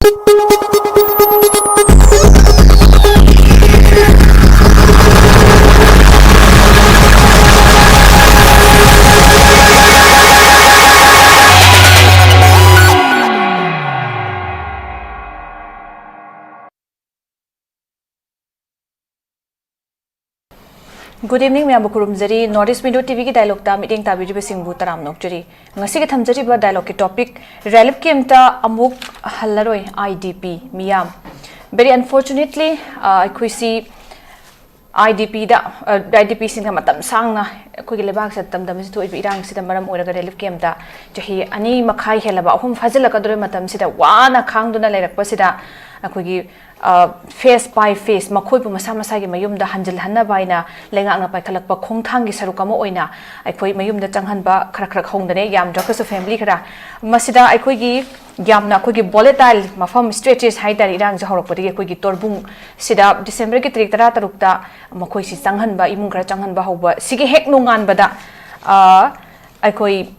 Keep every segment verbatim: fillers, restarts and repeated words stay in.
Good evening, ꯃꯌꯥꯝꯕꯨ ꯈꯨꯔꯨꯝꯖꯔꯤ꯫ North East Window T ꯚꯤꯒꯤ dialogueꯇ ꯃꯤꯠꯌꯦꯡ ꯇꯥꯕꯤꯔꯤꯕꯁꯤꯡꯕꯨ ꯇꯔꯥꯝꯅ ꯑꯣꯛꯆꯔꯤ꯫ ꯉꯁꯤꯒꯤ ꯊꯝꯖꯔꯤꯕ dialogueꯀꯤ topic, relief campꯇ ꯑꯃꯨꯛ ꯍꯜꯂꯔꯣꯏ ꯑꯥꯏ ꯗꯤ ꯄꯤ ꯃꯤꯌꯥꯝ꯫ Very unfortunately, ꯑ, ꯑꯩꯈꯣꯏꯁꯤ ꯑꯥꯏ ꯗꯤ ꯄꯤꯗ, ꯑ, ꯑꯥꯏ ꯗꯤ ꯄꯤꯁꯤꯡꯅ ꯃꯇꯝ ꯁꯥꯡꯅ ꯑꯩꯈꯣꯏꯒꯤ ꯂꯩꯕꯥꯛꯁꯤꯗ ꯇꯝꯗꯝ ꯑꯁꯤ ꯊꯣꯛꯏꯕ ꯏꯔꯥꯡꯁꯤꯗ ꯃꯔꯝ ꯑꯣꯏꯔꯒ relief campꯇ ꯆꯍꯤ ꯑꯅꯤ ꯃꯈꯥꯏ ꯍꯦꯜꯂꯕ, ꯑꯍꯨꯝ ꯐꯥꯖꯤꯜꯂꯛꯀꯗꯧꯔꯦ ꯃꯇꯝꯁꯤꯗ ꯋꯥꯅ ꯈꯥꯡꯗꯨꯅ ꯂꯩꯔꯛꯄꯁꯤꯗ ꯑꯩꯈꯣꯏꯒꯤ, ꯑ, phase by phase ꯃꯈꯣꯏꯕꯨ ꯃꯁꯥ ꯃꯁꯥꯒꯤ ꯃꯌꯨꯝꯗ ꯍꯟꯖꯤꯜꯍꯟꯅꯕ ꯍꯥꯏꯅ ꯂꯩꯉꯥꯛꯅ ꯄꯥꯏꯈꯠꯂꯛꯄ ꯈꯣꯡꯊꯥꯡꯒꯤ ꯁꯔꯨꯛ ꯑꯃ ꯑꯣꯏꯅ ꯑꯩꯈꯣꯏ ꯃꯌꯨꯝꯗ ꯆꯪꯍꯟꯕ ꯈꯔ ꯈꯔ ꯍꯧꯅꯔꯦ, ꯌꯥꯝꯗ꯭ꯔꯒꯁꯨ family ꯈꯔ꯫ ꯃꯁꯤꯗ ꯑꯩꯈꯣꯏꯒꯤ ꯌꯥꯝꯅ ꯑꯩꯈꯣꯏꯒꯤ volatile ꯃꯐꯝ, stretches ꯍꯥꯏꯇꯥꯔꯦ, ꯏꯔꯥꯡꯁꯦ ꯍꯧꯔꯛꯄꯗꯒꯤ ꯑꯩꯈꯣꯏꯒꯤ ꯇꯣꯔꯕꯨꯡꯁꯤꯗ Decemberꯒꯤ ꯇꯥꯔꯤꯛ ꯇꯔꯥ ꯇꯔꯨꯛꯇ ꯃꯈꯣꯏꯁꯤ ꯆꯪꯍꯟꯕ, ꯏꯃꯨꯡ ꯈꯔ ꯆꯪꯍꯟꯕ ꯍꯧꯕ, ꯁꯤꯒꯤ ꯍꯦꯛ ꯅꯣꯡꯉꯥꯟꯕꯗ, ꯑ, ꯑꯩꯈꯣꯏ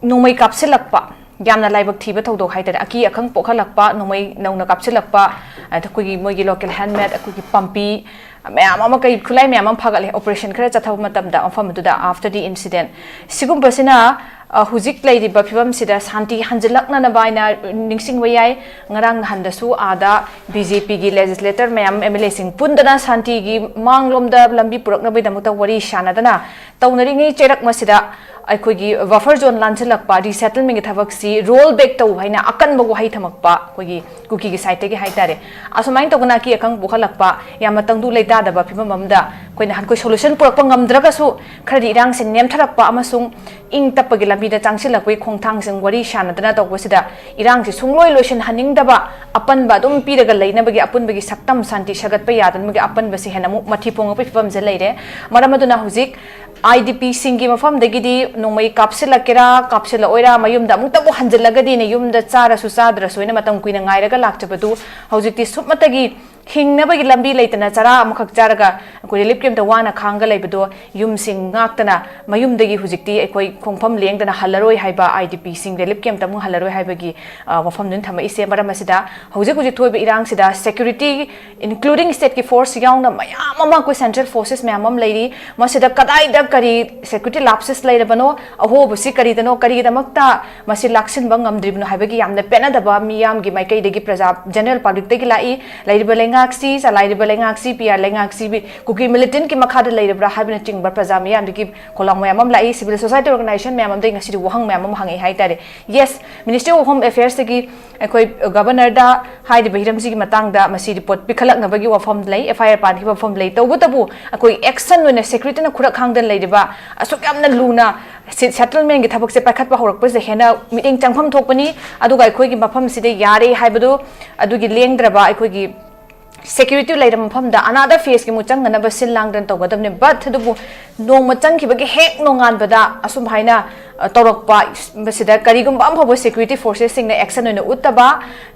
ꯅꯣꯡꯃꯩ ꯀꯥꯞꯁꯤꯜꯂꯛꯄ, ꯌꯥꯝꯅ ꯂꯥꯏꯕꯛ ꯊꯤꯕ ꯊꯧꯗꯣꯛ ꯍꯥꯏꯇꯥꯔꯦ, ꯑꯀꯤ ꯑꯈꯪ ꯄꯣꯛꯍꯜꯂꯛꯄ, ꯅꯣꯡꯃꯩ ꯅꯧꯅ ꯀꯥꯞꯁꯤꯜꯂꯛꯄ, ꯑꯗ ꯑꯩꯈꯣꯏꯒꯤ ꯃꯣꯏꯒꯤ local handmade, ꯑꯩꯈꯣꯏꯒꯤ ꯄꯥꯝꯕꯤ ꯃꯌꯥꯝ ꯑꯃ, ꯀꯩ ꯈꯨꯠꯂꯥꯏ ꯃꯌꯥꯝ ꯑꯃ ꯐꯥꯒꯠꯂꯦ operation ꯈꯔ ꯆꯠꯊꯕ ꯃꯇꯝꯗ ꯃꯐꯝ ꯑꯗꯨꯗ, after the incident꯫ ꯁꯤꯒꯨꯝꯕꯁꯤꯅ, ꯑ, ꯍꯧꯖꯤꯛ ꯂꯩꯔꯤꯕ ꯐꯤꯕꯝꯁꯤꯗ ꯁꯥꯟꯇꯤ ꯍꯟꯖꯤꯜꯂꯛꯅꯅꯕ ꯍꯥꯏꯅ ꯅꯤꯡꯁꯤꯡꯕ ꯌꯥꯏ꯫ ꯉꯔꯥꯡ ꯅꯍꯥꯟꯗꯁꯨ ꯑꯥꯗ ꯕꯤ ꯖꯦ ꯄꯤꯒꯤ legislator ꯃꯌꯥꯝ, ꯑꯦꯝ ꯑꯦꯜ ꯑꯦꯁꯤꯡ ꯄꯨꯟꯗꯅ ꯁꯥꯟꯇꯤꯒꯤ ꯃꯥꯡꯂꯣꯝꯗ ꯂꯝꯕꯤ ꯄꯨꯔꯛꯅꯕꯒꯤꯗꯃꯛꯇ ꯋꯥꯔꯤ ꯁꯥꯟꯅꯗꯅ ꯇꯧꯅꯔꯤꯉꯩ ꯆꯩꯔꯛ ꯃꯁꯤꯗ ꯑꯩꯈꯣꯏꯒꯤ buffer zone ꯂꯥꯟꯁꯤꯜꯂꯛꯄ, resettlementꯀꯤ ꯊꯕꯛꯁꯤ roll back ꯇꯧ ꯍꯥꯏꯅ ꯑꯀꯟꯕ ꯋꯥꯍꯩ ꯊꯝꯃꯛꯄ, ꯑꯩꯈꯣꯏꯒꯤ ꯀꯨꯀꯤꯒꯤ sideꯇꯒꯤ ꯍꯥꯏꯇꯥꯔꯦ꯫ ꯑꯁꯨꯃꯥꯏꯅ ꯇꯧꯗꯅ ꯑꯀꯤ ꯑꯈꯪ ꯄꯣꯛꯍꯜꯂꯛꯄ, ꯌꯥꯝꯅ ꯇꯪꯗꯨ ꯂꯩꯇꯥꯗꯕ ꯐꯤꯕꯝ ꯑꯃꯗ ꯑꯩꯈꯣꯏꯅ ꯅꯍꯥꯟꯈꯣꯏ solution ꯄꯨꯔꯛꯄ ꯉꯝꯗ꯭ꯔꯒꯁꯨ ꯈꯔꯗꯤ ꯏꯔꯥꯡꯁꯤ ꯅꯦꯝꯊꯔꯛꯄ ꯑꯃꯁꯨꯡ ꯏꯪ ꯇꯞꯄꯒꯤ ꯂꯝꯕꯤꯗ ꯆꯪꯁꯤꯜꯂꯛꯄꯒꯤ ꯈꯣꯡꯊꯥꯡꯁꯤꯡ ꯋꯥꯔꯤ ꯁꯥꯟꯅꯗꯅ ꯇꯧꯕꯁꯤꯗ ꯏꯔꯥꯡꯁꯤ ꯁꯨꯡꯂꯣꯏ ꯂꯣꯏꯁꯤꯟꯍꯟꯅꯤꯡꯗꯕ, ꯑꯄꯟꯕ ꯑꯗꯨꯝ ꯄꯤꯔꯒ ꯂꯩꯅꯕꯒꯤ, ꯑꯄꯨꯟꯕꯒꯤ ꯁꯛꯇꯝ ꯁꯥꯟꯇꯤ ꯁꯥꯒꯠꯄ ꯌꯥꯗꯅꯕꯒꯤ ꯑꯄꯟꯕꯁꯤ ꯍꯦꯟꯅ ꯑꯃꯨꯛ ꯃꯊꯤ ꯐꯣꯡꯉꯛꯄꯒꯤ ꯐꯤꯕꯝꯁꯦ ꯂꯩꯔꯦ꯫ ꯃꯔꯝ ꯑꯗꯨꯅ ꯍꯧꯖꯤꯛ ꯑꯥꯏ ꯗꯤ ꯄꯤꯁꯤꯡꯒꯤ ꯃꯐꯝꯗꯒꯤꯗꯤ ꯅꯣꯡꯃꯩ ꯀꯥꯞꯁꯤꯜꯂꯛꯀꯦꯔꯥ ꯀꯥꯞꯁꯤꯜꯂꯛꯑꯣꯏꯔꯥ, ꯃꯌꯨꯝꯗ ꯑꯃꯨꯛꯇꯕꯨ ꯍꯟꯖꯤꯜꯂꯒꯗꯤꯅ, ꯌꯨꯝꯗ ꯆꯥꯔꯁꯨ ꯆꯥꯗ꯭ꯔꯁꯨ ꯍꯥꯏꯅ ꯃꯇꯝ ꯀꯨꯏꯅ ꯉꯥꯏꯔꯒ ꯂꯥꯛꯆꯕꯗꯨ ꯍꯧꯖꯤꯛꯇꯤ ꯁꯨꯞꯅꯇꯒꯤ ꯍꯤꯡꯅꯕꯒꯤ ꯂꯝꯕꯤ ꯂꯩꯇꯅ ꯆꯔꯥ ꯑꯃꯈꯛ ꯆꯥꯔꯒ ꯑꯩꯈꯣꯏ ꯔꯤꯂꯤꯐ ꯀꯦꯝꯞꯇ ꯋꯥꯅ ꯈꯥꯡꯒ ꯂꯩꯕꯗꯣ, ꯌꯨꯝꯁꯤꯡ ꯉꯥꯛꯇꯅ ꯃꯌꯨꯝꯗꯒꯤ ꯍꯧꯖꯤꯛꯇꯤ ꯑꯩꯈꯣꯏ ꯈꯣꯡꯐꯝ ꯂꯦꯡꯗꯅ ꯍꯜꯂꯔꯣꯏ ꯍꯥꯏꯕ, ꯑꯥꯏ ꯗꯤ ꯄꯤꯁꯤꯡ ꯔꯤꯂꯤꯐ ꯀꯦꯝꯞꯇ ꯑꯃꯨꯛ ꯍꯜꯂꯔꯣꯏ ꯍꯥꯏꯕꯒꯤ, ꯑ, ꯋꯥꯐꯝꯗꯨꯅ ꯊꯝꯃꯛꯏꯁꯦ꯫ ꯃꯔꯝ ꯑꯁꯤꯗ ꯍꯧꯖꯤꯛ ꯍꯧꯖꯤꯛ ꯊꯣꯛꯏꯕ ꯏꯔꯥꯡꯁꯤꯗ ꯁꯦꯀ꯭ꯌꯨꯔꯤꯇꯤ, ꯏꯟꯀ꯭ꯂꯨꯗꯤꯡ ꯁ꯭ꯇꯦꯠꯀꯤ ꯐꯣꯔꯁ ꯌꯥꯎꯅ ꯃꯌꯥꯝ ꯑꯃ, ꯑꯩꯈꯣꯏ ꯁꯦꯟꯇ꯭ꯔꯦꯜ ꯐꯣꯔꯁꯦꯁ ꯃꯌꯥꯝ ꯑꯃ ꯂꯩꯔꯤ꯫ ꯃꯁꯤꯗ ꯀꯗꯥꯏꯗ ꯀꯔꯤ ꯁꯦꯀ꯭ꯌꯨꯔꯤꯇꯤ ꯂꯥꯞꯁꯦꯁ ꯂꯩꯔꯕꯅꯣ, ꯑꯍꯣꯕꯁꯤ ꯀꯔꯤꯗꯅꯣ, ꯀꯔꯤꯒꯤꯗꯃꯛꯇ ꯃꯁꯤ ꯂꯥꯛꯁꯤꯟꯕ ꯉꯝꯗ꯭ꯔꯤꯕꯅꯣ ꯍꯥꯏꯕꯒꯤ ꯌꯥꯝꯅ ꯄꯦꯟꯅꯗꯕ ꯃꯤꯌꯥꯝꯒꯤ ꯃꯥꯏꯀꯩꯗꯒꯤ, ꯄ꯭ꯔꯖꯥ, ꯖꯦꯅꯔꯦꯜ ꯄꯕ꯭ꯂꯤꯛꯇꯒꯤ ꯂꯥꯛꯏ꯫ ꯂꯩꯔꯤꯕ ꯂꯩꯉꯥꯛꯁꯤ, ꯆꯂꯥꯏꯔꯤꯕ ꯂꯩꯉꯥꯛꯁꯤ, ꯄꯤ ꯑꯥꯔ ꯂꯩꯉꯥꯛꯁꯤ ꯀꯨꯀꯤ ꯃꯤꯂꯤꯇꯦꯟꯠꯀꯤ ꯃꯈꯥꯗ ꯂꯩꯔꯕ꯭ꯔꯥ ꯍꯥꯏꯕꯅꯆꯤꯡꯕ ꯄ꯭ꯔꯖꯥ ꯃꯤꯌꯥꯝꯗꯒꯤ ꯈꯣꯜꯂꯥꯎ ꯃꯌꯥꯝ ꯑꯃ ꯂꯥꯛꯏ꯫ ꯁꯤꯚꯤꯜ ꯁꯣꯁꯥꯏꯇꯤ ꯑꯣꯔꯒꯅꯥꯏꯖꯦꯁꯟ ꯃꯌꯥꯝ ꯑꯃꯗꯒꯤ ꯉꯁꯤꯗꯤ ꯋꯥꯍꯪ ꯃꯌꯥꯝ ꯑꯃ ꯍꯪꯉꯛꯏ ꯍꯥꯏꯇꯥꯔꯦ꯫ ꯌꯦꯁ, ꯃꯤꯅꯤꯁꯇ꯭ꯔꯤ ꯑꯣꯐ ꯍꯣꯝ ꯑꯦꯐꯤꯌꯔꯁꯇꯒꯤ ꯑꯩꯈꯣꯏ ꯒꯕꯔꯅꯔꯗ ꯍꯥꯏꯔꯤꯕ ꯍꯤꯔꯝꯁꯤꯒꯤ ꯃꯇꯥꯡꯗ ꯃꯁꯤ ꯔꯤꯄꯣꯔꯠ ꯄꯤꯈꯠꯂꯛꯅꯕꯒꯤ ꯋꯥꯐꯝ ꯂꯩ, ꯑꯦꯐ ꯑꯥꯏ ꯑꯥꯔ ꯄꯥꯟꯈꯤꯕ ꯋꯥꯐꯝ ꯂꯩ꯫ ꯇꯧꯕꯇꯕꯨ ꯑꯩꯈꯣꯏ ꯑꯦꯛꯁꯟ ꯑꯣꯏꯅ ꯁꯦꯀ꯭ꯌꯨꯔꯤꯇꯤꯅ ꯈꯨꯔꯛ ꯈꯥꯡꯗꯅ ꯂꯩꯔꯤꯕ ꯑꯁꯨꯛ ꯌꯥꯝꯅ ꯂꯨꯅ ꯁꯤ-, ꯁꯦꯇꯜꯃꯦꯟꯒꯤ ꯊꯕꯛꯁꯦ ꯄꯥꯏꯈꯠꯄ ꯍꯧꯔꯛꯄꯁꯤꯗ ꯍꯦꯟꯅ ꯃꯤꯠꯌꯦꯡ ꯆꯪꯐꯝ ꯊꯣꯛꯄꯅꯤ꯫ ꯑꯗꯨꯒ ꯑꯩꯈꯣꯏꯒꯤ ꯃꯐꯝꯁꯤꯗ ꯌꯥꯔꯦ ꯍꯥꯏꯕꯗꯨ, ꯑꯗꯨꯒꯤ ꯂꯦꯡꯗ꯭ꯔꯕ ꯑꯩꯈꯣꯏꯒꯤ ꯁꯦꯀ꯭ꯌꯨꯔꯤꯇꯤ ꯂꯩꯔꯕ ꯃꯐꯝꯗ ꯑꯅꯥꯗ ꯐꯦꯁꯀꯤ ꯑꯃꯨꯛ ꯆꯪꯗꯅꯕ ꯁꯤꯜ ꯂꯥꯡꯗꯅ ꯇꯧꯒꯗꯕꯅꯤ꯫ ꯕꯠ ꯑꯗꯨꯕꯨ ꯅꯣꯡꯃ ꯆꯪꯈꯤꯕꯒꯤ ꯍꯦꯛ ꯅꯣꯡꯉꯥꯟꯕꯗ ꯑꯁꯨꯝ ꯍꯥꯏꯅ, ꯑ, ꯇꯧꯔꯛꯄ, ꯃꯁꯤꯗ ꯀꯔꯤꯒꯨꯝꯕ ꯑꯃ ꯐꯥꯎꯕ ꯁꯦꯀ꯭ꯌꯨꯔꯤꯇꯤ ꯐꯣꯔꯁꯦꯁꯁꯤꯡꯅ ꯑꯦꯛꯁꯟ ꯑꯣꯏꯅ ꯎꯠꯇꯕ,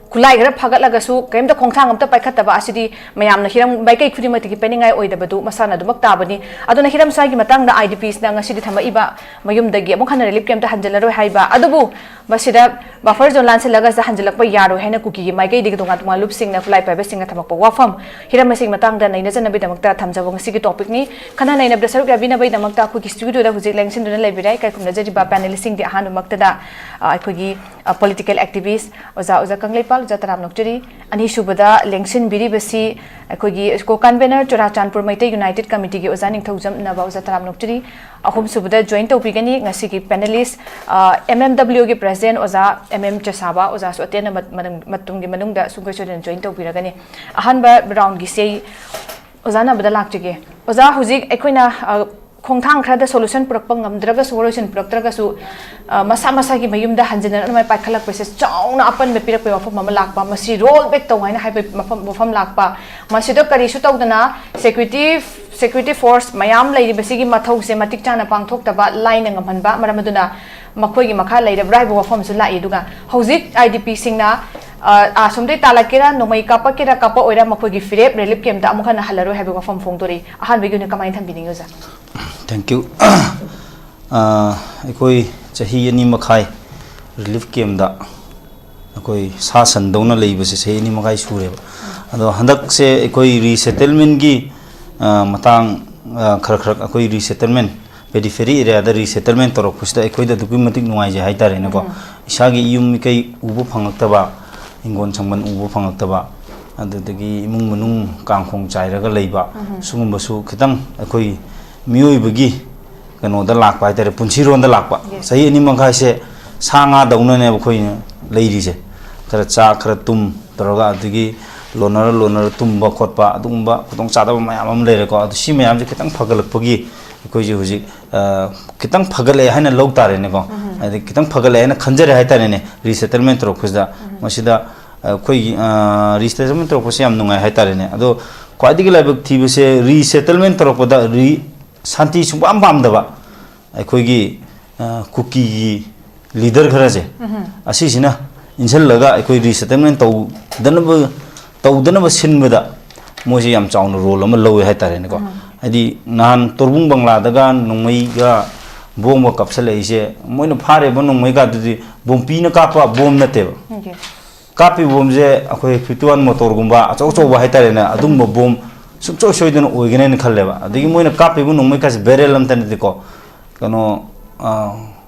ꯈꯨꯠꯂꯥꯏ ꯈꯔ ꯐꯥꯒꯠꯂꯒꯁꯨ ꯀꯔꯤꯝꯇ ꯈꯣꯡꯊꯥꯡ ꯑꯝꯇ ꯄꯥꯏꯈꯠꯇꯕ ꯑꯁꯤꯗꯤ ꯃꯌꯥꯝꯅ ꯍꯤꯔꯝ ꯃꯥꯏꯀꯩ ꯈꯨꯗꯤꯡꯃꯛꯇꯒꯤ ꯄꯦꯟꯅꯤꯡꯉꯥꯏ ꯑꯣꯏꯗꯕꯗꯨ ꯃꯁꯥꯅ ꯑꯗꯨꯃꯛ ꯇꯥꯕꯅꯤ꯫ ꯑꯗꯨꯅ ꯍꯤꯔꯝ ꯁ꯭ꯋꯥꯏꯒꯤ ꯃꯇꯥꯡꯗ ꯑꯥꯏ ꯗꯤ ꯄꯤꯁꯅ ꯉꯁꯤꯗꯤ ꯊꯝꯃꯛꯏꯕ ꯃꯌꯨꯝꯗꯒꯤ ꯑꯃꯨꯛ ꯍꯟꯅ ꯔꯤꯂꯤꯐ ꯀꯦꯝꯞꯇ ꯍꯟꯖꯤꯜꯂꯔꯣꯏ ꯍꯥꯏꯕ ꯑꯗꯨꯕꯨ ꯃꯁꯤꯗ ꯕꯐꯔ ꯖꯣꯟ ꯂꯥꯟꯁꯤꯜꯂꯒ ꯍꯟꯖꯤꯜꯂꯛꯄ ꯌꯥꯔꯣꯏ ꯍꯥꯏꯅ ꯀꯨꯀꯤꯒꯤ ꯃꯥꯏꯀꯩꯗꯒꯤ ꯇꯣꯉꯥꯟ ꯇꯣꯉꯥꯟꯕ ꯂꯨꯞꯁꯤꯡꯅ, ꯈꯨꯠꯂꯥꯏ ꯄꯥꯏꯕꯁꯤꯡꯅ ꯊꯝꯃꯛꯄ ꯋꯥꯐꯝ, ꯍꯤꯔꯝ ꯑꯁꯤꯒꯤ ꯃꯇꯥꯡꯗ ꯅꯩꯅꯖꯅꯕꯒꯤꯗꯃꯛꯇ ꯊꯝꯖꯕ ꯉꯁꯤꯒꯤ ꯇꯣꯄꯤꯛꯅꯤ꯫ ꯈꯟꯅ ꯅꯩꯅꯕꯗ ꯁꯔꯨꯛ ꯌꯥꯕꯤꯅꯕꯒꯤꯗꯃꯛꯇ ꯑꯩꯈꯣꯏꯒꯤ ꯁ꯭ꯇꯨꯗꯤꯑꯣꯗ ꯍꯧꯖꯤꯛ ꯂꯦꯡꯁꯤꯟꯗꯨꯅ ꯂꯩꯕꯤꯔꯦ꯫ ꯏꯀꯥꯏ ꯈꯨꯝꯅꯖꯔꯤꯕ ꯄꯦꯅꯦꯂꯤꯁꯁꯤꯡꯗꯤ ꯑꯍꯥꯟꯕꯃꯛꯇꯗ, ꯑ, ꯑꯩꯈꯣꯏꯒꯤ, ꯑ, ꯄꯣꯂꯤꯇꯤꯀꯦꯜ ꯑꯦꯛꯇꯤꯚꯤꯁ ꯑꯣꯖꯥ, ꯑꯣꯖꯥ ꯀꯪꯂꯩꯄꯥꯜ, ꯑꯣꯖꯥ ꯇꯔꯥꯝ ꯅꯣꯛꯆꯔꯤ꯫ ꯑꯅꯤꯁꯨꯕꯗ ꯂꯦꯡꯁꯤꯟꯕꯤꯔꯤꯕꯁꯤ ꯑꯩꯈꯣꯏꯒꯤ ꯀꯣ ꯀꯟꯚꯦꯅꯔ ꯆꯨꯔꯥꯆꯥꯟꯄꯨꯔ ꯃꯩꯇꯩ ꯌꯨꯅꯥꯏꯇꯦꯗ ꯀꯃꯤꯇꯤꯒꯤ ꯑꯣꯖꯥ ꯅꯤꯡꯊꯧꯖꯝ ꯅꯕ, ꯑꯣꯖꯥ ꯇꯔꯥꯝ ꯅꯣꯛꯆꯔꯤ꯫ ꯑꯍꯨꯝꯁꯨꯕꯗ ꯖꯣꯏꯟ ꯇꯧꯕꯤꯒꯅꯤ ꯉꯁꯤꯒꯤ ꯄꯦꯅꯦꯂꯤꯁ, ꯑ, ꯑꯦꯝ ꯑꯦꯝ ꯗꯕ꯭ꯂꯤꯌꯨꯒꯤ ꯄ꯭ꯔꯦꯁꯤꯗꯦꯟ ꯑꯣꯖꯥ ꯑꯦꯝ ꯑꯦꯝ ꯆꯦꯁꯥꯕ, ꯑꯣꯖꯥꯁꯨ ꯑꯇꯦꯟꯕ ꯃꯠ-, ꯃꯅꯨꯡ-, ꯃꯇꯨꯡꯒꯤ ꯃꯅꯨꯡꯗ ꯁꯨꯡꯁꯣꯏ ꯁꯣꯏꯗꯅ ꯖꯣꯏꯟ ꯇꯧꯕꯤꯔꯒꯅꯤ꯫ ꯑꯍꯥꯟꯕ ꯔꯥꯎꯟꯒꯤꯁꯤ ꯑꯩ ꯑꯣꯖꯥ ꯅꯕꯗ ꯂꯥꯛꯆꯒꯦ꯫ ꯑꯣꯖꯥ, ꯍꯧꯖꯤꯛ ꯑꯩꯈꯣꯏꯅ, ꯑ, ꯈꯣꯡꯊꯥꯡ ꯈꯔꯗ ꯁꯣꯂꯨꯁꯟ ꯄꯨꯔꯛꯄ ꯉꯝꯗ꯭ꯔꯒꯁꯨ, ꯋꯥꯔꯣꯏꯁꯤꯟ ꯄꯨꯔꯛꯇ꯭ꯔꯒꯁꯨ, ꯑ, ꯃꯁꯥ ꯃꯁꯥꯒꯤ ꯃꯌꯨꯝꯗ ꯍꯟꯖꯤꯟꯅꯅꯕ ꯄꯥꯏꯈꯠꯂꯛꯄꯁꯦ ꯆꯥꯎꯅ ꯑꯄꯟꯕ ꯄꯤꯔꯛꯄꯒꯤ ꯋꯥꯐꯝ ꯑꯃ ꯂꯥꯛꯄ, ꯃꯁꯤ ꯔꯣꯜ ꯕꯦꯛ ꯇꯧ ꯍꯥꯏꯅ ꯍꯥꯏꯕ ꯃꯐꯝ, ꯋꯥꯐꯝ ꯂꯥꯛꯄ, ꯃꯁꯤꯗ ꯀꯔꯤꯁꯨ ꯇꯧꯗꯅ ꯁꯦꯀ꯭ꯌꯨꯔꯤꯇꯤ, ꯁꯦꯀ꯭ꯌꯨꯔꯤꯇꯤ ꯐꯣꯔꯁ ꯃꯌꯥꯝ ꯂꯩꯔꯤꯕꯁꯤꯒꯤ ꯃꯊꯧꯁꯦ ꯃꯇꯤꯛ ꯆꯥꯅ ꯄꯥꯡꯊꯣꯛꯇꯕ, ꯂꯥꯏꯅ ꯉꯝꯍꯟꯕ, ꯃꯔꯝ ꯑꯗꯨꯅ ꯃꯈꯣꯏꯒꯤ ꯃꯈꯥ ꯂꯩꯔꯕ꯭ꯔꯥ ꯍꯥꯏꯕ ꯋꯥꯐꯝꯁꯨ ꯂꯥꯛꯏ꯫ ꯑꯗꯨꯒ ꯍꯧꯖꯤꯛ ꯑꯥꯏ ꯗꯤ ꯄꯤꯁꯤꯡꯅ ꯑ, ꯑꯁꯣꯝꯗꯩ ꯇꯥꯜꯂꯛꯀꯦꯔꯥ, ꯅꯣꯡꯃꯩ ꯀꯥꯞꯄꯛꯀꯦꯔꯥ, ꯀꯥꯞꯄꯛꯑꯣꯏꯔꯥ, ꯃꯈꯣꯏꯒꯤ ꯐꯤꯔꯦꯞ ꯔꯤꯂꯤꯐ ꯀꯦꯝꯞꯇ ꯑꯃꯨꯛ ꯍꯟꯅ ꯍꯜꯂꯔꯣꯏ ꯍꯥꯏꯕꯒꯤ ꯋꯥꯐꯝ ꯐꯣꯡꯗꯣꯔꯛꯏ꯫ ꯑꯍꯥꯟꯕꯒꯤ ꯑꯣꯏꯅ ꯀꯃꯥꯏꯅ ꯊꯝꯕꯤꯅꯤꯡꯉꯤ, ꯑꯣꯖꯥ? Thank you꯫ ꯑ, ꯑꯩꯈꯣꯏ ꯆꯍꯤ ꯑꯅꯤ ꯃꯈꯥꯏ ꯔꯤꯂꯤꯐ ꯀꯦꯝꯞꯇ ꯑꯩꯈꯣꯏ ꯁꯥ ꯁꯟꯗꯧꯅ ꯂꯩꯕꯁꯦ ꯆꯍꯤ ꯑꯅꯤ ꯃꯈꯥꯏ ꯁꯨꯔꯦꯕ꯫ ꯑꯗꯣ ꯍꯟꯗꯛꯁꯦ ꯑꯩꯈꯣꯏ ꯔꯤꯁꯦꯇꯜꯃꯦꯟꯒꯤ, ꯑ, ꯃꯇꯥꯡ, ꯑ, ꯈꯔ ꯈꯔ ꯑꯩꯈꯣꯏ ꯔꯤꯁꯦꯇꯜꯃꯦꯟ, ꯄꯦꯔꯤꯐꯦꯔꯤ ꯑꯦꯔꯤꯌꯥꯗ ꯔꯤꯁꯦꯇꯜꯃꯦꯟ ꯇꯧꯔꯛꯄꯁꯤꯗ ꯑꯩꯈꯣꯏꯗ ꯑꯗꯨꯛꯀꯤ ꯃꯇꯤꯛ ꯅꯨꯡꯉꯥꯏꯖꯩ ꯍꯥꯏꯇꯥꯔꯦꯅꯦꯀꯣ꯫ ꯏꯁꯥꯒꯤ ꯌꯨꯝ ꯀꯩ ꯎꯕ ꯐꯪꯉꯛꯇꯕ, ꯍꯤꯡꯒꯣꯜ ꯁꯝꯕꯜ ꯎꯕ ꯐꯪꯉꯛꯇꯕ, ꯑꯗꯨꯗꯒꯤ ꯏꯃꯨꯡ ꯃꯅꯨꯡ ꯀꯥꯡꯈꯣꯡ ꯆꯥꯏꯔꯒ ꯂꯩꯕ, ꯁꯤꯒꯨꯝꯕꯁꯨ ꯈꯤꯇꯪ ꯑꯩꯈꯣꯏ ꯃꯤꯑꯣꯏꯕꯒꯤ ꯀꯩꯅꯣꯗ ꯂꯥꯛꯄ ꯍꯥꯏꯇꯥꯔꯦ, ꯄꯨꯟꯁꯤꯔꯣꯟꯗ ꯂꯥꯛꯄ꯫ Yes. ꯆꯍꯤ ꯑꯅꯤ ꯃꯈꯥꯏꯁꯦ ꯁꯥ ꯉꯥꯗꯧꯅꯅꯦꯕ ꯑꯩꯈꯣꯏꯅ ꯂꯩꯔꯤꯁꯦ꯫ ꯈꯔ ꯆꯥ, ꯈꯔ ꯇꯨꯝ ꯇꯧꯔꯒ, ꯑꯗꯒꯤ ꯂꯣꯟꯅꯔ ꯂꯣꯟꯅꯔ ꯇꯨꯝꯕ ꯈꯣꯠꯄ, ꯑꯗꯨꯒꯨꯝꯕ ꯈꯨꯗꯣꯡꯆꯥꯗꯕ ꯃꯌꯥꯝ ꯑꯃ ꯂꯩꯔꯦꯀꯣ꯫ ꯑꯗꯣ ꯁꯤ ꯃꯌꯥꯝꯁꯦ ꯈꯤꯇꯪ ꯐꯒꯠꯂꯛꯄꯒꯤ ꯑꯩꯈꯣꯏꯁꯦ ꯍꯧꯖꯤꯛ, ꯑ, ꯈꯤꯇꯪ ꯐꯒꯠꯂꯛꯑꯦ ꯍꯥꯏꯅ ꯂꯧ ꯇꯥꯔꯦꯅꯦꯀꯣ꯫ ꯍꯥꯏꯗꯤ ꯈꯤꯇꯪ ꯐꯒꯠꯂꯛꯑꯦ ꯍꯥꯏꯅ ꯈꯟꯖꯔꯦ ꯍꯥꯏꯇꯥꯔꯦꯅꯦ, ꯔꯤꯁꯦꯇꯜꯃꯦꯟ ꯇꯧꯔꯛꯄꯁꯤꯗ꯫ ꯃꯁꯤꯗ ꯑꯩꯈꯣꯏꯒꯤ, ꯑ, ꯔꯤꯁꯦꯇꯜꯃꯦꯟ ꯇꯧꯔꯛꯄꯁꯦ ꯌꯥꯝ ꯅꯨꯡꯉꯥꯏ ꯍꯥꯏꯇꯥꯔꯦꯅꯦ꯫ ꯑꯗꯣ ꯈ꯭ꯋꯥꯏꯗꯒꯤ ꯂꯥꯏꯕꯛ ꯊꯤꯕꯁꯦ, ꯔꯤꯁꯦꯇꯜꯃꯦꯟ ꯇꯧꯔꯛꯄꯗ ꯔꯤ-, ꯁꯥꯟꯇꯤ ꯁꯨꯡꯄꯥꯝ ꯄꯥꯝꯗꯕ ꯑꯩꯈꯣꯏꯒꯤ, ꯑ, ꯀꯨꯀꯤꯒꯤ ꯂꯤꯗꯔ ꯈꯔꯁꯦ, ꯑꯁꯤꯁꯤꯅ ꯏꯟꯁꯤꯜꯂꯒ ꯑꯩꯈꯣꯏ ꯔꯤꯁꯦꯇꯜꯃꯦꯟ ꯇꯧꯗꯅꯕ, ꯇꯧꯗꯅꯕ ꯁꯤꯟꯕꯗ ꯃꯣꯏꯁꯦ ꯌꯥꯝ ꯆꯥꯎꯅ ꯔꯣꯜ ꯑꯃ ꯂꯧꯋꯦ ꯍꯥꯏꯇꯥꯔꯦꯅꯦꯀꯣ꯫ ꯍꯥꯏꯗꯤ ꯅꯍꯥꯟ ꯇꯣꯔꯕꯨꯡ ꯕꯪꯂꯥꯗꯒ ꯅꯣꯡꯃꯩꯒ ꯕꯣꯝꯒ ꯀꯥꯞꯁꯜꯂꯛꯏꯁꯦ, ꯃꯣꯏꯅ ꯐꯥꯔꯤꯕ ꯅꯣꯡꯃꯩꯒꯗꯨꯗꯤ ꯕꯣꯝꯄꯤꯅ ꯀꯥꯞꯄ ꯕꯣꯝ ꯅꯠꯇꯦꯕ꯫ Okay. ꯀꯥꯞꯄꯤꯕ ꯕꯣꯝꯁꯦ ꯑꯩꯈꯣꯏ ꯐꯤꯐꯇꯤ ꯋꯥꯟ ꯃꯣꯇꯣꯔꯒꯨꯝꯕ ꯑꯆꯧ ꯑꯆꯧꯕ ꯍꯥꯏꯇꯥꯔꯦꯅꯦ, ꯑꯗꯨꯒꯨꯝꯕ ꯕꯣꯝ ꯁꯨꯡꯁꯣꯏ ꯁꯣꯏꯗꯅ ꯑꯣꯏꯒꯅꯦꯅ ꯈꯜꯂꯦꯕ꯫ ꯑꯗꯒꯤ ꯃꯣꯏꯅ ꯀꯥꯞꯄꯤꯕ ꯅꯣꯡꯃꯩ ꯀꯥꯏꯁꯦ ꯕꯦꯔꯦꯜ ꯑꯝꯇ ꯅꯠꯇꯦꯀꯣ, ꯀꯩꯅꯣ, ꯑ,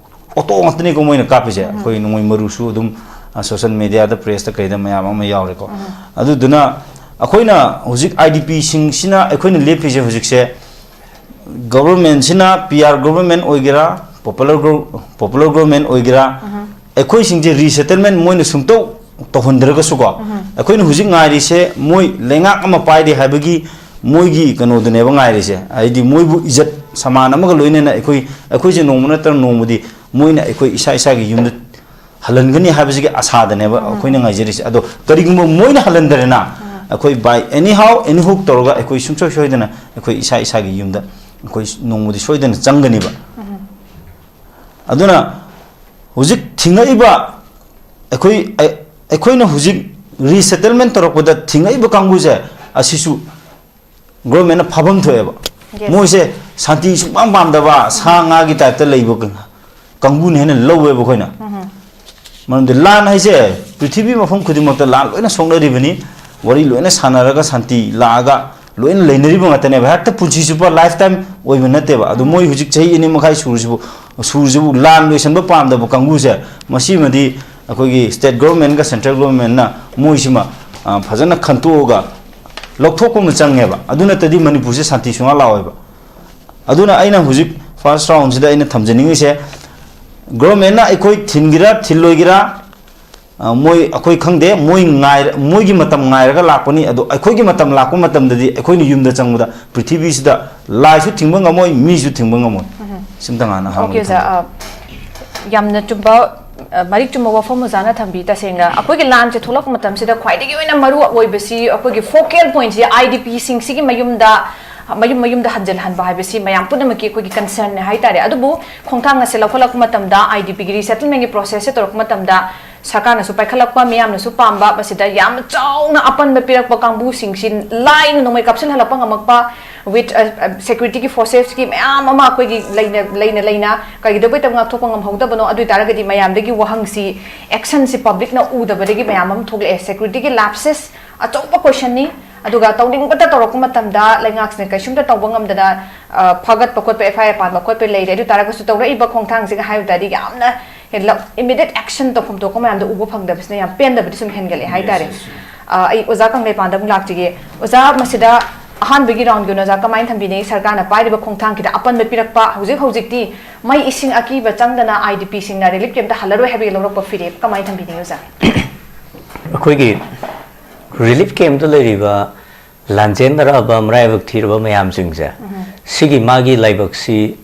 ꯑꯣꯇꯣ ꯉꯥꯛꯇꯅꯤꯀꯣ ꯃꯣꯏꯅ ꯀꯥꯞꯄꯤꯁꯦ꯫ ꯑꯩꯈꯣꯏ ꯅꯣꯡꯃꯩ ꯃꯔꯨꯁꯨ ꯑꯗꯨꯝ, ꯑ, ꯁꯣꯁꯦꯜ ꯃꯦꯗꯤꯌꯥꯗ, ꯄ꯭ꯔꯦꯁꯇ ꯀꯩꯗ ꯃꯌꯥꯝ ꯑꯃ ꯌꯥꯎꯔꯦꯀꯣ꯫ ꯑꯗꯨꯗꯨꯅ ꯑꯩꯈꯣꯏꯅ ꯍꯧꯖꯤꯛ ꯑꯥꯏ ꯗꯤ ꯄꯤꯁꯤꯡꯁꯤꯅ ꯑꯩꯈꯣꯏꯅ ꯂꯦꯞꯄꯤꯁꯦ ꯍꯧꯖꯤꯛꯁꯦ, ꯒꯣꯕꯔꯃꯦꯟꯁꯤꯅ, ꯄꯤ ꯑꯥꯔ ꯒꯣꯕꯔꯃꯦꯟ ꯑꯣꯏꯒꯦꯔꯥ, ꯄꯣꯄꯨꯂꯔ ꯒꯣ-, ꯄꯣꯄꯨꯂꯔ ꯒꯣꯕꯔꯃꯦꯟ ꯑꯣꯏꯒꯦꯔꯥ, ꯑꯩꯈꯣꯏꯁꯤꯡꯁꯦ ꯔꯤꯁꯦꯇꯜꯃꯦꯟ ꯃꯣꯏꯅ ꯁꯨꯡꯇꯧ ꯇꯧꯍꯟꯗ꯭ꯔꯒꯁꯨꯀꯣ, ꯑꯩꯈꯣꯏꯅ ꯍꯧꯖꯤꯛ ꯉꯥꯏꯔꯤꯁꯦ ꯃꯣꯏ ꯂꯩꯉꯥꯛ ꯑꯃ ꯄꯥꯏꯔꯦ ꯍꯥꯏꯕꯒꯤ ꯃꯣꯏꯒꯤ ꯀꯩꯅꯣꯗꯨꯅꯦꯕ ꯉꯥꯏꯔꯤꯁꯦ꯫ ꯍꯥꯏꯗꯤ ꯃꯣꯏꯕꯨ ꯏꯖꯠ ꯁꯃꯥꯟ ꯑꯃꯒ ꯂꯣꯏꯅꯅ ꯑꯩꯈꯣꯏ, ꯑꯩꯈꯣꯏꯁꯦ ꯅꯣꯡꯃ ꯅꯠꯇ꯭ꯔꯒ ꯅꯣꯡꯃꯗꯤ ꯃꯣꯏꯅ ꯑꯩꯈꯣꯏ ꯏꯁꯥ ꯏꯁꯥꯒꯤ ꯌꯨꯝꯗ ꯍꯜꯍꯟꯒꯅꯤ ꯍꯥꯏꯕꯁꯤꯒꯤ ꯑꯁꯥꯗꯅꯦꯕ ꯑꯩꯈꯣꯏꯅ ꯉꯥꯏꯖꯔꯤꯁꯦ꯫ ꯑꯗꯣ ꯀꯔꯤꯒꯨꯝꯕ ꯃꯣꯏꯅ ꯍꯜꯍꯟꯗ꯭ꯔꯦꯅ, ꯑꯩꯈꯣꯏ by anyhow any hook ꯇꯧꯔꯒ ꯑꯩꯈꯣꯏ ꯁꯨꯡꯁꯣꯏ ꯁꯣꯏꯗꯅ ꯑꯩꯈꯣꯏ ꯏꯁꯥ ꯏꯁꯥꯒꯤ ꯌꯨꯝꯗ ꯑꯩꯈꯣꯏ ꯅꯣꯡꯃꯗꯤ ꯁꯣꯏꯗꯅ ꯆꯪꯒꯅꯤꯕ꯫ ꯑꯗꯨꯅ ꯍꯧꯖꯤꯛ ꯊꯤꯡꯉꯛꯏꯕ ꯑꯩꯈꯣꯏ, ꯑꯩ-, ꯑꯩꯈꯣꯏꯅ ꯍꯧꯖꯤꯛ ꯔꯤꯁꯦꯇꯜꯃꯦꯟ ꯇꯧꯔꯛꯄꯗ ꯊꯤꯡꯉꯛꯏꯕ ꯀꯥꯡꯕꯨꯁꯦ, ꯑꯁꯤꯁꯨ ꯒꯣꯔꯃꯦꯟꯅ ꯐꯥꯐꯝ ꯊꯣꯛꯑꯦꯕ꯫ Yes. ꯃꯣꯏꯁꯦ ꯁꯥꯟꯇꯤ ꯁꯨꯡꯄꯥꯝ ꯄꯥꯝꯗꯕ, ꯁꯥ ꯉꯥꯒꯤ ꯇꯥꯏꯞꯇ ꯂꯩꯕ ꯀꯥꯡꯕꯨꯅ ꯍꯦꯟꯅ ꯂꯧꯋꯦꯕ ꯑꯩꯈꯣꯏꯅ꯫ ꯃꯔꯝꯗꯤ ꯂꯥꯟ ꯍꯥꯏꯁꯦ ꯄ꯭ꯔꯤꯊꯤꯕꯤ ꯃꯐꯝ ꯈꯨꯗꯤꯡꯃꯛꯇ ꯂꯥꯟ ꯂꯣꯏꯅ ꯁꯣꯛꯅꯔꯤꯕꯅꯤ꯫ ꯋꯥꯔꯤ ꯂꯣꯏꯅ ꯁꯥꯟꯅꯔꯒ ꯁꯥꯟꯇꯤ ꯂꯥꯛꯑꯒ ꯂꯣꯏꯅ ꯂꯩꯅꯔꯤꯕ ꯉꯥꯛꯇꯅꯦꯕ꯫ ꯍꯦꯛꯇ ꯄꯨꯟꯁꯤ ꯆꯨꯞꯄ, ꯂꯥꯏꯐ ꯇꯥꯏꯝ ꯑꯣꯏꯕ ꯅꯠꯇꯦꯕ꯫ ꯑꯗꯣ ꯃꯣꯏ ꯍꯧꯖꯤꯛ ꯆꯍꯤ ꯑꯅꯤ ꯃꯈꯥꯏ ꯁꯨꯔꯁꯤꯕꯨ, ꯁꯨꯔꯁꯤꯕꯨ ꯂꯥꯟ ꯂꯣꯏꯁꯟꯕ ꯄꯥꯝꯗꯕ ꯀꯥꯡꯕꯨꯁꯦ, ꯃꯁꯤꯃꯗꯤ ꯑꯩꯈꯣꯏꯒꯤ ꯁ꯭ꯇꯦꯠ ꯒꯣꯔꯃꯦꯟꯒ ꯁꯦꯟꯇ꯭ꯔꯦꯜ ꯒꯣꯔꯃꯦꯟꯅ ꯃꯣꯏꯁꯤꯃ, ꯑ, ꯐꯖꯅ ꯈꯟꯇꯣꯛꯑꯒ ꯂꯧꯊꯣꯛꯄ ꯑꯃ ꯆꯪꯉꯦꯕ꯫ ꯑꯗꯨ ꯅꯠꯇꯗꯤ ꯃꯅꯤꯄꯨꯔꯁꯦ ꯁꯥꯟꯇꯤ ꯁꯨꯡꯂꯥꯛ ꯂꯥꯛꯑꯣꯏꯕ꯫ ꯑꯗꯨꯅ ꯑꯩꯅ ꯍꯧꯖꯤꯛ ꯐꯥꯔꯁ ꯔꯥꯎꯟꯁꯤꯗ ꯑꯩꯅ ꯊꯝꯖꯅꯤꯡꯉꯤꯁꯦ, ꯒꯣꯔꯃꯦꯟꯅ ꯑꯩꯈꯣꯏ ꯊꯤꯟꯒꯦꯔꯥ ꯊꯤꯜꯂꯣꯏꯒꯦꯔꯥ, ꯑ, ꯃꯣꯏ, ꯑꯩꯈꯣꯏ ꯈꯪꯗꯦ, ꯃꯣꯏ ꯉꯥꯏꯔ-, ꯃꯣꯏꯒꯤ ꯃꯇꯝ ꯉꯥꯏꯔꯒ ꯂꯥꯛꯄꯅꯤ꯫ ꯑꯗꯣ ꯑꯩꯈꯣꯏꯒꯤ ꯃꯇꯝ ꯂꯥꯛꯄ ꯃꯇꯝꯗꯗꯤ ꯑꯩꯈꯣꯏꯅ ꯌꯨꯝꯗ ꯆꯪꯕꯗ ꯄ꯭ꯔꯤꯊꯤꯕꯤꯁꯤꯗ ꯂꯥꯏꯁꯨ ꯊꯤꯡꯕ ꯉꯝꯃꯣꯏ, ꯃꯤꯁꯨ ꯊꯤꯡꯕ ꯉꯝꯃꯣꯏ꯫ ꯁꯤꯝꯇ ꯉꯥꯟꯅ ꯑꯍꯥꯟꯕꯒꯤ ꯑꯣꯀꯦ ꯑꯣꯖꯥ, ꯊꯝꯖꯒꯦ꯫ ꯑ, ꯌꯥꯝꯅ ꯆꯨꯝꯕ, ꯑ, ꯃꯔꯤꯛ ꯆꯨꯝꯕ ꯋꯥꯐꯝ ꯑꯣꯖꯥꯅ ꯊꯝꯕꯤ꯫ ꯇꯁꯦꯡꯅ ꯑꯩꯈꯣꯏꯒꯤ ꯂꯥꯟꯁꯦ ꯊꯣꯛꯂꯛꯄ ꯃꯇꯝꯁꯤꯗ ꯈ꯭ꯋꯥꯏꯗꯒꯤ ꯑꯣꯏꯅ ꯃꯔꯨ ꯑꯣꯏꯕꯁꯤ ꯑꯩꯈꯣꯏꯒꯤ ꯐꯣꯀꯦꯜ ꯄꯣꯏꯟꯁꯤ ꯑꯥꯏ ꯗꯤ ꯄꯤꯁꯤꯡꯁꯤꯒꯤ ꯃꯌꯨꯝꯗ, ꯃꯌꯨꯝ ꯃꯌꯨꯝꯗ ꯍꯟꯖꯤꯜꯍꯟꯕ ꯍꯥꯏꯕꯁꯤ ꯃꯌꯥꯝ ꯄꯨꯝꯅꯃꯛꯀꯤ ꯑꯩꯈꯣꯏꯒꯤ ꯀꯟꯁꯔꯟꯅꯦ ꯍꯥꯏꯇꯥꯔꯦ꯫ ꯑꯗꯨꯕꯨ ꯈꯣꯡꯊꯥꯡ ꯑꯁꯦ ꯂꯧꯈꯠꯂꯛꯄ ꯃꯇꯝꯗ, ꯑꯥꯏ ꯗꯤ ꯄꯤꯒꯤ ꯔꯤꯁꯦꯇꯜꯃꯦꯟꯒꯤ ꯄ꯭ꯔꯣꯁꯦꯁꯁꯦ ꯇꯧꯔꯛꯄ ꯃꯇꯝꯗ, ꯁꯔꯀꯥꯔꯅꯁꯨ ꯄꯥꯏꯈꯠꯂꯛꯄ, ꯃꯤꯌꯥꯝꯅꯁꯨ ꯄꯥꯝꯕ, ꯃꯁꯤꯗ ꯌꯥꯝꯅ ꯆꯥꯎꯅ ꯑꯄꯟꯕ ꯄꯤꯔꯛꯄ ꯀꯥꯡꯕꯨꯁꯤꯡꯁꯤ ꯂꯥꯏꯅ ꯅꯣꯡꯃꯩ ꯀꯥꯞꯁꯤꯜꯍꯜꯂꯛꯄ ꯉꯝꯃꯛꯄ, with, ꯑ, ꯑ, ꯁꯦꯀ꯭ꯌꯨꯔꯤꯇꯤꯒꯤ ꯐꯣꯔꯁꯦꯁꯀꯤ ꯃꯌꯥꯝ ꯑꯃ ꯑꯩꯈꯣꯏꯒꯤ ꯂꯩꯅ, ꯂꯩꯅ, ꯂꯩꯅ ꯀꯩꯗꯧꯕꯩ ꯇꯧ ꯉꯥꯛꯊꯣꯛꯄ ꯉꯝꯍꯧꯗꯕꯅꯣ? ꯑꯗꯨ ꯑꯣꯏ ꯇꯥꯔꯒꯗꯤ ꯃꯌꯥꯝꯗꯒꯤ ꯋꯥꯍꯪꯁꯤ, ꯑꯦꯛꯁꯟꯁꯤ ꯄꯕ꯭ꯂꯤꯛꯅ ꯎꯗꯕꯗꯒꯤ ꯃꯌꯥꯝ ꯑꯃ ꯊꯣꯛꯂꯛꯑꯦ꯫ ꯁꯦꯀ꯭ꯌꯨꯔꯤꯇꯤꯒꯤ ꯂꯦꯞꯁꯦꯁ ꯑꯆꯧꯕ ꯀꯣꯏꯁꯟꯅꯤ꯫ ꯑꯗꯨꯒ ꯇꯧꯅꯤꯡꯕꯇ ꯇꯧꯔꯛꯄ ꯃꯇꯝꯗ ꯂꯩꯉꯥꯛꯁꯤꯅ ꯀꯩꯁꯨꯝꯇ ꯇꯧꯕ ꯉꯝꯗꯅ, ꯑ, ꯐꯥꯒꯠꯄ ꯈꯣꯠꯄ, ꯑꯦꯐ ꯑꯥꯏ ꯑꯥꯔ ꯄꯥꯟꯕ ꯈꯣꯠꯄ ꯂꯩꯔꯦ꯫ ꯑꯗꯨ ꯇꯥꯔꯒꯁꯨ ꯇꯧꯔꯛꯏꯕ ꯈꯣꯡꯊꯥꯡꯁꯤꯒ ꯍꯥꯏꯕ ꯇꯥꯔꯗꯤ ꯌꯥꯝꯅ ꯍꯦꯟꯂꯞ-, ꯏꯃꯤꯗꯤꯌꯦꯠ ꯑꯦꯛꯁꯟ ꯇꯧꯐꯝ ꯊꯣꯛꯄ ꯃꯌꯥꯝꯗꯣ ꯎꯕ ꯐꯪꯗꯕꯁꯤꯅ ꯌꯥꯝ ꯄꯦꯟꯗꯕꯗꯤ ꯁꯨꯝ ꯍꯦꯟꯒꯠꯂꯛꯑꯦ ꯍꯥꯏꯇꯥꯔꯦ꯫ ꯑ, ꯑꯩ ꯑꯣꯖꯥ ꯀꯪꯂꯩꯄꯥꯟꯗ ꯑꯃꯨꯛ ꯂꯥꯛꯆꯒꯦ꯫ ꯑꯣꯖꯥ, ꯃꯁꯤꯗ ꯑꯍꯥꯟꯕꯒꯤ ꯔꯥꯎꯟꯒꯤ ꯑꯣꯏꯅ ꯑꯣꯖꯥ ꯀꯃꯥꯏꯅ ꯊꯝꯕꯤꯅꯤꯡꯉꯤ? ꯁꯔꯀꯥꯔꯅ ꯄꯥꯏꯔꯤꯕ ꯈꯣꯡꯊꯥꯡ ꯈꯤꯇ ꯑꯄꯟꯕ ꯄꯤꯔꯛꯄ, ꯍꯧꯖꯤꯛ ꯍꯧꯖꯤꯛꯇꯤ ꯃꯩ ꯏꯁꯤꯡ ꯑꯀꯤꯕ ꯆꯪꯗꯅ ꯑꯥꯏ ꯗꯤ ꯄꯤꯁꯤꯡꯅ ꯔꯤꯂꯤꯐ ꯀꯦꯝꯞꯇ ꯍꯜꯂꯔꯣꯏ ꯍꯥꯏꯕꯒꯤ ꯂꯧꯔꯛꯄ ꯐꯤꯔꯦꯞ ꯀꯃꯥꯏꯅ ꯊꯝꯕꯤꯅꯤꯡꯉꯤ ꯑꯣꯖꯥ? ꯑꯩꯈꯣꯏꯒꯤ ꯔꯤꯂꯤꯐ ꯀꯦꯝꯞꯇ ꯂꯩꯔꯤꯕ ꯂꯥꯟꯖꯦꯟꯅꯔꯛꯑꯕ ꯃꯔꯥꯏꯕꯛ ꯊꯤꯔꯕ ꯃꯌꯥꯝꯁꯤꯡꯁꯦ, ꯁꯤꯒꯤ ꯃꯥꯒꯤ ꯂꯥꯏꯕꯛꯁꯤ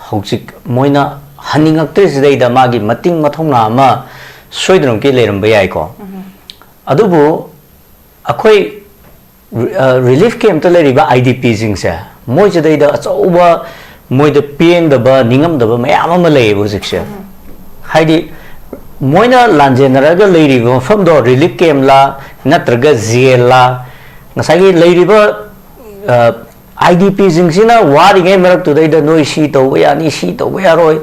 ꯍꯧꯖꯤꯛ ꯃꯣꯏꯅ ꯍꯟꯅꯤꯡꯉꯛꯇ꯭ꯔꯤꯁꯤꯗꯩꯗ ꯃꯥꯒꯤ ꯃꯇꯤꯡ ꯃꯊꯧꯅꯥ ꯑꯃ ꯁꯣꯏꯗꯅꯃꯛꯀꯤ ꯂꯩꯔꯝꯕ ꯌꯥꯏꯀꯣ꯫ ꯑꯗꯨꯕꯨ ꯑꯩꯈꯣꯏ ꯔꯤ-, ꯑ, ꯔꯤꯂꯤꯐ ꯀꯦꯝꯞꯇ ꯂꯩꯔꯤꯕ ꯑꯥꯏ ꯗꯤ ꯄꯤꯁꯤꯡꯁꯦ, ꯃꯣꯏꯁꯤꯗꯩꯗ ꯑꯆꯧꯕ, ꯃꯣꯏꯗ ꯄꯦꯟꯗꯕ, ꯅꯤꯡꯉꯝꯗꯕ ꯃꯌꯥꯝ ꯑꯃ ꯂꯩꯌꯦꯕ ꯍꯧꯖꯤꯛꯁꯦ꯫ ꯍꯥꯏꯗꯤ, ꯃꯣꯏꯅ ꯂꯥꯟꯖꯦꯟꯅꯔꯒ ꯂꯩꯔꯤꯕ ꯃꯐꯝꯗꯣ ꯔꯤꯂꯤꯐ ꯀꯦꯝꯂꯥ ꯅꯠꯇ꯭ꯔꯒ ꯖꯦꯜꯂꯥ? ꯉꯁꯥꯏꯒꯤ ꯂꯩꯔꯤꯕ ꯑꯥꯏ ꯗꯤ ꯄꯤꯁꯤꯡꯁꯤꯅ ꯋꯥꯔꯤꯉꯩ ꯃꯔꯛꯇꯨꯗꯩꯗ ꯅꯣꯏ ꯁꯤ ꯇꯧꯕ ꯌꯥꯅꯤ, ꯁꯤ ꯇꯧꯕ ꯌꯥꯔꯣꯏ,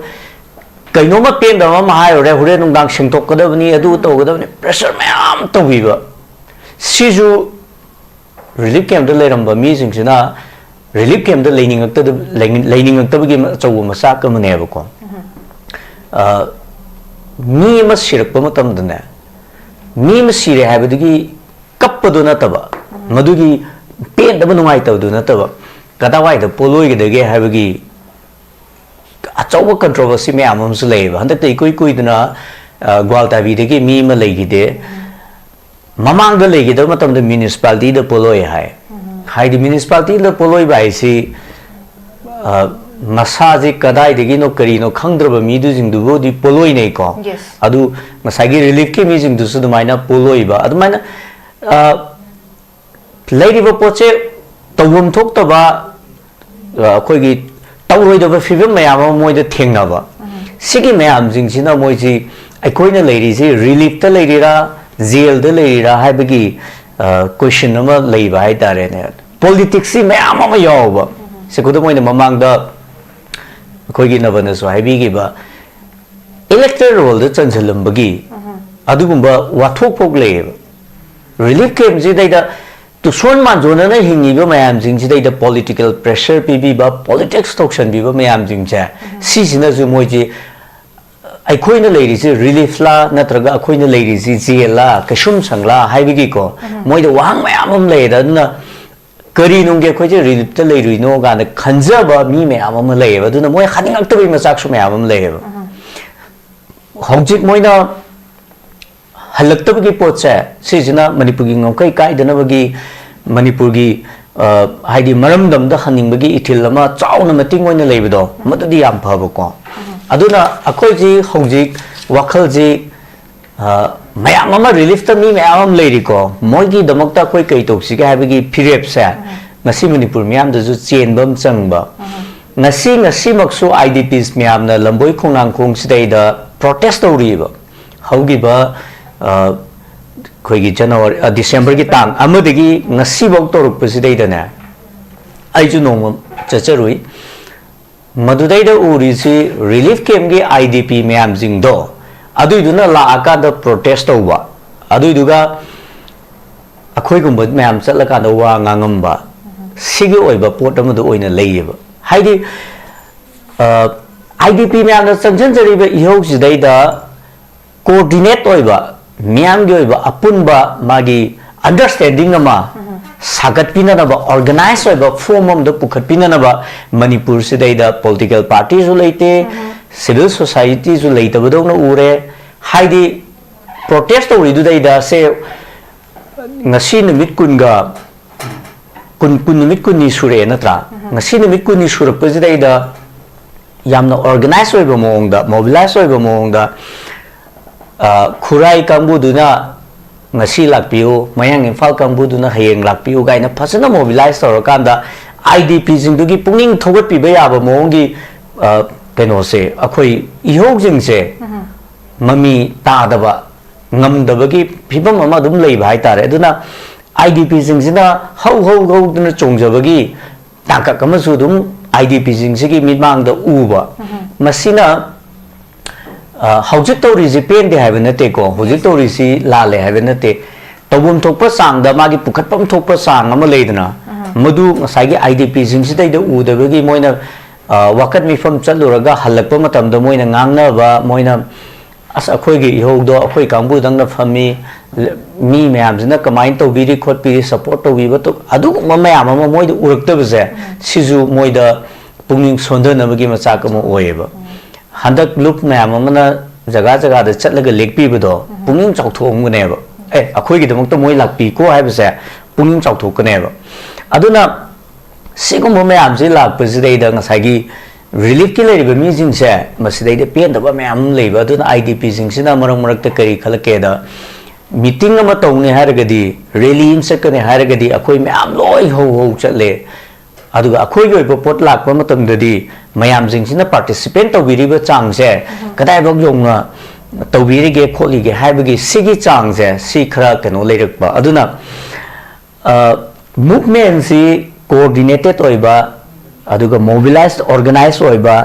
ꯀꯩꯅꯣꯝꯃ ꯄꯦꯟꯗꯕ ꯑꯃ ꯍꯥꯏꯔꯨꯔꯦ, ꯍꯣꯔꯦꯟ ꯅꯨꯡꯗꯥꯡ ꯁꯦꯡꯗꯣꯛꯀꯗꯕꯅꯤ, ꯑꯗꯨ ꯇꯧꯒꯗꯕꯅꯤ, ꯄ꯭ꯔꯦꯁꯔ ꯃꯌꯥꯝ ꯇꯧꯕꯤꯕ꯫ ꯁꯤꯁꯨ ꯔꯤꯂꯤꯐ ꯀꯦꯝꯞꯇ ꯂꯩꯔꯝꯕ ꯃꯤꯁꯤꯡꯁꯤꯅ ꯔꯤꯂꯤꯐ ꯀꯦꯝꯞꯇ ꯂꯩꯅꯤꯡꯉꯛꯇꯗ-, ꯂꯩꯅꯤꯡ-, ꯂꯩꯅꯤꯡꯉꯛꯇꯕꯒꯤ ꯑꯆꯧꯕ ꯃꯆꯥꯛ ꯑꯃꯅꯦꯕꯀꯣ꯫ ꯑ, ꯃꯤ ꯑꯃ ꯁꯤꯔꯛꯄ ꯃꯇꯝꯗꯅꯦ, ꯃꯤ ꯑꯃ ꯁꯤꯔꯦ ꯍꯥꯏꯕꯗꯨꯒꯤ ꯀꯞꯄꯗꯨ ꯅꯠꯇꯕ, ꯃꯗꯨꯒꯤ ꯄꯦꯟꯗꯕ ꯅꯨꯡꯉꯥꯏꯇꯕꯗꯨ ꯅꯠꯇꯕ, ꯀꯗꯥꯏꯋꯥꯏꯗ ꯄꯣꯂꯣꯏꯒꯗꯒꯦ ꯍꯥꯏꯕꯒꯤ ꯑꯆꯧꯕ ꯀꯟꯇ꯭ꯔꯣꯚꯔꯁꯤ ꯃꯌꯥꯝ ꯑꯃꯁꯨ ꯂꯩꯌꯦꯕ꯫ ꯍꯟꯗꯛꯇ ꯏꯀꯨꯏ ꯀꯨꯏꯗꯅ, ꯑ, ꯒ꯭ꯋꯥꯜꯇꯥꯕꯤꯗꯒꯤ ꯃꯤ ꯑꯃ ꯂꯩꯈꯤꯗꯦ꯫ ꯃꯃꯥꯡꯗ ꯂꯩꯈꯤꯗꯕ ꯃꯇꯝꯗ ꯃ꯭ꯌꯨꯅꯤꯁꯤꯄꯥꯂꯤꯇꯤꯗ ꯄꯣꯂꯣꯏ ꯍꯥꯏ꯫ ꯍꯥꯏꯗꯤ ꯃ꯭ꯌꯨꯅꯤꯁꯤꯄꯥꯂꯤꯇꯤꯗ ꯄꯣꯂꯣꯏꯕ ꯍꯥꯏꯁꯤ, ꯑ, ꯃꯁꯥꯁꯦ ꯀꯗꯥꯏꯗꯒꯤꯅꯣ ꯀꯔꯤꯅꯣ ꯈꯪꯗ꯭ꯔꯕ ꯃꯤꯗꯨꯁꯤꯡꯗꯨꯕꯨꯗꯤ ꯄꯣꯂꯣꯏꯅꯩꯀꯣ꯫ Yes. ꯑꯗꯨ ꯉꯁꯥꯏꯒꯤ ꯔꯤꯂꯤꯐꯀꯤ ꯃꯤꯁꯤꯡꯗꯨꯁꯨ ꯑꯗꯨꯃꯥꯏꯅ ꯄꯣꯂꯣꯏꯕ, ꯑꯗꯨꯃꯥꯏꯅ, ꯑ, ꯂꯩꯔꯤꯕ ꯄꯣꯠꯁꯦ ꯇꯧꯐꯝ ꯊꯣꯛꯇꯕ, ꯑ, ꯑꯩꯈꯣꯏꯒꯤ ꯇꯧꯔꯣꯏꯗꯕ ꯐꯤꯕꯝ ꯃꯌꯥꯝ ꯑꯃ ꯃꯣꯏꯗ ꯊꯦꯡꯅꯕ꯫ ꯁꯤꯒꯤ ꯃꯌꯥꯝꯁꯤꯡꯁꯤꯅ ꯃꯣꯏꯁꯤ ꯑꯩꯈꯣꯏꯅ ꯂꯩꯔꯤꯁꯤ ꯔꯤꯂꯤꯐꯇ ꯂꯩꯔꯤꯔꯥ, ꯖꯦꯜꯗ ꯂꯩꯔꯤꯔꯥ ꯍꯥꯏꯕꯒꯤ, ꯑ, ꯀꯣꯏꯁꯟ ꯑꯃ ꯂꯩꯕ ꯍꯥꯏꯇꯥꯔꯦꯅꯦ꯫ ꯄꯣꯂꯤꯇꯤꯛꯁꯁꯤ ꯃꯌꯥꯝ ꯑꯃ ꯌꯥꯎꯕ꯫ ꯁꯤ ꯈꯨꯗꯝ ꯑꯣꯏꯅ ꯃꯃꯥꯡꯗ ꯑꯩꯈꯣꯏꯒꯤ ꯅꯕꯅꯁꯨ ꯍꯥꯏꯕꯤꯈꯤꯕ, ꯏꯂꯦꯛꯇꯔꯦꯜ ꯔꯣꯜꯗ ꯆꯟꯁꯤꯜꯂꯝꯕꯒꯤ ꯑꯗꯨꯒꯨꯝꯕ ꯋꯥꯊꯣꯛ ꯐꯥꯎ ꯂꯩꯌꯦꯕ꯫ ꯔꯤꯂꯤꯐ ꯀꯦꯝꯞꯁꯤꯗꯩꯗ ꯇꯨꯁꯣꯟ ꯃꯥꯟꯖꯣꯟꯅꯅ ꯍꯤꯡꯉꯤꯕ ꯃꯌꯥꯝꯁꯤꯡꯁꯤꯗꯩꯗ ꯄꯣꯂꯤꯇꯤꯀꯦꯜ ꯄ꯭ꯔꯦꯁꯔ ꯄꯤꯕꯤꯕ, ꯄꯣꯂꯤꯇꯤꯛꯁ ꯇꯧꯁꯟꯕꯤꯕ ꯃꯌꯥꯝꯁꯤꯡꯁꯦ, ꯁꯤꯁꯤꯅꯁꯨ ꯃꯣꯏꯁꯤ ꯑꯩꯈꯣꯏꯅ ꯂꯩꯔꯤꯁꯤ ꯔꯤꯂꯤꯐꯂꯥ ꯅꯠꯇ꯭ꯔꯒ ꯑꯩꯈꯣꯏꯅ ꯂꯩꯔꯤꯁꯤ ꯖꯦꯜꯂꯥ, ꯀꯩꯁꯨꯝꯁꯪꯂꯥ ꯍꯥꯏꯕꯒꯤꯀꯣ, ꯃꯣꯏꯗ ꯋꯥꯍꯪ ꯃꯌꯥꯝ ꯑꯃ ꯂꯩꯔꯦ꯫ ꯑꯗꯨꯅ ꯀꯔꯤꯅꯨꯡꯒꯤ ꯑꯩꯈꯣꯏꯁꯦ ꯔꯤꯂꯤꯐꯇ ꯂꯩꯔꯨꯏꯅꯣ ꯀꯥꯏꯅ ꯈꯟꯖꯕ ꯃꯤ ꯃꯌꯥꯝ ꯑꯃ ꯂꯩꯌꯦꯕ꯫ ꯑꯗꯨꯅ ꯃꯣꯏ ꯍꯥꯏꯅꯤꯡꯉꯛꯇꯕꯒꯤ ꯃꯆꯥꯛꯁꯨ ꯃꯌꯥꯝ ꯑꯃ ꯂꯩꯌꯦꯕ꯫ ꯍꯧꯖꯤꯛ ꯃꯣꯏꯅ ꯍꯜꯂꯛꯇꯕꯒꯤ ꯄꯣꯠꯁꯦ, ꯁꯤꯁꯤꯅ ꯃꯅꯤꯄꯨꯔꯒꯤ ꯉꯝꯈꯩ ꯀꯥꯏꯗꯅꯕꯒꯤ, ꯃꯅꯤꯄꯨꯔꯒꯤ, ꯑ, ꯍꯥꯏꯗꯤ ꯃꯔꯝꯗꯝꯗ ꯍꯟꯅꯤꯡꯕꯒꯤ ꯏꯊꯤꯜ ꯑꯃ ꯆꯥꯎꯅ ꯃꯇꯤꯡ ꯑꯣꯏꯅ ꯂꯩꯕꯗꯣ, ꯃꯗꯨꯗꯤ ꯌꯥꯝ ꯐꯕꯀꯣ꯫ ꯑꯗꯨꯅ ꯑꯩꯈꯣꯏꯁꯤ ꯍꯧꯖꯤꯛ ꯋꯥꯈꯜꯁꯤ, ꯑ, ꯃꯌꯥꯝ ꯑꯃ ꯔꯤꯂꯤꯐꯇ ꯃꯤ ꯃꯌꯥꯝ ꯑꯃ ꯂꯩꯔꯤꯀꯣ, ꯃꯣꯏꯒꯤꯗꯃꯛꯇ ꯑꯩꯈꯣꯏ ꯀꯩ ꯇꯧꯁꯤꯒꯦ ꯍꯥꯏꯕꯒꯤ ꯐꯤꯔꯦꯞꯁꯦ ꯉꯁꯤ ꯃꯅꯤꯄꯨꯔ ꯃꯤꯌꯥꯝꯗꯁꯨ ꯆꯦꯟꯕ ꯑꯃ ꯆꯪꯕ꯫ ꯉꯁꯤ, ꯉꯁꯤꯃꯛꯁꯨ ꯑꯥꯏ ꯗꯤ ꯄꯤꯁ ꯃꯌꯥꯝꯅ ꯂꯝꯕꯣꯏ ꯈꯣꯡꯅꯥꯡꯈꯣꯡ ꯁꯤꯗꯩꯗ ꯄ꯭ꯔꯣꯇꯦꯁ ꯇꯧꯔꯤꯕ꯫ ꯍꯧꯈꯤꯕ ꯑ, ꯑꯩꯈꯣꯏꯒꯤ ꯖꯅꯋꯥꯔꯤ ꯑ, ꯗꯤꯁꯦꯝꯕꯔꯒꯤ ꯇꯥꯡ ꯑꯃꯗꯒꯤ ꯉꯁꯤꯐꯥꯎ ꯇꯧꯔꯛꯄꯁꯤꯗꯩꯗꯅꯦ, ꯑꯩꯁꯨ ꯅꯣꯡꯃ ꯆꯠꯆꯔꯨꯏ꯫ ꯃꯗꯨꯗꯩꯗ ꯎꯔꯤꯁꯤ ꯔꯤꯂꯤꯐ ꯀꯦꯝꯞꯀꯤ ꯑꯥꯏ ꯗꯤ ꯄꯤ ꯃꯌꯥꯝꯁꯤꯡꯗꯣ, ꯑꯗꯨꯏꯗꯨꯅ ꯂꯥꯛꯑꯀꯥꯟꯗ ꯄ꯭ꯔꯣꯇꯦꯁ ꯇꯧꯕ, ꯑꯗꯨꯏꯗꯨꯒ ꯑꯩꯈꯣꯏꯒꯨꯝꯕ ꯃꯌꯥꯝ ꯆꯠꯂꯀꯥꯟꯗ ꯋꯥ ꯉꯥꯡꯉꯝꯕ, ꯁꯤꯒꯤ ꯑꯣꯏꯕ ꯄꯣꯠ ꯑꯃꯗ ꯑꯣꯏꯅ ꯂꯩꯌꯦꯕ꯫ ꯍꯥꯏꯗꯤ ꯑꯥꯏ ꯗꯤ ꯄꯤ ꯃꯌꯥꯝꯅ ꯆꯪꯁꯤꯟꯖꯔꯤꯕ ꯏꯍꯧꯁꯤꯗꯩꯗ ꯀꯣꯑꯣꯔꯗꯤꯅꯦꯠ ꯑꯣꯏꯕ, ꯃꯤꯌꯥꯝꯒꯤ ꯑꯣꯏꯕ ꯑꯄꯨꯟꯕ ꯃꯥꯒꯤ ꯑꯟꯗꯔꯁ꯭ꯇꯦꯟꯗꯤꯡ ꯑꯃ ꯁꯥꯒꯠꯄꯤꯅꯅꯕ, ꯑꯣꯔꯒꯅꯥꯏꯖ ꯑꯣꯏꯕ ꯐꯣꯔꯝ ꯑꯃꯗ ꯄꯨꯈꯠꯄꯤꯅꯅꯕ ꯃꯅꯤꯄꯨꯔꯁꯤꯗꯩꯗ ꯄꯣꯂꯤꯇꯤꯀꯦꯜ ꯄꯥꯔꯇꯤꯁꯨ ꯂꯩꯇꯦ, ꯁꯤꯚꯤꯜ ꯁꯣꯁꯥꯏꯇꯤꯁꯨ ꯂꯩꯇꯕꯗꯧꯅ ꯎꯔꯦ꯫ ꯍꯥꯏꯗꯤ ꯄ꯭ꯔꯣꯇꯦꯁ ꯇꯧꯔꯤꯗꯨꯗꯩꯗ ꯁꯦ ꯉꯁꯤ ꯅꯨꯃꯤꯠ ꯀꯨꯟꯒ ꯀꯨꯟ, ꯀꯨꯟ ꯅꯨꯃꯤꯠ ꯀꯨꯟꯅꯤ ꯁꯨꯔꯛꯑꯦ ꯅꯠꯇ꯭ꯔꯥ? ꯉꯁꯤ ꯅꯨꯃꯤꯠ ꯀꯨꯟꯅꯤ ꯁꯨꯔꯛꯄꯁꯤꯗꯩꯗ ꯌꯥꯝꯅ ꯑꯣꯔꯒꯅꯥꯏꯖ ꯑꯣꯏꯕ ꯃꯑꯣꯡꯗ, ꯃꯣꯕꯤꯂꯥꯏꯖ ꯑꯣꯏꯕ ꯃꯑꯣꯡꯗ, ꯑ, ꯈꯨꯔꯥꯏ ꯀꯥꯡꯕꯨꯗꯨꯅ ꯉꯁꯤ ꯂꯥꯛꯄꯤꯌꯨ, ꯃꯌꯥꯡ ꯏꯝꯐꯥꯜ ꯀꯥꯡꯕꯨꯗꯨꯅ ꯍꯌꯦꯡ ꯂꯥꯛꯄꯤꯌꯨ ꯀꯥꯏꯅ ꯐꯖꯅ ꯃꯣꯕꯤꯂꯥꯏꯖ ꯇꯧꯔꯀꯥꯟꯗ ꯑꯥꯏ ꯗꯤ ꯄꯤꯁꯤꯡꯗꯨꯒꯤ ꯄꯨꯛꯅꯤꯡ ꯊꯧꯒꯠꯄꯤꯕ ꯌꯥꯕ ꯃꯑꯣꯡꯒꯤ, ꯑ, ꯀꯩꯅꯣꯁꯦ, ꯑꯩꯈꯣꯏ ꯏꯍꯧꯁꯤꯡꯁꯦ ꯃꯃꯤ ꯇꯥꯗꯕ, ꯉꯝꯗꯕꯒꯤ ꯐꯤꯕꯝ ꯑꯃ ꯑꯗꯨꯝ ꯂꯩꯕ ꯍꯥꯏꯇꯥꯔꯦ꯫ ꯑꯗꯨꯅ ꯑꯥꯏ ꯗꯤ ꯄꯤꯁꯤꯡꯁꯤꯅ ꯍꯧ ꯍꯧ ꯍꯧꯗꯅ ꯆꯣꯡꯖꯕꯒꯤ ꯇꯥꯡꯀꯛ ꯑꯃꯁꯨ ꯑꯗꯨꯝ ꯑꯥꯏ ꯗꯤ ꯄꯤꯁꯤꯡꯁꯤꯒꯤ ꯃꯤꯠꯃꯥꯡꯗ ꯎꯕ꯫ ꯃꯁꯤꯅ, ꯑ, ꯍꯧꯖꯤꯛ ꯇꯧꯔꯤꯁꯤ ꯄꯦꯟꯗꯦ ꯍꯥꯏꯕ ꯅꯠꯇꯦꯀꯣ, ꯍꯧꯖꯤꯛ ꯇꯧꯔꯤꯁꯤ ꯂꯥꯜꯂꯦ ꯍꯥꯏꯕ ꯅꯠꯇꯦ꯫ ꯇꯧꯐꯝ ꯊꯣꯛꯄ ꯆꯥꯡꯗ, ꯃꯥꯒꯤ ꯄꯨꯈꯠꯐꯝ ꯊꯣꯛꯄ ꯆꯥꯡ ꯑꯃ ꯂꯩꯗꯅ, ꯃꯗꯨ ꯉꯁꯥꯏꯒꯤ ꯑꯥꯏ ꯗꯤ ꯄꯤꯁꯤꯡꯁꯤꯗꯩꯗ ꯎꯗꯕꯒꯤ ꯃꯣꯏꯅ, ꯑ, ꯋꯥꯀꯠ ꯃꯤꯐꯝ ꯆꯠꯂꯨꯔꯒ ꯍꯜꯂꯛꯄ ꯃꯇꯝꯗ ꯃꯣꯏꯅ ꯉꯥꯡꯅꯕ, ꯃꯣꯏꯅ "ꯑꯁ, ꯑꯩꯈꯣꯏꯒꯤ ꯏꯍꯧꯗꯣ ꯑꯩꯈꯣꯏ ꯀꯥꯡꯕꯨꯗꯪꯅ ꯐꯝꯃꯤ, ꯃꯤ ꯃꯌꯥꯝꯁꯤꯅ ꯀꯃꯥꯏꯅ ꯇꯧꯕꯤꯔꯤ ꯈꯣꯠꯄꯤꯔꯤ, ꯁꯄꯣꯔꯠ ꯇꯧꯕꯤꯕ ꯇꯧ-," ꯑꯗꯨꯒꯨꯝꯕ ꯃꯌꯥꯝ ꯑꯃ ꯃꯣꯏꯗ ꯎꯔꯛꯇꯕꯁꯦ, ꯁꯤꯁꯨ ꯃꯣꯏꯗ ꯄꯨꯛꯅꯤꯡ ꯁꯣꯟꯊꯅꯕꯒꯤ ꯃꯆꯥꯛ ꯑꯃ ꯑꯣꯏꯌꯦꯕ꯫ ꯍꯟꯗꯛ ꯂꯨꯞ ꯃꯌꯥꯝ ꯑꯃꯅ ꯖꯒꯥ ꯖꯒꯥꯗ ꯆꯠꯂꯒ ꯂꯦꯛꯄꯤꯕꯗꯣ ꯄꯨꯛꯅꯤꯡ ꯆꯥꯎꯊꯣꯛꯑꯝꯒꯅꯦꯕ꯫ "ꯑꯦ, ꯑꯩꯈꯣꯏꯒꯤꯗꯃꯛꯇ ꯃꯣꯏ ꯂꯥꯛꯄꯤꯀꯣ" ꯍꯥꯏꯕꯁꯦ ꯄꯨꯛꯅꯤꯡ ꯆꯥꯎꯊꯣꯛꯀꯅꯦꯕ꯫ ꯑꯗꯨꯅ ꯁꯤꯒꯨꯝꯕ ꯃꯌꯥꯝꯁꯤ ꯂꯥꯛꯄꯁꯤꯗꯩꯗ ꯉꯁꯥꯏꯒꯤ ꯔꯤꯂꯤꯐꯀꯤ ꯂꯩꯔꯤꯕ ꯃꯤꯁꯤꯡꯁꯦ ꯃꯁꯤꯗꯩꯗ ꯄꯦꯟꯗꯕ ꯃꯌꯥꯝ ꯑꯃ ꯂꯩꯕ꯫ ꯑꯗꯨꯅ ꯑꯥꯏ ꯗꯤ ꯄꯤꯁꯤꯡꯁꯤꯅ ꯃꯔꯛ ꯃꯔꯛꯇ ꯀꯔꯤ ꯈꯜꯂꯛꯀꯦꯗ, ꯃꯤꯇꯤꯡ ꯑꯃ ꯇꯧꯅꯤ ꯍꯥꯏꯔꯒꯗꯤ, ꯔꯦꯂꯤ ꯑꯃ ꯆꯠꯀꯅꯤ ꯍꯥꯏꯔꯒꯗꯤ ꯑꯩꯈꯣꯏ ꯃꯌꯥꯝ ꯂꯣꯏ ꯍꯧ ꯍꯧ ꯆꯠꯂꯦ꯫ ꯑꯗꯨꯒ ꯑꯩꯈꯣꯏꯒꯤ ꯑꯣꯏꯕ ꯄꯣꯠ ꯂꯥꯛꯄ ꯃꯇꯝꯗꯗꯤ ꯃꯌꯥꯝꯁꯤꯡꯁꯤꯅ ꯄꯥꯔꯇꯤꯁꯤꯄꯦꯠ ꯇꯧꯕꯤꯔꯤꯕ ꯆꯥꯡꯁꯦ ꯀꯗꯥꯏꯐꯥꯎ ꯌꯧꯅ ꯇꯧꯕꯤꯔꯤꯒꯦ ꯈꯣꯠꯂꯤꯒꯦ ꯍꯥꯏꯕꯒꯤ ꯁꯤꯒꯤ ꯆꯥꯡꯁꯦ, ꯁꯤ ꯈꯔ ꯀꯩꯅꯣ ꯂꯩꯔꯛꯄ꯫ ꯑꯗꯨꯅ ꯃꯨꯞꯃꯦꯟꯁꯤ ꯀꯣꯑꯣꯔꯗꯤꯅꯦꯇꯦꯠ ꯑꯣꯏꯕ, ꯑꯗꯨꯒ ꯃꯣꯕꯤꯂꯥꯏꯁ ꯑꯣꯔꯒꯅꯥꯏꯁ ꯑꯣꯏꯕ,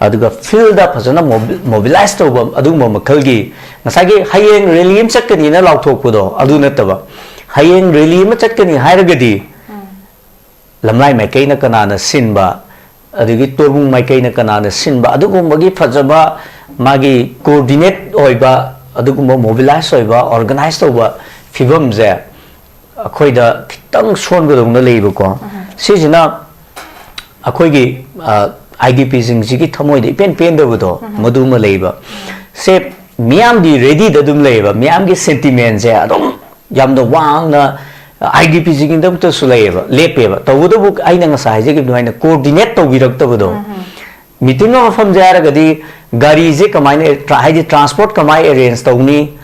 ꯑꯗꯨꯒ ꯐꯤꯜꯗ ꯐꯖꯅ ꯃꯣꯕꯤꯂꯥꯏꯁ ꯇꯧꯕ, ꯑꯗꯨꯒꯨꯝꯕ ꯃꯈꯜꯒꯤ, ꯉꯁꯥꯏꯒꯤ ꯍꯌꯦꯡ ꯔꯦꯂꯤ ꯑꯃ ꯆꯠꯀꯅꯤꯅ ꯂꯥꯎꯊꯣꯛꯄꯗꯣ ꯑꯗꯨ ꯅꯠꯇꯕ, ꯍꯌꯦꯡ ꯔꯦꯂꯤ ꯑꯃ ꯆꯠꯀꯅꯤ ꯍꯥꯏꯔꯒꯗꯤ ꯂꯝꯂꯥꯏ ꯃꯥꯏꯀꯩꯅ ꯀꯅꯥꯅ ꯁꯤꯟꯕ, ꯑꯗꯒꯤ ꯇꯣꯔꯕꯨꯡ ꯃꯥꯏꯀꯩꯅ ꯀꯅꯥꯅ ꯁꯤꯟꯕ, ꯑꯗꯨꯒꯨꯝꯕꯒꯤ ꯐꯖꯕ, ꯃꯥꯒꯤ ꯀꯣꯑꯣꯔꯗꯤꯅꯦꯠ ꯑꯣꯏꯕ, ꯑꯗꯨꯒꯨꯝꯕ ꯃꯣꯕꯤꯂꯥꯏꯁ ꯑꯣꯏꯕ, ꯑꯣꯔꯒꯅꯥꯏꯁ ꯇꯧꯕ ꯐꯤꯕꯝꯁꯦ ꯑꯩꯈꯣꯏꯗ ꯈꯤꯇꯪ ꯁꯣꯟꯕꯗꯧꯅ ꯂꯩꯕꯀꯣ꯫ ꯁꯤꯁꯤꯅ ꯑꯩꯈꯣꯏꯒꯤ ꯑꯥꯏ ꯗꯤ ꯄꯤꯁꯤꯡꯁꯤꯒꯤ ꯊꯃꯣꯏꯗ ꯏꯄꯦꯟ ꯄꯦꯟꯗꯕꯗꯣ, ꯃꯗꯨꯃ ꯂꯩꯕ꯫ ꯁꯦ, ꯃꯤꯌꯥꯝꯗꯤ ꯔꯦꯗꯤꯗ ꯑꯗꯨꯝ ꯂꯩꯌꯦꯕ, ꯃꯤꯌꯥꯝꯒꯤ ꯁꯦꯟꯇꯤꯃꯦꯟꯁꯦ ꯑꯗꯨꯝ ꯌꯥꯝꯅ ꯋꯥꯡꯅ ꯑꯥꯏ ꯗꯤ ꯄꯤꯁꯤꯡꯒꯤꯗꯃꯛꯇꯁꯨ ꯂꯩꯌꯦꯕ, ꯂꯦꯞꯄꯦꯕ꯫ ꯇꯧꯕꯇꯕꯨ ꯑꯩꯅ ꯉꯁꯥꯏ ꯍꯥꯏꯖꯈꯤꯕ ꯑꯗꯨꯃꯥꯏꯅ ꯀꯣꯑꯣꯔꯗꯤꯅꯦꯠ ꯇꯧꯕꯤꯔꯛꯇꯕꯗꯣ꯫ ꯃꯤꯇꯤꯡ ꯑꯃ ꯃꯐꯝꯁꯦ ꯍꯥꯏꯔꯒꯗꯤ ꯒꯥꯔꯤꯁꯦ ꯀꯃꯥꯏꯅ, ꯍꯥꯏꯗꯤ ꯇ꯭ꯔꯥꯟꯁꯄꯣꯔꯠ ꯀꯃꯥꯏꯅ ꯑꯦꯔꯦꯟꯖ ꯇꯧꯅꯤ?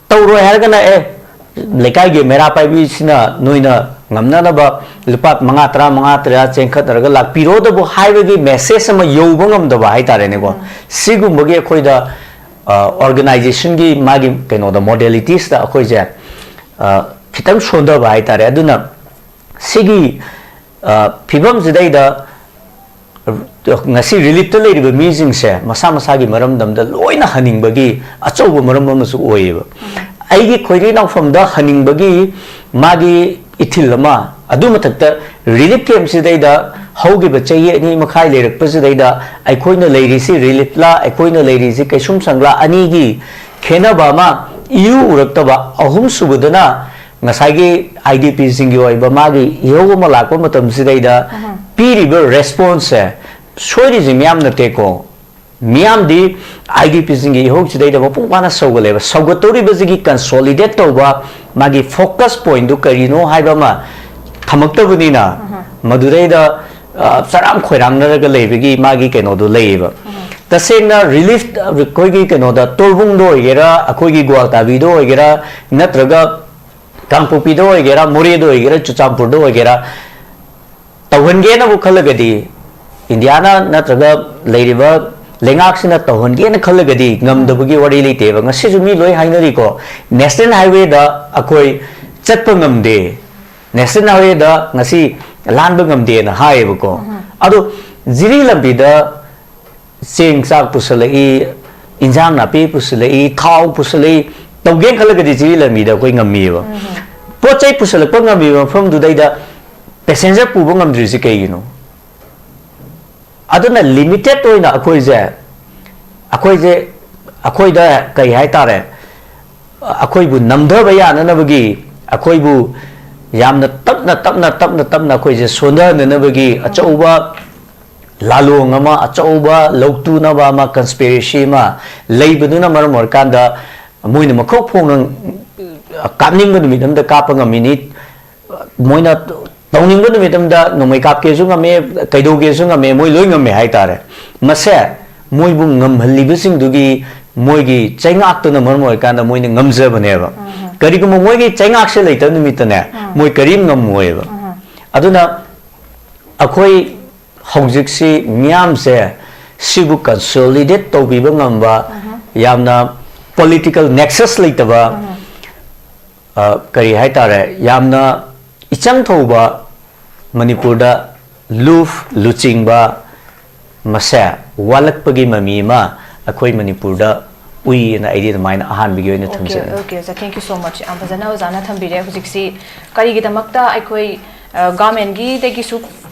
ꯇꯧꯔꯣꯏ ꯍꯥꯏꯔꯒꯅ, ꯑꯦ, ꯂꯩꯀꯥꯏꯒꯤ ꯃꯩꯔꯥ ꯄꯥꯏꯕꯤꯁꯤꯅ ꯅꯣꯏꯅ ꯉꯝꯅꯅꯕ ꯂꯨꯄꯥ ꯃꯉꯥ, ꯇꯔꯥ, ꯃꯉꯥ, ꯇꯔꯥ ꯆꯦꯟꯈꯠꯅꯔꯒ ꯂꯥꯛꯄꯤꯔꯣꯗꯕꯨ ꯍꯥꯏꯕꯒꯤ ꯃꯦꯁꯦꯖ ꯑꯃ ꯌꯧꯕ ꯉꯝꯗꯕ ꯍꯥꯏꯇꯥꯔꯦꯅꯦꯀꯣ꯫ ꯁꯤꯒꯨꯝꯕꯒꯤ ꯑꯩꯈꯣꯏꯗ ꯑꯣꯔꯒꯅꯥꯏꯖꯦꯁꯟꯒꯤ ꯃꯥꯒꯤ ꯀꯩꯅꯣꯗ, ꯃꯣꯗꯦꯂꯤꯇꯤꯁꯇ ꯑꯩꯈꯣꯏꯁꯦ ꯑ, ꯈꯤꯇꯪ ꯁꯣꯟꯊꯕ ꯍꯥꯏꯇꯥꯔꯦ꯫ ꯑꯗꯨꯅ ꯁꯤꯒꯤ ꯑ, ꯐꯤꯕꯝꯁꯤꯗꯩꯗ ꯉꯁꯤ ꯔꯤꯂꯤꯐꯇ ꯂꯩꯔꯤꯕ ꯃꯤꯁꯤꯡꯁꯦ ꯃꯁꯥ ꯃꯁꯥꯒꯤ ꯃꯔꯝꯗꯝꯗ ꯂꯣꯏꯅ ꯍꯟꯅꯤꯡꯕꯒꯤ ꯑꯆꯧꯕ ꯃꯔꯝ ꯑꯃꯁꯨ ꯑꯣꯏꯌꯦꯕ꯫ ꯑꯩꯒꯤ ꯈꯣꯏꯔꯤ ꯅꯥꯎꯐꯝꯗ ꯍꯟꯅꯤꯡꯕꯒꯤ ꯃꯥꯒꯤ ꯏꯊꯤꯜ ꯑꯃ, ꯑꯗꯨ ꯃꯊꯛꯇ ꯔꯤꯂꯤꯐ ꯀꯦꯝꯞꯁꯤꯗꯩꯗ ꯍꯧꯈꯤꯕ ꯆꯍꯤ ꯑꯅꯤ ꯃꯈꯥꯏ ꯂꯩꯔꯛꯄꯁꯤꯗꯩꯗ ꯑꯩꯈꯣꯏꯅ ꯂꯩꯔꯤꯁꯤ ꯔꯤꯂꯤꯐꯂꯥ, ꯑꯩꯈꯣꯏꯅ ꯂꯩꯔꯤꯁꯤ ꯀꯩꯁꯨꯝ ꯁꯪꯂꯥ, ꯑꯅꯤꯒꯤ ꯈꯦꯠꯅꯕ ꯑꯃ ꯏꯎ ꯎꯔꯛꯇꯕ꯫ ꯑꯍꯨꯝꯁꯨꯕꯗꯅ ꯉꯁꯥꯏꯒꯤ ꯑꯥꯏ ꯗꯤ ꯄꯤꯁꯤꯡꯒꯤ ꯑꯣꯏꯕ ꯃꯥꯒꯤ ꯏꯍꯧ ꯑꯃ ꯂꯥꯛꯄ ꯃꯇꯝꯁꯤꯗꯩꯗ ꯄꯤꯔꯤꯕ ꯔꯦꯁꯄꯣꯟꯁꯁꯦ, ꯁꯣꯏꯔꯤꯁꯦ ꯃꯤꯌꯥꯝ ꯅꯠꯇꯦꯀꯣ, ꯃꯤꯌꯥꯝꯗꯤ ꯑꯥꯏ ꯗꯤ ꯄꯤꯁꯤꯡꯒꯤ ꯏꯍꯧꯁꯤꯗꯩꯗ ꯃꯄꯨꯡ ꯐꯥꯅ ꯁꯧꯒꯠꯂꯦꯕ꯫ ꯁꯧꯒꯠꯇꯧꯔꯤꯕꯁꯤꯒꯤ ꯀꯟꯁꯣꯂꯤꯗꯦꯠ ꯇꯧꯕ ꯃꯥꯒꯤ ꯐꯣꯀꯁ ꯄꯣꯏꯟꯗꯨ ꯀꯔꯤꯅꯣ ꯍꯥꯏꯕ ꯑꯃ ꯊꯝꯃꯛꯇꯕꯅꯤꯅ, ꯃꯗꯨꯗꯩꯗ ꯑ, ꯆꯔꯥꯡ ꯈꯣꯏꯔꯥꯡꯅꯔꯒ ꯂꯩꯕꯒꯤ ꯃꯥꯒꯤ ꯀꯩꯅꯣꯗꯣ ꯂꯩꯌꯦꯕ꯫ ꯇꯁꯦꯡꯅ ꯔꯤꯂꯤꯐ ꯑꯩꯈꯣꯏꯒꯤ ꯀꯩꯅꯣꯗ, ꯇꯣꯔꯕꯨꯡꯗ ꯑꯣꯏꯒꯦꯔꯥ, ꯑꯩꯈꯣꯏꯒꯤ ꯒ꯭ꯋꯥꯜꯇꯥꯕꯤꯗ ꯑꯣꯏꯒꯦꯔꯥ, ꯅꯠꯇ꯭ꯔꯒ ꯀꯥꯡꯄꯣꯛꯄꯤꯗ ꯑꯣꯏꯒꯦꯔꯥ, ꯃꯣꯔꯦꯗ ꯑꯣꯏꯒꯦꯔꯥ, ꯆꯨꯔꯆꯥꯟꯄꯨꯔꯗ ꯑꯣꯏꯒꯦꯔꯥ, ꯇꯧꯍꯟꯒꯦꯅꯕꯨ ꯈꯜꯂꯒꯗꯤ ꯏꯟꯗꯤꯌꯥꯅ ꯅꯠꯇ꯭ꯔꯒ ꯂꯩꯔꯤꯕ ꯂꯩꯉꯥꯛꯁꯤꯅ ꯇꯧꯍꯟꯒꯦꯅ ꯈꯜꯂꯒꯗꯤ ꯉꯝꯗꯕꯒꯤ ꯋꯥꯔꯤ ꯂꯩꯇꯦꯕ꯫ ꯉꯁꯤꯁꯨ ꯃꯤ ꯂꯣꯏ ꯍꯥꯏꯅꯔꯤꯀꯣ, ꯅꯦꯁꯅꯦꯜ ꯍꯥꯏꯋꯦꯗ ꯑꯩꯈꯣꯏ ꯆꯠꯄ ꯉꯝꯗꯦ, ꯅꯦꯁꯅꯦꯜ ꯍꯥꯏꯋꯦꯗ ꯉꯁꯤ ꯂꯥꯟꯕ ꯉꯝꯗꯦꯅ ꯍꯥꯏꯌꯦꯕꯀꯣ꯫ ꯑꯗꯣ ꯖꯤꯔꯤ ꯂꯝꯕꯤꯗ ꯆꯦꯡ ꯆꯥꯛ ꯄꯨꯁꯜꯂꯛꯏ, ꯏꯟꯖꯥꯡ ꯅꯥꯄꯤ ꯄꯨꯁꯜꯂꯛꯏ, ꯊꯥꯎ ꯄꯨꯁꯜꯂꯛꯏ, ꯇꯧꯒꯦꯅ ꯈꯜꯂꯒꯗꯤ ꯖꯤꯔꯤ ꯂꯝꯕꯤꯗ ꯑꯩꯈꯣꯏ ꯉꯝꯃꯤꯕ꯫ ꯄꯣꯠ ꯆꯩ ꯄꯨꯁꯜꯂꯛꯄ ꯉꯝꯃꯤꯕ ꯃꯐꯝꯗꯨꯗꯩꯗ ꯄꯦꯁꯦꯟꯖꯔ ꯄꯨꯕ ꯉꯝꯗ꯭ꯔꯤꯁꯦ ꯀꯩꯒꯤꯅꯣ? ꯑꯗꯨꯅ ꯂꯤꯃꯤꯇꯦꯠ ꯑꯣꯏꯅ ꯑꯩꯈꯣꯏꯁꯦ, ꯑꯩꯈꯣꯏꯁꯦ, ꯑꯩꯈꯣꯏꯗ ꯀꯩ ꯍꯥꯏꯇꯥꯔꯦ, ꯑꯩꯈꯣꯏꯕꯨ ꯅꯝꯊꯕ ꯌꯥꯅꯅꯕꯒꯤ, ꯑꯩꯈꯣꯏꯕꯨ ꯌꯥꯝꯅ ꯇꯞꯅ ꯇꯞꯅ ꯇꯞꯅ ꯇꯞꯅ ꯑꯩꯈꯣꯏꯁꯦ ꯁꯣꯟꯊꯍꯟꯅꯅꯕꯒꯤ ꯑꯆꯧꯕ ꯂꯥꯂꯣꯡ ꯑꯃ, ꯑꯆꯧꯕ ꯂꯧꯇꯨꯅꯕ ꯑꯃ, ꯀꯟꯁꯄꯤꯔꯦꯁꯤ ꯑꯃ ꯂꯩꯕꯗꯨꯅ ꯃꯔꯝ ꯑꯣꯏꯔꯀꯥꯟꯗ ꯃꯣꯏꯅ ꯃꯈꯣꯛ ꯐꯣꯡꯅ ꯀꯥꯞꯅꯤꯡꯕ ꯅꯨꯃꯤꯠ ꯑꯃꯗ ꯀꯥꯞꯄ ꯉꯝꯃꯤꯅꯤ꯫ ꯃꯣꯏꯅ ꯇꯧꯅꯤꯡꯕ ꯅꯨꯃꯤꯠ ꯑꯃꯗ ꯅꯣꯡꯃꯩ ꯀꯥꯞꯀꯦꯁꯨ ꯉꯝꯃꯦ, ꯀꯩꯗꯧꯒꯦꯁꯨ ꯉꯝꯃꯦ, ꯃꯣꯏ ꯂꯣꯏ ꯉꯝꯃꯦ ꯍꯥꯏꯇꯥꯔꯦ꯫ ꯃꯁꯦ ꯃꯣꯏꯕꯨ ꯉꯝꯍꯜꯂꯤꯕꯁꯤꯡꯗꯨꯒꯤ ꯃꯣꯏꯒꯤ ꯆꯩꯉꯥꯛꯇꯨꯅ ꯃꯔꯝ ꯑꯣꯏꯔꯀꯥꯟꯗ ꯃꯣꯏꯅ ꯉꯝꯖꯕꯅꯦꯕ꯫ ꯀꯔꯤꯒꯨꯝꯕ ꯃꯣꯏꯒꯤ ꯆꯩꯉꯥꯛꯁꯦ ꯂꯩꯇꯕ ꯅꯨꯃꯤꯠꯇꯅꯦ, ꯃꯣꯏ ꯀꯔꯤꯝ ꯉꯝꯃꯣꯏꯕ꯫ ꯑꯗꯨꯅ ꯑꯩꯈꯣꯏ ꯍꯧꯖꯤꯛꯁꯤ ꯃꯤꯌꯥꯝꯁꯦ ꯁꯤꯕꯨ ꯀꯟꯁꯣꯂꯤꯗꯦꯠ ꯇꯧꯕꯤꯕ ꯉꯝꯕ, ꯌꯥꯝꯅ ꯄꯣꯂꯤꯇꯤꯀꯦꯜ ꯅꯦꯛꯁꯁ ꯂꯩꯇꯕ, ꯑ, ꯀꯔꯤ ꯍꯥꯏꯇꯥꯔꯦ, ꯌꯥꯝꯅ ꯏꯆꯪ ꯊꯧꯕ ꯃꯅꯤꯄꯨꯔꯗ ꯂꯨꯞ ꯂꯨꯆꯤꯡꯕ ꯃꯁꯦ ꯋꯥꯠꯂꯛꯄꯒꯤ ꯃꯃꯤ ꯑꯃ ꯑꯩꯈꯣꯏ ꯃꯅꯤꯄꯨꯔꯗ ꯎꯏꯌꯦꯅ ꯑꯩꯗꯤ ꯑꯗꯨꯃꯥꯏꯅ ꯑꯍꯥꯟꯕꯒꯤ ꯑꯣꯏꯅ ꯊꯝꯖꯅꯤꯡꯉꯤ꯫ Okay, okay, sir, thank you so much. ꯌꯥꯝ ꯐꯖꯅ ꯑꯣꯖꯥꯅ ꯊꯝꯕꯤꯔꯦ꯫ ꯍꯧꯖꯤꯛꯁꯤ ꯀꯔꯤꯒꯤꯗꯃꯛꯇ ꯑꯩꯈꯣꯏ ꯒꯚꯔꯟꯃꯦꯟꯒꯤꯗꯒꯤꯁꯨ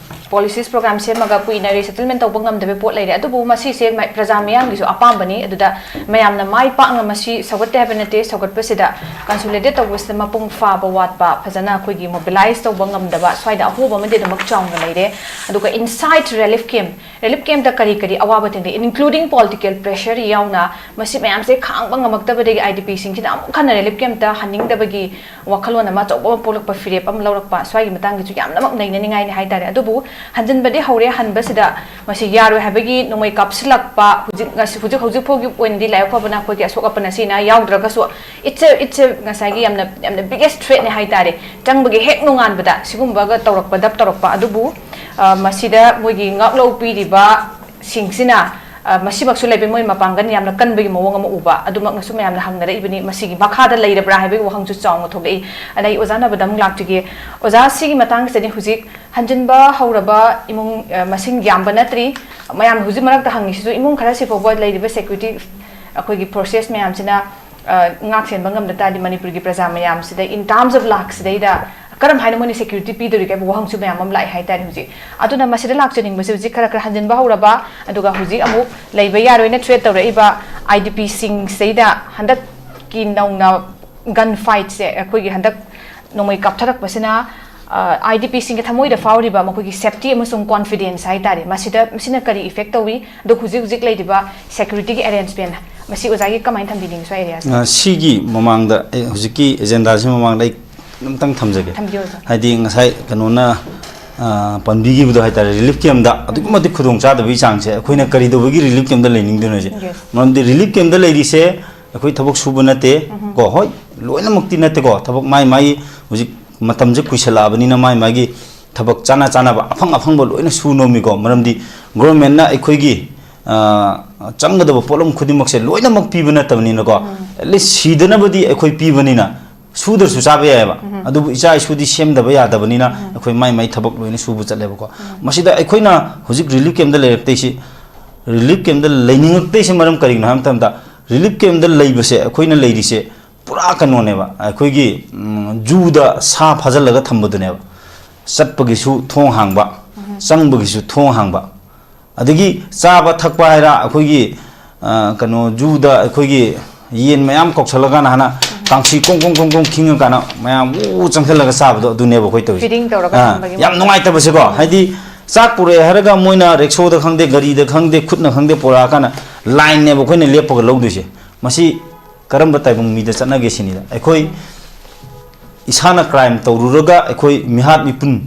ꯄꯣꯂꯤꯁꯤꯁ ꯄ꯭ꯔꯣꯒ꯭ꯔꯥꯝ ꯁꯦꯝꯃꯒ ꯀꯨꯏꯅ ꯔꯤꯁꯦꯇꯜꯃꯦꯟ ꯇꯧꯕ ꯉꯝꯗꯕ ꯄꯣꯠ ꯂꯩꯔꯦ, ꯑꯗꯨꯕꯨ ꯃꯁꯤꯁꯦ ꯃ- ꯄ꯭ꯔꯖꯥ ꯃꯤꯌꯥꯝꯒꯤꯁꯨ ꯑꯄꯥꯝꯕꯅꯤ꯫ ꯑꯗꯨꯗ ꯃꯌꯥꯝꯅ ꯃꯥꯏ ꯄꯥꯛꯅ ꯃꯁꯤ ꯁꯧꯒꯠꯇꯦ ꯍꯥꯏꯕ ꯅꯠꯇꯦ, ꯁꯧꯒꯠꯄꯁꯤꯗ ꯀꯟꯁꯣꯂꯤꯗꯦꯠ ꯇꯧꯕꯁꯤꯗ ꯃꯄꯨꯡ ꯐꯥꯕ ꯋꯥꯠꯄ, ꯐꯖꯅ ꯑꯩꯈꯣꯏꯒꯤ ꯃꯣꯕꯤꯂꯥꯏꯁ ꯇꯧꯕ ꯉꯝꯗꯕ, ꯁ꯭ꯋꯥꯏꯗ ꯑꯍꯣꯕ ꯑꯃꯗꯤ ꯑꯗꯨꯃꯛ ꯆꯥꯎꯅ ꯂꯩꯔꯦ꯫ ꯑꯗꯨꯒ ꯏꯟꯁꯥꯏꯠ ꯔꯤꯂꯤꯐ ꯀꯦꯝꯞ, ꯔꯤꯂꯤꯐ ꯀꯦꯝꯞꯇ ꯀꯔꯤ ꯀꯔꯤ ꯑꯋꯥꯕ ꯊꯦꯡꯅꯩ, ꯏꯟꯀ꯭ꯂꯨꯗꯤꯡ ꯄꯣꯂꯤꯇꯤꯀꯦꯜ ꯄ꯭ꯔꯦꯁꯔ ꯌꯥꯎꯅ, ꯃꯁꯤ ꯃꯌꯥꯝꯁꯦ ꯈꯥꯡꯕ ꯉꯝꯃꯛꯇꯕꯗꯒꯤ ꯑꯥꯏ ꯗꯤ ꯄꯤꯁꯤꯡꯁꯤꯗ ꯑꯃꯨꯛ ꯍꯟꯅ ꯔꯤꯂꯤꯐ ꯀꯦꯝꯞꯇ ꯍꯟꯅꯤꯡꯗꯕꯒꯤ ꯋꯥꯈꯜꯂꯣꯟ ꯑꯃ ꯑꯆꯧꯕ ꯑꯃ ꯄꯣꯛꯂꯛꯄ, ꯐꯤꯔꯦꯞ ꯑꯃ ꯂꯧꯔꯛꯄ, ꯁ꯭ꯋꯥꯏꯒꯤ ꯃꯇꯥꯡꯒꯤꯁꯨ ꯌꯥꯝꯅꯃꯛ ꯅꯩꯅꯅꯤꯡꯉꯥꯏꯅꯤ ꯍꯥꯏꯇꯥꯔꯦ꯫ ꯑꯗꯨꯕꯨ ꯍꯟꯖꯤꯟꯕꯗꯤ ꯍꯧꯔꯦ, ꯍꯟꯕꯁꯤꯗ ꯃꯁꯤ ꯌꯥꯔꯣꯏ ꯍꯥꯏꯕꯒꯤ ꯅꯣꯡꯃꯩ ꯀꯥꯞꯁꯤꯜꯂꯛꯄ, ꯍꯧꯖꯤꯛ ꯉꯁꯤ-, ꯍꯧꯖꯤꯛ ꯍꯧꯖꯤꯛ ꯐꯥꯎꯒꯤ ꯑꯣꯏꯅꯗꯤ ꯂꯥꯏ ꯌꯥꯎꯈ꯭ꯔꯕꯅ ꯑꯩꯈꯣꯏꯒꯤ ꯑꯁꯣꯛ ꯑꯄꯟ ꯑꯁꯤꯅ ꯌꯥꯎꯗ꯭ꯔꯒꯁꯨ, it's a, it's a, ꯉꯁꯥꯏꯒꯤ ꯌꯥꯝꯅ, ꯌꯥꯝꯅ ꯕꯤꯒꯦꯁ ꯊ꯭ꯔꯦꯠꯅꯦ ꯍꯥꯏꯇꯥꯔꯦ꯫ ꯆꯪꯕꯒꯤ ꯍꯦꯛ ꯅꯣꯡꯉꯥꯟꯕꯗ ꯁꯤꯒꯨꯝꯕꯒ ꯇꯧꯔꯛꯄ, ꯗꯞ ꯇꯧꯔꯛꯄ ꯑꯗꯨꯕꯨ, ꯑ, ꯃꯁꯤꯗ ꯃꯣꯏꯒꯤ ꯉꯥꯛꯂꯧ ꯄꯤꯔꯤꯕꯁꯤꯡꯁꯤꯅ ꯑ, ꯃꯁꯤꯃꯛꯁꯨ ꯂꯩꯕ ꯃꯣꯏ ꯃꯄꯥꯡꯒꯜ ꯌꯥꯝꯅ ꯀꯟꯕꯒꯤ ꯃꯑꯣꯡ ꯑꯃ ꯎꯕ, ꯑꯗꯨꯃꯛꯅꯁꯨ ꯃꯌꯥꯝꯅ ꯍꯪꯅꯔꯛꯏꯕꯅꯤ꯫ ꯃꯁꯤꯒꯤ ꯃꯈꯥꯗ ꯂꯩꯔꯕ꯭ꯔꯥ ꯍꯥꯏꯕꯒꯤ ꯋꯥꯍꯪꯁꯨ ꯆꯥꯎꯅ ꯊꯣꯛꯂꯛꯏ꯫ ꯑꯗ ꯑꯩ ꯑꯣꯖꯥ ꯅꯕꯗ ꯑꯃꯨꯛ ꯂꯥꯛꯆꯒꯦ꯫ ꯑꯣꯖꯥ, ꯁꯤꯒꯤ ꯃꯇꯥꯡꯁꯤꯗꯗꯤ ꯍꯧꯖꯤꯛ ꯍꯟꯖꯤꯟꯕ ꯍꯧꯔꯕ ꯏꯃꯨꯡ, ꯑ, ꯃꯁꯤꯡ ꯌꯥꯝꯕ ꯅꯠꯇ꯭ꯔꯤ꯫ ꯃꯌꯥꯝ ꯍꯧꯖꯤꯛ ꯃꯔꯛꯇ ꯍꯪꯉꯤꯁꯤꯁꯨ ꯏꯃꯨꯡ ꯈꯔꯁꯤ ꯐꯥꯎꯕ ꯂꯩꯔꯤꯕ ꯁꯦꯀ꯭ꯌꯨꯔꯤꯇꯤ, ꯑꯩꯈꯣꯏꯒꯤ ꯄ꯭ꯔꯣꯁꯦꯁ ꯃꯌꯥꯝꯁꯤꯅ, ꯑ, ꯉꯥꯛ ꯁꯦꯟꯕ ꯉꯝꯗ ꯇꯥꯔꯗꯤ ꯃꯅꯤꯄꯨꯔꯒꯤ ꯄ꯭ꯔꯖꯥ ꯃꯌꯥꯝꯁꯤꯗ in terms of ꯂꯥꯛꯁꯤꯗꯩꯗ ꯀꯔꯝ ꯍꯥꯏꯅ ꯃꯣꯏꯅ ꯁꯦꯀ꯭ꯌꯨꯔꯤꯇꯤ ꯄꯤꯗꯣꯔꯤꯒꯦ ꯍꯥꯏꯕ ꯋꯥꯍꯪꯁꯨ ꯃꯌꯥꯝ ꯑꯃ ꯂꯥꯛꯑꯦ ꯍꯥꯏꯇꯥꯔꯦ ꯍꯧꯖꯤꯛ꯫ ꯑꯗꯨꯅ ꯃꯁꯤꯗ ꯂꯥꯛꯆꯅꯤꯡꯕꯁꯦ ꯍꯧꯖꯤꯛ ꯈꯔ ꯈꯔ ꯍꯟꯖꯤꯟꯕ ꯍꯧꯔꯕ, ꯑꯗꯨꯒ ꯍꯧꯖꯤꯛ ꯑꯃꯨꯛ ꯂꯩꯕ ꯌꯥꯔꯣꯏꯅ ꯊ꯭ꯔꯦꯠ ꯇꯧꯔꯛꯏꯕ ꯑꯥꯏ ꯗꯤ ꯄꯤꯁꯤꯡꯁꯤꯗꯩꯗ ꯍꯟꯗꯛꯀꯤ ꯅꯧꯅ ꯒꯟ ꯐꯥꯏꯠꯁꯦ ꯑꯩꯈꯣꯏꯒꯤ ꯍꯟꯗꯛ ꯅꯣꯡꯃꯩ ꯀꯥꯞꯊꯔꯛꯄꯁꯤꯅ, ꯑ, ꯑꯥꯏ ꯗꯤ ꯄꯤꯁꯤꯡꯒꯤ ꯊꯃꯣꯏꯗ ꯐꯥꯎꯔꯤꯕ ꯃꯈꯣꯏꯒꯤ ꯁꯦꯐꯇꯤ ꯑꯃꯁꯨꯡ ꯀꯣꯟꯐꯤꯗꯦꯟꯁ ꯍꯥꯏꯇꯥꯔꯦ, ꯃꯁꯤꯗ, ꯃꯁꯤꯅ ꯀꯔꯤ ꯏꯐꯦꯛ ꯇꯧꯏ? ꯑꯗꯣ ꯍꯧꯖꯤꯛ ꯍꯧꯖꯤꯛ ꯂꯩꯔꯤꯕ ꯁꯦꯀ꯭ꯌꯨꯔꯤꯇꯤꯒꯤ ꯑꯦꯔꯦꯟꯖꯃꯦꯟ, ꯃꯁꯤ ꯑꯣꯖꯥꯒꯤ ꯀꯃꯥꯏꯅ ꯊꯝꯕꯤꯅꯤꯡꯉꯤ ꯁ꯭ꯋꯥꯏ ꯑꯦꯔꯤꯌꯥꯁꯦ? ꯑ, ꯁꯤꯒꯤ ꯃꯃꯥꯡꯗ ꯑꯩ ꯍꯧꯖꯤꯛꯀꯤ ꯑꯦꯖꯦꯟꯗꯥꯁꯤ ꯃꯃꯥꯡꯗ ꯑꯩ ꯑꯝꯇꯪ ꯊꯝꯖꯒꯦ꯫ ꯊꯝꯕꯤꯌꯨ, ꯑꯣꯖꯥ꯫ ꯍꯥꯏꯗꯤ ꯉꯁꯥꯏ ꯀꯩꯅꯣꯅ, ꯑ, ꯄꯟꯕꯤꯈꯤꯕꯗꯣ ꯍꯥꯏꯇꯥꯔꯦ, ꯔꯤꯂꯤꯐ ꯀꯦꯝꯗ ꯑꯗꯨꯛꯀꯤ ꯃꯇꯤꯛ ꯈꯨꯗꯣꯡ ꯆꯥꯗꯕꯒꯤ ꯆꯥꯡꯁꯦ, ꯑꯩꯈꯣꯏꯅ ꯀꯔꯤꯗꯧꯕꯒꯤ ꯔꯤꯂꯤꯐ ꯀꯦꯝꯗ ꯂꯩꯅꯤꯡꯗꯣꯏꯅꯣ ꯍꯥꯏꯁꯦ? ꯌꯦꯁ꯫ ꯃꯔꯝꯗꯤ ꯔꯤꯂꯤꯐ ꯀꯦꯝꯗ ꯂꯩꯔꯤꯁꯦ ꯑꯩꯈꯣꯏ ꯊꯕꯛ ꯁꯨꯕ ꯅꯠꯇꯦ ꯀꯣ, ꯍꯣꯏ, ꯂꯣꯏꯅꯃꯛꯇꯤ ꯅꯠꯇꯦꯀꯣ, ꯊꯕꯛ ꯃꯥꯏ ꯃꯥꯏ ꯍꯧꯖꯤꯛ ꯃꯇꯝꯁꯦ ꯀꯨꯏꯁꯜꯂꯛꯑꯕꯅꯤꯅ ꯃꯥꯏ ꯃꯥꯒꯤ ꯊꯕꯛ ꯆꯥꯅ ꯆꯥꯅꯕ ꯑꯐꯪ ꯑꯐꯪꯕ ꯂꯣꯏꯅ ꯁꯨ ꯅꯣꯝꯃꯤꯀꯣ꯫ ꯃꯔꯝꯗꯤ ꯒꯣꯔꯃꯦꯟꯅ ꯑꯩꯈꯣꯏꯒꯤ, ꯑ, ꯆꯪꯒꯗꯕ ꯄꯣꯠꯂꯝ ꯈꯨꯗꯤꯡꯃꯛꯁꯦ ꯂꯣꯏꯅꯃꯛ ꯄꯤꯕ ꯅꯠꯇꯕꯅꯤꯅꯀꯣ, ꯑꯦꯠꯂꯤꯁ ꯁꯤꯗꯅꯕꯗꯤ ꯑꯩꯈꯣꯏ ꯄꯤꯕꯅꯤꯅ ꯁꯨꯗ꯭ꯔꯁꯨ ꯆꯥꯕ ꯌꯥꯏꯑꯕ꯫ ꯑꯗꯨꯕꯨ ꯏꯆꯥ ꯏꯁꯨꯗꯤ ꯁꯦꯝꯗꯕ ꯌꯥꯗꯕꯅꯤꯅ ꯑꯩꯈꯣꯏ ꯃꯥꯏ ꯃꯥꯏ ꯊꯕꯛ ꯂꯣꯏꯅ ꯁꯨꯕ ꯆꯠꯂꯦꯕꯀꯣ꯫ ꯃꯁꯤꯗ ꯑꯩꯈꯣꯏꯅ ꯍꯧꯖꯤꯛ ꯔꯤꯂꯤꯐ ꯀꯦꯝꯗ ꯂꯩꯔꯛꯇꯣꯏꯁꯤ, ꯔꯤꯂꯤꯐ ꯀꯦꯝꯗ ꯂꯩꯅꯤꯡꯉꯛꯇꯣꯏꯁꯤ ꯃꯔꯝ ꯀꯔꯤꯒꯤꯅꯣ ꯍꯥꯏꯕ ꯃꯇꯝꯗ, ꯔꯤꯂꯤꯐ ꯀꯦꯝꯗ ꯂꯩꯕꯁꯦ, ꯑꯩꯈꯣꯏꯅ ꯂꯩꯔꯤꯁꯦ ꯄꯨꯔꯥ ꯀꯩꯅꯣꯅꯦꯕ, ꯑꯩꯈꯣꯏꯒꯤ, ꯎꯝ, ꯖꯨꯗ ꯁꯥ ꯐꯥꯖꯤꯜꯂꯒ ꯊꯝꯕꯗꯨꯅꯦꯕ꯫ ꯆꯠꯄꯒꯤꯁꯨ ꯊꯣꯡ ꯍꯥꯡꯕ, ꯆꯪꯕꯒꯤꯁꯨ ꯊꯣꯡ ꯍꯥꯡꯕ, ꯑꯗꯒꯤ ꯆꯥꯕ ꯊꯛꯄ ꯍꯥꯏꯔ ꯑꯩꯈꯣꯏꯒꯤ, ꯑ, ꯀꯩꯅꯣ, ꯖꯨꯗ ꯑꯩꯈꯣꯏꯒꯤ ꯌꯦꯟ ꯃꯌꯥꯝ ꯀꯧꯁꯜꯂꯀꯥꯟꯗ ꯍꯥꯟꯅ ꯀꯥꯡꯁꯤ ꯀꯣꯡ ꯀꯣꯡ ꯀꯣꯡ ꯀꯣꯡ ꯈꯤꯡꯉꯀꯥꯟꯗ ꯃꯌꯥꯝ ꯎ ꯆꯪꯁꯤꯜꯂꯒ ꯆꯥꯕꯗꯣ ꯑꯗꯨꯅꯦꯕ ꯑꯩꯈꯣꯏ ꯇꯧꯔꯤꯁꯦ꯫ ꯐꯤꯗꯤꯡ ꯇꯧꯔꯒ ꯑ, ꯊꯝꯕꯒꯤ ꯌꯥꯝ ꯃꯑꯣꯡ꯫ ꯅꯨꯡꯉꯥꯏꯇꯕꯁꯦꯀꯣ, ꯍꯥꯏꯗꯤ ꯆꯥꯛ ꯄꯨꯔꯛꯑꯦ ꯍꯥꯏꯔꯒ ꯃꯣꯏꯅ ꯔꯤꯛꯁꯣꯗ ꯈꯪꯗꯦ, ꯒꯥꯔꯤꯗ ꯈꯪꯗꯦ, ꯈꯨꯠꯅ ꯈꯪꯗꯦ ꯄꯨꯔꯛꯑꯀꯥꯟꯗ ꯂꯥꯏꯟꯅꯦꯕ ꯑꯩꯈꯣꯏꯅ ꯂꯦꯞꯄꯒ ꯂꯧꯗꯣꯏꯁꯦ꯫ ꯃꯁꯤ ꯀꯔꯝꯕ ꯇꯥꯏꯕꯪ ꯃꯤꯗ ꯆꯠꯅꯒꯦ ꯁꯤꯅꯤꯗ꯫ ꯑꯩꯈꯣꯏ ꯏꯁꯥꯅ ꯀ꯭ꯔꯥꯏꯝ ꯇꯧꯔꯨꯔꯒ ꯑꯩꯈꯣꯏ ꯃꯤꯍꯥꯠ ꯃꯤꯄꯨꯟ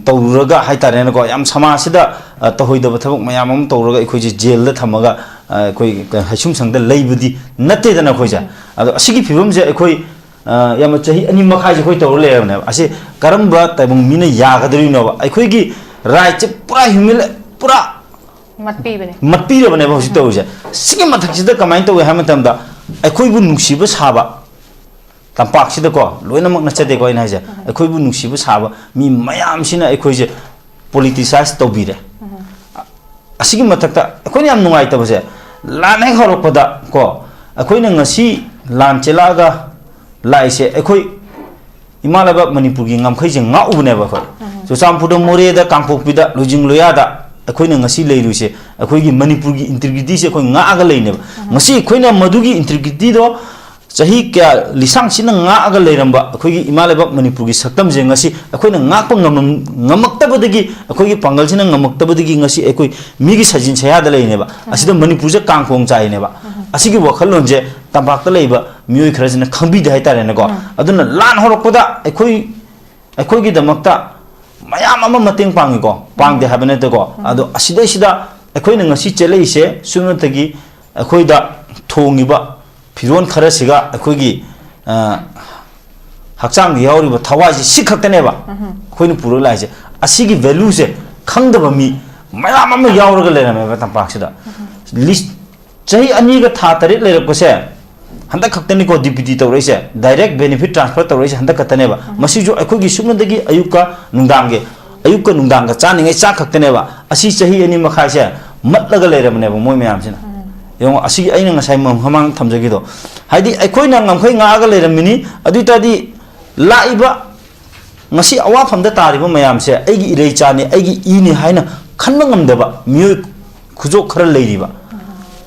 ꯇꯧꯔꯨꯔꯒ ꯍꯥꯏꯇꯥꯔꯦꯅꯦꯀꯣ, ꯌꯥꯝ ꯁꯃꯥꯖꯁꯤꯗ, ꯑ, ꯇꯧꯍꯩꯗꯕ ꯊꯕꯛ ꯃꯌꯥꯝ ꯑꯃ ꯇꯧꯔꯒ ꯑꯩꯈꯣꯏꯁꯦ ꯖꯦꯜꯗ ꯊꯝꯃꯒ, ꯑ, ꯑꯩꯈꯣꯏ ꯍꯩꯁꯨꯝ ꯁꯪꯗ ꯂꯩꯕꯗꯤ ꯅꯠꯇꯦꯗꯅ ꯑꯩꯈꯣꯏꯁꯦ꯫ ꯑꯗꯣ ꯑꯁꯤꯒꯤ ꯐꯤꯕꯝꯁꯦ ꯑꯩꯈꯣꯏ, ꯑ, ꯌꯥꯝꯅ ꯆꯍꯤ ꯑꯅꯤ ꯃꯈꯥꯏꯁꯦ ꯑꯩꯈꯣꯏ ꯇꯧꯔ ꯂꯩꯔꯕꯅꯦꯕ꯫ ꯑꯁꯤ ꯀꯔꯝꯕ ꯇꯥꯏꯕꯪ ꯃꯤꯅ ꯌꯥꯒꯗꯣꯔꯤꯅꯣꯕ? ꯑꯩꯈꯣꯏꯒꯤ ꯔꯥꯏꯠꯁꯦ ꯄꯨꯔꯥ ꯍ꯭ꯌꯨꯃꯤꯂꯦ-, ꯄꯨꯔꯥ ꯃꯠꯄꯤꯕꯅꯦ꯫ ꯃꯠꯄꯤꯔꯕꯅꯦꯕ ꯍꯧꯖꯤꯛ ꯇꯧꯔꯤꯁꯦ꯫ ꯁꯤꯒꯤ ꯃꯊꯛꯁꯤꯗ ꯀꯃꯥꯏꯅ ꯇꯧꯏ ꯍꯥꯏꯕ ꯃꯇꯝꯗ, ꯑꯩꯈꯣꯏꯕꯨ ꯅꯨꯡꯁꯤꯕ ꯁꯥꯕ, ꯇꯝꯄꯥꯛꯁꯤꯗꯀꯣ, ꯂꯣꯏꯅꯃꯛ ꯅꯠꯆꯗꯦꯀꯣ ꯑꯩꯅ ꯍꯥꯏꯁꯦ, ꯑꯩꯈꯣꯏꯕꯨ ꯅꯨꯡꯁꯤꯕ ꯁꯥꯕ ꯃꯤ ꯃꯌꯥꯝꯁꯤꯅ ꯑꯩꯈꯣꯏꯁꯦ politicize ꯇꯧꯕꯤꯔꯦ꯫ ꯑꯁꯤꯒꯤ ꯃꯊꯛꯇ ꯑꯩꯈꯣꯏꯅ ꯌꯥꯝ ꯅꯨꯡꯉꯥꯏꯇꯕꯁꯦ, ꯂꯥꯟ ꯍꯦꯛ ꯍꯧꯔꯛꯄꯗ ꯀꯣ, ꯑꯩꯈꯣꯏꯅ ꯉꯁꯤ ꯂꯥꯟ ꯆꯦꯜꯂꯛꯑꯒ ꯂꯥꯛꯏꯁꯦ, ꯑꯩꯈꯣꯏ ꯏꯃꯥ ꯂꯩꯕꯥꯛ ꯃꯅꯤꯄꯨꯔꯒꯤ ꯉꯝꯈꯩꯁꯦ ꯉꯥꯛꯎꯕꯅꯦꯕ ꯑꯩꯈꯣꯏ꯫ ꯆꯨꯔꯆꯥꯟꯄꯨꯔꯗ, ꯃꯣꯔꯦꯗ, ꯀꯥꯡꯄꯣꯛꯄꯤꯗ, ꯂꯣꯏꯖꯤꯡ ꯂꯣꯌꯥꯗ ꯑꯩꯈꯣꯏꯅ ꯉꯁꯤ ꯂꯩꯔꯨꯁꯦ, ꯑꯩꯈꯣꯏꯒꯤ ꯃꯅꯤꯄꯨꯔꯒꯤ integrityꯁꯦ ꯑꯩꯈꯣꯏ ꯉꯥꯛꯑꯒ ꯂꯩꯅꯦꯕ꯫ ꯉꯁꯤ ꯑꯩꯈꯣꯏꯅ ꯃꯗꯨꯒꯤ integrityꯗꯣ ꯆꯍꯤ ꯀꯌꯥ ꯂꯤꯁꯥꯡꯁꯤꯟꯅ ꯉꯥꯛꯑꯒ ꯂꯩꯔꯝꯕ ꯑꯩꯈꯣꯏꯒꯤ ꯏꯃꯥ ꯂꯩꯕꯥꯛ ꯃꯅꯤꯄꯨꯔꯒꯤ ꯁꯛꯇꯝꯁꯦ ꯉꯁꯤ ꯑꯩꯈꯣꯏꯅ ꯉꯥꯛꯄ ꯉꯝꯃꯝ-, ꯉꯝꯃꯛꯇꯕꯗꯒꯤ, ꯑꯩꯈꯣꯏꯒꯤ ꯄꯥꯡꯒꯜꯁꯤꯅ ꯉꯝꯃꯛꯇꯕꯗꯒꯤ ꯉꯁꯤ ꯑꯩꯈꯣꯏ ꯃꯤꯒꯤ ꯁꯖꯤꯟ ꯁꯌꯥꯗ ꯂꯩꯔꯤꯅꯦꯕ꯫ ꯑꯁꯤꯗ ꯃꯅꯤꯄꯨꯔꯁꯦ ꯀꯥꯡꯈꯣꯡ ꯆꯥꯏꯅꯦꯕ꯫ ꯑꯁꯤꯒꯤ ꯋꯥꯈꯜꯂꯣꯟꯁꯦ ꯇꯝꯄꯥꯛꯇ ꯂꯩꯕ ꯃꯤꯑꯣꯏ ꯈꯔꯁꯤꯅ ꯈꯪꯕꯤꯗꯦ ꯍꯥꯏꯇꯥꯔꯦꯅꯦꯀꯣ꯫ ꯑꯗꯨꯅ ꯂꯥꯟ ꯍꯧꯔꯛꯄꯗ ꯑꯩꯈꯣꯏ, ꯑꯩꯈꯣꯏꯒꯤꯗꯃꯛꯇ ꯃꯌꯥꯝ ꯑꯃ ꯃꯇꯦꯡ ꯄꯥꯡꯉꯤꯀꯣ, ꯄꯥꯡꯗꯦ ꯍꯥꯏꯕ ꯅꯠꯇꯦꯀꯣ꯫ ꯑꯗꯣ ꯑꯁꯤꯗꯩꯁꯤꯗ ꯑꯩꯈꯣꯏꯅ ꯉꯁꯤ ꯆꯦꯜꯂꯛꯏꯁꯦ ꯁꯨꯞꯅꯇꯒꯤ ꯑꯩꯈꯣꯏꯗ ꯊꯣꯡꯉꯤꯕ ꯐꯤꯔꯣꯜ ꯈꯔꯁꯤꯒ ꯑꯩꯈꯣꯏꯒꯤ, ꯑ, ꯍꯛꯆꯥꯡꯗ ꯌꯥꯎꯔꯤꯕ ꯊꯋꯥꯏꯁꯤ ꯁꯤ ꯈꯛꯇꯅꯦꯕ ꯑꯩꯈꯣꯏꯅ ꯄꯨꯔꯒ ꯂꯥꯛꯏꯁꯦ꯫ ꯑꯁꯤꯒꯤ valueꯁꯦ ꯈꯪꯗꯕ ꯃꯤ ꯃꯌꯥꯝ ꯑꯃ ꯌꯥꯎꯔꯒ ꯂꯩꯔꯝꯃꯦꯕ ꯇꯝꯄꯥꯛꯁꯤꯗ꯫ ꯂꯤꯁ-, ꯆꯍꯤ ꯑꯅꯤꯒ ꯊꯥ ꯇꯔꯦꯠ ꯂꯩꯔꯛꯄꯁꯦ ꯍꯟꯗꯛ ꯈꯛꯇꯅꯤꯀꯣ DBT ꯇꯧꯔꯛꯏꯁꯦ, direct benefit transfer ꯇꯧꯔꯛꯏꯁꯦ ꯍꯟꯗꯛ ꯈꯛꯇꯅꯦꯕ꯫ ꯃꯁꯤꯁꯨ ꯑꯩꯈꯣꯏꯒꯤ ꯁꯨꯞꯅꯗꯒꯤ ꯑꯌꯨꯛꯀ ꯅꯨꯡꯗꯥꯡꯒꯤ, ꯑꯌꯨꯛꯀ ꯅꯨꯡꯗꯥꯡꯒ ꯆꯥꯅꯤꯡꯉꯥꯏ ꯆꯥꯛ ꯈꯛꯇꯅꯦꯕ꯫ ꯑꯁꯤ ꯆꯍꯤ ꯑꯅꯤ ꯃꯈꯥꯏꯁꯦ ꯃꯠꯂꯒ ꯂꯩꯔꯕꯅꯦꯕ ꯃꯣꯏ ꯃꯌꯥꯝꯁꯤꯅ꯫ ꯌꯦꯡꯉꯣ, ꯑꯁꯤꯒꯤ ꯑꯩꯅ ꯉꯁꯥꯏ ꯃꯃꯥꯡ ꯊꯝꯖꯈꯤꯗꯣ, ꯍꯥꯏꯗꯤ ꯑꯩꯈꯣꯏꯅ ꯉꯝꯈꯩ ꯉꯥꯛꯑꯒ ꯂꯩꯔꯝꯃꯤꯅꯤ꯫ ꯑꯗꯨ ꯑꯣꯏ ꯇꯥꯔꯗꯤ ꯂꯥꯛꯏꯕ ꯉꯁꯤ ꯑꯋꯥꯐꯝꯗ ꯇꯥꯔꯤꯕ ꯃꯌꯥꯝꯁꯦ ꯑꯩꯒꯤ ꯏꯔꯩꯆꯥꯅꯤ, ꯑꯩꯒꯤ ꯏꯅꯤ ꯍꯥꯏꯅ ꯈꯟꯕ ꯉꯝꯗꯕ ꯃꯤꯑꯣꯏ ꯈꯨꯖꯣꯞ ꯈꯔ ꯂꯩꯔꯤꯕ꯫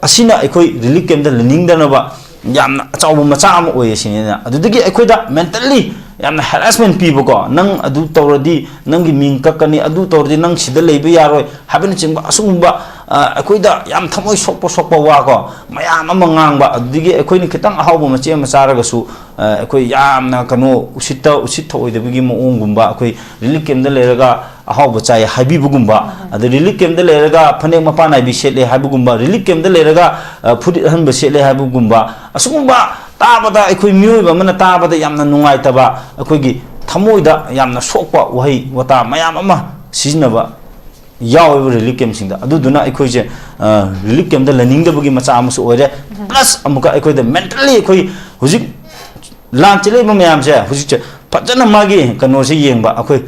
ꯑꯁꯤꯅ ꯑꯩꯈꯣꯏ relief campꯇ ꯂꯩꯅꯤꯡꯗꯅꯕ ꯌꯥꯝꯅ ꯑꯆꯧꯕ ꯃꯆꯥꯛ ꯑꯃ ꯑꯣꯏꯌꯦ ꯁꯤꯅꯤꯅ꯫ ꯑꯗꯨꯗꯒꯤ ꯑꯩꯈꯣꯏꯗ mentally ꯌꯥꯝꯅ harassment ꯄꯤꯕꯀꯣ, "ꯅꯪ ꯑꯗꯨ ꯇꯧꯔꯗꯤ ꯅꯪꯒꯤ ꯃꯤꯡ ꯀꯛꯀꯅꯤ, ꯑꯗꯨ ꯇꯧꯔꯗꯤ ꯅꯪ ꯁꯤꯗ ꯂꯩꯕ ꯌꯥꯔꯣꯏ" ꯍꯥꯏꯕꯅꯆꯤꯡꯕ ꯑꯁꯤꯒꯨꯝꯕ, ꯑ, ꯑꯩꯈꯣꯏꯗ ꯌꯥꯝ ꯊꯃꯣꯏ ꯁꯣꯛꯄ ꯁꯣꯛꯄ ꯋꯥ ꯀꯣ ꯃꯌꯥꯝ ꯑꯃ ꯉꯥꯡꯕ꯫ ꯑꯗꯨꯗꯒꯤ ꯑꯩꯈꯣꯏꯅ ꯈꯤꯇꯪ ꯑꯍꯥꯎꯕ ꯃꯆꯦꯠ ꯑꯃ ꯆꯥꯔꯒꯁꯨ, ꯑ, ꯑꯩꯈꯣꯏ ꯌꯥꯝꯅ ꯀꯩꯅꯣ ꯎꯁꯤꯠꯇ ꯎꯁꯤꯠ ꯊꯑꯣꯏꯗꯕꯒꯤ ꯃꯑꯣꯡꯒꯨꯝꯕ, ꯑꯩꯈꯣꯏ relief campꯇ ꯂꯩꯔꯒ ꯑꯍꯥꯎꯕ ꯆꯥꯏ ꯍꯥꯏꯕꯤꯕꯒꯨꯝꯕ, ꯑꯗ relief campꯇ ꯂꯩꯔꯒ ꯐꯅꯦꯛ ꯃꯄꯥꯟ ꯅꯥꯏꯕꯤ ꯁꯦꯠꯂꯦ ꯍꯥꯏꯕꯒꯨꯝꯕ, relief campꯇ ꯂꯩꯔꯒ, ꯑ, ꯐꯨꯔꯤꯠ ꯑꯍꯟꯕ ꯁꯦꯠꯂꯦ ꯍꯥꯏꯕꯒꯨꯝꯕ, ꯑꯁꯤꯒꯨꯝꯕ ꯇꯥꯕꯗ ꯑꯩꯈꯣꯏ ꯃꯤꯑꯣꯏꯕ ꯑꯃꯅ ꯇꯥꯕꯗ ꯌꯥꯝꯅ ꯅꯨꯡꯉꯥꯏꯇꯕ, ꯑꯩꯈꯣꯏꯒꯤ ꯊꯃꯣꯏꯗ ꯌꯥꯝꯅ ꯁꯣꯛꯄ ꯋꯥꯍꯩ ꯋꯥꯇꯥ ꯃꯌꯥꯝ ꯑꯃ ꯁꯤꯖꯤꯟꯅꯕ ꯌꯥꯎꯋꯦꯕ ꯔꯤꯂꯤꯐ ꯀꯦꯝꯁꯤꯡꯗ꯫ ꯑꯗꯨꯗꯨꯅ ꯑꯩꯈꯣꯏꯁꯦ ꯔꯤꯂꯤꯐ ꯀꯦꯝꯗ ꯂꯩꯅꯤꯡꯗꯕꯒꯤ ꯃꯆꯥꯛ ꯑꯃꯁꯨ ꯑꯣꯏꯔꯦ꯫ ꯄ꯭ꯂꯁ ꯑꯃꯨꯛꯀ ꯑꯩꯈꯣꯏꯗ ꯃꯦꯟꯇꯦꯜꯂꯤ ꯑꯩꯈꯣꯏ ꯍꯧꯖꯤꯛ ꯂꯥꯟ ꯆꯦꯜꯂꯛꯏꯕ ꯃꯌꯥꯝꯁꯦ ꯍꯧꯖꯤꯛꯁꯦ ꯐꯖꯅ ꯃꯥꯒꯤ ꯀꯩꯅꯣꯁꯦ ꯌꯦꯡꯕ, ꯑꯩꯈꯣꯏ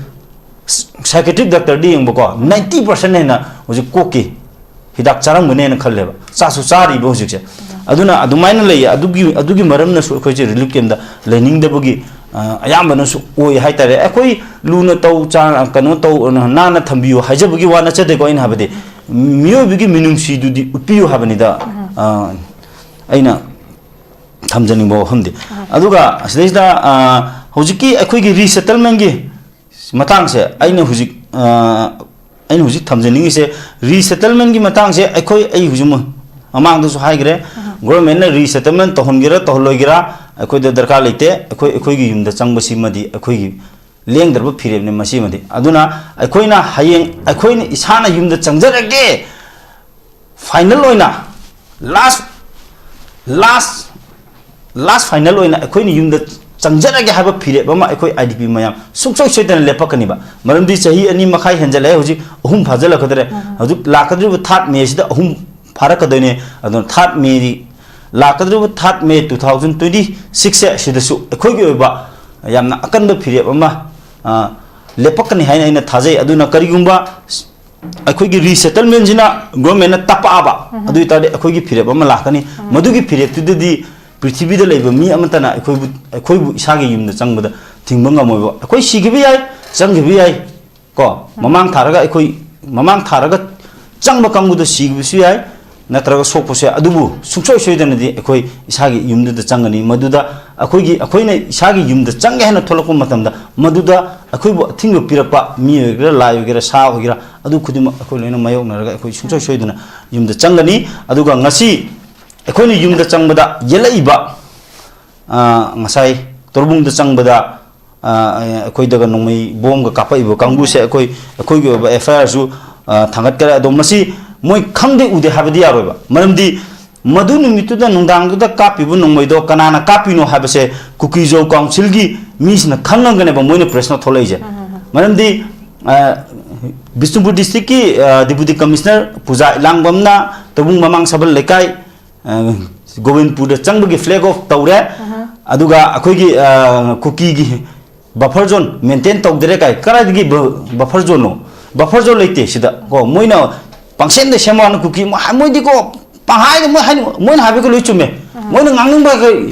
ꯁꯥꯏꯀꯦꯇ꯭ꯔꯤꯛ ꯗꯥꯛꯇꯔꯗ ꯌꯦꯡꯕꯀꯣ, ꯅꯥꯏꯟꯇꯤ ꯄꯥꯔꯁꯦꯟ ꯍꯦꯟꯅ ꯍꯧꯖꯤꯛ ꯀꯣꯛꯀꯤ ꯍꯤꯗꯥꯛ ꯆꯥꯔꯝꯒꯅꯦꯅ ꯈꯜꯂꯦꯕ, ꯆꯥꯁꯨ ꯆꯥꯔꯤꯕ ꯍꯧꯖꯤꯛꯁꯦ꯫ ꯑꯗꯨꯅ ꯑꯗꯨꯃꯥꯏꯅ ꯂꯩꯌꯦ꯫ ꯑꯗꯨꯒꯤ ꯑꯗꯨꯒꯤ ꯃꯔꯝꯅꯁꯨ ꯑꯩꯈꯣꯏꯁꯦ ꯔꯤꯂꯤꯐ ꯀꯦꯝꯗ ꯂꯩꯅꯤꯡꯗꯕꯒꯤ ꯑ, ꯑꯌꯥꯝꯕꯅꯁꯨ ꯑꯣꯏ ꯍꯥꯏꯇꯥꯔꯦ꯫ ꯑꯩꯈꯣꯏ ꯂꯨꯅ ꯇꯧ ꯆꯥ-, ꯀꯩꯅꯣ ꯇꯧ, ꯅꯥꯟꯅ ꯊꯝꯕꯤꯌꯨ ꯍꯥꯏꯖꯕꯒꯤ ꯋꯥ ꯅꯠꯆꯗꯦꯀꯣ, ꯑꯩꯅ ꯍꯥꯏꯕꯗꯤ ꯃꯤꯑꯣꯏꯕꯒꯤ ꯃꯤꯅꯨꯡꯁꯤꯗꯨꯗꯤ ꯎꯠꯄꯤꯌꯨ ꯍꯥꯏꯕꯅꯤꯗ꯫ ꯑ, ꯑꯩꯅ ꯊꯝꯖꯅꯤꯡꯕ ꯋꯥꯐꯝꯗꯤ꯫ ꯑꯗꯨꯒ ꯑꯁꯤꯗꯩꯁꯤꯗ, ꯑ, ꯍꯧꯖꯤꯛꯀꯤ ꯑꯩꯈꯣꯏꯒꯤ ꯔꯤꯁꯦꯇꯜꯃꯦꯟꯒꯤ ꯃꯇꯥꯡꯁꯦ ꯑꯩꯅ ꯍꯧꯖꯤꯛ, ꯑ, ꯑꯩꯅ ꯍꯧꯖꯤꯛ ꯊꯝꯖꯅꯤꯡꯉꯤꯁꯦ, ꯔꯤꯁꯦꯇꯜꯃꯦꯟꯒꯤ ꯃꯇꯥꯡꯁꯦ ꯑꯩꯈꯣꯏ, ꯑꯩ ꯍꯧꯖꯤꯛ ꯃ-, ꯃꯃꯥꯡꯗꯁꯨ ꯍꯥꯏꯈ꯭ꯔꯦ, ꯒꯣꯔꯃꯦꯟꯅ ꯔꯤꯁꯦꯇꯜꯃꯦꯟ ꯇꯧꯍꯟꯒꯦꯔꯥ ꯇꯧꯍꯜꯂꯣꯏꯒꯦꯔꯥ ꯑꯩꯈꯣꯏꯗ ꯗꯔꯀꯥꯔ ꯂꯩꯇꯦ꯫ ꯑꯩꯈꯣꯏ, ꯑꯩꯈꯣꯏꯒꯤ ꯌꯨꯝꯗ ꯆꯪꯕꯁꯤꯃꯗꯤ ꯑꯩꯈꯣꯏꯒꯤ ꯂꯦꯡꯗ꯭ꯔꯕ ꯐꯤꯔꯦꯞꯅꯤ ꯃꯁꯤꯃꯗꯤ꯫ ꯑꯗꯨꯅ ꯑꯩꯈꯣꯏꯅ ꯍꯌꯦꯡ ꯑꯩꯈꯣꯏꯅ ꯏꯁꯥꯅ ꯌꯨꯝꯗ ꯆꯪꯖꯔꯒꯦ, ꯐꯥꯏꯅꯦꯜ ꯑꯣꯏꯅ, ꯂꯥꯁ, ꯂꯥꯁ, ꯂꯥꯁ ꯐꯥꯏꯅꯦꯜ ꯑꯣꯏꯅ ꯑꯩꯈꯣꯏꯅ ꯌꯨꯝꯗ ꯆꯪꯖꯔꯒꯦ ꯍꯥꯏꯕ ꯐꯤꯔꯦꯞ ꯑꯃ ꯑꯩꯈꯣꯏ ꯑꯥꯏ ꯗꯤ ꯄꯤ ꯃꯌꯥꯝ ꯁꯨꯡꯁꯣꯏ ꯁꯣꯏꯗꯅ ꯂꯦꯞꯄꯛꯀꯅꯤꯕ꯫ ꯃꯔꯝꯗꯤ ꯆꯍꯤ ꯑꯅꯤ ꯃꯈꯥꯏ ꯍꯦꯟꯖꯜꯂꯛꯑꯦ, ꯍꯧꯖꯤꯛ ꯑꯍꯨꯝ ꯐꯥꯖꯤꯜꯂꯛꯀꯗꯧꯔꯦ꯫ ꯎꯝ꯫ ꯍꯧꯖꯤꯛ ꯂꯥꯛꯀꯗꯧꯔꯤꯕ ꯊꯥꯔꯠ ꯃꯦꯁꯤꯗ ꯑꯍꯨꯝ ꯐꯥꯔꯛꯀꯗꯣꯏꯅꯦ꯫ ꯑꯗꯨꯅ ꯊꯥꯔꯠ ꯃꯦꯗꯤ, ꯂꯥꯛꯀꯗꯧꯔꯤꯕ ꯊꯥꯔꯠ ꯃꯦ ꯇꯨ ꯊꯥꯎꯖꯟ ꯇ꯭ꯋꯦꯟꯇꯤ ꯁꯤꯛꯁꯁꯦ, ꯁꯤꯗꯁꯨ ꯑꯩꯈꯣꯏꯒꯤ ꯑꯣꯏꯕ ꯌꯥꯝꯅ ꯑꯀꯟꯕ ꯐꯤꯔꯦꯞ ꯑꯃ, ꯑ, ꯂꯦꯞꯄꯛꯀꯅꯤ ꯍꯥꯏꯅ ꯑꯩꯅ ꯊꯥꯖꯩ꯫ ꯑꯗꯨꯅ ꯀꯔꯤꯒꯨꯝꯕ ꯑꯩꯈꯣꯏꯒꯤ ꯔꯤꯁꯦꯇꯜꯃꯦꯟꯁꯤꯅ ꯒꯣꯔꯃꯦꯟꯅ ꯇꯞꯄꯛꯑꯕ, ꯎꯝ꯫ ꯑꯗꯨ ꯑꯣꯏꯇꯥꯔꯗꯤ ꯑꯩꯈꯣꯏꯒꯤ ꯐꯤꯔꯦꯞ ꯑꯃ ꯂꯥꯛꯀꯅꯤ꯫ ꯎꯝ꯫ ꯃꯗꯨꯒꯤ ꯐꯤꯔꯦꯞꯇꯨꯗꯗꯤ ꯄ꯭ꯔꯤꯊꯤꯕꯤꯗ ꯂꯩꯕ ꯃꯤ ꯑꯃꯠꯇꯅ ꯑꯩꯈꯣꯏꯕꯨ, ꯑꯩꯈꯣꯏꯕꯨ ꯏꯁꯥꯒꯤ ꯌꯨꯝꯗ ꯆꯪꯕꯗ ꯊꯤꯡꯕ ꯉꯝꯃꯣꯏꯕ꯫ ꯑꯩꯈꯣꯏ ꯁꯤꯈꯤꯕ ꯌꯥꯏ, ꯆꯪꯈꯤꯕ ꯌꯥꯏ, ꯀꯣ, ꯎꯝ꯫ ꯃꯃꯥꯡ ꯊꯥꯔꯒ ꯑꯩꯈꯣꯏ, ꯃꯃꯥꯡ ꯊꯥꯔꯒ ꯆꯪꯕ ꯀꯥꯡꯕꯨꯗ ꯁꯤꯈꯤꯕꯁꯨ ꯌꯥꯏ, ꯅꯠꯇ꯭ꯔꯒ ꯁꯣꯛꯄꯁꯨ ꯌꯥꯏ꯫ ꯑꯗꯨꯕꯨ ꯁꯨꯡꯁꯣꯏ ꯁꯣꯏꯗꯅꯗꯤ ꯑꯩꯈꯣꯏ ꯏꯁꯥꯒꯤ ꯌꯨꯝꯗꯨꯗ ꯆꯪꯒꯅꯤ꯫ ꯃꯗꯨꯗ ꯑꯩꯈꯣꯏꯒꯤ, ꯑꯩꯈꯣꯏꯅ ꯏꯁꯥꯒꯤ ꯌꯨꯝꯗ ꯆꯪꯒꯦ ꯍꯥꯏꯅ ꯊꯣꯛꯂꯛꯄ ꯃꯇꯝꯗ, ꯃꯗꯨꯗ ꯑꯩꯈꯣꯏꯕꯨ ꯑꯊꯤꯡꯕ ꯄꯤꯔꯛꯄ ꯃꯤ ꯑꯣꯏꯒꯦꯔꯥ, ꯂꯥꯏ ꯑꯣꯏꯒꯦꯔꯥ, ꯁꯥ ꯑꯣꯏꯒꯦꯔꯥ, ꯑꯗꯨ ꯈꯨꯗꯤꯡꯃꯛ ꯑꯩꯈꯣꯏ ꯂꯣꯏꯅ ꯃꯥꯌꯣꯛꯅꯔꯒ ꯑꯩꯈꯣꯏ ꯁꯨꯡꯁꯣꯏ ꯁꯣꯏꯗꯅ ꯌꯨꯝꯗ ꯆꯪꯒꯅꯤ꯫ ꯑꯗꯨꯒ ꯉꯁꯤ ꯑꯩꯈꯣꯏꯅ ꯌꯨꯝꯗ ꯆꯪꯕꯗ ꯌꯦꯠꯂꯛꯏꯕ, ꯑ, ꯉꯁꯥꯏ ꯇꯣꯔꯕꯨꯡꯗ ꯆꯪꯕꯗ, ꯑ, ꯑꯩꯈꯣꯏꯗꯒ ꯅꯣꯡꯃꯩ ꯕꯣꯝꯒ ꯀꯥꯞꯄꯛꯏꯕ ꯀꯥꯡꯕꯨꯁꯦ ꯑꯩꯈꯣꯏ, ꯑꯩꯈꯣꯏꯒꯤ ꯑꯣꯏꯕ ꯑꯦꯐ ꯑꯥꯏ ꯑꯥꯔꯁꯨ, ꯑ, ꯊꯥꯡꯒꯠꯈ꯭ꯔꯦ꯫ ꯑꯗꯣ ꯃꯁꯤ ꯃꯣꯏ ꯈꯪꯗꯦ ꯎꯗꯦ ꯍꯥꯏꯕꯗꯤ ꯌꯥꯔꯣꯏꯕ꯫ ꯃꯔꯝꯗꯤ ꯃꯗꯨ ꯅꯨꯃꯤꯠꯇꯨꯗ ꯅꯨꯡꯗꯥꯡꯗꯨꯗ ꯀꯥꯞꯄꯤꯕ ꯅꯣꯡꯃꯩꯗꯣ ꯀꯅꯥꯅ ꯀꯥꯞꯄꯤꯅꯣ ꯍꯥꯏꯕꯁꯦ ꯀꯨꯀꯤꯖꯧ ꯀꯥꯎꯟꯁꯤꯜꯒꯤ ꯃꯤꯁꯤꯅ ꯈꯪꯉꯒꯅꯦꯕ ꯃꯣꯏꯅ ꯄ꯭ꯔꯦꯁꯅꯣꯠ ꯊꯣꯛꯂꯛꯏꯁꯦ꯫ ꯎꯝ, ꯎꯝ, ꯎꯝ꯫ ꯃꯔꯝꯗꯤ, ꯑ, ꯕꯤꯁꯅꯨꯄꯨꯔ ꯗꯤꯁꯇ꯭ꯔꯤꯛꯀꯤ ꯗꯤꯄꯨꯇꯤ ꯀꯃꯤꯁꯅꯔ ꯄꯨꯖꯥ ꯏꯂꯥꯡꯕꯝꯅ ꯇꯧꯕꯨꯡ ꯃꯃꯥꯡ ꯁꯥꯕꯜ ꯂꯩꯀꯥꯏ, ꯑ, ꯒꯣꯕꯤꯟꯄꯨꯔꯗ ꯆꯪꯕꯒꯤ ꯐ꯭ꯂꯦꯒ ꯑꯣꯐ ꯇꯧꯔꯦ꯫ ꯑꯗꯨꯒ ꯑꯩꯈꯣꯏꯒꯤ ꯀꯨꯀꯤꯒꯤ ꯕꯐꯔ ꯖꯣꯟ ꯃꯦꯟꯇꯦꯟ ꯇꯧꯗꯔꯦ ꯀꯥꯏ꯫ ꯀꯗꯥꯏꯗꯒꯤ ꯕꯐꯔ ꯖꯣꯟꯅꯣ? ꯕꯐꯔ ꯖꯣꯟ ꯂꯩꯇꯦ ꯁꯤꯗ ꯀꯣ꯫ ꯃꯣꯏꯅ ꯄꯪꯁꯦꯝꯗ ꯁꯦꯝꯃꯛꯑꯅ ꯀꯨꯀꯤ, ꯃꯣꯏꯗꯤꯀꯣ ꯄꯪꯍꯥꯏꯗ ꯃꯣꯏ ꯍꯥꯏꯅꯤꯡ-, ꯃꯣꯏꯅ ꯍꯥꯏꯕꯒ ꯂꯣꯏ ꯆꯨꯝꯃꯦ꯫ ꯃꯣꯏꯅ ꯉꯥꯡꯅꯤꯡꯕ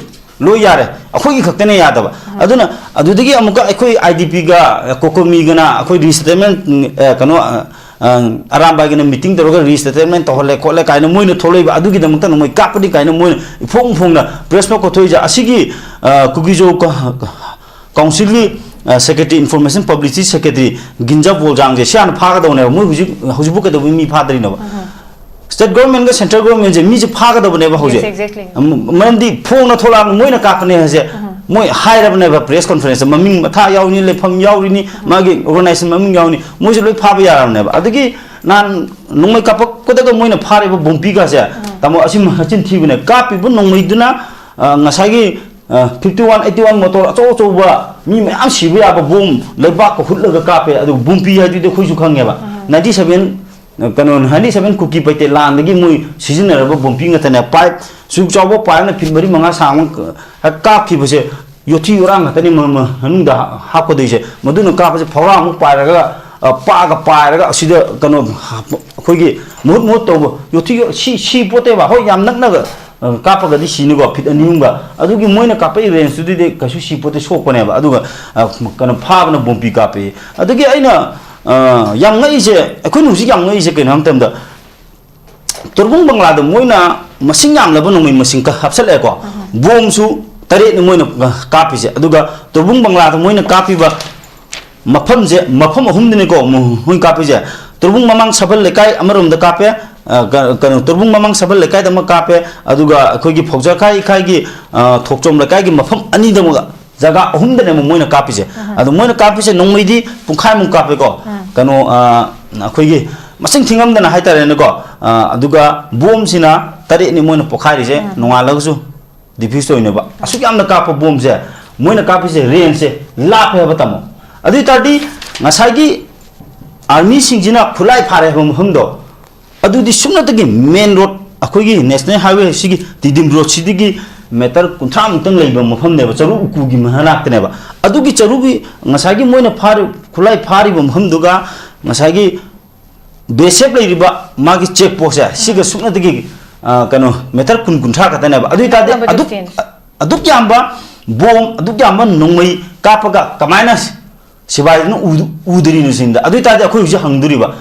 ꯂꯣꯏ ꯌꯥꯔꯦ, ꯑꯩꯈꯣꯏꯒꯤ ꯈꯛꯇꯅ ꯌꯥꯗꯕ꯫ ꯑꯗꯨꯅ ꯑꯗꯨꯗꯒꯤ ꯑꯃꯨꯛꯀ ꯑꯩꯈꯣꯏ ꯑꯥꯏ ꯗꯤ ꯄꯤꯒ ꯀꯣꯀꯣꯃꯤꯒꯅ ꯑꯩꯈꯣꯏ ꯔꯤꯁꯦꯇꯜꯃꯦꯟ, ꯑ, ꯀꯩꯅꯣ, ꯑ, ꯑ, ꯑꯔꯥꯝꯕꯥꯏꯒꯅ ꯃꯤꯇꯤꯡ ꯇꯧꯔꯒ ꯔꯤꯁꯦꯇꯜꯃꯦꯟ ꯇꯧꯍꯜꯂꯦ ꯈꯣꯠꯂꯦ ꯀꯥꯏꯅ ꯃꯣꯏꯅ ꯊꯣꯛꯂꯛꯏꯕ, ꯑꯗꯨꯒꯤꯗꯃꯛꯇ ꯅꯣꯡꯃꯩ ꯀꯥꯞꯄꯅꯤ ꯀꯥꯏꯅ ꯃꯣꯏꯅ ꯏꯐꯣꯡ ꯐꯣꯡꯅ ꯄ꯭ꯔꯦꯁ ꯅꯣꯠ ꯀꯣꯊꯣꯛꯏꯁꯦ꯫ ꯑꯁꯤꯒꯤ, ꯑ, ꯀꯨꯀꯤꯖꯣ ꯀ-, ꯀꯥꯎꯟꯁꯤꯜꯒꯤ, ꯑ, ꯁꯦꯀ꯭ꯔꯦꯇꯔꯤ, ꯏꯟꯐꯣꯔꯃꯦꯁꯟ ꯄꯕ꯭ꯂꯤꯁꯤꯇꯤ ꯁꯦꯀ꯭ꯔꯦꯇꯔꯤ ꯒꯤꯟꯖꯥ ꯕꯣꯜꯖꯥꯡꯁꯦ ꯁꯤ ꯍꯥꯟꯅ ꯐꯥꯒꯗꯧꯅꯦꯕ꯫ ꯃꯣꯏ ꯍꯧꯖꯤꯛ, ꯍꯧꯖꯤꯛꯄꯨ ꯀꯩꯗꯧꯕꯩ ꯃꯤ ꯐꯥꯗ꯭ꯔꯤꯅꯣꯕ? ꯁ꯭ꯇꯦꯠ ꯒꯣꯔꯃꯦꯟꯒ ꯁꯦꯟꯇ꯭ꯔꯦꯜ ꯒꯣꯔꯃꯦꯟꯁꯦ ꯃꯤꯁꯦ ꯐꯥꯒꯗꯕꯅꯦꯕ ꯍꯧꯖꯤꯛ꯫ Yes, exactly. ꯃ-, ꯃꯔꯝꯗꯤ ꯐꯣꯡꯅ ꯊꯣꯛꯂꯛꯑꯕꯅꯤ, ꯃꯣꯏꯅ ꯀꯥꯞꯄꯅꯦ ꯍꯥꯏꯁꯦ꯫ ꯃꯣꯏ ꯍꯥꯏꯔꯕꯅꯦꯕ ꯄ꯭ꯔꯦꯁ ꯀꯣꯟꯐꯔꯦꯟꯁꯇ, ꯃꯃꯤꯡ ꯃꯊꯥ ꯌꯥꯎꯔꯤꯅꯤ, ꯂꯩꯐꯝ ꯌꯥꯎꯔꯤꯅꯤ, ꯃꯥꯒꯤ ꯑꯣꯔꯒꯅꯥꯏꯖꯦꯁꯟ ꯃꯃꯤꯡ ꯌꯥꯎꯔꯤꯅꯤ, ꯃꯣꯏꯁꯦ ꯂꯣꯏ ꯐꯥꯕ ꯌꯥꯔꯕꯅꯦꯕ꯫ ꯑꯗꯒꯤ ꯅꯍꯥꯟ ꯅꯣꯡꯃꯩ ꯀꯥꯞꯄꯛꯄꯗꯒ ꯃꯣꯏꯅ ꯐꯥꯔꯤꯕ ꯕꯣꯝꯄꯤꯒꯁꯦ, ꯇꯥꯃꯣ, ꯑꯁꯤ ꯃꯆꯤꯟ ꯊꯤꯕꯅꯦ꯫ ꯀꯥꯞꯄꯤꯕ ꯅꯣꯡꯃꯩꯗꯨꯅ, ꯑ, ꯉꯁꯥꯏꯒꯤ, ꯑ, fifty one eighty one motor ꯑꯆꯧ ꯑꯆꯧꯕ ꯃꯤ ꯃꯌꯥꯝ ꯁꯤꯕ ꯌꯥꯕ ꯕꯣꯝ ꯂꯩꯕꯥꯛꯀ ꯍꯨꯠꯂꯒ ꯀꯥꯞꯄꯦ꯫ ꯑꯗꯨꯒ ꯕꯣꯝꯄꯤ ꯍꯥꯏꯗꯨꯗꯤ ꯑꯩꯈꯣꯏꯁꯨ ꯈꯪꯉꯦꯕ꯫ ꯅꯥꯏꯟꯇꯤ ꯁꯚꯦꯟ, ꯀꯩꯅꯣ, ꯅꯥꯏꯟꯇꯤ ꯁꯚꯦꯟ ꯀꯨꯀꯤ ꯄꯩꯇꯦ ꯂꯥꯟꯗꯒꯤ ꯃꯣꯏ ꯁꯤꯖꯤꯟꯅꯔꯕ ꯕꯣꯝꯄꯤ ꯉꯥꯛꯇꯅꯦ꯫ ꯄꯥꯏꯞ ꯁꯨꯛ ꯆꯥꯎꯕ ꯄꯥꯏꯞꯅ ꯐꯤꯠ ꯃꯔꯤ ꯃꯉꯥ ꯁꯥꯡꯕ ꯀꯥꯞꯈꯤꯕꯁꯦ, ꯌꯣꯠꯊꯤ ꯌꯣꯔꯥꯡ ꯉꯥꯛꯇꯅꯤ ꯃ-, ꯃ-, ꯃꯅꯨꯡꯗ ꯍꯥ-, ꯍꯥꯞꯀꯗꯣꯏꯁꯦ꯫ ꯃꯗꯨꯅ ꯀꯥꯞꯄꯁꯦ ꯐꯧꯔꯥꯃꯨꯛ ꯄꯥꯏꯔꯒ, ꯑ, ꯄꯥꯛꯑꯒ ꯄꯥꯏꯔꯒ ꯑꯁꯤꯗ ꯀꯩꯅꯣ, ꯑꯩꯈꯣꯏꯒꯤ ꯃꯍꯨꯠ ꯃꯍꯨꯠ ꯇꯧꯕ ꯌꯣꯠꯊꯤ ꯌꯣ-, ꯁꯤ, ꯁꯤ ꯄꯣꯠꯇꯦꯕ꯫ ꯍꯣꯏ, ꯌꯥꯝ ꯅꯛꯅꯒ, ꯑ, ꯀꯥꯞꯄꯒꯗꯤ ꯁꯤꯅꯤꯀꯣ, ꯐꯤꯠ ꯑꯅꯤ ꯑꯍꯨꯝꯒ꯫ ꯑꯗꯨꯒꯤ ꯃꯣꯏꯅ ꯀꯥꯞꯄꯛꯏ ꯔꯦꯟꯖꯇꯨꯗꯤ ꯀꯩꯁꯨ ꯁꯤ ꯄꯣꯠꯇꯦ, ꯁꯣꯛꯄꯅꯦꯕ꯫ ꯑꯗꯨꯒ, ꯑ, ꯀꯩꯅꯣ, ꯐꯥꯕꯅ ꯕꯣꯝꯄꯤ ꯀꯥꯞꯄꯦ꯫ ꯑꯗꯒꯤ ꯑꯩꯅ, ꯑ, ꯌꯥꯝ ꯉꯛꯏꯁꯦ, ꯑꯩꯈꯣꯏꯅ ꯍꯧꯖꯤꯛ ꯌꯥꯝ ꯉꯛꯏꯁꯦ ꯀꯩꯅꯣ ꯍꯥꯏꯕ ꯃꯇꯝꯗ, ꯇꯣꯔꯕꯨꯡ ꯕꯪꯒ꯭ꯂꯥꯗ ꯃꯣꯏꯅ ꯃꯁꯤꯡ ꯌꯥꯝꯂꯕ ꯅꯣꯡꯃꯩ ꯃꯁꯤꯡ ꯈꯔ ꯍꯥꯞꯆꯜꯂꯛꯑꯦꯀꯣ꯫ ꯕꯣꯝꯁꯨ ꯇꯔꯦꯠꯅꯤ ꯃꯣꯏꯅ ꯀꯥꯞꯄꯤꯁꯦ꯫ ꯑꯗꯨꯒ ꯇꯣꯔꯕꯨꯡ ꯕꯪꯒ꯭ꯂꯥꯗ ꯃꯣꯏꯅ ꯀꯥꯞꯄꯤꯕ ꯃꯐꯝꯁꯦ, ꯃꯐꯝ ꯑꯍꯨꯝꯗꯅꯤꯀꯣ ꯃꯣ-, ꯃꯣꯏꯅ ꯀꯥꯞꯄꯤꯁꯦ꯫ ꯇꯣꯔꯕꯨꯡ ꯃꯃꯥꯡ ꯁꯥꯕꯜ ꯂꯩꯀꯥꯏ ꯑꯃꯔꯣꯝꯗ ꯀꯥꯞꯄꯦ, ꯑ, ꯀ-, ꯀꯩꯅꯣ, ꯇꯣꯔꯕꯨꯡ ꯃꯃꯥꯡ ꯁꯥꯕꯜ ꯂꯩꯀꯥꯏꯗ ꯑꯃ ꯀꯥꯞꯄꯦ, ꯑꯗꯨꯒ ꯑꯩꯈꯣꯏꯒꯤ ꯐꯧꯖꯈꯥꯏ ꯏꯈꯥꯏꯒꯤ, ꯑ, ꯊꯣꯛꯆꯣꯝ ꯂꯩꯀꯥꯏꯒꯤ ꯃꯐꯝ ꯑꯅꯤꯗ ꯑꯃꯒ ꯖꯒꯥ ꯑꯍꯨꯝꯗꯅꯦꯕ ꯃꯣꯏꯅ ꯀꯥꯞꯄꯤꯁꯦ꯫ ꯑꯗꯣ ꯃꯣꯏꯅ ꯀꯥꯞꯄꯤꯁꯦ ꯅꯣꯡꯃꯩꯗꯤ ꯄꯨꯡꯈꯥꯏꯃꯨꯛ ꯀꯥꯞꯄꯦꯀꯣ꯫ ꯀꯩꯅꯣ, ꯑ, ꯑꯩꯈꯣꯏꯒꯤ ꯃꯁꯤꯡ ꯊꯤꯉꯝꯗꯅ ꯍꯥꯏꯇꯥꯔꯦꯅꯦꯀꯣ꯫ ꯑ, ꯑꯗꯨꯒ ꯕꯣꯝꯁꯤꯅ ꯇꯔꯦꯠꯅꯤ ꯃꯣꯏꯅ ꯄꯣꯈꯥꯏꯔꯤꯁꯦ, ꯅꯣꯡꯉꯥꯜꯂꯒꯁꯨ ꯗꯤꯐ꯭ꯌꯨꯁ ꯇꯧꯔꯤꯅꯦꯕ꯫ ꯑꯁꯨꯛ ꯌꯥꯝꯅ ꯀꯥꯞꯄ ꯕꯣꯝꯁꯦ, ꯃꯣꯏꯅ ꯀꯥꯞꯄꯤꯁꯦ ꯔꯦꯟꯖꯁꯦ ꯂꯥꯞꯄꯦ ꯍꯥꯏꯕ, ꯇꯥꯃꯣ꯫ ꯑꯗꯨ ꯑꯣꯏ ꯇꯥꯔꯗꯤ ꯉꯁꯥꯏꯒꯤ ꯑꯥꯔꯃꯤꯁꯤꯡꯁꯤꯅ ꯈꯨꯠꯂꯥꯏ ꯐꯥꯔꯦ ꯍꯥꯏꯕ ꯃꯐꯝꯗꯣ, ꯑꯗꯨꯗꯤ ꯁꯨꯞꯅꯇꯒꯤ ꯃꯦꯟ ꯔꯣꯗ, ꯑꯩꯈꯣꯏꯒꯤ ꯅꯦꯁꯅꯦꯜ ꯍꯥꯏꯋꯦ ꯑꯁꯤꯒꯤ ꯇꯤꯗꯤꯝ ꯔꯣꯗꯁꯤꯗꯒꯤ ꯃꯤꯇꯔ ꯀꯨꯟꯊ꯭ꯔꯥꯃꯨꯛꯇꯪ ꯂꯩꯕ ꯃꯐꯝꯅꯦꯕ, ꯆꯔꯨ ꯎꯀꯨꯒꯤ ꯃꯅꯥꯛꯇꯅꯦꯕ꯫ ꯑꯗꯨꯒꯤ ꯆꯔꯨꯒꯤ ꯉꯁꯥꯏꯒꯤ ꯃꯣꯏꯅ ꯐꯥꯔꯤ-, ꯈꯨꯠꯂꯥꯏ ꯐꯥꯔꯤꯕ ꯃꯐꯝꯗꯨꯒ ꯉꯁꯥꯏꯒꯤ ꯕꯤ ꯑꯦꯁ ꯑꯦꯐ ꯂꯩꯔꯤꯕ ꯃꯥꯒꯤ ꯆꯦꯛ ꯄꯣꯁꯁꯦ, ꯁꯤꯒ ꯁꯨꯞꯅꯇꯒꯤ, ꯑ, ꯀꯩꯅꯣ, ꯃꯤꯇꯔ ꯀꯨꯟ, ꯀꯨꯟꯊ꯭ꯔꯥ ꯈꯛꯇꯅꯦꯕ꯫ ꯑꯗꯨ ꯑꯣꯏ ꯇꯥꯔꯗꯤ ꯅꯛꯅꯕ ꯑꯗꯨꯛ, distance꯫ ꯑꯗꯨꯛ ꯌꯥꯝꯕ ꯕꯣꯝ, ꯑꯗꯨꯛ ꯌꯥꯝꯕ ꯅꯣꯡꯃꯩ ꯀꯥꯞꯄꯒ ꯀꯃꯥꯏꯅ ꯁꯤꯕꯥꯏꯗꯨꯅ ꯎꯗ-, ꯎꯗꯔꯤꯅꯣ ꯁꯤꯅꯤꯗ꯫ ꯑꯗꯨ ꯑꯣꯏ ꯇꯥꯔꯗꯤ ꯑꯩꯈꯣꯏ ꯍꯧꯖꯤꯛ ꯍꯪꯗꯣꯔꯤꯕ,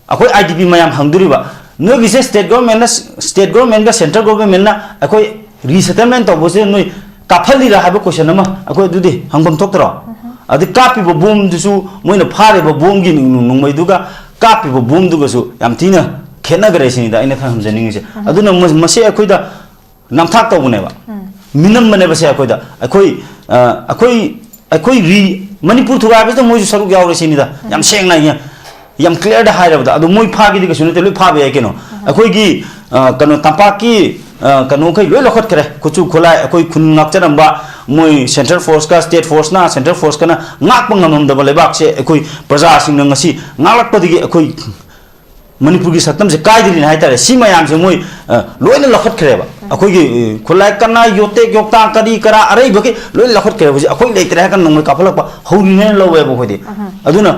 ꯑꯩꯈꯣꯏ ꯑꯥꯏ ꯗꯤ ꯄꯤ ꯃꯌꯥꯝ ꯍꯪꯗꯣꯔꯤꯕ, ꯅꯣꯏꯒꯤꯁꯦ ꯁ꯭ꯇꯦꯠ ꯒꯣꯚꯔꯟꯃꯦꯟꯠꯅ, ꯁ꯭ꯇꯦꯠ ꯒꯣꯚꯔꯟꯃꯦꯟꯠꯒ ꯁꯦꯟꯇ꯭ꯔꯦꯜ ꯒꯣꯚꯔꯟꯃꯦꯟꯠꯅ ꯑꯩꯈꯣꯏ ꯔꯤꯁꯦꯇꯜꯃꯦꯟꯠ ꯇꯧꯕꯁꯦ ꯅꯣꯏ ꯀꯥꯞꯍꯜꯂꯤꯔꯥ ꯍꯥꯏꯕ ꯀꯣꯏꯁꯟ ꯑꯃ ꯑꯩꯈꯣꯏ ꯑꯗꯨꯗꯤ ꯍꯪꯐꯝ ꯊꯣꯛꯇ꯭ꯔꯣ? ꯑꯗꯩ ꯀꯥꯞꯄꯤꯕ ꯕꯣꯝꯗꯨꯁꯨ, ꯃꯣꯏꯅ ꯐꯥꯔꯤꯕ ꯕꯣꯝꯒꯤ ꯅꯣꯡꯃꯩꯗꯨꯒ ꯀꯥꯞꯄꯤꯕ ꯕꯣꯝꯗꯨꯒꯁꯨ ꯌꯥꯝ ꯊꯤꯅ ꯈꯦꯠꯅꯈ꯭ꯔꯦ ꯁꯤꯅꯤꯗ ꯑꯩꯅ ꯊꯝꯖꯅꯤꯡꯉꯤꯁꯦ꯫ ꯑꯗꯨꯅ ꯃ-, ꯃꯁꯤ ꯑꯩꯈꯣꯏꯗ ꯅꯝꯊꯥꯛ ꯇꯧꯕꯅꯦꯕ, ꯃꯤꯅꯝꯕꯅꯦꯕ ꯁꯦ ꯑꯩꯈꯣꯏꯗ꯫ ꯑꯩꯈꯣꯏ, ꯑ, ꯑꯩꯈꯣꯏ, ꯑꯩꯈꯣꯏ ꯔꯤ-, ꯃꯅꯤꯄꯨꯔ ꯊꯨꯒꯥꯏꯕꯁꯤꯗ ꯃꯣꯏꯁꯨ ꯁꯔꯨꯛ ꯌꯥꯎꯔꯦ ꯁꯤꯅꯤꯗ꯫ ꯌꯥꯝ ꯁꯦꯡꯅ ꯌꯥ-, ꯌꯥꯝ ꯀ꯭ꯂꯤꯌꯥꯔꯗ ꯍꯥꯏꯔꯕꯗ, ꯑꯗꯣ ꯃꯣꯏ ꯐꯥꯒꯦꯗꯤ ꯀꯩꯁꯨ ꯅꯠꯇꯦ, ꯂꯣꯏ ꯐꯥꯕ ꯌꯥꯏ ꯀꯩꯅꯣ꯫ ꯑꯩꯈꯣꯏꯒꯤ, ꯑ, ꯀꯩꯅꯣ, ꯇꯝꯄꯥꯛꯀꯤ, ꯑ, ꯀꯩꯅꯣꯈꯩ ꯂꯣꯏ ꯂꯧꯈꯠꯈ꯭ꯔꯦ, ꯈꯨꯠꯁꯨ ꯈꯨꯠꯂꯥꯏ, ꯑꯩꯈꯣꯏ ꯈꯨꯟ ꯉꯥꯛꯆꯔꯝꯕ ꯃꯣꯏ ꯁꯦꯟꯇ꯭ꯔꯦꯜ ꯐꯣꯔꯁꯀ ꯁ꯭ꯇꯦꯠ ꯐꯣꯔꯁꯅ, ꯁꯦꯟꯇ꯭ꯔꯦꯜ ꯐꯣꯔꯁꯀꯅ ꯉꯥꯛꯄ ꯉꯝꯃꯝꯗꯕ ꯂꯩꯕꯥꯛꯁꯦ ꯑꯩꯈꯣꯏ ꯄ꯭ꯔꯖꯥꯁꯤꯡꯅ ꯉꯁꯤ ꯉꯥꯛꯂꯛꯄꯗꯒꯤ ꯑꯩꯈꯣꯏ ꯃꯅꯤꯄꯨꯔꯒꯤ ꯁꯛꯇꯝꯁꯦ ꯀꯥꯏꯗ꯭ꯔꯤꯅꯦ ꯍꯥꯏꯇꯥꯔꯦ꯫ ꯁꯤ ꯃꯌꯥꯝꯁꯦ ꯃꯣꯏ, ꯑ, ꯂꯣꯏꯅ ꯂꯧꯈꯠꯈ꯭ꯔꯦꯕ꯫ ꯑꯩꯈꯣꯏꯒꯤ, ꯑ, ꯈꯨꯠꯂꯥꯏ ꯀꯅꯥ, ꯌꯣꯠꯇꯦꯛ ꯌꯣꯛꯇꯥꯡ ꯀꯔꯤ ꯀꯔꯥ ꯑꯔꯩꯕꯈꯩ ꯂꯣꯏꯅ ꯂꯧꯈꯠꯈ꯭ꯔꯦꯕ꯫ ꯍꯧꯖꯤꯛ ꯑꯩꯈꯣꯏ ꯂꯩꯇ꯭ꯔꯦ ꯍꯥꯏꯔ ꯀꯥꯟꯗ ꯅꯣꯡꯃꯩ ꯀꯥꯞꯍꯠꯂꯛꯄ ꯍꯧꯔꯤꯅꯦꯅ ꯂꯧꯋꯦꯕ ꯑꯩꯈꯣꯏꯗꯤ꯫ ꯑꯗꯨꯅ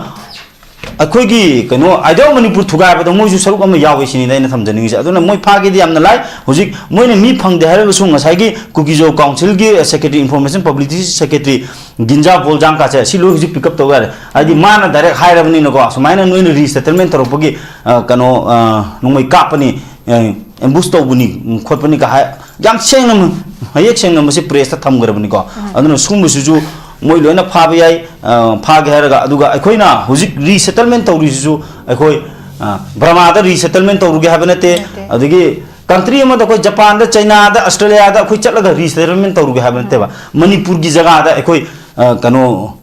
ꯑꯩꯈꯣꯏꯒꯤ ꯀꯩꯅꯣ, ꯑꯥꯏꯗꯤꯌꯥ ꯃꯅꯤꯄꯨꯔ ꯊꯨꯒꯥꯏꯕꯗ ꯃꯣꯏꯁꯨ ꯁꯔꯨꯛ ꯑꯃ ꯌꯥꯎꯋꯦ ꯁꯤꯅꯤꯗ ꯑꯩꯅ ꯊꯝꯖꯅꯤꯡꯉꯤꯁꯦ꯫ ꯑꯗꯨꯅ ꯃꯣꯏ ꯐꯥꯒꯦꯗꯤ ꯌꯥꯝꯅ ꯂꯥꯏ꯫ ꯍꯧꯖꯤꯛ ꯃꯣꯏꯅ ꯃꯤ ꯐꯪꯗꯦ ꯍꯥꯏꯔꯒꯁꯨ ꯉꯁꯥꯏꯒꯤ ꯀꯨꯀꯤꯖꯣ ꯀꯥꯎꯟꯁꯤꯜꯒꯤ ꯁꯦꯀ꯭ꯔꯦꯇꯔꯤ, ꯏꯟꯐꯣꯔꯃꯦꯁꯟ ꯄꯕ꯭ꯂꯤꯁꯤꯇꯤ ꯁꯦꯀ꯭ꯔꯦꯇꯔꯤ ꯒꯤꯟꯖꯥ ꯕꯣꯜꯖꯥꯡ ꯀꯥꯁꯦ ꯁꯤ ꯂꯣꯏ ꯍꯧꯖꯤꯛ ꯄꯤꯛ ꯑꯞ ꯇꯧ ꯌꯥꯔꯦ꯫ ꯍꯥꯏꯗꯤ ꯃꯥꯅ ꯗꯥꯏꯔꯦꯛ ꯍꯥꯏꯔꯕꯅꯤꯅꯀꯣ, ꯁꯨꯃꯥꯏꯅ ꯅꯣꯏꯅ ꯔꯤꯁꯦꯇꯜꯃꯦꯟ ꯇꯧꯔꯛꯄꯒꯤ, ꯑ, ꯀꯩꯅꯣ, ꯑ, ꯅꯣꯡꯃꯩ ꯀꯥꯞꯄꯅꯤ, ꯑꯦꯝꯕꯨꯁ ꯇꯧꯕꯅꯤ, ꯎꯝ, ꯈꯣꯠꯄꯅꯤ ꯀ ꯍꯥꯏ, ꯌꯥꯝ ꯁꯦꯡꯅ, ꯃꯌꯦꯛ ꯁꯦꯡꯅ ꯃꯁꯤ ꯄ꯭ꯔꯦꯁꯇ ꯊꯝꯈ꯭ꯔꯕꯅꯤꯀꯣ꯫ ꯑꯗꯨꯅ ꯁꯨꯝꯕꯁꯤꯁꯨ ꯃꯣꯏ ꯂꯣꯏꯅ ꯐꯥꯕ ꯌꯥꯏ, ꯑ, ꯐꯥꯒꯦ ꯍꯥꯏꯔꯒ꯫ ꯑꯗꯨꯒ ꯑꯩꯈꯣꯏꯅ ꯍꯧꯖꯤꯛ ꯔꯤꯁꯦꯇꯜꯃꯦꯟ ꯇꯧꯔꯤꯁꯤꯁꯨ ꯑꯩꯈꯣꯏ, ꯑ, ꯕꯔꯃꯥꯗ ꯔꯤꯁꯦꯇꯜꯃꯦꯟ ꯇꯧꯔꯨꯒꯦ ꯍꯥꯏꯕ ꯅꯠꯇꯦ, ꯅꯠꯇꯦ꯫ ꯑꯗꯒꯤ ꯀꯟꯇ꯭ꯔꯤ ꯑꯃꯗ ꯑꯩꯈꯣꯏ ꯖꯄꯥꯟꯗ, ꯆꯩꯅꯥꯗ, ꯑꯁꯇ꯭ꯔꯦꯂꯤꯌꯥꯗ ꯑꯩꯈꯣꯏ ꯆꯠꯂꯒ ꯔꯤꯁꯦꯇꯜꯃꯦꯟ ꯇꯧꯔꯨꯒꯦ ꯍꯥꯏꯕ ꯅꯠꯇꯦꯕ꯫ ꯃꯅꯤꯄꯨꯔꯒꯤ ꯖꯒꯥꯗ ꯑꯩꯈꯣꯏ, ꯑ, ꯀꯩꯅꯣ,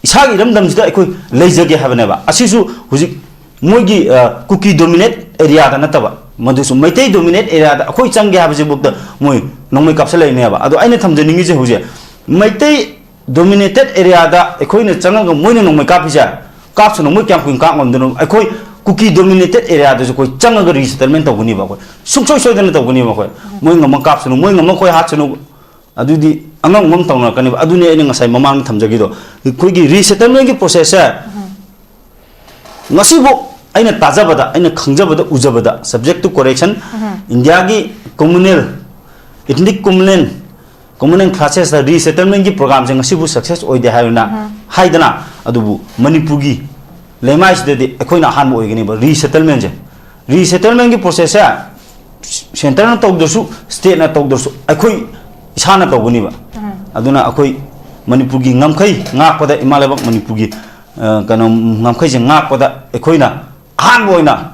ꯏꯁꯥꯒꯤ ꯏꯔꯝꯗꯝꯁꯤꯗ ꯑꯩꯈꯣꯏ ꯂꯩꯖꯒꯦ ꯍꯥꯏꯕꯅꯦꯕ꯫ ꯑꯁꯤꯁꯨ ꯍꯧꯖꯤꯛ ꯃꯣꯏꯒꯤ, ꯑ, ꯀꯨꯀꯤ ꯗꯣꯃꯤꯅꯦꯠ ꯑꯦꯔꯤꯌꯥꯗ ꯅꯠꯇꯕ, ꯃꯗꯨꯁꯨ ꯃꯩꯇꯩ ꯗꯣꯃꯤꯅꯦꯠ ꯑꯦꯔꯤꯌꯥꯗ ꯑꯩꯈꯣꯏ ꯆꯪꯒꯦ ꯍꯥꯏꯕꯁꯤꯐꯥꯎꯗ ꯃꯣꯏ ꯅꯣꯡꯃꯩ ꯀꯥꯞꯁꯤꯜꯂꯛꯏꯅꯦꯕ꯫ ꯑꯗꯣ ꯑꯩꯅ ꯊꯝꯖꯅꯤꯡꯉꯤꯁꯦ ꯍꯧꯖꯤꯛ ꯃꯩꯇꯩ ꯗꯣꯃꯤꯅꯦꯇꯦꯠ ꯑꯦꯔꯤꯌꯥꯗ ꯑꯩꯈꯣꯏꯅ ꯆꯪꯉꯒ ꯃꯣꯏꯅ ꯅꯣꯡꯃꯩ ꯀꯥꯞꯄꯤꯁꯦ, ꯀꯥꯞꯁꯅꯨ, ꯃꯣꯏ ꯀꯌꯥꯝ ꯀꯨꯏꯅ ꯀꯥꯞ ꯉꯝꯗꯣꯏꯅꯣ? ꯑꯩꯈꯣꯏ ꯀꯨꯀꯤ ꯗꯣꯃꯤꯅꯦꯇꯦꯠ ꯑꯦꯔꯤꯌꯥꯗꯁꯨ ꯑꯩꯈꯣꯏ ꯆꯪꯉꯒ ꯔꯤꯁꯦꯇꯜꯃꯦꯟ ꯇꯧꯒꯅꯤꯕ꯫ ꯑꯩꯈꯣꯏ ꯁꯨꯡꯁꯣꯏ ꯁꯣꯏꯗꯅ ꯇꯧꯒꯅꯤꯕ꯫ ꯑꯩꯈꯣꯏ ꯃꯣꯏ ꯉꯝꯃ ꯀꯥꯞꯁꯅꯨ, ꯃꯣꯏ ꯉꯝꯃ ꯑꯩꯈꯣꯏ ꯍꯥꯠꯁꯅꯨ, ꯑꯗꯨꯗꯤ ꯑꯉꯝ ꯑꯉꯝ ꯇꯧꯅꯔꯛꯀꯅꯤꯕ꯫ ꯑꯗꯨꯅꯦ ꯑꯩꯅ ꯉꯁꯥꯏ ꯃꯃꯥꯡꯗ ꯊꯝꯖꯈꯤꯗꯣ, ꯑꯩꯈꯣꯏꯒꯤ ꯔꯤꯁꯦꯇꯜꯃꯦꯟꯒꯤ ꯄ꯭ꯔꯣꯁꯦꯁꯁꯦ ꯉꯁꯤꯕꯨ ꯑꯩꯅ ꯇꯥꯖꯕꯗ, ꯑꯩꯅ ꯈꯪꯖꯕꯗ, ꯎꯖꯕꯗ, subject to correction, ꯏꯟꯗꯤꯌꯥꯒꯤ ꯀꯝꯃꯨꯅꯦꯜ, ethnic communal, communal classesꯇ ꯔꯤꯁꯦꯇꯜꯃꯦꯟꯒꯤ ꯄ꯭ꯔꯣꯒ꯭ꯔꯥꯝꯁꯦ ꯉꯁꯤꯕꯨ ꯁꯛꯁꯦꯁ ꯑꯣꯏꯗꯦ ꯍꯥꯏꯗꯅ, ꯍꯥꯏꯗꯅ, ꯑꯗꯨꯕꯨ ꯃꯅꯤꯄꯨꯔꯒꯤ ꯂꯩꯃꯥꯏꯁꯤꯗꯗꯤ ꯑꯩꯈꯣꯏꯅ ꯑꯍꯥꯟꯕ ꯑꯣꯏꯒꯅꯦꯕ ꯔꯤꯁꯦꯇꯜꯃꯦꯟꯁꯦ꯫ ꯔꯤꯁꯦꯇꯜꯃꯦꯟꯒꯤ ꯄ꯭ꯔꯣꯁꯦꯁꯁꯦ ꯁꯦꯟꯇꯔꯅ ꯇꯧꯗ꯭ꯔꯁꯨ, ꯁ꯭ꯇꯦꯠꯅ ꯇꯧꯗ꯭ꯔꯁꯨ, ꯑꯩꯈꯣꯏ ꯏꯁꯥꯅ ꯇꯧꯒꯅꯤꯕ꯫ ꯑꯗꯨꯅ ꯑꯩꯈꯣꯏ ꯃꯅꯤꯄꯨꯔꯒꯤ ꯉꯝꯈꯩ ꯉꯥꯛꯄꯗ, ꯏꯃꯥ ꯂꯩꯕꯥꯛ ꯃꯅꯤꯄꯨꯔꯒꯤ, ꯑ, ꯀꯩꯅꯣ, ꯉꯝꯈꯩꯁꯦ ꯉꯥꯛꯄꯗ ꯑꯩꯈꯣꯏꯅ ꯑꯍꯥꯟꯕ ꯑꯣꯏꯅ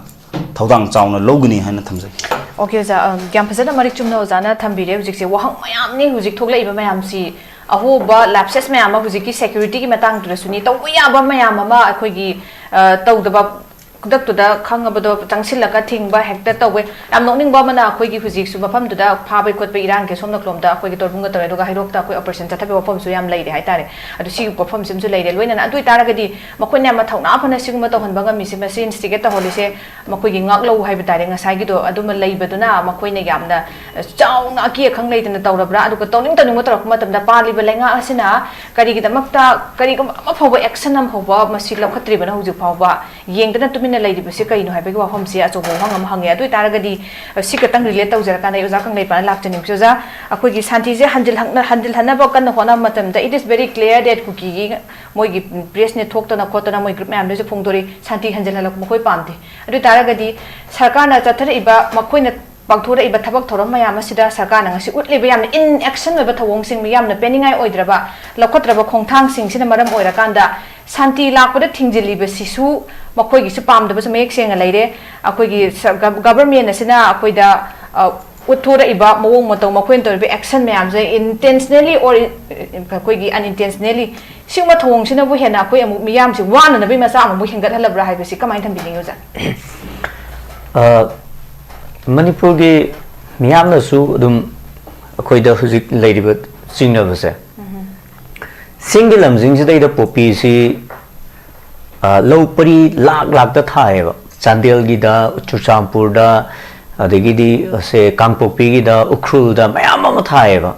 ꯊꯧꯗꯥꯡ ꯆꯥꯎꯅ ꯂꯧꯒꯅꯤ ꯍꯥꯏꯅ ꯊꯝꯖꯒꯦ꯫ ꯑꯣꯀꯦ ꯑꯣꯖꯥ, ꯑꯝ, ꯌꯥꯝ ꯐꯖꯅ ꯃꯔꯤꯛ ꯆꯨꯝꯅ ꯑꯣꯖꯥꯅ ꯊꯝꯕꯤꯔꯦ꯫ ꯍꯧꯖꯤꯛꯁꯦ ꯋꯥꯍꯪ ꯃꯌꯥꯝꯅꯤ ꯍꯧꯖꯤꯛ ꯊꯣꯛꯂꯛꯏꯕ ꯃꯌꯥꯝꯁꯤ, ꯑꯍꯣꯕ ꯂꯦꯞꯁꯦꯁ ꯃꯌꯥꯝ ꯑꯃ ꯍꯧꯖꯤꯛꯀꯤ ꯁꯦꯀ꯭ꯌꯨꯔꯤꯇꯤꯒꯤ ꯃꯇꯥꯡꯗꯨꯗꯁꯨꯅꯤ, ꯇꯧꯕ ꯌꯥꯕ ꯃꯌꯥꯝ ꯑꯃ ꯑꯩꯈꯣꯏꯒꯤ, ꯑ, ꯇꯧꯗꯕ, ꯈꯨꯗꯛꯇꯨꯗ ꯈꯪꯉꯕꯗꯣ ꯆꯪꯁꯤꯜꯂꯒ ꯊꯤꯡꯕ ꯍꯦꯛꯇ ꯇꯧꯋꯦ꯫ ꯌꯥꯝ ꯅꯣꯛꯅꯤꯡꯕ ꯑꯃꯅ, ꯑꯩꯈꯣꯏꯒꯤ ꯍꯧꯖꯤꯛꯁꯨ ꯃꯐꯝꯗꯨꯗ ꯐꯥꯕꯩ ꯈꯣꯠꯄꯩ ꯏꯔꯥꯡꯒꯤ ꯁꯣꯝ ꯅꯥꯀꯂꯣꯝꯗ ꯑꯩꯈꯣꯏꯒꯤ ꯇꯣꯔꯕꯨꯡꯒ ꯇꯧꯔꯦ, ꯑꯗꯨꯒ ꯍꯩꯔꯣꯛꯇ ꯑꯩꯈꯣꯏ ꯑꯣꯄꯔꯦꯁꯟ ꯆꯠꯊꯕ ꯃꯐꯝꯁꯨ ꯌꯥꯝ ꯂꯩꯔꯦ ꯍꯥꯏꯇꯥꯔꯦ꯫ ꯑꯗꯨ ꯁꯤꯒꯤ ꯋꯥꯐꯝꯁꯤꯃꯁꯨ ꯂꯩꯔꯦ꯫ ꯂꯣꯏꯅꯅ ꯑꯗꯨ ꯑꯣꯏꯇꯥꯔꯒꯗꯤ ꯃꯈꯣꯏꯅ ꯌꯥꯝꯅ ꯊꯧꯅꯥ ꯐꯅ ꯁꯤꯒꯨꯝꯕ ꯇꯧꯍꯟꯕ ꯉꯝꯃꯤꯁꯦ, ꯃꯁꯤ ꯏꯟꯁꯇꯤꯒꯦꯠ ꯇꯧꯍꯜꯂꯤꯁꯦ ꯃꯈꯣꯏꯒꯤ ꯉꯥꯛꯂꯧ ꯍꯥꯏꯕ ꯇꯥꯔꯦ, ꯉꯁꯥꯏꯒꯤꯗꯣ ꯑꯗꯨꯃ ꯂꯩꯕꯗꯨꯅ ꯃꯈꯣꯏꯅ ꯌꯥꯝꯅ ꯆꯥꯎꯅ ꯑꯀꯤ ꯑꯈꯪ ꯂꯩꯇꯅ ꯇꯧꯔꯕ꯭ꯔꯥ? ꯑꯗꯨꯒ ꯇꯧꯅꯤꯡ ꯇꯧꯅꯤꯡꯕ ꯇꯧꯔꯛꯄ ꯃꯇꯝꯗ ꯄꯥꯜꯂꯤꯕ ꯂꯩꯉꯥꯛ ꯑꯁꯤꯅ ꯀꯔꯤꯒꯤꯗꯃꯛꯇ ꯀꯔꯤꯒꯨꯝꯕ ꯑꯃ ꯐꯥꯎꯕ ꯑꯦꯛꯁꯟ ꯑꯃ ꯐꯥꯎꯕ ꯃꯁꯤ ꯂꯧꯈꯠꯇ꯭ꯔꯤꯕꯅ ꯍꯧꯖꯤꯛ ꯐꯥꯎꯕ ꯌꯦꯡꯗꯅ ꯇꯨꯃꯤꯟꯅ ꯂꯩꯔꯤꯕꯁꯤ ꯀꯩꯅꯣ ꯍꯥꯏꯕꯒꯤ ꯋꯥꯐꯝꯁꯤ ꯑꯆꯧꯕ ꯋꯥꯍꯪ ꯑꯃ ꯍꯪꯉꯦ꯫ ꯑꯗꯨ ꯑꯣꯏꯇꯥꯔꯒꯗꯤ ꯁꯤ ꯈꯛꯇꯪ ꯔꯤꯂꯦꯠ ꯇꯧꯖꯔꯀꯥꯟꯗ ꯑꯩ ꯑꯣꯖꯥ ꯀꯪꯂꯩꯄꯥꯛꯅ ꯂꯥꯛꯆꯅꯤꯡꯕꯁꯤ, ꯑꯣꯖꯥ, ꯑꯩꯈꯣꯏꯒꯤ ꯁꯥꯟꯇꯤꯁꯦ ꯍꯟꯖꯤꯜꯍꯛꯅ-, ꯍꯟꯖꯤꯜꯍꯟꯅꯕ ꯀꯟꯅ ꯍꯣꯠꯅꯕ ꯃꯇꯝꯗ it is very clear that ꯀꯨꯀꯤꯒꯤ ꯃꯣꯏꯒꯤ ꯄ꯭ꯔꯦꯁ ꯃꯤꯠ ꯊꯣꯛꯇꯅ ꯈꯣꯠꯇꯅ ꯃꯣꯏ ꯒ꯭ꯔꯨꯞ ꯃꯌꯥꯝꯗꯁꯨ ꯐꯣꯡꯗꯣꯔꯛꯏ, ꯁꯥꯟꯇꯤ ꯍꯟꯖꯤꯜꯍꯜꯂꯛꯄ ꯃꯈꯣꯏ ꯄꯥꯝꯗꯦ꯫ ꯑꯗꯨ ꯑꯣꯏꯇꯥꯔꯒꯗꯤ ꯁꯔꯀꯥꯔꯅ ꯆꯠꯊꯔꯛꯏꯕ, ꯃꯈꯣꯏꯅ ꯄꯥꯡꯊꯣꯔꯛꯏꯕ ꯊꯕꯛ ꯊꯧꯔꯝ ꯃꯌꯥꯝ ꯑꯁꯤꯗ ꯁꯔꯀꯥꯔꯅ ꯉꯁꯤ ꯎꯠꯂꯤꯕ ꯌꯥꯝꯅ ꯏꯟ ꯑꯦꯛꯁꯟ ꯑꯣꯏꯕ ꯊꯧꯑꯣꯡꯁꯤꯡ, ꯌꯥꯝꯅ ꯄꯦꯟꯅꯤꯡꯉꯥꯏ ꯑꯣꯏꯗ꯭ꯔꯕ ꯂꯧꯈꯠꯇ꯭ꯔꯕ ꯈꯣꯡꯊꯥꯡꯁꯤꯡꯁꯤꯅ ꯃꯔꯝ ꯑꯣꯏꯔꯀꯥꯟꯗ ꯁꯥꯟꯇꯤ ꯂꯥꯛꯄꯗ ꯊꯤꯡꯖꯤꯜꯂꯤꯕꯁꯤꯁꯨ ꯃꯈꯣꯏꯒꯤꯁꯨ ꯄꯥꯝꯗꯕꯁꯨ ꯃꯌꯦꯛ ꯁꯦꯡꯅ ꯂꯩꯔꯦ꯫ ꯑꯩꯈꯣꯏꯒꯤ ꯁ-, ꯒ-, ꯒꯚꯔꯟꯃꯦꯟ ꯑꯁꯤꯅ ꯑꯩꯈꯣꯏꯗ, ꯑ, ꯎꯠꯊꯣꯔꯛꯏꯕ ꯃꯑꯣꯡ ꯃꯇꯧ, ꯃꯈꯣꯏꯅ ꯇꯧꯔꯤꯕ ꯑꯦꯛꯁꯟ ꯃꯌꯥꯝꯁꯦ intentionally or, ꯑ, ꯑꯩꯈꯣꯏꯒꯤ unintentionally ꯁꯤꯒꯨꯝꯕ ꯊꯧꯑꯣꯡꯁꯤꯅꯕꯨ ꯍꯦꯟꯅ ꯑꯩꯈꯣꯏ ꯑꯃꯨꯛ ꯃꯤꯌꯥꯝꯁꯤ ꯋꯥꯅꯅꯕꯒꯤ ꯃꯆꯥꯛ ꯑꯃꯨꯛ ꯍꯦꯟꯒꯠꯍꯜꯂꯕ꯭ꯔꯥ ꯍꯥꯏꯕꯁꯤ ꯀꯃꯥꯏꯅ ꯊꯝꯕꯤꯅꯤꯡꯉꯤ, ꯑꯣꯖꯥ? ꯑ, ꯃꯅꯤꯄꯨꯔꯒꯤ ꯃꯤꯌꯥꯝꯅꯁꯨ ꯑꯗꯨꯝ ꯑꯩꯈꯣꯏꯗ ꯍꯧꯖꯤꯛ ꯂꯩꯔꯤꯕ ꯆꯤꯡꯅꯕꯁꯦ, ꯆꯤꯡꯒꯤ ꯂꯝꯁꯤꯡꯁꯤꯗꯩꯗ ꯄꯣꯄꯤꯁꯤ ꯂꯧ ꯄꯔꯤ ꯂꯥꯛ ꯂꯥꯛꯇ ꯊꯥꯏꯌꯦꯕ꯫ ꯆꯥꯟꯗꯦꯜꯒꯤꯗ, ꯆꯨꯔꯆꯥꯟꯄꯨꯔꯗ, ꯑꯗꯒꯤꯗꯤ ꯁꯦ ꯀꯥꯡꯄꯣꯛꯄꯤꯒꯤꯗ, ꯎꯈ꯭ꯔꯨꯜꯗ ꯃꯌꯥꯝ ꯑꯃ ꯊꯥꯏꯌꯦꯕ꯫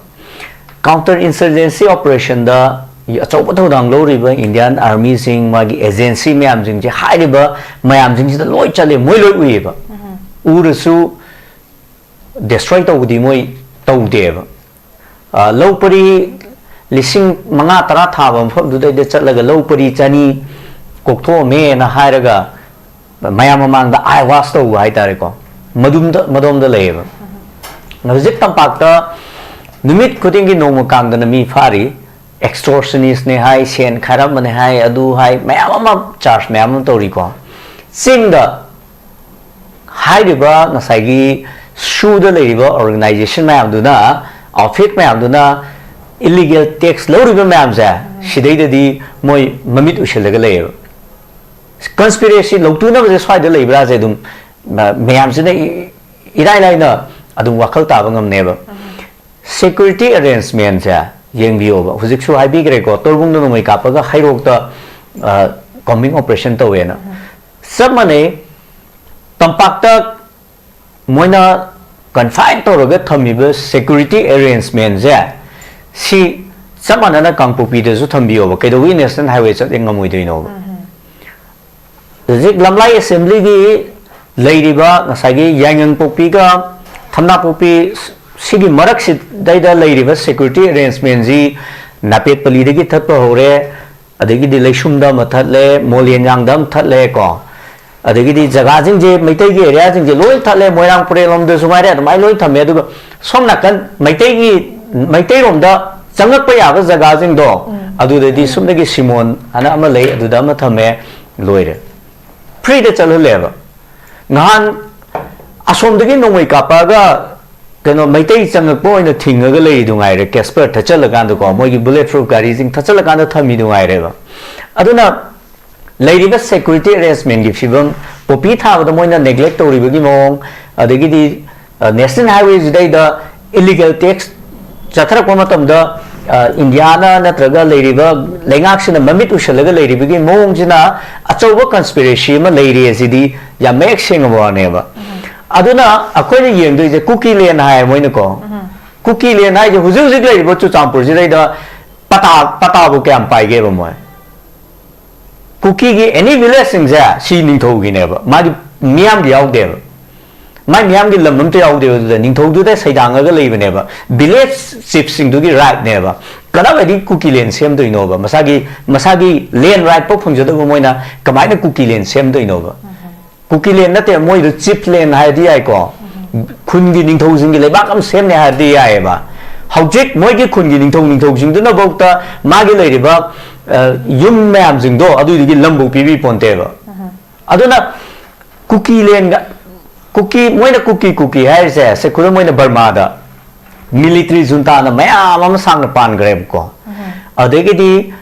ꯀꯥꯎꯟꯇꯔ ꯏꯟꯁꯔꯖꯦꯟꯁꯤ ꯑꯣꯄꯔꯦꯁꯟꯗ ꯑꯆꯧꯕ ꯊꯧꯗꯥꯡ ꯂꯧꯔꯤꯕ ꯏꯟꯗꯤꯌꯥꯟ ꯑꯥꯔꯃꯤꯁꯤꯡ, ꯃꯥꯒꯤ ꯑꯦꯖꯦꯟꯁꯤ ꯃꯌꯥꯝꯁꯤꯡꯁꯦ, ꯍꯥꯏꯔꯤꯕ ꯃꯌꯥꯝꯁꯤꯡꯁꯤꯗ ꯂꯣꯏ ꯆꯠꯂꯦ, ꯃꯣꯏ ꯂꯣꯏ ꯎꯏꯌꯦꯕ꯫ ꯎꯔꯁꯨ ꯗꯦꯁꯇ꯭ꯔꯣꯏ ꯇꯧꯕꯗꯤ ꯃꯣꯏ ꯇꯧꯗꯦꯕ꯫ ꯂꯧ ꯄꯔꯤ ꯂꯤꯁꯤꯡ ꯃꯉꯥ ꯇꯔꯥ ꯊꯥꯕ ꯃꯐꯝꯗꯨꯗꯩꯗ ꯆꯠꯂꯒ ꯂꯧ ꯄꯔꯤ ꯆꯅꯤ ꯀꯣꯛꯊꯣꯛꯑꯝꯃꯦꯅ ꯍꯥꯏꯔꯒ ꯃꯌꯥꯝ ꯃꯃꯥꯡꯗ ꯑꯥꯏ ꯋꯥꯁ ꯇꯧꯕ ꯍꯥꯏꯇꯥꯔꯦꯀꯣ, ꯃꯗꯨꯝꯗ ꯃꯗꯣꯝꯗ ꯂꯩꯌꯦꯕ꯫ ꯍꯧꯖꯤꯛ ꯇꯝꯄꯥꯛꯇ ꯅꯨꯃꯤꯠ ꯈꯨꯗꯤꯡꯒꯤ ꯅꯣꯡꯃ ꯀꯥꯡꯗꯅ ꯃꯤ ꯐꯥꯔꯤ꯫ ꯑꯦꯛꯁꯇꯣꯔꯁꯅꯤꯁꯅꯦ ꯍꯥꯏ, ꯁꯦꯟ ꯈꯥꯏꯔꯝꯕꯅꯦ ꯍꯥꯏ, ꯑꯗꯨ ꯍꯥꯏ, ꯃꯌꯥꯝ ꯑꯃ ꯆꯥꯔꯖ ꯃꯌꯥꯝ ꯑꯃ ꯇꯧꯔꯤꯀꯣ꯫ ꯆꯤꯡꯗ ꯍꯥꯏꯔꯤꯕ ꯉꯁꯥꯏꯒꯤ ꯁꯨꯗ ꯂꯩꯔꯤꯕ ꯑꯣꯔꯒꯅꯥꯏꯖꯦꯁꯟ ꯃꯌꯥꯝꯗꯨꯅ, ꯑꯥꯎꯠꯐꯤꯠ ꯃꯌꯥꯝꯗꯨꯅ ꯏꯂꯤꯒꯦꯜ ꯇꯦꯛꯁ ꯂꯧꯔꯤꯕ ꯃꯌꯥꯝꯁꯦ, ꯁꯤꯗꯩꯗꯗꯤ ꯃꯣꯏ ꯃꯃꯤꯠ ꯎꯏꯁꯤꯜꯂꯒ ꯂꯩꯌꯦꯕ꯫ ꯀꯟꯁꯄꯤꯔꯦꯁꯤ ꯂꯧꯇꯨꯅꯕꯁꯦ ꯁ꯭ꯋꯥꯏꯗ ꯂꯩꯕ꯭ꯔꯥꯁꯦ ꯑꯗꯨꯝ ꯃꯌꯥꯝꯁꯤꯅ ꯏꯔꯥꯏ ꯂꯥꯏꯅ ꯑꯗꯨꯝ ꯋꯥꯈꯜ ꯇꯥꯕ ꯉꯝꯅꯦꯕ꯫ ꯁꯦꯀ꯭ꯌꯨꯔꯤꯇꯤ ꯑꯦꯔꯦꯟꯖꯃꯦꯟꯁꯦ ꯌꯦꯡꯕꯤꯌꯣꯕ꯫ ꯍꯧꯖꯤꯛꯁꯨ ꯍꯥꯏꯕꯤꯈ꯭ꯔꯦꯀꯣ, ꯇꯣꯔꯕꯨꯡꯗ ꯅꯣꯡꯃꯩ ꯀꯥꯞꯄꯒ ꯍꯩꯔꯣꯛꯇ ꯀꯣꯝꯕꯤꯡ ꯑꯣꯄꯔꯦꯁꯟ ꯇꯧꯋꯦꯅ꯫ ꯆꯞ ꯃꯥꯟꯅꯩ꯫ ꯇꯝꯄꯥꯛꯇ ꯃꯣꯏꯅ ꯀꯟꯐꯥꯏꯟ ꯇꯧꯔꯒ ꯊꯝꯃꯤꯕ ꯁꯦꯀ꯭ꯌꯨꯔꯤꯇꯤ ꯑꯦꯔꯦꯟꯖꯃꯦꯟꯁꯦ, ꯁꯤ ꯆꯞ ꯃꯥꯟꯅꯅ ꯀꯥꯡꯄꯣꯛꯄꯤꯗꯁꯨ ꯊꯝꯕꯤꯌꯣꯕ꯫ ꯀꯩꯗꯧꯕꯒꯤ ꯅꯦꯁꯅꯦꯜ ꯍꯥꯏꯋꯦ ꯆꯠꯂꯦ ꯉꯝꯃꯣꯏꯗꯣꯏꯅꯣꯕ? ꯍꯧꯖꯤꯛ ꯂꯝꯂꯥꯏ ꯑꯦꯁꯦꯝꯕ꯭ꯂꯤꯒꯤ ꯂꯩꯔꯤꯕ ꯉꯁꯥꯏꯒꯤ ꯌꯥꯏꯉꯪꯄꯣꯛꯄꯤꯒ ꯊꯝꯅꯥꯄꯣꯛꯄꯤ, ꯁꯤꯒꯤ ꯃꯔꯛꯁꯤꯗꯩꯗ ꯂꯩꯔꯤꯕ ꯁꯦꯀ꯭ꯌꯨꯔꯤꯇꯤ ꯑꯦꯔꯦꯟꯖꯃꯦꯟꯁꯤ ꯅꯥꯄꯦꯠ ꯄꯂꯤꯗꯒꯤ ꯊꯠꯄ ꯍꯧꯔꯦ, ꯑꯗꯒꯤꯗꯤ ꯂꯩꯁꯨꯝꯗ ꯑꯃ ꯊꯠꯂꯦ, ꯃꯣꯂꯦꯟꯌꯥꯡꯗ ꯑꯃ ꯊꯠꯂꯦ ꯀꯣ꯫ ꯑꯗꯒꯤꯗꯤ ꯖꯒꯥꯁꯤꯡꯁꯦ, ꯃꯩꯇꯩꯒꯤ ꯑꯦꯔꯤꯌꯥꯁꯤꯡꯁꯦ ꯂꯣꯏ ꯊꯠꯂꯦ, ꯃꯣꯏꯔꯥꯡ ꯄꯨꯔꯦꯜ ꯂꯣꯝꯗꯁꯨ ꯉꯥꯏꯔꯦ, ꯑꯗꯨꯃꯥꯏꯅ ꯂꯣꯏ ꯊꯝꯃꯦ꯫ ꯑꯗꯨꯒ ꯁꯣꯝ ꯅꯥꯀꯟ ꯃꯩꯇꯩꯒꯤ, ꯃꯩꯇꯩꯔꯣꯝꯗ ꯆꯪꯉꯛꯄ ꯌꯥꯕ ꯖꯒꯥꯁꯤꯡꯗꯣ, ꯑꯗꯨꯗꯗꯤ ꯁꯨꯞꯅꯒꯤ ꯁꯤꯃꯣꯟ ꯍꯥꯏꯅ ꯑꯃ ꯂꯩ, ꯑꯗꯨꯗ ꯑꯃ ꯊꯝꯃꯦ, ꯂꯣꯏꯔꯦ꯫ ꯐ꯭ꯔꯤꯗ ꯆꯠꯍꯜꯂꯦꯕ꯫ ꯅꯍꯥꯟ ꯑꯁꯣꯝꯗꯒꯤ ꯅꯣꯡꯃꯩ ꯀꯥꯞꯄꯛꯑꯒ ꯀꯩꯅꯣ ꯃꯩꯇꯩ ꯆꯪꯉꯛꯄ ꯑꯣꯏꯅ ꯊꯤꯡꯉꯒ ꯂꯩꯔꯤꯗꯨ ꯉꯥꯏꯔꯦ, ꯀꯦꯁꯄꯔ ꯊꯠꯆꯜꯂꯀꯥꯟꯗꯀꯣ, ꯃꯣꯏꯒꯤ ꯕꯨꯂꯦꯠ ꯄ꯭ꯔꯨꯐ ꯒꯥꯔꯤꯁꯤꯡ ꯊꯠꯆꯜꯂꯀꯥꯟꯗ ꯊꯝꯃꯤꯗꯨ ꯉꯥꯏꯔꯦꯕ꯫ ꯑꯗꯨꯅ ꯂꯩꯔꯤꯕ ꯁꯦꯀ꯭ꯌꯨꯔꯤꯇꯤ ꯑꯦꯔꯦꯟꯖꯃꯦꯟꯒꯤ ꯐꯤꯕꯝ, ꯄꯣꯄꯤ ꯊꯥꯕꯗ ꯃꯣꯏꯅ ꯅꯦꯒ꯭ꯂꯦꯛ ꯇꯧꯔꯤꯕꯒꯤ ꯃꯑꯣꯡ, ꯑꯗꯒꯤꯗꯤ ꯅꯦꯁꯅꯦꯜ ꯍꯥꯏꯋꯦꯁꯤꯗꯩꯗ ꯏꯂꯤꯒꯦꯜ ꯇꯦꯛꯁ ꯆꯠꯊꯔꯛꯄ ꯃꯇꯝꯗ ꯏꯟꯗꯤꯌꯥꯅ ꯅꯠꯇ꯭ꯔꯒ ꯂꯩꯔꯤꯕ ꯂꯩꯉꯥꯛꯁꯤꯅ ꯃꯃꯤꯠ ꯎꯁꯜꯂꯒ ꯂꯩꯔꯤꯕꯒꯤ ꯃꯑꯣꯡꯁꯤꯅ ꯑꯆꯧꯕ ꯀꯟꯁꯄꯤꯔꯦꯁꯤ ꯑꯃ ꯂꯩꯔꯤ ꯑꯁꯤꯗꯤ ꯌꯥꯝ ꯃꯌꯦꯛ ꯁꯦꯡꯉꯕ ꯋꯥꯅꯦꯕ꯫ ꯑꯗꯨꯅ ꯑꯩꯈꯣꯏꯅ ꯌꯦꯡꯗꯣꯏꯁꯦ ꯀꯨꯀꯤꯂꯦꯟ ꯍꯥꯏ ꯃꯣꯏꯅꯀꯣ꯫ ꯀꯨꯀꯤꯂꯦꯟ ꯍꯥꯏꯁꯦ ꯍꯧꯖꯤꯛ ꯍꯧꯖꯤꯛ ꯂꯩꯔꯤꯕ ꯆꯨꯔꯆꯥꯟꯄꯨꯔꯁꯤꯗꯩꯗ ꯄꯇꯥ, ꯄꯇꯥꯕꯨ ꯀꯌꯥꯝ ꯄꯥꯏꯒꯦꯕ ꯃꯣꯏ? ꯀꯨꯀꯤꯒꯤ ꯑꯦꯅꯤ ꯚꯤꯂꯦꯖꯁꯤꯡꯁꯦ ꯁꯤ ꯅꯤꯡꯊꯧꯒꯤꯅꯦꯕ, ꯃꯥꯒꯤ ꯃꯤꯌꯥꯝꯒꯤ ꯌꯥꯎꯗꯦꯕ꯫ ꯃꯥꯏ ꯃꯤꯌꯥꯝꯒꯤ ꯂꯝ ꯑꯝꯇ ꯌꯥꯎꯗꯦꯕ꯫ ꯑꯗꯨꯗ ꯅꯤꯡꯊꯧꯗꯨꯗ ꯁꯩꯗꯥꯡꯉꯒ ꯂꯩꯕꯅꯦꯕ, ꯚꯤꯂꯦꯖ ꯆꯤꯐꯁꯤꯡꯗꯨꯒꯤ ꯔꯥꯏꯠꯅꯦꯕ꯫ ꯀꯗꯥꯏꯋꯥꯏꯗꯒꯤ ꯀꯨꯀꯤꯂꯦꯟ ꯁꯦꯝꯗꯣꯏꯅꯣꯕ? ꯃꯁꯥꯒꯤ, ꯃꯁꯥꯒꯤ ꯂꯦꯟ ꯔꯥꯏꯠ ꯐꯥꯎ ꯐꯪꯖꯗꯕ ꯃꯣꯏꯅ ꯀꯃꯥꯏꯅ ꯀꯨꯀꯤꯂꯦꯟ ꯁꯦꯝꯗꯣꯏꯅꯣꯕ? ꯀꯨꯀꯤꯂꯦꯟ ꯅꯠꯇꯦ, ꯃꯣꯏꯗꯣ ꯆꯤꯐꯂꯦꯟ ꯍꯥꯏꯔꯗꯤ ꯌꯥꯏꯀꯣ꯫ ꯈꯨꯟꯒꯤ ꯅꯤꯡꯊꯧꯁꯤꯡꯒꯤ ꯂꯩꯕꯥꯛ ꯑꯃ ꯁꯦꯝꯅꯤ ꯍꯥꯏꯔꯗꯤ ꯌꯥꯏꯑꯕ꯫ ꯍꯧꯖꯤꯛ ꯃꯣꯏꯒꯤ ꯈꯨꯟꯒꯤ ꯅꯤꯡꯊꯧ ꯅꯤꯡꯊꯧꯁꯤꯡꯗꯨꯅꯐꯧꯗ ꯃꯥꯒꯤ ꯂꯩꯔꯤꯕ, ꯑ, ꯌꯨꯝ ꯃꯌꯥꯝꯁꯤꯡꯗꯣ ꯑꯗꯨꯏꯗꯨꯒꯤ ꯂꯝꯐꯧ ꯄꯤꯕꯤ ꯄꯣꯟꯇꯦꯕ꯫ ꯑꯗꯨꯅ ꯀꯨꯀꯤꯂꯦꯟꯒ, ꯀꯨꯀꯤ, ꯃꯣꯏꯅ ꯀꯨꯀꯤ ꯀꯨꯀꯤ ꯍꯥꯏꯔꯤꯁꯦ, ꯁꯦ ꯈꯨꯗꯝ ꯑꯣꯏꯅ ꯕꯔꯃꯥꯗ ꯃꯤꯂꯤꯇ꯭ꯔꯤ ꯖꯨꯟꯇꯥꯅ ꯃꯌꯥꯝ ꯑꯃ ꯁꯥꯡꯅ ꯄꯥꯟꯈ꯭ꯔꯦꯕꯀꯣ꯫ ꯑꯗꯒꯤꯗꯤ,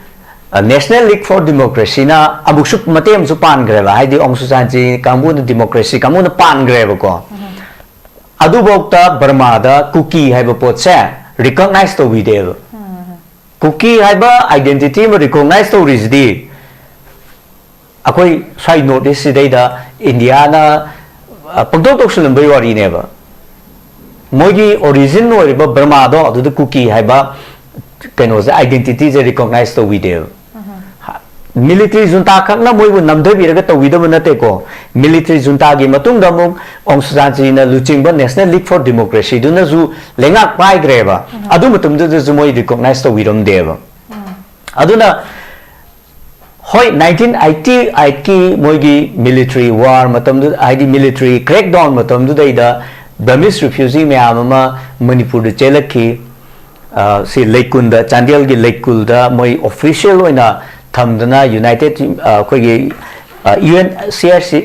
ꯑ, National League for Democracyꯅ ꯑꯃꯨꯛꯁꯨ ꯃꯇꯦꯛ ꯑꯃꯁꯨ ꯄꯥꯟꯈ꯭ꯔꯦꯕ, ꯍꯥꯏꯗꯤ ꯑꯣꯡ ꯁꯨꯆꯥꯟꯆꯤ ꯀꯥꯡꯕꯨꯅ, ꯗꯤꯃꯣꯀ꯭ꯔꯦꯁꯤ ꯀꯥꯡꯕꯨꯅ ꯄꯥꯟꯈ꯭ꯔꯦꯕꯀꯣ꯫ ꯑꯗꯨꯐꯧꯗ ꯕꯔꯃꯥꯗ ꯀꯨꯀꯤ ꯍꯥꯏꯕ ꯄꯣꯠꯁꯦ ꯔꯤꯀꯣꯛꯅꯥꯏꯖ ꯇꯧꯕꯤꯗꯦꯕ꯫ ꯀꯨꯀꯤ ꯍꯥꯏꯕ ꯑꯥꯏꯗꯦꯟꯇꯤꯇꯤ ꯑꯃ ꯔꯤꯀꯣꯛꯅꯥꯏꯖ ꯇꯧꯔꯤꯁꯤꯗꯤ ꯑꯩꯈꯣꯏ ꯁ꯭ꯋꯥꯏ ꯅꯣꯔꯠ ꯏꯁ ꯁꯤꯗꯩꯗ ꯏꯟꯗꯤꯌꯥꯅ, ꯑ, ꯄꯪꯇꯧ ꯇꯧꯁꯤꯜꯂꯝꯕꯒꯤ ꯋꯥꯔꯤꯅꯦꯕ꯫ ꯃꯣꯏꯒꯤ ꯑꯣꯔꯤꯖꯤꯟ ꯑꯣꯏꯔꯤꯕ ꯕꯔꯃꯥꯗꯣ ꯑꯗꯨꯗ ꯀꯨꯀꯤ ꯍꯥꯏꯕ ꯀꯩꯅꯣꯁꯦ, ꯑꯥꯏꯗꯦꯟꯇꯤꯇꯤꯁꯦ ꯔꯤꯀꯣꯛꯅꯥꯏꯖ ꯇꯧꯕꯤꯗꯦꯕ꯫ ꯃꯤꯂꯤꯇ꯭ꯔꯤ ꯖꯨꯟꯇꯥ ꯈꯛꯅ ꯃꯣꯏꯕꯨ ꯅꯝꯊꯕꯤꯔꯒ ꯇꯧꯕꯤꯗꯕ ꯅꯠꯇꯦꯀꯣ꯫ ꯃꯤꯂꯤꯇ꯭ꯔꯤ ꯖꯨꯟꯇꯥꯒꯤ ꯃꯇꯨꯡꯗ ꯑꯃꯨꯛ ꯑꯣꯡ ꯁꯨꯆꯥꯟꯆꯤꯅ ꯂꯨꯆꯤꯡꯕ National League for Democracyꯗꯨꯅꯁꯨ ꯂꯩꯉꯥꯛ ꯄꯥꯏꯈ꯭ꯔꯦꯕ꯫ ꯑꯗꯨ ꯃꯇꯝꯗꯨꯗꯁꯨ ꯃꯣꯏ ꯔꯤꯀꯣꯛꯅꯥꯏꯖ ꯇꯧꯕꯤꯔꯝꯗꯦꯕ꯫ ꯑꯗꯨꯅ ꯍꯣꯏ, nineteen eighty eightꯀꯤ ꯃꯣꯏꯒꯤ ꯃꯤꯂꯤꯇ꯭ꯔꯤ ꯋꯥꯔ ꯃꯇꯝꯗꯨ, ꯍꯥꯏꯗꯤ ꯃꯤꯂꯤꯇ꯭ꯔꯤ ꯀ꯭ꯔꯦꯛꯗꯥꯎꯟ ꯃꯇꯝꯗꯨꯗꯩꯗ ꯕꯔꯃꯤꯁ ꯔꯤꯐ꯭ꯌꯨꯖꯤ ꯃꯌꯥꯝ ꯑꯃ ꯃꯅꯤꯄꯨꯔꯗ ꯆꯦꯜꯂꯛꯈꯤ꯫ ꯑ, ꯁꯤ ꯂꯩꯀꯨꯟꯗ, ꯆꯥꯟꯗꯦꯜꯒꯤ ꯂꯩꯀꯨꯜꯗ ꯃꯣꯏ ꯑꯣꯐꯤꯁꯤꯌꯦꯜ ꯑꯣꯏꯅ ꯊꯝꯗꯅ ꯌꯨꯅꯥꯏꯇꯦꯠ, ꯑ, ꯑꯩꯈꯣꯏꯒꯤ, ꯑ, U N C R C,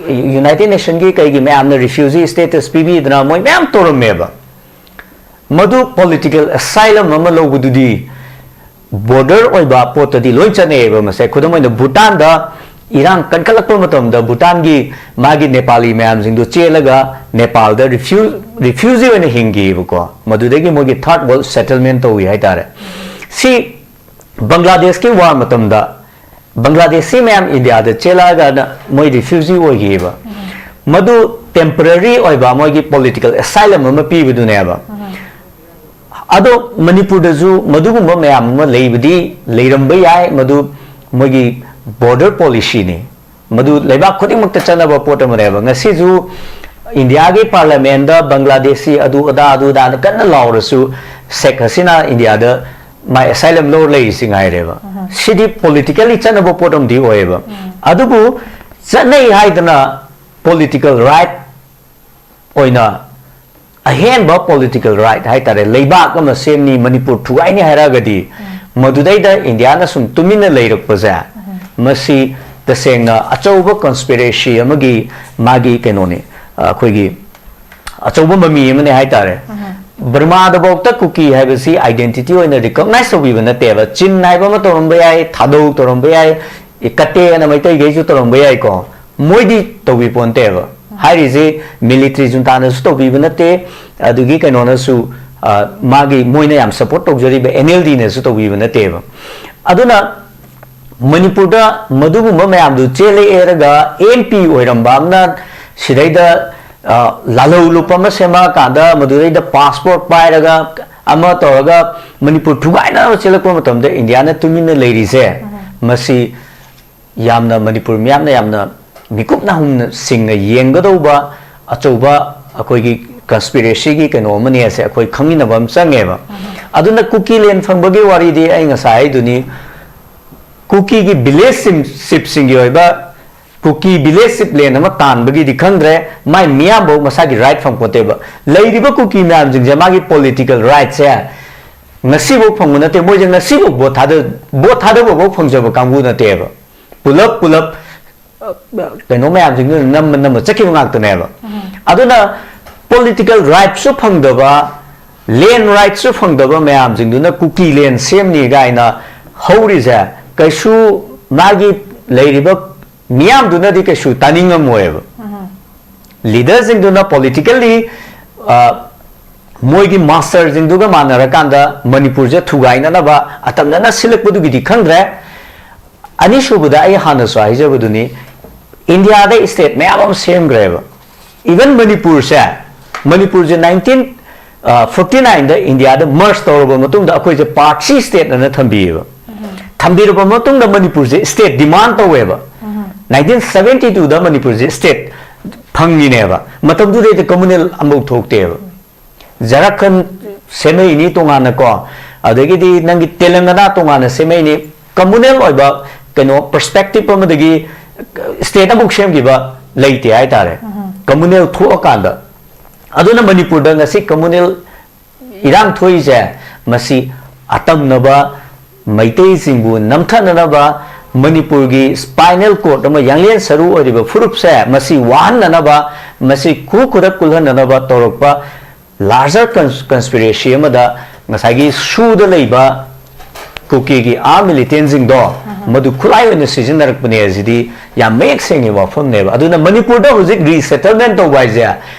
united ꯅꯦꯁꯟꯒꯤ ꯀꯩꯒꯤ ꯃꯌꯥꯝꯅ ꯔꯤꯐ꯭ꯌꯨꯖꯤ ꯁ꯭ꯇꯦꯇꯁ ꯄꯤꯕꯤꯗꯅ ꯃꯣꯏ ꯃꯌꯥꯝ ꯇꯧꯔꯝꯃꯦꯕ꯫ ꯃꯗꯨ ꯄꯣꯂꯤꯇꯤꯀꯦꯜ ꯑꯦꯁꯥꯏꯂꯝ ꯑꯃ ꯂꯧꯕꯗꯨꯗꯤ ꯕꯣꯔꯗꯔ ꯑꯣꯏꯕ ꯄꯣꯠꯇꯗꯤ ꯂꯣꯏ ꯆꯠꯅꯩꯑꯕ꯫ ꯃꯁꯦ ꯈꯨꯗꯝ ꯑꯣꯏꯅ ꯚꯨꯇꯥꯟꯗ ꯏꯔꯥꯡ ꯀꯟꯈꯠꯂꯛꯄ ꯃꯇꯝꯗ ꯚꯨꯇꯥꯟꯒꯤ ꯃꯥꯒꯤ ꯅꯦꯄꯥꯂꯤ ꯃꯌꯥꯝꯁꯤꯡꯗꯣ ꯆꯦꯜꯂꯒ ꯅꯦꯄꯥꯜꯗ ꯔꯤꯐ꯭ꯌꯨ ꯔꯤꯐ꯭ꯌꯨꯖꯤ ꯑꯣꯏꯅ ꯍꯤꯡꯈꯤꯕꯀꯣ꯫ ꯃꯗꯨꯗꯒꯤ ꯃꯣꯏꯒꯤ ꯊꯥꯔꯠ ꯋꯥꯔꯜ ꯁꯦꯇꯜꯃꯦꯟ ꯇꯧꯏ ꯍꯥꯏꯇꯥꯔꯦ꯫ ꯁꯤ ꯕꯪꯒ꯭ꯂꯥꯗꯦꯁꯀꯤ ꯋꯥꯔ ꯃꯇꯝꯗ ꯕꯪꯒ꯭ꯂꯥꯗꯦꯁꯤ ꯃꯌꯥꯝ ꯏꯟꯗꯤꯌꯥꯗ ꯆꯦꯜꯂꯛꯑꯒ ꯃꯣꯏ ꯔꯤꯐ꯭ꯌꯨꯖꯤ ꯑꯣꯏꯈꯤꯕ꯫ ꯃꯗꯨ ꯇꯦꯝꯄꯔꯔꯤ ꯑꯣꯏꯕ ꯃꯣꯏꯒꯤ ꯄꯣꯂꯤꯇꯤꯀꯦꯜ ꯑꯦꯁꯥꯏꯂꯝ ꯑꯃ ꯄꯤꯕꯗꯨꯅꯦꯕ꯫ ꯑꯗꯣ ꯃꯅꯤꯄꯨꯔꯗꯁꯨ ꯃꯗꯨꯒꯨꯝꯕ ꯃꯌꯥꯝ ꯑꯃ ꯂꯩꯕꯗꯤ ꯂꯩꯔꯝꯕ ꯌꯥꯏ, ꯃꯗꯨ ꯃꯣꯏꯒꯤ ꯕꯣꯔꯗꯔ ꯄꯣꯂꯤꯁꯤꯅꯤ꯫ ꯃꯗꯨ ꯂꯩꯕꯥꯛ ꯈꯨꯗꯤꯡꯃꯛꯇ ꯆꯠꯅꯕ ꯄꯣꯠ ꯑꯃꯅꯦꯕ꯫ ꯉꯁꯤꯁꯨ ꯏꯟꯗꯤꯌꯥꯒꯤ ꯄꯥꯔꯂꯤꯌꯥꯃꯦꯟꯗ ꯕꯪꯒ꯭ꯂꯥꯗꯦꯁꯤ ꯑꯗꯨ ꯑꯗꯥ ꯑꯗꯨ ꯑꯗꯥꯅ ꯀꯟꯅ ꯂꯥꯎꯔꯁꯨ, ꯁꯦꯈ ꯍꯁꯤꯅꯥ ꯏꯟꯗꯤꯌꯥꯗ ꯃꯥꯏ ꯑꯦꯁꯥꯏꯂꯝ ꯂꯧꯔ ꯂꯩꯔꯤꯁꯤ ꯉꯥꯏꯔꯦꯕ꯫ ꯁꯤꯗꯤ ꯄꯣꯂꯤꯇꯤꯀꯦꯜꯂꯤ ꯆꯠꯅꯕ ꯄꯣꯠ ꯑꯃꯗꯤ ꯑꯣꯏꯌꯦꯕ꯫ ꯑꯗꯨꯕꯨ ꯆꯠꯅꯩ ꯍꯥꯏꯗꯅ ꯄꯣꯂꯤꯇꯤꯀꯦꯜ ꯔꯥꯏꯠ ꯑꯣꯏꯅ ꯑꯍꯦꯟꯕ ꯄꯣꯂꯤꯇꯤꯀꯦꯜ ꯔꯥꯏꯠ ꯍꯥꯏꯇꯥꯔꯦ, ꯂꯩꯕꯥꯛ ꯑꯃ ꯁꯦꯝꯅꯤ, ꯃꯅꯤꯄꯨꯔ ꯊꯨꯒꯥꯏꯅꯤ ꯍꯥꯏꯔꯒꯗꯤ, ꯃꯗꯨꯗꯩꯗ ꯏꯟꯗꯤꯌꯥꯅ ꯁꯨꯝ ꯇꯨꯃꯤꯟꯅ ꯂꯩꯔꯛꯄꯁꯦ, ꯃꯁꯤ ꯇꯁꯦꯡꯅ ꯑꯆꯧꯕ ꯀꯟꯁꯄꯤꯔꯦꯁꯤ ꯑꯃꯒꯤ ꯃꯥꯒꯤ ꯀꯩꯅꯣꯅꯤ, ꯑꯩꯈꯣꯏꯒꯤ ꯑꯆꯧꯕ ꯃꯃꯤ ꯑꯃꯅꯦ ꯍꯥꯏꯇꯥꯔꯦ꯫ ꯕꯔꯃꯥꯗꯐꯥꯎꯗ ꯀꯨꯀꯤ ꯍꯥꯏꯕꯁꯤ ꯑꯥꯏꯗꯦꯟꯇꯤꯇꯤ ꯑꯣꯏꯅ ꯔꯤꯀꯣꯛꯅꯥꯏꯁ ꯇꯧꯕꯤꯕ ꯅꯠꯇꯦꯕ꯫ ꯆꯤꯟ ꯍꯥꯏꯕ ꯑꯃ ꯇꯧꯔꯝꯕ ꯌꯥꯏ, ꯊꯥꯗꯧ ꯇꯧꯔꯝꯕ ꯌꯥꯏ, ꯀꯇꯦꯅ ꯃꯩꯇꯩꯈꯩꯁꯨ ꯇꯧꯔꯝꯕ ꯌꯥꯏꯀꯣ꯫ ꯃꯣꯏꯗꯤ ꯇꯧꯕꯤ ꯄꯣꯟꯇꯦꯕ꯫ ꯍꯥꯏꯔꯤꯁꯤ ꯃꯤꯂꯤꯇ꯭ꯔꯤ ꯖꯨꯟꯇꯥꯅꯁꯨ ꯇꯧꯕꯤꯕ ꯅꯠꯇꯦ, ꯑꯗꯨꯒꯤ ꯀꯩꯅꯣꯅꯁꯨ, ꯑ, ꯃꯥꯒꯤ ꯃꯣꯏꯅ ꯌꯥꯝ ꯁꯄꯣꯔꯠ ꯇꯧꯖꯔꯤꯕ ꯑꯦꯟ ꯑꯦꯜ ꯗꯤꯅꯁꯨ ꯇꯧꯕꯤꯕ ꯅꯠꯇꯦꯕ꯫ ꯑꯗꯨꯅ ꯃꯅꯤꯄꯨꯔꯗ ꯃꯗꯨꯒꯨꯝꯕ ꯃꯌꯥꯝꯗꯨ ꯆꯦꯜꯂꯛꯑꯦꯔꯒ ꯑꯦꯝ ꯄꯤ ꯑꯣꯏꯔꯝꯕ ꯑꯃꯅ ꯁꯤꯗꯩꯗ, ꯑ, ꯂꯥꯜꯍꯧ ꯂꯨꯞ ꯑꯃ ꯁꯦꯝꯃꯛꯑꯀꯥꯟꯗ ꯃꯗꯨꯗꯩꯗ ꯄꯥꯁꯄꯣꯔꯠ ꯄꯥꯏꯔꯒ ꯑꯃ ꯇꯧꯔꯒ ꯃꯅꯤꯄꯨꯔ ꯊꯨꯒꯥꯏꯅꯕ ꯆꯦꯜꯂꯛꯄ ꯃꯇꯝꯗ ꯏꯟꯗꯤꯌꯥꯅ ꯇꯨꯃꯤꯟꯅ ꯂꯩꯔꯤꯁꯦ, ꯃꯁꯤ ꯌꯥꯝꯅ ꯃꯅꯤꯄꯨꯔ ꯃꯤꯌꯥꯝꯅ ꯌꯥꯝꯅ ꯃꯤꯀꯨꯞ ꯅꯥꯍꯨꯝꯅ ꯁꯤꯡꯅ ꯌꯦꯡꯒꯗꯧꯕ ꯑꯆꯧꯕ ꯑꯩꯈꯣꯏꯒꯤ ꯀꯟꯁꯄꯤꯔꯦꯁꯤꯒꯤ ꯀꯩꯅꯣ ꯑꯃꯅꯤ ꯍꯥꯏꯁꯦ ꯑꯩꯈꯣꯏ ꯈꯪꯃꯤꯟꯅꯕ ꯑꯃ ꯆꯪꯉꯦꯕ꯫ ꯑꯗꯨꯅ ꯀꯨꯀꯤ ꯂꯦꯟ ꯐꯪꯕꯒꯤ ꯋꯥꯔꯤꯗꯤ ꯑꯩ ꯉꯁꯥꯏ ꯍꯥꯏꯗꯨꯅꯤ, ꯀꯨꯀꯤꯒꯤ ꯚꯤꯂꯦꯖ ꯆꯤꯞꯁꯤꯡꯒꯤ ꯑꯣꯏꯕ ꯀꯨꯀꯤ ꯚꯤꯂꯦꯖ ꯆꯤꯞ ꯂꯦꯟ ꯑꯃ ꯇꯥꯟꯕꯒꯤꯗꯤ ꯈꯪꯗ꯭ꯔꯦ, ꯃꯥꯏ ꯃꯤꯌꯥꯝꯐꯧ ꯃꯁꯥꯒꯤ ꯔꯥꯏꯠ ꯐꯪꯄꯣꯠꯇꯦꯕ꯫ ꯂꯩꯔꯤꯕ ꯀꯨꯀꯤ ꯃꯌꯥꯝꯁꯤꯡꯁꯦ ꯃꯥꯒꯤ ꯄꯣꯂꯤꯇꯤꯀꯦꯜ ꯔꯥꯏꯠꯁꯦ ꯉꯁꯤꯐꯥꯎ ꯐꯪꯕ ꯅꯠꯇꯦ꯫ ꯃꯣꯏꯁꯦ ꯉꯁꯤꯐꯥꯎ ꯚꯣꯠ ꯊꯥꯗ ꯚꯣꯠ ꯊꯥꯗꯕꯐꯥꯎ ꯐꯪꯖꯕ ꯀꯥꯡꯕꯨ ꯅꯠꯇꯦꯕ꯫ ꯄꯨꯂꯞ ꯄꯨꯂꯞ, ꯑ, ꯀꯩꯅꯣ ꯃꯌꯥꯝꯁꯤꯡꯗꯨꯅ ꯅꯝꯃ ꯅꯝꯃ ꯆꯠꯈꯤꯕ ꯉꯥꯛꯇꯅꯦꯕ꯫ ꯑꯗꯨꯅ ꯄꯣꯂꯤꯇꯤꯀꯦꯜ ꯔꯥꯏꯠꯁꯨ ꯐꯪꯗꯕ, ꯂꯦꯟ ꯔꯥꯏꯠꯁꯨ ꯐꯪꯗꯕ ꯃꯌꯥꯝꯁꯤꯡꯗꯨꯅ ꯀꯨꯀꯤ ꯂꯦꯟ ꯁꯦꯝꯅꯤ ꯀꯥꯏꯅ ꯍꯧꯔꯤꯁꯦ, ꯀꯩꯁꯨ ꯃꯥꯒꯤ ꯂꯩꯔꯤꯕ ꯃꯤꯌꯥꯝꯗꯨꯅꯗꯤ ꯀꯩꯁꯨ ꯇꯥꯅꯤꯡꯉꯝꯃꯣꯏꯕ꯫ ꯂꯤꯗꯔꯁꯤꯡꯗꯨꯅ ꯄꯣꯂꯤꯇꯤꯀꯦꯜꯂꯤ ꯃꯣꯏꯒꯤ ꯃꯥꯁꯇꯔꯁꯤꯡꯗꯨꯒ ꯃꯥꯟꯅꯔꯀꯥꯟꯗ ꯃꯅꯤꯄꯨꯔꯁꯦ ꯊꯨꯒꯥꯏꯅꯅꯕ ꯑꯇꯝꯅꯅ ꯁꯤꯜꯂꯛꯄꯗꯨꯒꯤꯗꯤ ꯈꯪꯗ꯭ꯔꯦ꯫ ꯑꯅꯤꯁꯨꯕꯗ, ꯑꯩ ꯍꯥꯟꯅꯁꯨ ꯍꯥꯏꯖꯕꯗꯨꯅꯤ, ꯏꯟꯗꯤꯌꯥꯗ ꯁ꯭ꯇꯦꯠ ꯃꯌꯥꯝ ꯑꯃ ꯁꯦꯝꯈ꯭ꯔꯦꯕ꯫ ꯏꯚꯟ ꯃꯅꯤꯄꯨꯔꯁꯦ, ꯃꯅꯤꯄꯨꯔꯁꯦ ꯅꯥꯏꯟꯇꯤꯟ ꯐꯣꯔꯇꯤ ꯅꯥꯏꯟꯗ ꯏꯟꯗꯤꯌꯥꯗ ꯃꯔꯖ ꯇꯧꯔꯕ ꯃꯇꯨꯡꯗ ꯑꯩꯈꯣꯏꯁꯦ ꯄꯥꯔꯠ ꯁꯤ ꯁ꯭ꯇꯦꯠ ꯑꯅ ꯊꯝꯕꯤꯌꯦꯕ꯫ ꯊꯝꯕꯤꯔꯕ ꯃꯇꯨꯡꯗ ꯃꯅꯤꯄꯨꯔꯁꯦ ꯁ꯭ꯇꯦꯠ ꯗꯤꯃꯥꯟ ꯇꯧꯋꯦꯕ꯫ ꯅꯥꯏꯟꯇꯤꯟ ꯁꯕꯦꯟꯇꯤ ꯇꯨꯗ ꯃꯅꯤꯄꯨꯔꯁꯦ ꯁ꯭ꯇꯦꯠ ꯐꯪꯉꯤꯅꯦꯕ꯫ ꯃꯇꯝꯗꯨꯗꯩꯗ ꯀꯝꯃꯨꯅꯦꯜ ꯑꯃꯐꯥꯎ ꯊꯣꯛꯇꯦꯕ꯫ ꯖꯥꯔꯈꯟ ꯁꯦꯝꯃꯛꯏꯅꯤ ꯇꯣꯉꯥꯟꯅꯀꯣ, ꯑꯗꯒꯤꯗꯤ ꯅꯪꯒꯤ ꯇꯦꯂꯪꯒꯅꯥ ꯇꯣꯉꯥꯟꯅ ꯁꯦꯝꯃꯛꯏꯅꯤ꯫ ꯀꯝꯃꯨꯅꯦꯜ ꯑꯣꯏꯕ ꯀꯩꯅꯣ ꯄꯔꯁꯄꯦꯛꯇꯤꯞ ꯑꯃꯗꯒꯤ ꯁ꯭ꯇꯦꯠ ꯑꯃꯐꯥꯎ ꯁꯦꯝꯈꯤꯕ ꯂꯩꯇꯦ ꯍꯥꯏꯇꯥꯔꯦ, ꯀꯝꯃꯨꯅꯦꯜ ꯊꯣꯛꯑꯀꯥꯟꯗ꯫ ꯑꯗꯨꯅ ꯃꯅꯤꯄꯨꯔꯗ ꯉꯁꯤ ꯀꯝꯃꯨꯅꯦꯜ ꯏꯔꯥꯡ ꯊꯣꯛꯏꯁꯦ, ꯃꯁꯤ ꯑꯇꯝꯅꯕ ꯃꯩꯇꯩꯁꯤꯡꯕꯨ ꯅꯝꯊꯅꯅꯕ, ꯃꯅꯤꯄꯨꯔꯒꯤ ꯁ꯭ꯄꯥꯏꯅꯦꯜ ꯀꯣꯔꯗ ꯑꯃ, ꯌꯥꯡꯂꯦꯟ ꯁꯔꯨ ꯑꯣꯏꯔꯤꯕ ꯐꯨꯔꯨꯞꯁꯦ, ꯃꯁꯤ ꯋꯥꯍꯟꯅꯅꯕ, ꯃꯁꯤ ꯈꯨ ꯈꯨꯗꯛ ꯀꯨꯜꯍꯟꯅꯅꯕ ꯇꯧꯔꯛꯄ ꯂꯥꯔꯖꯔ ꯀꯟꯁꯄꯤꯔꯦꯁꯤ ꯑꯃꯗ ꯉꯁꯥꯏꯒꯤ ꯁꯨꯗ ꯂꯩꯕ ꯀꯨꯀꯤꯒꯤ ꯑꯥꯔꯝ ꯃꯤꯂꯤꯇꯦꯟꯁꯤꯡꯗꯣ ꯃꯗꯨ ꯈꯨꯠꯂꯥꯏ ꯑꯣꯏꯅ ꯁꯤꯖꯤꯟꯅꯔꯛꯄꯅꯦ꯫ ꯑꯁꯤꯗꯤ ꯌꯥꯝ ꯃꯌꯦꯛ ꯁꯦꯡꯉꯤ ꯋꯥꯐꯝꯅꯦꯕ꯫ ꯑꯗꯨꯅ ꯃꯅꯤꯄꯨꯔꯗ ꯍꯧꯖꯤꯛ ꯔꯤꯁꯦꯇꯜꯃꯦꯟ ꯇꯧꯕ ꯍꯥꯏꯁꯦ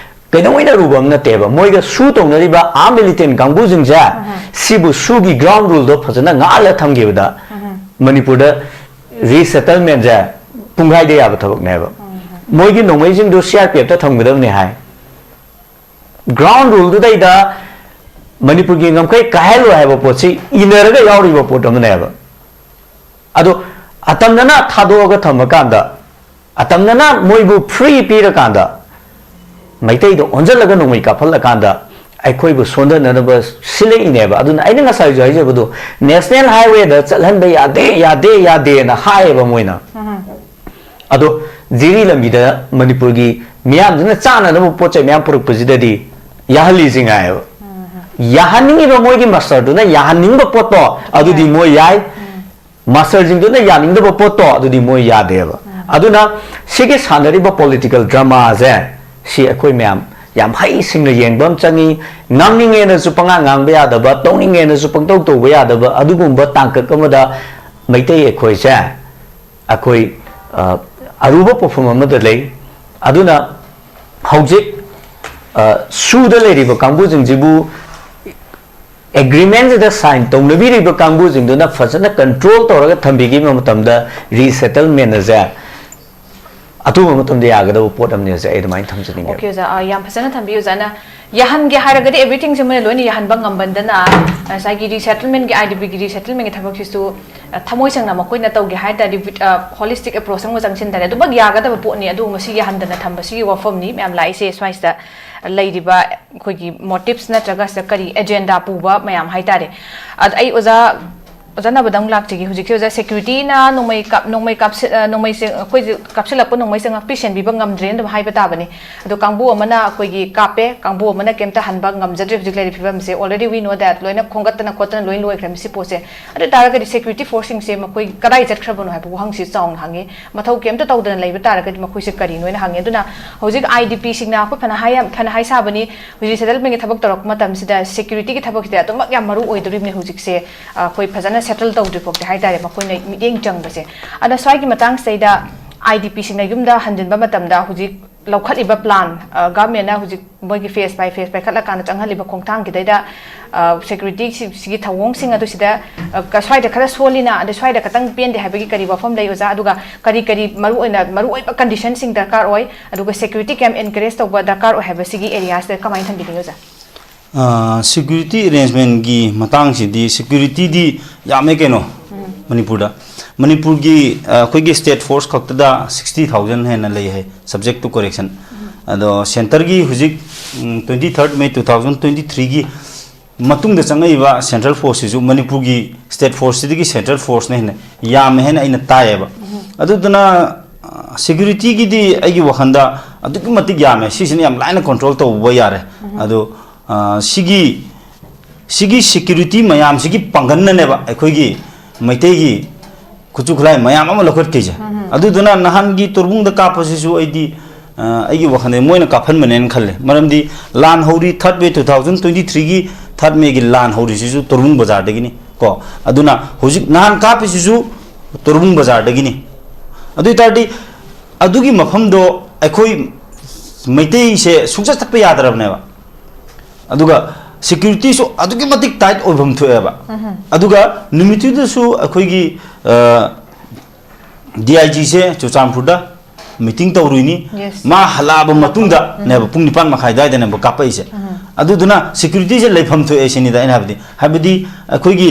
ꯀꯩꯗꯧꯉꯩꯗ ꯑꯔꯨꯕ ꯑꯃ ꯅꯠꯇꯦꯕ꯫ ꯃꯣꯏꯒ ꯁꯨ ꯇꯧꯅꯔꯤꯕ ꯑꯥꯔꯝ ꯃꯤꯂꯤꯇꯦꯟ ꯀꯥꯡꯕꯨꯁꯤꯡꯁꯦ, ꯁꯤꯕꯨ ꯁꯨꯒꯤ ꯒ꯭ꯔꯥꯎꯟ ꯔꯨꯜꯗꯣ ꯐꯖꯅ ꯉꯥꯛꯍꯜꯂ ꯊꯝꯈꯤꯕꯗ ꯃꯅꯤꯄꯨꯔꯗ ꯔꯤꯁꯦꯇꯜꯃꯦꯟꯁꯦ ꯄꯨꯡꯈꯥꯏꯗ ꯌꯥꯕ ꯊꯕꯛꯅꯦꯕ꯫ ꯃꯣꯏꯒꯤ ꯅꯣꯡꯃꯩꯁꯤꯡꯗꯨ ꯁꯤ ꯑꯥꯔ ꯄꯤ ꯑꯦꯐꯇ ꯊꯝꯒꯗꯕꯅꯦ ꯍꯥꯏ꯫ ꯒ꯭ꯔꯥꯎꯟ ꯔꯨꯜꯗꯨꯗꯩꯗ ꯃꯅꯤꯄꯨꯔꯒꯤ ꯉꯝꯈꯩ ꯀꯥꯏꯍꯜꯂꯣꯏ ꯍꯥꯏꯕ ꯄꯣꯠꯁꯤ ꯏꯅꯔꯒ ꯌꯥꯎꯔꯤꯕ ꯄꯣꯠ ꯑꯃꯅꯦꯕ꯫ ꯑꯗꯣ ꯑꯇꯝꯅꯅ ꯊꯥꯗꯣꯛꯑꯒ ꯊꯝꯃꯀꯥꯟꯗ, ꯑꯇꯝꯅꯅ ꯃꯣꯏꯕꯨ ꯐ꯭ꯔꯤ ꯄꯤꯔꯀꯥꯟꯗ, ꯃꯩꯇꯩꯗ ꯑꯣꯟꯁꯤꯜꯂꯒ ꯅꯣꯡꯃꯩ ꯀꯥꯞꯍꯜꯂꯀꯥꯟꯗ ꯑꯩꯈꯣꯏꯕꯨ ꯁꯣꯟꯊꯅꯅꯕ ꯁꯤꯜꯂꯛꯏꯅꯦꯕ꯫ ꯑꯗꯨꯅ ꯑꯩꯅ ꯉꯁꯥꯏꯁꯨ ꯍꯥꯏꯖꯕꯗꯣ, ꯅꯦꯁꯅꯦꯜ ꯍꯥꯏꯋꯦꯗ ꯆꯠꯍꯟꯕ ꯌꯥꯗꯦ, ꯌꯥꯗꯦ, ꯌꯥꯗꯦꯅ ꯍꯥꯏꯌꯦꯕ ꯃꯣꯏꯅ꯫ ꯑꯗꯣ ꯖꯤꯔꯤ ꯂꯝꯕꯤꯗ ꯃꯅꯤꯄꯨꯔꯒꯤ ꯃꯤꯌꯥꯝꯗꯨꯅ ꯆꯥꯅꯅꯕ ꯄꯣꯠ ꯆꯩ ꯃꯌꯥꯝ ꯄꯨꯔꯛꯄꯁꯤꯗꯗꯤ ꯌꯥꯍꯜꯂꯤꯁꯤ ꯉꯥꯏꯌꯦꯕ꯫ ꯌꯥꯍꯟꯅꯤꯡꯉꯤꯕ ꯃꯣꯏꯒꯤ ꯃꯥꯁꯇꯔꯗꯨꯅ ꯌꯥꯍꯟꯅꯤꯡꯕ ꯄꯣꯠꯇꯣ ꯑꯗꯨꯗꯤ ꯃꯣꯏ ꯌꯥꯏ, ꯃꯥꯁꯇꯔꯁꯤꯡꯗꯨꯅ ꯌꯥꯅꯤꯡꯗꯕ ꯄꯣꯠꯇꯣ ꯑꯗꯨꯗꯤ ꯃꯣꯏ ꯌꯥꯗꯦꯕ꯫ ꯑꯗꯨꯅ ꯁꯤꯒꯤ ꯁꯥꯟꯅꯔꯤꯕ ꯄꯣꯂꯤꯇꯤꯀꯦꯜ ꯗ꯭ꯔꯃꯥꯁꯦ, ꯁꯤ ꯑꯩꯈꯣꯏ ꯃꯌꯥꯝ ꯌꯥꯝ ꯍꯩꯁꯤꯡꯅ ꯌꯦꯡꯕ ꯑꯃ ꯆꯪꯉꯤ꯫ ꯉꯥꯡꯅꯤꯡꯉꯦꯅꯁꯨ ꯄꯉꯥꯡ ꯉꯥꯡꯕ ꯌꯥꯗꯕ, ꯇꯧꯅꯤꯡꯉꯦꯅꯁꯨ ꯄꯪꯇꯧ ꯇꯧꯕ ꯌꯥꯗꯕ ꯑꯗꯨꯒꯨꯝꯕ ꯇꯥꯡꯀꯛ ꯑꯃꯗ ꯃꯩꯇꯩ ꯑꯩꯈꯣꯏꯁꯦ, ꯑꯩꯈꯣꯏ, ꯑ, ꯑꯔꯨꯕ ꯄꯣꯠꯐꯝ ꯑꯃꯗ ꯂꯩ꯫ ꯑꯗꯨꯅ ꯍꯧꯖꯤꯛ ꯁꯨꯗ ꯂꯩꯔꯤꯕ ꯀꯥꯡꯕꯨꯁꯤꯡꯁꯤꯕꯨ, ꯑꯦꯒ꯭ꯔꯤꯃꯦꯟꯁꯤꯗ ꯁꯥꯏꯟ ꯇꯧꯅꯕꯤꯔꯤꯕ ꯀꯥꯡꯕꯨꯁꯤꯡꯗꯨꯅ ꯐꯖꯅ ꯀꯟꯇ꯭ꯔꯣꯜ ꯇꯧꯔꯒ ꯊꯝꯕꯤꯈꯤꯕ ꯃꯇꯝꯗ ꯔꯤꯁꯦꯇꯜꯃꯦꯟ ꯑꯁꯦ ꯑꯊꯨꯕ ꯃꯇꯝꯗ ꯌꯥꯒꯗꯕ ꯄꯣꯠ ꯑꯃꯅꯤ ꯑꯣꯖꯥ, ꯑꯩ ꯑꯗꯨꯃꯥꯏꯅ ꯊꯝꯖꯅꯤꯡꯉꯦ꯫ ꯑꯣꯀꯦ ꯑꯣꯖꯥ, ꯌꯥꯝ ꯐꯖꯅ ꯊꯝꯕꯤ ꯑꯣꯖꯥꯅ꯫ ꯌꯥꯍꯟꯒꯦ ꯍꯥꯏꯔꯒꯗꯤ ꯑꯦꯚ꯭ꯔꯤꯊꯤꯡꯁꯦ ꯃꯣꯏꯅ ꯂꯣꯏꯅ ꯌꯥꯍꯟꯕ ꯉꯝꯕꯟꯗꯅ, ꯉꯁꯥꯏꯒꯤ ꯔꯤꯁꯦꯇꯜꯃꯦꯟꯒꯤ, ꯑꯥꯏ ꯗꯤ ꯄꯤꯒꯤ ꯔꯤꯁꯦꯇꯜꯃꯦꯟꯒꯤ ꯊꯕꯛꯁꯤꯁꯨ ꯊꯃꯣꯏ ꯁꯦꯡꯅ ꯃꯈꯣꯏꯅ ꯇꯧꯒꯦ ꯍꯥꯏ ꯇꯥꯔꯗꯤ ꯍꯣꯂꯤꯁꯇꯤꯛ ꯑꯦꯄ꯭ꯔꯣꯆ ꯑꯃ ꯆꯪꯁꯤꯟ ꯇꯥꯔꯦ꯫ ꯑꯗꯨꯃꯛ ꯌꯥꯒꯗꯕ ꯄꯣꯠꯅꯤ꯫ ꯑꯗꯨ ꯉꯁꯤ ꯌꯥꯍꯟꯗꯅ ꯊꯝꯕꯁꯤꯒꯤ ꯋꯥꯐꯝꯅꯤ ꯃꯌꯥꯝ ꯂꯥꯛꯏꯁꯦ꯫ ꯁ꯭ꯋꯥꯏꯁꯤꯗ ꯂꯩꯔꯤꯕ ꯑꯩꯈꯣꯏꯒꯤ ꯃꯣꯇꯤꯞꯁ ꯅꯠꯇ꯭ꯔꯒ ꯁꯤꯗ ꯀꯔꯤ ꯑꯦꯖꯦꯟꯗꯥ ꯄꯨꯕ ꯃꯌꯥꯝ ꯍꯥꯏ ꯇꯥꯔꯦ꯫ ꯑꯗ ꯑꯩ ꯑꯣꯖꯥ ꯑꯣꯖꯥ ꯅꯕꯗ ꯑꯃꯨꯛ ꯂꯥꯛꯆꯒꯦ꯫ ꯍꯧꯖꯤꯛꯁꯦ ꯑꯣꯖꯥ, ꯁꯦꯀ꯭ꯌꯨꯔꯤꯇꯤꯅ ꯅꯣꯡꯃꯩ ꯀꯥꯞ ꯅꯣꯡꯃꯩ ꯀꯥꯞꯁꯤ ꯅꯣꯡꯃꯩꯁꯦ ꯑꯩꯈꯣꯏꯁꯦ ꯀꯥꯞꯁꯤꯜꯂꯛꯄ ꯅꯣꯡꯃꯩꯁꯦ ꯉꯥꯛꯄꯤ ꯁꯦꯟꯕꯤꯕ ꯉꯝꯗ꯭ꯔꯦꯅ ꯑꯗꯨꯝ ꯍꯥꯏꯕ ꯇꯥꯕꯅꯤ꯫ ꯑꯗꯣ ꯀꯥꯡꯕꯨ ꯑꯃꯅ ꯑꯩꯈꯣꯏꯒꯤ ꯀꯥꯞꯄꯦ, ꯀꯥꯡꯕꯨ ꯑꯃꯅ ꯀꯩꯝꯇ ꯍꯟꯕ ꯉꯝꯖꯗ꯭ꯔꯦ꯫ ꯍꯧꯖꯤꯛ ꯂꯩꯔꯤꯕ ꯐꯤꯕꯝꯁꯦ already we know that ꯂꯣꯏꯅ ꯈꯣꯝꯒꯠꯇꯅ ꯈꯣꯠꯇꯅ ꯂꯣꯏ ꯂꯣꯏꯈ꯭ꯔꯦ ꯁꯤ ꯄꯣꯠꯁꯦ꯫ ꯑꯗꯨ ꯑꯣꯏ ꯇꯥꯔꯒꯗꯤ ꯁꯦꯀ꯭ꯌꯨꯔꯤꯇꯤ ꯐꯣꯔꯁꯁꯤꯡꯁꯦ ꯃꯈꯣꯏ ꯀꯗꯥꯏ ꯆꯠꯈ꯭ꯔꯕꯅꯣ ꯍꯥꯏꯕ ꯋꯥꯍꯪꯁꯤ ꯆꯥꯎꯅ ꯍꯪꯉꯤ꯫ ꯃꯊꯧ ꯀꯩꯝꯇ ꯇꯧꯗꯅ ꯂꯩꯕ ꯇꯥꯔꯒꯗꯤ ꯃꯈꯣꯏꯁꯦ ꯀꯔꯤꯅꯣꯅ ꯍꯪꯉꯤ꯫ ꯑꯗꯨꯅ ꯍꯧꯖꯤꯛ ꯑꯥꯏ ꯗꯤ ꯄꯤꯁꯤꯡꯅ ꯑꯩꯈꯣꯏ ꯐꯅ ꯍꯥꯏ ꯐꯅ ꯍꯥꯏ ꯁꯥꯕꯅꯤ, ꯍꯧꯖꯤꯛ ꯁꯦꯇꯜꯃꯦꯟꯒꯤ ꯊꯕꯛ ꯇꯧꯔꯛꯄ ꯃꯇꯝꯁꯤꯗ ꯁꯦꯀ꯭ꯌꯨꯔꯤꯇꯤꯒꯤ ꯊꯕꯛꯁꯤꯗꯤ ꯑꯗꯨꯃꯛ ꯌꯥꯝ ꯃꯔꯨ ꯑꯣꯏꯗꯣꯔꯤꯕꯅꯤ ꯍꯧꯖꯤꯛꯁꯦ꯫ ꯑꯩꯈꯣꯏ ꯐꯖꯅ ꯁꯦꯇꯜ ꯇꯧꯗ꯭ꯔꯤ ꯐꯥꯎꯗꯤ ꯍꯥꯏ ꯇꯥꯔꯦ ꯃꯈꯣꯏꯅ ꯃꯤꯠꯌꯦꯡ ꯆꯪꯕꯁꯦ꯫ ꯑꯗ ꯁ꯭ꯋꯥꯏꯒꯤ ꯃꯇꯥꯡꯁꯤꯗꯩꯗ ꯑꯥꯏ ꯗꯤ ꯄꯤꯁꯤꯡꯅ ꯌꯨꯝꯗ ꯍꯟꯖꯤꯟꯕ ꯃꯇꯝꯗ ꯍꯧꯖꯤꯛ ꯂꯧꯈꯠꯂꯤꯕ ꯄ꯭ꯂꯥꯟ, ꯒꯚꯔꯟꯃꯦꯟꯅ ꯍꯧꯖꯤꯛ ꯃꯣꯏꯒꯤ ꯐꯦꯁ ꯕꯥꯏ ꯐꯦꯁ ꯄꯥꯏꯈꯠꯂꯀꯥꯟꯗ ꯆꯪꯍꯜꯂꯤꯕ ꯈꯣꯡꯊꯥꯡꯒꯤꯗꯩꯗ ꯁꯦꯀ꯭ꯌꯨꯔꯤꯇꯤ ꯁꯤꯒꯤ ꯊꯧꯑꯣꯡꯁꯤꯡ ꯑꯗꯨ ꯁꯤꯗ ꯁ꯭ꯋꯥꯏꯗ ꯈꯔ ꯁꯣꯜꯂꯤꯅ ꯑꯗꯩ ꯁ꯭ꯋꯥꯏꯗ ꯈꯇꯪ ꯄꯦꯟꯗꯦ ꯍꯥꯏꯕꯒꯤ ꯀꯔꯤ ꯋꯥꯐꯝ ꯂꯩ ꯑꯣꯖꯥ? ꯑꯗꯨꯒ ꯀꯔꯤ ꯀꯔꯤ ꯃꯔꯨꯑꯣꯏꯅ ꯃꯔꯨꯑꯣꯏꯕ ꯀꯟꯗꯤꯁꯟꯁꯤꯡ ꯗꯔꯀꯥꯔ ꯑꯣꯏ, ꯑꯗꯨꯒ ꯁꯦꯀ꯭ꯌꯨꯔꯤꯇꯤ ꯀꯌꯥꯝ ꯑꯦꯟꯀꯔꯦꯖ ꯇꯧꯕ ꯗꯔꯀꯥꯔ ꯑꯣꯏ ꯍꯥꯏꯕꯁꯤꯒꯤ ꯑꯦꯔꯤꯌꯥꯁꯤꯗ ꯀꯃꯥꯏꯅ ꯊꯝꯕꯤꯅꯤꯡꯉꯤ ꯑꯣꯖꯥ? ꯁꯦꯀ꯭ꯌꯨꯔꯤꯇꯤ ꯑꯦꯔꯦꯟꯖꯃꯦꯟꯒꯤ ꯃꯇꯥꯡꯁꯤꯗꯤ, ꯁꯦꯀ꯭ꯌꯨꯔꯤꯇꯤꯗꯤ ꯌꯥꯝꯃꯦ ꯀꯩꯅꯣ꯫ ꯃꯅꯤꯄꯨꯔꯗ, ꯃꯅꯤꯄꯨꯔꯒꯤ ꯑꯩꯈꯣꯏꯒꯤ ꯁ꯭ꯇꯦꯠ ꯐꯣꯔꯁ ꯈꯛꯇꯗ ꯁꯤꯛꯁꯇꯤ ꯊꯥꯎꯖꯟ ꯍꯦꯟꯅ ꯂꯩ ꯍꯥꯏ, subject to correction꯫ ꯑꯗꯣ ꯁꯦꯟꯇꯔꯒꯤ ꯍꯧꯖꯤꯛ twenty third May two thousand twenty threeꯒꯤ ꯃꯇꯨꯡꯗ ꯆꯪꯉꯛꯏꯕ ꯁꯦꯟꯇ꯭ꯔꯦꯜ ꯐꯣꯔꯁꯁꯤꯁꯨ ꯃꯅꯤꯄꯨꯔꯒꯤ ꯁ꯭ꯇꯦꯠ ꯐꯣꯔꯁꯁꯤꯗꯒꯤ ꯁꯦꯟꯇ꯭ꯔꯦꯜ ꯐꯣꯔꯁꯅ ꯍꯦꯟꯅ ꯌꯥꯝꯃꯦ ꯍꯥꯏꯅ ꯑꯩꯅ ꯇꯥꯏꯌꯦꯕ꯫ ꯑꯗꯨꯗꯨꯅ ꯁꯦꯀ꯭ꯌꯨꯔꯤꯇꯤꯒꯤꯗꯤ ꯑꯩꯒꯤ ꯋꯥꯈꯜꯗ ꯑꯗꯨꯛꯀꯤ ꯃꯇꯤꯛ ꯌꯥꯝꯃꯦ, ꯁꯤꯁꯤꯅ ꯌꯥꯝ ꯂꯥꯏꯅ ꯀꯟꯇ꯭ꯔꯣꯜ ꯇꯧꯕ ꯌꯥꯔꯦ꯫ ꯑꯗꯣ ꯁꯤꯒꯤ ꯁꯤꯒꯤ ꯁꯦꯀ꯭ꯌꯨꯔꯤꯇꯤ ꯃꯌꯥꯝꯁꯤꯒꯤ ꯄꯥꯡꯒꯜꯅꯅꯦꯕ ꯑꯩꯈꯣꯏꯒꯤ ꯃꯩꯇꯩꯒꯤ ꯈꯨꯠꯁꯨ ꯈꯨꯠꯂꯥꯏ ꯃꯌꯥꯝ ꯑꯃ ꯂꯧꯈꯠꯈꯤꯁꯦ꯫ ꯑꯗꯨꯗꯨꯅ ꯅꯍꯥꯟꯒꯤ ꯇꯣꯔꯕꯨꯡꯗ ꯀꯥꯞꯄꯁꯤꯁꯨ ꯑꯩꯗꯤ ꯑꯩꯒꯤ ꯋꯥꯈꯜꯗ ꯃꯣꯏꯅ ꯀꯥꯞꯍꯟꯕꯅꯦꯅ ꯈꯜꯂꯦ꯫ ꯃꯔꯝꯗꯤ ꯂꯥꯟ ꯍꯧꯔꯤ, third May two thousand twenty threeꯒꯤ third Mayꯒꯤ ꯂꯥꯟ ꯍꯧꯔꯤꯁꯤꯁꯨ ꯇꯣꯔꯕꯨꯡ ꯕꯖꯥꯔꯗꯒꯤꯅꯤ ꯀꯣ꯫ ꯑꯗꯨꯅ ꯍꯧꯖꯤꯛ ꯅꯍꯥꯟ ꯀꯥꯞꯄꯤꯁꯤꯁꯨ ꯇꯣꯔꯕꯨꯡ ꯕꯖꯥꯔꯗꯒꯤꯅꯤ꯫ ꯑꯗꯨ ꯑꯣꯏ ꯇꯥꯔꯗꯤ ꯑꯗꯨꯒꯤ ꯃꯐꯝꯗꯣ ꯑꯩꯈꯣꯏ ꯃꯩꯇꯩꯁꯦ ꯁꯨꯡꯆꯠ ꯆꯠꯄ ꯌꯥꯗ꯭ꯔꯕꯅꯦꯕ꯫ ꯑꯗꯨꯒ ꯁꯦꯀ꯭ꯌꯨꯔꯤꯇꯤꯁꯨ ꯑꯗꯨꯛꯀꯤ ꯃꯇꯤꯛ ꯇꯥꯏꯠ ꯑꯣꯏꯐꯝ ꯊꯣꯛꯑꯦꯕ꯫ ꯑꯗꯨꯒ ꯅꯨꯃꯤꯠꯇꯨꯗꯁꯨ ꯑꯩꯈꯣꯏꯒꯤ ꯗꯤ ꯑꯥꯏ ꯖꯤꯁꯦ ꯆꯨꯔꯆꯥꯟꯄꯨꯔꯗ ꯃꯤꯇꯤꯡ ꯇꯧꯔꯨꯏꯅꯤ꯫ Yes. ꯃꯥ ꯍꯜꯂꯛꯑꯕ ꯃꯇꯨꯡꯗꯅꯦꯕ, ꯄꯨꯡ ꯅꯤꯄꯥꯟ ꯃꯈꯥꯏ ꯑꯗꯨꯋꯥꯏꯗꯅꯦꯕ ꯀꯥꯞꯄꯛꯏꯁꯦ꯫ ꯑꯗꯨꯗꯨꯅ ꯁꯦꯀ꯭ꯌꯨꯔꯤꯇꯤꯁꯦ ꯂꯩꯐꯝ ꯊꯣꯛꯑꯦ ꯁꯤꯅꯤꯗ ꯑꯩꯅ ꯍꯥꯏꯕꯗꯤ꯫ ꯍꯥꯏꯕꯗꯤ ꯑꯩꯈꯣꯏꯒꯤ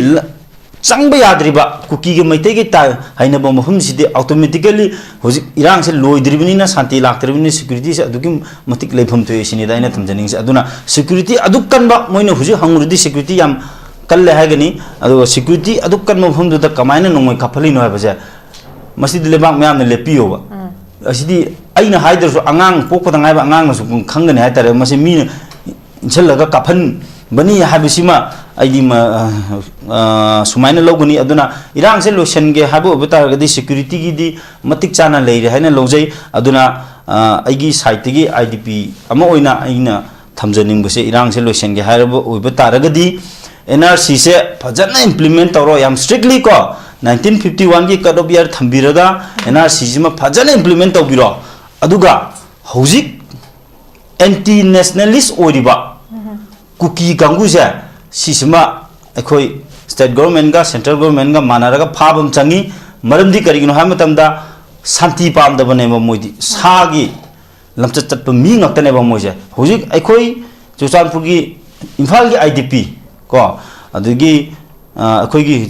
ꯆꯪꯕ ꯌꯥꯗ꯭ꯔꯤꯕ ꯀꯨꯀꯤꯒ ꯃꯩꯇꯩꯒ ꯇꯥꯏ ꯍꯥꯏꯅꯕ ꯃꯐꯝꯁꯤꯗꯤ ꯑꯣꯇꯣꯃꯦꯇꯤꯀꯦꯂꯤ ꯍꯧꯖꯤꯛ ꯏꯔꯥꯡꯁꯦ ꯂꯣꯏꯗ꯭ꯔꯤꯕꯅꯤꯅ, ꯁꯥꯟꯇꯤ ꯂꯥꯛꯇ꯭ꯔꯤꯕꯅꯤꯅ ꯁꯦꯀ꯭ꯌꯨꯔꯤꯇꯤꯁꯦ ꯑꯗꯨꯛꯀꯤ ꯃꯇꯤꯛ ꯂꯩꯐꯝ ꯊꯣꯛꯑꯦ ꯁꯤꯅꯤꯗ ꯑꯩꯅ ꯊꯝꯖꯅꯤꯡꯉꯤꯁꯦ꯫ ꯑꯗꯨꯅ ꯁꯦꯀ꯭ꯌꯨꯔꯤꯇꯤ ꯑꯗꯨꯛ ꯀꯟꯕ, ꯃꯣꯏꯅ ꯍꯧꯖꯤꯛ ꯍꯪꯉꯨꯔꯗꯤ ꯁꯦꯀ꯭ꯌꯨꯔꯤꯇꯤ ꯌꯥꯝ ꯀꯜꯂꯦ ꯍꯥꯏꯒꯅꯤ, ꯑꯗꯨꯒ ꯁꯦꯀ꯭ꯌꯨꯔꯤꯇꯤ ꯑꯗꯨꯛ ꯀꯟꯕ ꯃꯐꯝꯗꯨꯗ ꯀꯃꯥꯏꯅ ꯅꯣꯡꯃꯩ ꯀꯥꯞꯍꯜꯂꯤꯅꯣ ꯍꯥꯏꯕꯁꯦ, ꯃꯁꯤꯗꯤ ꯂꯩꯕꯥꯛ ꯃꯌꯥꯝꯅ ꯂꯦꯞꯄꯤꯌꯣꯕ꯫ ꯑꯁꯤꯗꯤ ꯑꯩꯅ ꯍꯥꯏꯗ꯭ꯔꯁꯨ ꯑꯉꯥꯡ ꯄꯣꯛꯄꯗ ꯉꯥꯏꯕ ꯑꯉꯥꯡꯅꯁꯨ ꯈꯪꯒꯅꯤ ꯍꯥꯏꯇꯥꯔꯦ꯫ ꯃꯁꯤ ꯃꯤꯅ ꯏꯟꯁꯤꯜꯂꯒ ꯀꯥꯞꯍꯟꯕꯅꯤ ꯍꯥꯏꯕꯁꯤꯃ ꯑꯩꯗꯤ ꯃ-, ꯑ, ꯑ, ꯁꯨꯃꯥꯏꯅ ꯂꯧꯒꯅꯤ꯫ ꯑꯗꯨꯅ ꯏꯔꯥꯡꯁꯦ ꯂꯣꯏꯁꯤꯟꯒꯦ ꯍꯥꯏꯕ ꯑꯣꯏꯕ ꯇꯥꯔꯒꯗꯤ ꯁꯦꯀ꯭ꯌꯨꯔꯤꯇꯤꯒꯤꯗꯤ ꯃꯇꯤꯛ ꯆꯥꯅ ꯂꯩꯔꯦ ꯍꯥꯏꯅ ꯂꯧꯖꯩ꯫ ꯑꯗꯨꯅ, ꯑ, ꯑꯩꯒꯤ ꯁꯥꯏꯠꯇꯒꯤ ꯑꯥꯏ ꯗꯤ ꯄꯤ ꯑꯃ ꯑꯣꯏꯅ ꯑꯩꯅ ꯊꯝꯖꯅꯤꯡꯕꯁꯦ, ꯏꯔꯥꯡꯁꯦ ꯂꯣꯏꯁꯤꯟꯒꯦ ꯍꯥꯏꯔꯕ ꯑꯣꯏꯕ ꯇꯥꯔꯒꯗꯤ ꯑꯦꯟ ꯑꯥꯔ ꯁꯤꯁꯦ ꯐꯖꯅ ꯏꯝꯄ꯭ꯂꯤꯃꯦꯟ ꯇꯧꯔꯣ, ꯌꯥꯝ ꯁ꯭ꯇ꯭ꯔꯤꯛꯂꯤ ꯀꯣ, ꯅꯥꯏꯟꯇꯤꯟ ꯐꯤꯐꯇꯤ ꯋꯥꯟꯒꯤ ꯀꯠ ꯑꯣꯐ ꯏꯌꯥꯔ ꯊꯝꯕꯤꯔꯒ ꯑꯦꯟ ꯑꯥꯔ ꯁꯤꯁꯤꯃ ꯐꯖꯅ ꯏꯝꯄ꯭ꯂꯤꯃꯦꯟ ꯇꯧꯕꯤꯔꯣ꯫ ꯑꯗꯨꯒ ꯍꯧꯖꯤꯛ ꯑꯦꯟꯇꯤ ꯅꯦꯁꯅꯦꯂꯤꯁ ꯑꯣꯏꯔꯤꯕ ꯀꯨꯀꯤ ꯀꯥꯡꯕꯨꯁꯦ, ꯁꯤꯁꯤꯃ ꯑꯩꯈꯣꯏ ꯁ꯭ꯇꯦꯠ ꯒꯣꯔꯃꯦꯟꯒ ꯁꯦꯟꯇ꯭ꯔꯦꯜ ꯒꯣꯔꯃꯦꯟꯒ ꯃꯥꯟꯅꯔꯒ ꯐꯥꯕ ꯑꯃ ꯆꯪꯉꯤ꯫ ꯃꯔꯝꯗꯤ ꯀꯔꯤꯒꯤꯅꯣ ꯍꯥꯏꯕ ꯃꯇꯝꯗ ꯁꯥꯟꯇꯤ ꯄꯥꯝꯗꯕꯅꯦꯕ ꯃꯣꯏꯗꯤ, ꯁꯥꯒꯤ ꯂꯝꯆꯠ ꯆꯠꯄ ꯃꯤ ꯉꯥꯛꯇꯅꯦꯕ ꯃꯣꯏꯁꯦ꯫ ꯍꯧꯖꯤꯛ ꯑꯩꯈꯣꯏ ꯆꯨꯔꯆꯥꯟꯄꯨꯔꯒꯤ, ꯏꯝꯐꯥꯜꯒꯤ ꯑꯥꯏ ꯗꯤ ꯄꯤ ꯀꯣ, ꯑꯗꯒꯤ, ꯑ, ꯑꯩꯈꯣꯏꯒꯤ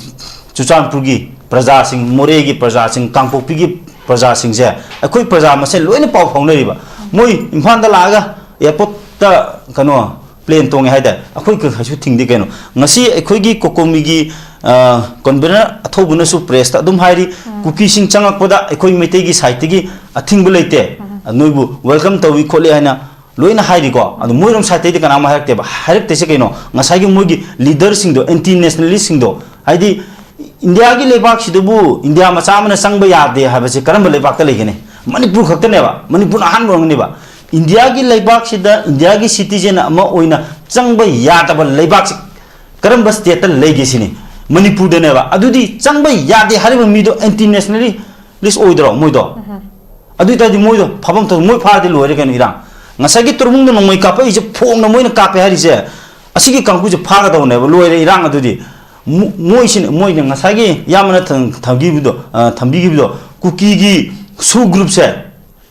ꯆꯨꯔꯆꯥꯟꯄꯨꯔꯒꯤ ꯄ꯭ꯔꯖꯥꯁꯤꯡ, ꯃꯣꯔꯦꯒꯤ ꯄ꯭ꯔꯖꯥꯁꯤꯡ, ꯀꯥꯡꯄꯣꯛꯄꯤꯒꯤ ꯄ꯭ꯔꯖꯥꯁꯤꯡꯁꯦ ꯑꯩꯈꯣꯏ ꯄ꯭ꯔꯖꯥ ꯃꯁꯦꯟ ꯂꯣꯏꯅ ꯄꯥꯎ ꯐꯥꯎꯅꯔꯤꯕ꯫ ꯃꯣꯏ ꯏꯝꯐꯥꯜꯗ ꯂꯥꯛꯑꯒ ꯑꯦꯌꯥꯔꯄꯣꯔꯠꯇ ꯀꯩꯅꯣ, ꯄ꯭ꯂꯦꯟ ꯇꯣꯡꯉꯦ ꯍꯥꯏꯇꯥꯔꯦ, ꯑꯩꯈꯣꯏ ꯀꯩꯁꯨ ꯊꯤꯡꯗꯦ ꯀꯩꯅꯣ꯫ ꯉꯁꯤ ꯑꯩꯈꯣꯏꯒꯤ ꯀꯣꯀꯣꯃꯤꯒꯤ, ꯑ, ꯀꯟꯚꯦꯅꯔ ꯑꯊꯧꯕꯅꯁꯨ ꯄ꯭ꯔꯦꯁꯇ ꯑꯗꯨꯝ ꯍꯥꯏꯔꯤ, ꯀꯨꯀꯤꯁꯤꯡ ꯆꯪꯉꯛꯄꯗ ꯑꯩꯈꯣꯏ ꯃꯩꯇꯩꯒꯤ ꯁꯥꯏꯠꯇꯒꯤ ꯑꯊꯤꯡꯕ ꯂꯩꯇꯦ, ꯅꯣꯏꯕꯨ ꯋꯦꯜꯀꯝ ꯇꯧꯏ ꯈꯣꯠꯂꯤ ꯍꯥꯏꯅ ꯂꯣꯏꯅ ꯍꯥꯏꯔꯤꯀꯣ꯫ ꯑꯗꯣ ꯃꯣꯏꯔꯣꯝ ꯁꯥꯏꯠꯇꯒꯤ ꯀꯅꯥꯝ ꯍꯥꯏꯔꯛꯇꯦꯕ꯫ ꯍꯥꯏꯔꯛꯇ꯭ꯔꯤꯁꯦ ꯀꯩꯅꯣ? ꯉꯁꯥꯏꯒꯤ ꯃꯣꯏꯒꯤ ꯂꯤꯗꯔꯁꯤꯡꯗꯣ, ꯑꯦꯟꯇꯤ ꯅꯦꯁꯅꯦꯂꯤꯁꯁꯤꯡꯗꯣ, ꯍꯥꯏꯗꯤ ꯏꯟꯗꯤꯌꯥꯒꯤ ꯂꯩꯕꯥꯛꯁꯤꯗꯕꯨ ꯏꯟꯗꯤꯌꯥ ꯃꯆꯥ ꯑꯃꯅ ꯆꯪꯕ ꯌꯥꯗꯦ ꯍꯥꯏꯕꯁꯦ ꯀꯔꯝꯕ ꯂꯩꯕꯥꯛꯇ ꯂꯩꯒꯅꯤ? ꯃꯅꯤꯄꯨꯔ ꯈꯛꯇꯅꯦꯕ, ꯃꯅꯤꯄꯨꯔꯅ ꯑꯍꯥꯟꯕ ꯑꯣꯏꯔꯝꯒꯅꯦꯕ꯫ ꯏꯟꯗꯤꯌꯥꯒꯤ ꯂꯩꯕꯥꯛꯁꯤꯗ ꯏꯟꯗꯤꯌꯥꯒꯤ ꯁꯤꯇꯤꯖꯦꯟ ꯑꯃ ꯑꯣꯏꯅ ꯆꯪꯕ ꯌꯥꯗꯕ ꯂꯩꯕꯥꯛꯁꯤ ꯀꯔꯝꯕ ꯁ꯭ꯇꯦꯠꯇ ꯂꯩꯒꯦ ꯁꯤꯅꯤ? ꯃꯅꯤꯄꯨꯔꯗꯅꯦꯕ꯫ ꯑꯗꯨꯗꯤ ꯆꯪꯕ ꯌꯥꯗꯦ ꯍꯥꯏꯔꯤꯕ ꯃꯤꯗꯣ ꯑꯦꯟꯇꯤ ꯅꯦꯁꯅꯦꯂꯤꯁ ꯑꯣꯏꯗ꯭ꯔꯣ ꯃꯣꯏꯗꯣ? ꯑꯗꯨ ꯑꯣꯏ ꯇꯥꯔꯗꯤ ꯃꯣꯏꯗꯣ ꯐꯥꯐꯝ ꯊꯣꯛ, ꯃꯣꯏ ꯐꯥꯔꯗꯤ ꯂꯣꯏꯔꯦ ꯀꯩꯅꯣ ꯏꯔꯥꯡ꯫ ꯉꯁꯥꯏꯒꯤ ꯇꯨꯔꯕꯨꯡꯗ ꯅꯣꯡꯃꯩ ꯀꯥꯞꯄꯛꯏꯁꯦ, ꯐꯣꯡꯅ ꯃꯣꯏꯅ ꯀꯥꯞꯄꯦ ꯍꯥꯏꯔꯤꯁꯦ, ꯑꯁꯤꯒꯤ ꯀꯥꯡꯕꯨꯁꯦ ꯐꯥꯒꯗꯧꯅꯦꯕ, ꯂꯣꯏꯔꯦ ꯏꯔꯥꯡ ꯑꯗꯨꯗꯤ꯫ ꯃꯣ-, ꯃꯣꯏꯁꯤꯅ, ꯃꯣꯏꯅ ꯉꯁꯥꯏꯒꯤ ꯏꯌꯥꯝꯕꯅ ꯊꯝ-, ꯊꯝꯈꯤꯕꯗꯣ, ꯑ, ꯊꯝꯕꯤꯈꯤꯕꯗꯣ, ꯀꯨꯀꯤꯒꯤ ꯁꯨ ꯒ꯭ꯔꯨꯞꯁꯦ,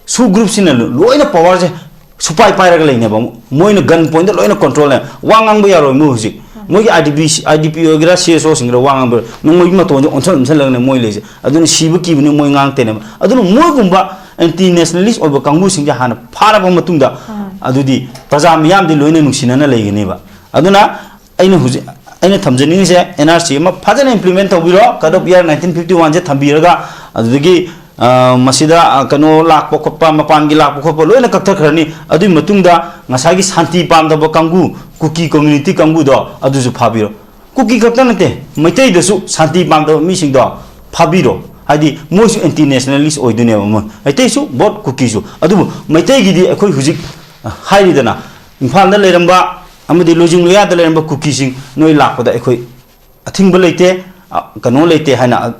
ꯁꯨ ꯒ꯭ꯔꯨꯞꯁꯤꯅ ꯂꯣꯏꯅ ꯄꯋꯥꯔꯁꯦ ꯁꯨꯄꯥꯏ ꯄꯥꯏꯔꯒ ꯂꯩꯅꯦꯕ꯫ ꯃꯣꯏꯅ ꯒꯟ ꯄꯣꯏꯟꯗ ꯂꯣꯏꯅ ꯀꯟꯇ꯭ꯔꯣꯜꯅꯦ꯫ ꯋꯥ ꯉꯥꯡꯕ ꯌꯥꯔꯣꯏ ꯃꯣꯏ ꯍꯧꯖꯤꯛ꯫ ꯃꯣꯏꯒꯤ I D P, I D ꯄꯤ ꯑꯣꯏꯒꯦꯔꯥ, ꯁꯤ ꯑꯦꯁ ꯑꯣꯁꯤꯡꯒꯦꯔꯥ, ꯋꯥ ꯉꯥꯡꯕ ꯌꯥꯔꯣꯏ꯫ ꯅꯣꯡꯃꯩꯒꯤ ꯃꯇꯣꯟꯁꯦ ꯑꯣꯟꯁꯜ ꯑꯣꯟꯁꯜꯂꯒꯅꯦ ꯃꯣꯏ ꯂꯩꯁꯦ꯫ ꯑꯗꯨꯅ ꯁꯤꯕ ꯀꯤꯕꯅꯤ ꯃꯣꯏ ꯉꯥꯡꯇꯦꯅꯦꯕ꯫ ꯑꯗꯨꯅ ꯃꯣꯏꯒꯨꯝꯕ ꯑꯦꯟꯇꯤ ꯅꯦꯁꯅꯦꯂꯤꯁ ꯑꯣꯏꯕ ꯀꯥꯡꯕꯨꯁꯤꯡꯁꯦ ꯍꯥꯟꯅ ꯐꯥꯔꯕ ꯃꯇꯨꯡꯗ, ꯑꯗꯨꯗꯤ ꯄ꯭ꯔꯖꯥ ꯃꯤꯌꯥꯝꯗꯤ ꯂꯣꯏꯅ ꯅꯨꯡꯁꯤꯅꯅ ꯂꯩꯒꯅꯦꯕ꯫ ꯑꯗꯨꯅ ꯑꯩꯅ ꯍꯧꯖꯤꯛ, ꯑꯩꯅ ꯊꯝꯖꯅꯤꯡꯉꯤꯁꯦ, ꯑꯦꯟ ꯑꯥꯔ ꯁꯤ ꯑꯃ ꯐꯖꯅ ꯏꯝꯄ꯭ꯂꯤꯃꯦꯟ ꯇꯧꯕꯤꯔꯣ, cut off year nineteen fifty ꯋꯥꯟꯁꯦ ꯊꯝꯕꯤꯔꯒ, ꯑꯗꯨꯗꯒꯤ, ꯑ, ꯃꯁꯤꯗ, ꯑ, ꯀꯩꯅꯣ ꯂꯥꯛꯄ ꯈꯣꯠꯄ, ꯃꯄꯥꯟꯒꯤ ꯂꯥꯛꯄ ꯈꯣꯠꯄ ꯂꯣꯏꯅ ꯀꯛꯊꯈ꯭ꯔꯅꯤ꯫ ꯑꯗꯨꯒꯤ ꯃꯇꯨꯡꯗ ꯉꯁꯥꯏꯒꯤ ꯁꯥꯟꯇꯤ ꯄꯥꯝꯗꯕ ꯀꯥꯡꯕꯨ, ꯀꯨꯀꯤ ꯀꯝꯃ꯭ꯌꯨꯅꯤꯇꯤ ꯀꯥꯡꯕꯨꯗꯣ, ꯑꯗꯨꯁꯨ ꯐꯥꯕꯤꯔꯣ꯫ ꯀꯨꯀꯤ ꯈꯛꯇ ꯅꯠꯇꯦ, ꯃꯩꯇꯩꯗꯁꯨ ꯁꯥꯟꯇꯤ ꯄꯥꯝꯗꯕ ꯃꯤꯁꯤꯡꯗꯣ ꯐꯥꯕꯤꯔꯣ꯫ ꯍꯥꯏꯗꯤ ꯃꯣꯏꯁꯨ ꯑꯦꯟꯇꯤ ꯅꯦꯁꯅꯦꯂꯤꯁ ꯑꯣꯏꯗꯣꯏꯅꯦꯕ꯫ ꯃꯣꯏ ꯃꯩꯇꯩꯁꯨ, ꯕꯣꯠ ꯀꯨꯀꯤꯁꯨ꯫ ꯑꯗꯨꯕꯨ ꯃꯩꯇꯩꯒꯤꯗꯤ ꯑꯩꯈꯣꯏ ꯍꯧꯖꯤꯛ, ꯑ, ꯍꯥꯏꯔꯤꯗꯅ, ꯏꯝꯐꯥꯜꯗ ꯂꯩꯔꯝꯕ ꯑꯃꯗꯤ ꯂꯣꯏꯖꯤꯡ ꯂꯣꯌꯥꯗ ꯂꯩꯔꯝꯕ ꯀꯨꯀꯤꯁꯤꯡ ꯅꯣꯏ ꯂꯥꯛꯄꯗ ꯑꯩꯈꯣꯏ ꯑꯊꯤꯡꯕ ꯂꯩꯇꯦ, ꯑ, ꯀꯩꯅꯣ ꯂꯩꯇꯦ ꯍꯥꯏꯅ, ꯑ,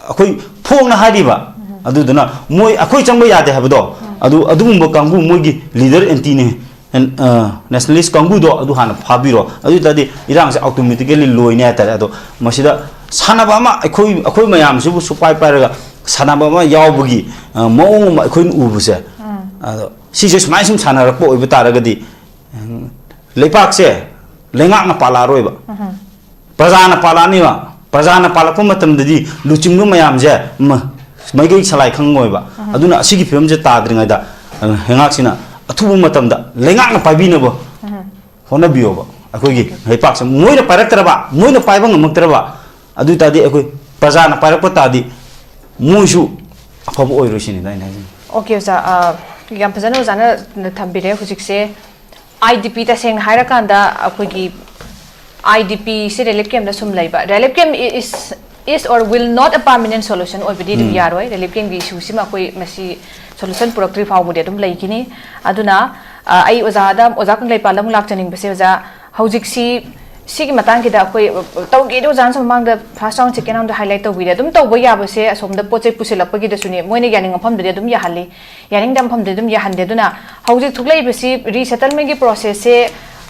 ꯑꯩꯈꯣꯏ ꯐꯣꯡꯅ ꯍꯥꯏꯔꯤꯕ꯫ ꯑꯗꯨꯗꯨꯅ ꯃꯣꯏ ꯑꯩꯈꯣꯏ ꯆꯪꯕ ꯌꯥꯗꯦ ꯍꯥꯏꯕꯗꯣ, ꯑꯗꯨ, ꯑꯗꯨꯒꯨꯝꯕ ꯀꯥꯡꯕꯨ, ꯃꯣꯏꯒꯤ ꯂꯤꯗꯔ ꯑꯦꯟꯇꯤꯅꯦ, ꯑꯦꯟ-, ꯑ, ꯅꯦꯁꯅꯦꯂꯤꯁ ꯀꯥꯡꯕꯨꯗꯣ ꯑꯗꯨ ꯍꯥꯟꯅ ꯐꯥꯕꯤꯔꯣ꯫ ꯑꯗꯨ ꯑꯣꯏ ꯇꯥꯔꯗꯤ ꯏꯔꯥꯡꯁꯦ ꯑꯣꯇꯣꯃꯦꯇꯤꯀꯦꯂꯤ ꯂꯣꯏꯅꯦ ꯍꯥꯏꯇꯥꯔꯦ꯫ ꯑꯗꯣ ꯃꯁꯤꯗ ꯁꯥꯟꯅꯕ ꯑꯃ, ꯑꯩꯈꯣꯏ, ꯑꯩꯈꯣꯏ ꯃꯌꯥꯝꯁꯤꯕꯨ ꯁꯨꯄꯥꯏ ꯄꯥꯏꯔꯒ ꯁꯥꯟꯅꯕ ꯑꯃ ꯌꯥꯎꯕꯒꯤ, ꯑ, ꯃꯑꯣꯡ ꯑꯃ ꯑꯩꯈꯣꯏꯅ ꯎꯕꯁꯦ, ꯑꯗꯣ ꯁꯤꯁꯦ ꯁꯨꯃꯥꯏꯅ ꯁꯨꯝ ꯁꯥꯟꯅꯔꯛꯄ ꯑꯣꯏꯕ ꯇꯥꯔꯒꯗꯤ, ꯎꯝ, ꯂꯩꯄꯥꯛꯁꯦ ꯂꯩꯉꯥꯛꯅ ꯄꯥꯜꯂꯛꯑꯔꯣꯏꯕ꯫ ꯄ꯭ꯔꯖꯥꯅ ꯄꯥꯜꯂꯛꯑꯅꯤꯕ꯫ ꯄ꯭ꯔꯖꯥꯅ ꯄꯥꯜꯂꯛꯄ ꯃꯇꯝꯗꯗꯤ ꯂꯨꯆꯤꯡꯕ ꯃꯌꯥꯝꯁꯦ ꯃ-, ꯃꯥꯏꯀꯩ ꯁꯂꯥꯏ ꯈꯪꯉꯣꯏꯕ꯫ ꯑꯗꯨꯅ ꯑꯁꯤꯒꯤ ꯐꯤꯕꯝꯁꯦ ꯇꯥꯗ꯭ꯔꯤꯉꯩꯗ, ꯑ, ꯂꯩꯉꯥꯛꯁꯤꯅ ꯑꯊꯨꯕ ꯃꯇꯝꯗ ꯂꯩꯉꯥꯛꯅ ꯄꯥꯏꯕꯤꯅꯕ ꯍꯣꯠꯅꯕꯤꯌꯣꯕ꯫ ꯑꯩꯈꯣꯏꯒꯤ ꯂꯩꯄꯥꯛꯁꯦ ꯃꯣꯏꯅ ꯄꯥꯏꯔꯛꯇ꯭ꯔꯕ, ꯃꯣꯏꯅ ꯄꯥꯏꯕ ꯉꯝꯃꯛꯇ꯭ꯔꯕ, ꯑꯗꯨ ꯑꯣꯏ ꯇꯥꯔꯗꯤ ꯑꯩꯈꯣꯏ ꯄ꯭ꯔꯖꯥꯅ ꯄꯥꯏꯔꯛꯄ ꯇꯥꯔꯗꯤ ꯃꯣꯏꯁꯨ ꯑꯐꯕ ꯑꯣꯏꯔꯣꯏ ꯁꯤꯅꯤꯗ ꯑꯩꯅ ꯍꯥꯏꯖꯅꯤꯡꯉꯤ꯫ ꯑꯣꯀꯦ, ꯑꯣꯖꯥ꯫ ꯑ, ꯌꯥꯝ ꯐꯖꯅ ꯑꯣꯖꯥꯅ ꯊꯝꯕꯤꯔꯦ꯫ ꯍꯧꯖꯤꯛꯁꯦ ꯑꯥꯏ ꯗꯤ ꯄꯤ, ꯇꯁꯦꯡꯅ ꯍꯥꯏꯔꯀꯥꯟꯗ ꯑꯩꯈꯣꯏꯒꯤ ꯑꯥꯏ ꯗꯤ ꯄꯤꯁꯦ ꯔꯤꯂꯤꯐ ꯀꯦꯝꯞꯇ ꯁꯨꯝ ꯂꯩꯕ꯫ Relief camp is, is or will not a permanent solution ꯑꯣꯏꯕꯗꯤ ꯑꯗꯨꯝ ꯎꯝ꯫ ꯌꯥꯔꯣꯏ꯫ ꯔꯤꯂꯤꯐ ꯀꯦꯝꯞꯀꯤ ꯏꯁꯨꯁꯤꯃ ꯑꯩꯈꯣꯏ ꯃꯁꯤ ꯁꯣꯂꯨꯁꯟ ꯄꯨꯔꯛꯇ꯭ꯔꯤ ꯐꯥꯎꯕꯗꯤ ꯑꯗꯨꯝ ꯂꯩꯈꯤꯅꯤ꯫ ꯑꯗꯨꯅ, ꯑ, ꯑꯩ ꯑꯣꯖꯥꯗ, ꯑꯣꯖꯥ ꯀꯪꯂꯩꯄꯥꯜꯗ ꯑꯃꯨꯛ ꯂꯥꯛꯆꯅꯤꯡꯕꯁꯦ, ꯑꯣꯖꯥ, ꯍꯧꯖꯤꯛꯁꯤ ꯁꯤꯒꯤ ꯃꯇꯥꯡꯁꯤꯗ ꯑꯩꯈꯣꯏ ꯇꯧꯒꯦꯗꯤ ꯑꯣꯖꯥꯅꯁꯨ ꯃꯃꯥꯡꯗ first round, second round highlight ꯇꯧꯕꯤꯔꯦ꯫ ꯑꯗꯨꯝ ꯇꯧꯕ ꯌꯥꯕꯁꯦ ꯑꯁꯣꯝꯗ ꯄꯣꯠ ꯆꯩ ꯄꯨꯁꯤꯜꯂꯛꯄꯒꯤꯗꯁꯨꯅꯦ, ꯃꯣꯏꯅ ꯌꯥꯅꯤꯡꯕ ꯃꯐꯝꯗꯗꯤ ꯑꯗꯨꯝ ꯌꯥꯍꯜꯂꯤ, ꯌꯥꯅꯤꯡꯗꯕ ꯃꯐꯝꯗꯗꯤ ꯑꯗꯨꯝ ꯌꯥꯍꯟꯗꯦ꯫ ꯑꯗꯨꯅ ꯍꯧꯖꯤꯛ ꯊꯣꯛꯂꯛꯏꯕꯁꯤ resettlement ꯒꯤ process ꯁꯦ,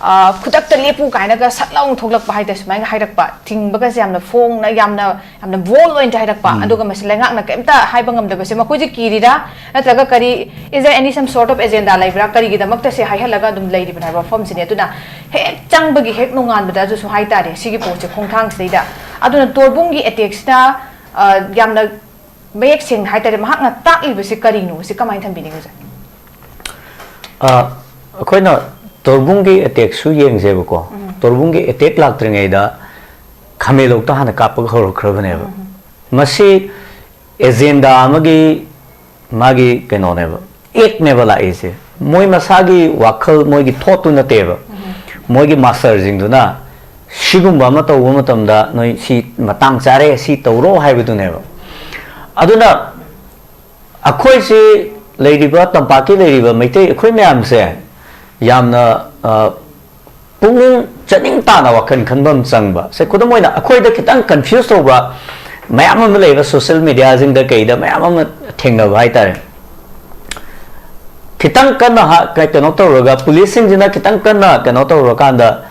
ꯑ, ꯈꯨꯗꯛꯇ ꯂꯦꯞꯄꯨ ꯀꯥꯏꯅꯒ ꯁꯠ ꯂꯥꯎꯅ ꯊꯣꯛꯂꯛꯄ ꯍꯥꯏꯇꯥꯔꯦ, ꯁꯨꯃꯥꯏꯅ ꯍꯥꯏꯔꯛꯄ, ꯊꯤꯡꯕꯒꯁꯦ ꯌꯥꯝꯅ ꯐꯣꯡꯅ, ꯌꯥꯝꯅ, ꯌꯥꯝꯅ bold ꯑꯣꯏꯅ ꯍꯥꯏꯔꯛꯄ꯫ ꯎꯝ꯫ ꯑꯗꯨꯒ ꯃꯁꯤ ꯂꯩꯉꯥꯛꯅ ꯀꯩꯝꯇ ꯍꯥꯏꯕ ꯉꯝꯗꯕꯁꯦ, ꯃꯈꯣꯏꯁꯦ ꯀꯤꯔꯤꯔꯥ, ꯅꯠꯇ꯭ꯔꯒ ꯀꯔꯤ, is there any some sort of agenda ꯂꯩꯕ꯭ꯔꯥ, ꯀꯔꯤꯒꯤꯗꯃꯛꯇ ꯁꯤ ꯍꯥꯏꯍꯜꯂꯒ ꯑꯗꯨꯝ ꯂꯩꯔꯤꯕꯅꯦ ꯍꯥꯏꯕ ꯋꯥꯐꯝꯁꯤꯅꯦ꯫ ꯑꯗꯨꯅ ꯍꯦꯛ ꯆꯪꯕꯒꯤ ꯍꯦꯛ ꯅꯣꯡꯉꯥꯟꯕꯗ ꯑꯗꯨꯁꯨ ꯍꯥꯏꯇꯥꯔꯦ, ꯁꯤꯒꯤ ꯄꯣꯠꯁꯦ ꯈꯣꯡꯊꯥꯡꯁꯤꯗꯩꯗ꯫ ꯑꯗꯨꯅ ꯇꯣꯔꯕꯨꯡꯒꯤ attack ꯁꯤꯅ, ꯑ, ꯌꯥꯝꯅ ꯃꯌꯦꯛ ꯁꯦꯡꯅ ꯍꯥꯏꯇꯥꯔꯦ, ꯃꯍꯥꯛꯅ ꯇꯥꯛꯂꯤꯕꯁꯤ ꯀꯔꯤꯅꯣ, ꯁꯤ ꯀꯃꯥꯏꯅ ꯊꯝꯕꯤꯅꯤꯡꯉꯤ ꯑꯣꯖꯥ? ꯑ, ꯑꯩꯈꯣꯏꯅ ꯇꯣꯔꯕꯨꯡꯒꯤ attack ꯁꯨ ꯌꯦꯡꯁꯦꯕꯀꯣ꯫ ꯎꯝ꯫ ꯇꯣꯔꯕꯨꯡꯒꯤ attack ꯂꯥꯛꯇ꯭ꯔꯤꯉꯩꯗ ꯈꯥꯃꯦꯟꯂꯣꯛꯇ ꯍꯥꯟꯅ ꯀꯥꯞꯄꯒ ꯍꯧꯔꯛꯈ꯭ꯔꯕꯅꯦꯕ꯫ ꯎꯝ꯫ ꯃꯁꯤ agenda ꯑꯃꯒꯤ, ꯃꯥꯒꯤ ꯀꯩꯅꯣꯅꯦꯕ, act ꯅꯦꯕ ꯂꯥꯛꯏꯁꯦ꯫ ꯃꯣꯏ ꯃꯁꯥꯒꯤ ꯋꯥꯈꯜ, ꯃꯣꯏꯒꯤ thought ꯇꯨ ꯅꯠꯇꯦꯕ꯫ ꯎꯝ꯫ ꯃꯣꯏꯒꯤ master ꯁꯤꯡꯗꯨꯅ ꯁꯤꯒꯨꯝꯕ ꯑꯃ ꯇꯧꯕ ꯃꯇꯝꯗ ꯅꯣꯏ ꯁꯤ ꯃꯇꯥꯡ ꯆꯥꯔꯦ, ꯁꯤ ꯇꯧꯔꯣ ꯍꯥꯏꯕꯗꯨꯅꯦꯕ꯫ ꯑꯗꯨꯅ ꯑꯩꯈꯣꯏꯁꯤ ꯂꯩꯔꯤꯕ, ꯇꯝꯄꯥꯛꯀꯤ ꯂꯩꯔꯤꯕ ꯃꯩꯇꯩ ꯑꯩꯈꯣꯏ ꯃꯌꯥꯝꯁꯦ ꯌꯥꯝꯅ, ꯑ, ꯄꯨꯛꯅꯤꯡ ꯆꯅꯤꯡ ꯇꯥꯅ ꯋꯥꯈꯜ ꯈꯟꯕ ꯑꯃ ꯆꯪꯕ꯫ ꯁꯦ, ꯈꯨꯗꯝ ꯑꯣꯏꯅ, ꯑꯩꯈꯣꯏꯗ ꯈꯤꯇꯪ confuse ꯇꯧꯕ ꯃꯌꯥꯝ ꯑꯃ ꯂꯩꯕ social media ꯁꯤꯡꯗ ꯀꯩꯗ ꯃꯌꯥꯝ ꯑꯃ ꯊꯦꯡꯅꯕ ꯍꯥꯏꯇꯥꯔꯦ꯫ ꯈꯤꯇꯪ ꯀꯟꯅ ꯍꯥ-, ꯀꯩ-, ꯀꯩꯅꯣ ꯇꯧꯔꯒ, police ꯁꯤꯡꯁꯤꯅ ꯈꯤꯇꯪ ꯀꯟꯅ ꯀꯩꯅꯣ ꯇꯧꯔꯀꯥꯟꯗ,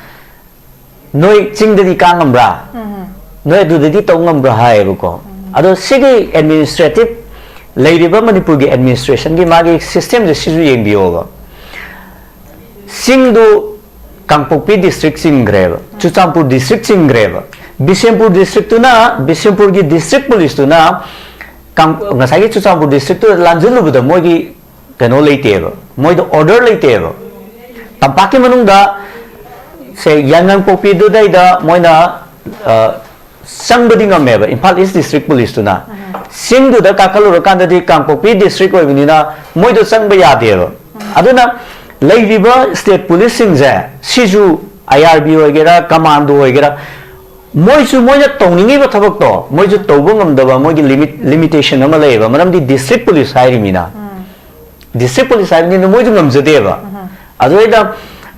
"ꯅꯣꯏ ꯆꯤꯡꯗꯗꯤ ꯀꯥ ꯉꯝꯕ꯭ꯔꯥ? ꯎꯝ꯫ ꯅꯣꯏ ꯑꯗꯨꯗꯗꯤ ꯇꯧ ꯉꯝꯕ꯭ꯔꯥ?" ꯍꯥꯏꯌꯦꯕꯀꯣ꯫ ꯎꯝ꯫ ꯑꯗꯣ ꯁꯤꯒꯤ administrative, ꯂꯩꯔꯤꯕ ꯃꯅꯤꯄꯨꯔꯒꯤ administration ꯒꯤ ꯃꯥꯒꯤ system ꯁꯦ ꯁꯤꯁꯨ ꯌꯦꯡꯕꯤꯌꯣꯕ꯫ ꯆꯤꯡꯗꯨ ꯀꯥꯡꯄꯣꯛꯄꯤ district ꯆꯤꯡꯈ꯭ꯔꯦꯕ, Churachandpur district ꯆꯤꯡꯈ꯭ꯔꯦꯕ꯫ Bishnupur district ꯇꯨꯅ, ꯕꯤꯁꯦꯝꯄꯨꯔꯒꯤ district police ꯇꯨꯅ ꯀꯥꯡ-, ꯉꯁꯥꯏꯒꯤ ꯆꯨꯔꯆꯥꯟꯄꯨꯔ district ꯇꯨ ꯂꯥꯟꯖꯜꯂꯨꯕꯗ ꯃꯣꯏꯒꯤ ꯀꯩꯅꯣ ꯂꯩꯇꯦꯕ, ꯃꯣꯏꯗ order ꯂꯩꯇꯦꯕ꯫ ꯇꯝꯄꯥꯛꯀꯤ ꯃꯅꯨꯡꯗ, ꯁꯦ, ꯌꯥꯏꯉꯪꯄꯣꯛꯄꯤꯗꯨꯗꯩꯗ ꯃꯣꯏꯅ, ꯑ, ꯆꯪꯕꯗꯤ ꯉꯝꯃꯦꯕ, ꯏꯝꯐꯥꯜ East district police ꯇꯨꯅ꯫ ꯎꯝ꯫ ꯆꯤꯡꯗꯨꯗ ꯀꯥꯈꯠꯂꯨꯔꯀꯥꯟꯗꯗꯤ ꯀꯥꯡꯄꯣꯛꯄꯤ district ꯑꯣꯏꯕꯅꯤꯅ ꯃꯣꯏꯗꯣ ꯆꯪꯕ ꯌꯥꯗꯦꯕ꯫ ꯎꯝ꯫ ꯑꯗꯨꯅ ꯂꯩꯔꯤꯕ state police ꯁꯤꯡꯁꯦ, ꯁꯤꯁꯨ I R B ꯑꯣꯏꯒꯦꯔꯥ, commando ꯑꯣꯏꯒꯦꯔꯥ, ꯃꯣꯏꯁꯨ ꯃꯣꯏꯅ ꯇꯧꯅꯤꯡꯉꯤꯕ ꯊꯕꯛꯇꯣ ꯃꯣꯏꯁꯨ ꯇꯧꯕ ꯉꯝꯗꯕ, ꯃꯣꯏꯒꯤ limit, limitation ꯑꯃ ꯂꯩꯌꯦꯕ, ꯃꯔꯝꯗꯤ district police ꯍꯥꯏꯔꯤꯃꯤꯅ꯫ ꯎꯝ꯫ District police ꯍꯥꯏꯕꯅꯤꯅ ꯃꯣꯏꯁꯨ ꯉꯝꯖꯗꯦꯕ꯫ ꯎꯝ꯫ ꯑꯗꯨꯗꯩꯗ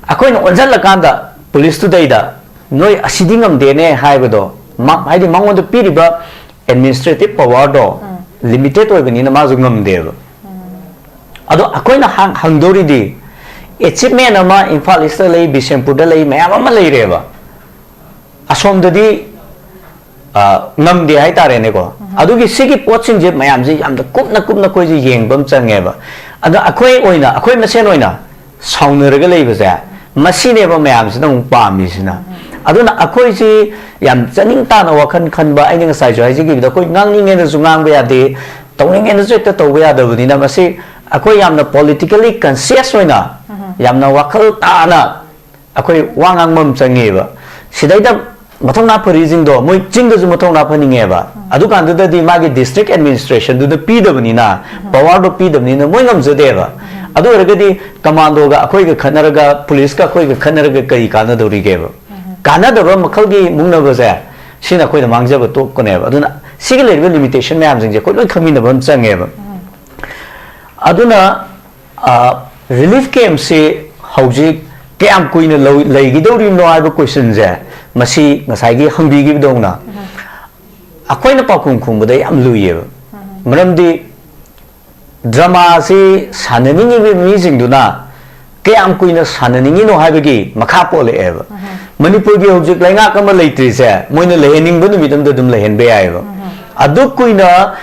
ꯑꯩꯈꯣꯏꯅ ꯑꯣꯟꯁꯤꯜꯂꯀꯥꯟꯗ police ꯇꯨꯗꯩꯗ ꯅꯣꯏ ꯑꯁꯤꯗꯤ ꯉꯝꯗꯦꯅꯦ ꯍꯥꯏꯕꯗꯣ, ꯃꯥ-, ꯍꯥꯏꯗꯤ ꯃꯉꯣꯟꯗ ꯄꯤꯔꯤꯕ administrative powerꯗꯣ limited ꯑꯣꯏꯕꯅꯤꯅ ꯃꯥꯁꯨ ꯉꯝꯗꯦꯕ꯫ ꯑꯗꯣ ꯑꯩꯈꯣꯏꯅ ꯍꯪ-, ꯍꯪꯗꯧꯔꯤꯗꯤ, achievement ꯑꯃ ꯏꯝꯐꯥꯜ ꯏꯁꯇ ꯂꯩ, ꯕꯤꯁꯦꯝꯄꯨꯔꯗ ꯂꯩ, ꯃꯌꯥꯝ ꯑꯃ ꯂꯩꯔꯦꯕ꯫ ꯑꯁꯣꯝꯗꯗꯤ, ꯑ, ꯉꯝꯗꯦ ꯍꯥꯏꯇꯥꯔꯦꯅꯦꯀꯣ꯫ ꯑꯗꯨꯒꯤ ꯁꯤꯒꯤ ꯄꯣꯠꯁꯤꯡꯁꯦ ꯃꯌꯥꯝꯁꯦ ꯌꯥꯝꯅ ꯀꯨꯞꯅ ꯀꯨꯞꯅ ꯑꯩꯈꯣꯏꯁꯦ ꯌꯦꯡꯕ ꯑꯃ ꯆꯪꯉꯦꯕ꯫ ꯑꯗꯣ ꯑꯩꯈꯣꯏ ꯑꯣꯏꯅ, ꯑꯩꯈꯣꯏ ꯃꯁꯦꯟ ꯑꯣꯏꯅ ꯁꯥꯎꯅꯔꯒ ꯂꯩꯕꯁꯦ, ꯃꯁꯤꯅꯦꯕ ꯃꯌꯥꯝꯁꯤꯅ ꯑꯃꯨꯛ ꯄꯥꯝꯃꯤꯁꯤꯅ꯫ ꯑꯗꯨꯅ ꯑꯩꯈꯣꯏꯁꯤ ꯌꯥꯝ ꯆꯅꯤꯡ ꯇꯥꯅ ꯋꯥꯈꯜ ꯈꯟꯕ, ꯑꯩꯅ ꯉꯁꯥꯏꯁꯨ ꯍꯥꯏꯖꯈꯤꯕꯗ, ꯑꯩꯈꯣꯏ ꯉꯥꯡꯅꯤꯡꯉꯦꯅꯁꯨ ꯉꯥꯡꯕ ꯌꯥꯗꯦ, ꯇꯧꯅꯤꯡꯉꯦꯅꯁꯨ ꯍꯦꯛꯇ ꯇꯧꯕ ꯌꯥꯗꯕꯅꯤꯅ, ꯃꯁꯤ ꯑꯩꯈꯣꯏ ꯌꯥꯝꯅ politically conscious ꯑꯣꯏꯅ, ꯌꯥꯝꯅ ꯋꯥꯈꯜ ꯇꯥꯅ ꯑꯩꯈꯣꯏ ꯋꯥ ꯉꯥꯡꯕ ꯑꯃ ꯆꯪꯉꯦꯕ꯫ ꯁꯤꯗꯩꯗ ꯃꯊꯧꯅꯥ ꯐꯔꯤꯁꯤꯡꯗꯣ ꯃꯣꯏ ꯆꯤꯡꯗꯁꯨ ꯃꯊꯧꯅꯥ ꯐꯅꯤꯡꯉꯦꯕ꯫ ꯑꯗꯨꯀꯥꯟꯗꯨꯗꯗꯤ ꯃꯥꯒꯤ district administrationꯗꯨꯗ ꯄꯤꯗꯕꯅꯤꯅ, powerꯗꯣ ꯄꯤꯗꯕꯅꯤꯅ ꯃꯣꯏ ꯉꯝꯖꯗꯦꯕ꯫ ꯑꯗꯨ ꯑꯣꯏꯔꯒꯗꯤ commandoꯒ ꯑꯩꯈꯣꯏꯒ ꯈꯠꯅꯔꯒ, policeꯀ ꯑꯩꯈꯣꯏꯒ ꯈꯠꯅꯔꯒ ꯀꯔꯤ ꯀꯥꯟꯅꯗꯧꯔꯤꯒꯦꯕ? ꯀꯥꯟꯅꯗꯕ ꯃꯈꯜꯒꯤ ꯃꯨꯛꯅꯕꯁꯦ, ꯁꯤꯅ ꯑꯩꯈꯣꯏꯗ ꯃꯥꯡꯖꯕ ꯇꯣꯛꯀꯅꯦꯕ꯫ ꯑꯗꯨꯅ ꯁꯤꯒꯤ ꯂꯩꯔꯤꯕ limitation ꯃꯌꯥꯝꯁꯤꯡꯁꯦ ꯑꯩꯈꯣꯏ ꯂꯣꯏ ꯈꯪꯃꯤꯟꯅꯕ ꯑꯃ ꯆꯪꯉꯦꯕ꯫ ꯑꯗꯨꯅ, ꯑ, relief campꯁꯤ ꯍꯧꯖꯤꯛ ꯀꯌꯥꯝ ꯀꯨꯏꯅ ꯂꯧ-, ꯂꯩꯒꯗꯧꯔꯤꯕꯅꯣ ꯍꯥꯏꯕ questionꯁꯦ, ꯃꯁꯤ ꯉꯁꯥꯏꯒꯤ ꯍꯪꯕꯤꯈꯤꯕꯗꯧꯅ ꯑꯩꯈꯣꯏꯅ ꯄꯥꯎꯈꯨꯝ ꯈꯨꯝꯕꯗ ꯌꯥꯝ ꯂꯨꯏꯌꯦꯕ꯫ ꯃꯔꯝꯗꯤ dramaꯁꯤ ꯁꯥꯟꯅꯅꯤꯡꯉꯤꯕ ꯃꯤꯁꯤꯡꯗꯨꯅ ꯀꯌꯥꯝ ꯀꯨꯏꯅ ꯁꯥꯟꯅꯅꯤꯡꯉꯤꯅꯣ ꯍꯥꯏꯕꯒꯤ ꯃꯈꯥ ꯄꯣꯜꯂꯛꯑꯦꯕ꯫ ꯃꯅꯤꯄꯨꯔꯒꯤ ꯍꯧꯖꯤꯛ ꯂꯩꯉꯥꯛ ꯑꯃ ꯂꯩꯇ꯭ꯔꯤꯁꯦ, ꯃꯣꯏꯅ ꯂꯩꯍꯟꯅꯤꯡꯕ ꯅꯨꯃꯤꯠ ꯑꯃꯗ ꯑꯗꯨꯝ ꯂꯩꯍꯟꯕ ꯌꯥꯏꯑꯕ꯫ ꯑꯗꯨ ꯀꯨꯏꯅ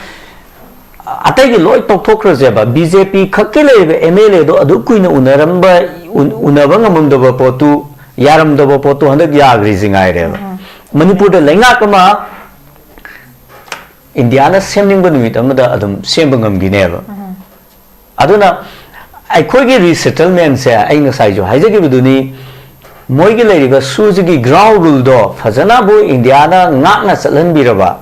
ꯑꯇꯩꯒꯤ ꯂꯣꯏ ꯇꯣꯛꯊꯣꯛꯈ꯭ꯔꯁꯦꯕ, BJP ꯈꯛꯀꯤ ꯂꯩꯔꯤꯕ MLAꯗꯣ ꯑꯗꯨ ꯀꯨꯏꯅ ꯎꯅꯔꯝꯕ, ꯎ-, ꯎꯅꯕ ꯉꯝꯃꯝꯗꯕ ꯄꯣꯠꯇꯨ, ꯌꯥꯔꯝꯗꯕ ꯄꯣꯠꯇꯨ ꯍꯟꯗꯛ ꯌꯥꯈ꯭ꯔꯤꯁꯤ ꯉꯥꯏꯔꯦꯕ꯫ ꯃꯅꯤꯄꯨꯔꯗ ꯂꯩꯉꯥꯛ ꯑꯃ ꯏꯟꯗꯤꯌꯥꯅ ꯁꯦꯝꯅꯤꯡꯕ ꯅꯨꯃꯤꯠ ꯑꯃꯗ ꯑꯗꯨꯝ ꯁꯦꯝꯕ ꯉꯝꯈꯤꯅꯦꯕ꯫ ꯑꯗꯨꯅ ꯑꯩꯈꯣꯏꯒꯤ resettlementꯁꯦ, ꯑꯩ ꯉꯁꯥꯏꯁꯨ ꯍꯥꯏꯖꯈꯤꯕꯗꯨꯅꯤ, ꯃꯣꯏꯒꯤ ꯂꯩꯔꯤꯕ ꯁꯨꯁꯤꯒꯤ ground ruleꯗꯣ ꯐꯖꯅꯕꯨ ꯏꯟꯗꯤꯌꯥꯅ ꯉꯥꯛꯅ ꯆꯠꯍꯟꯕꯤꯔꯕ,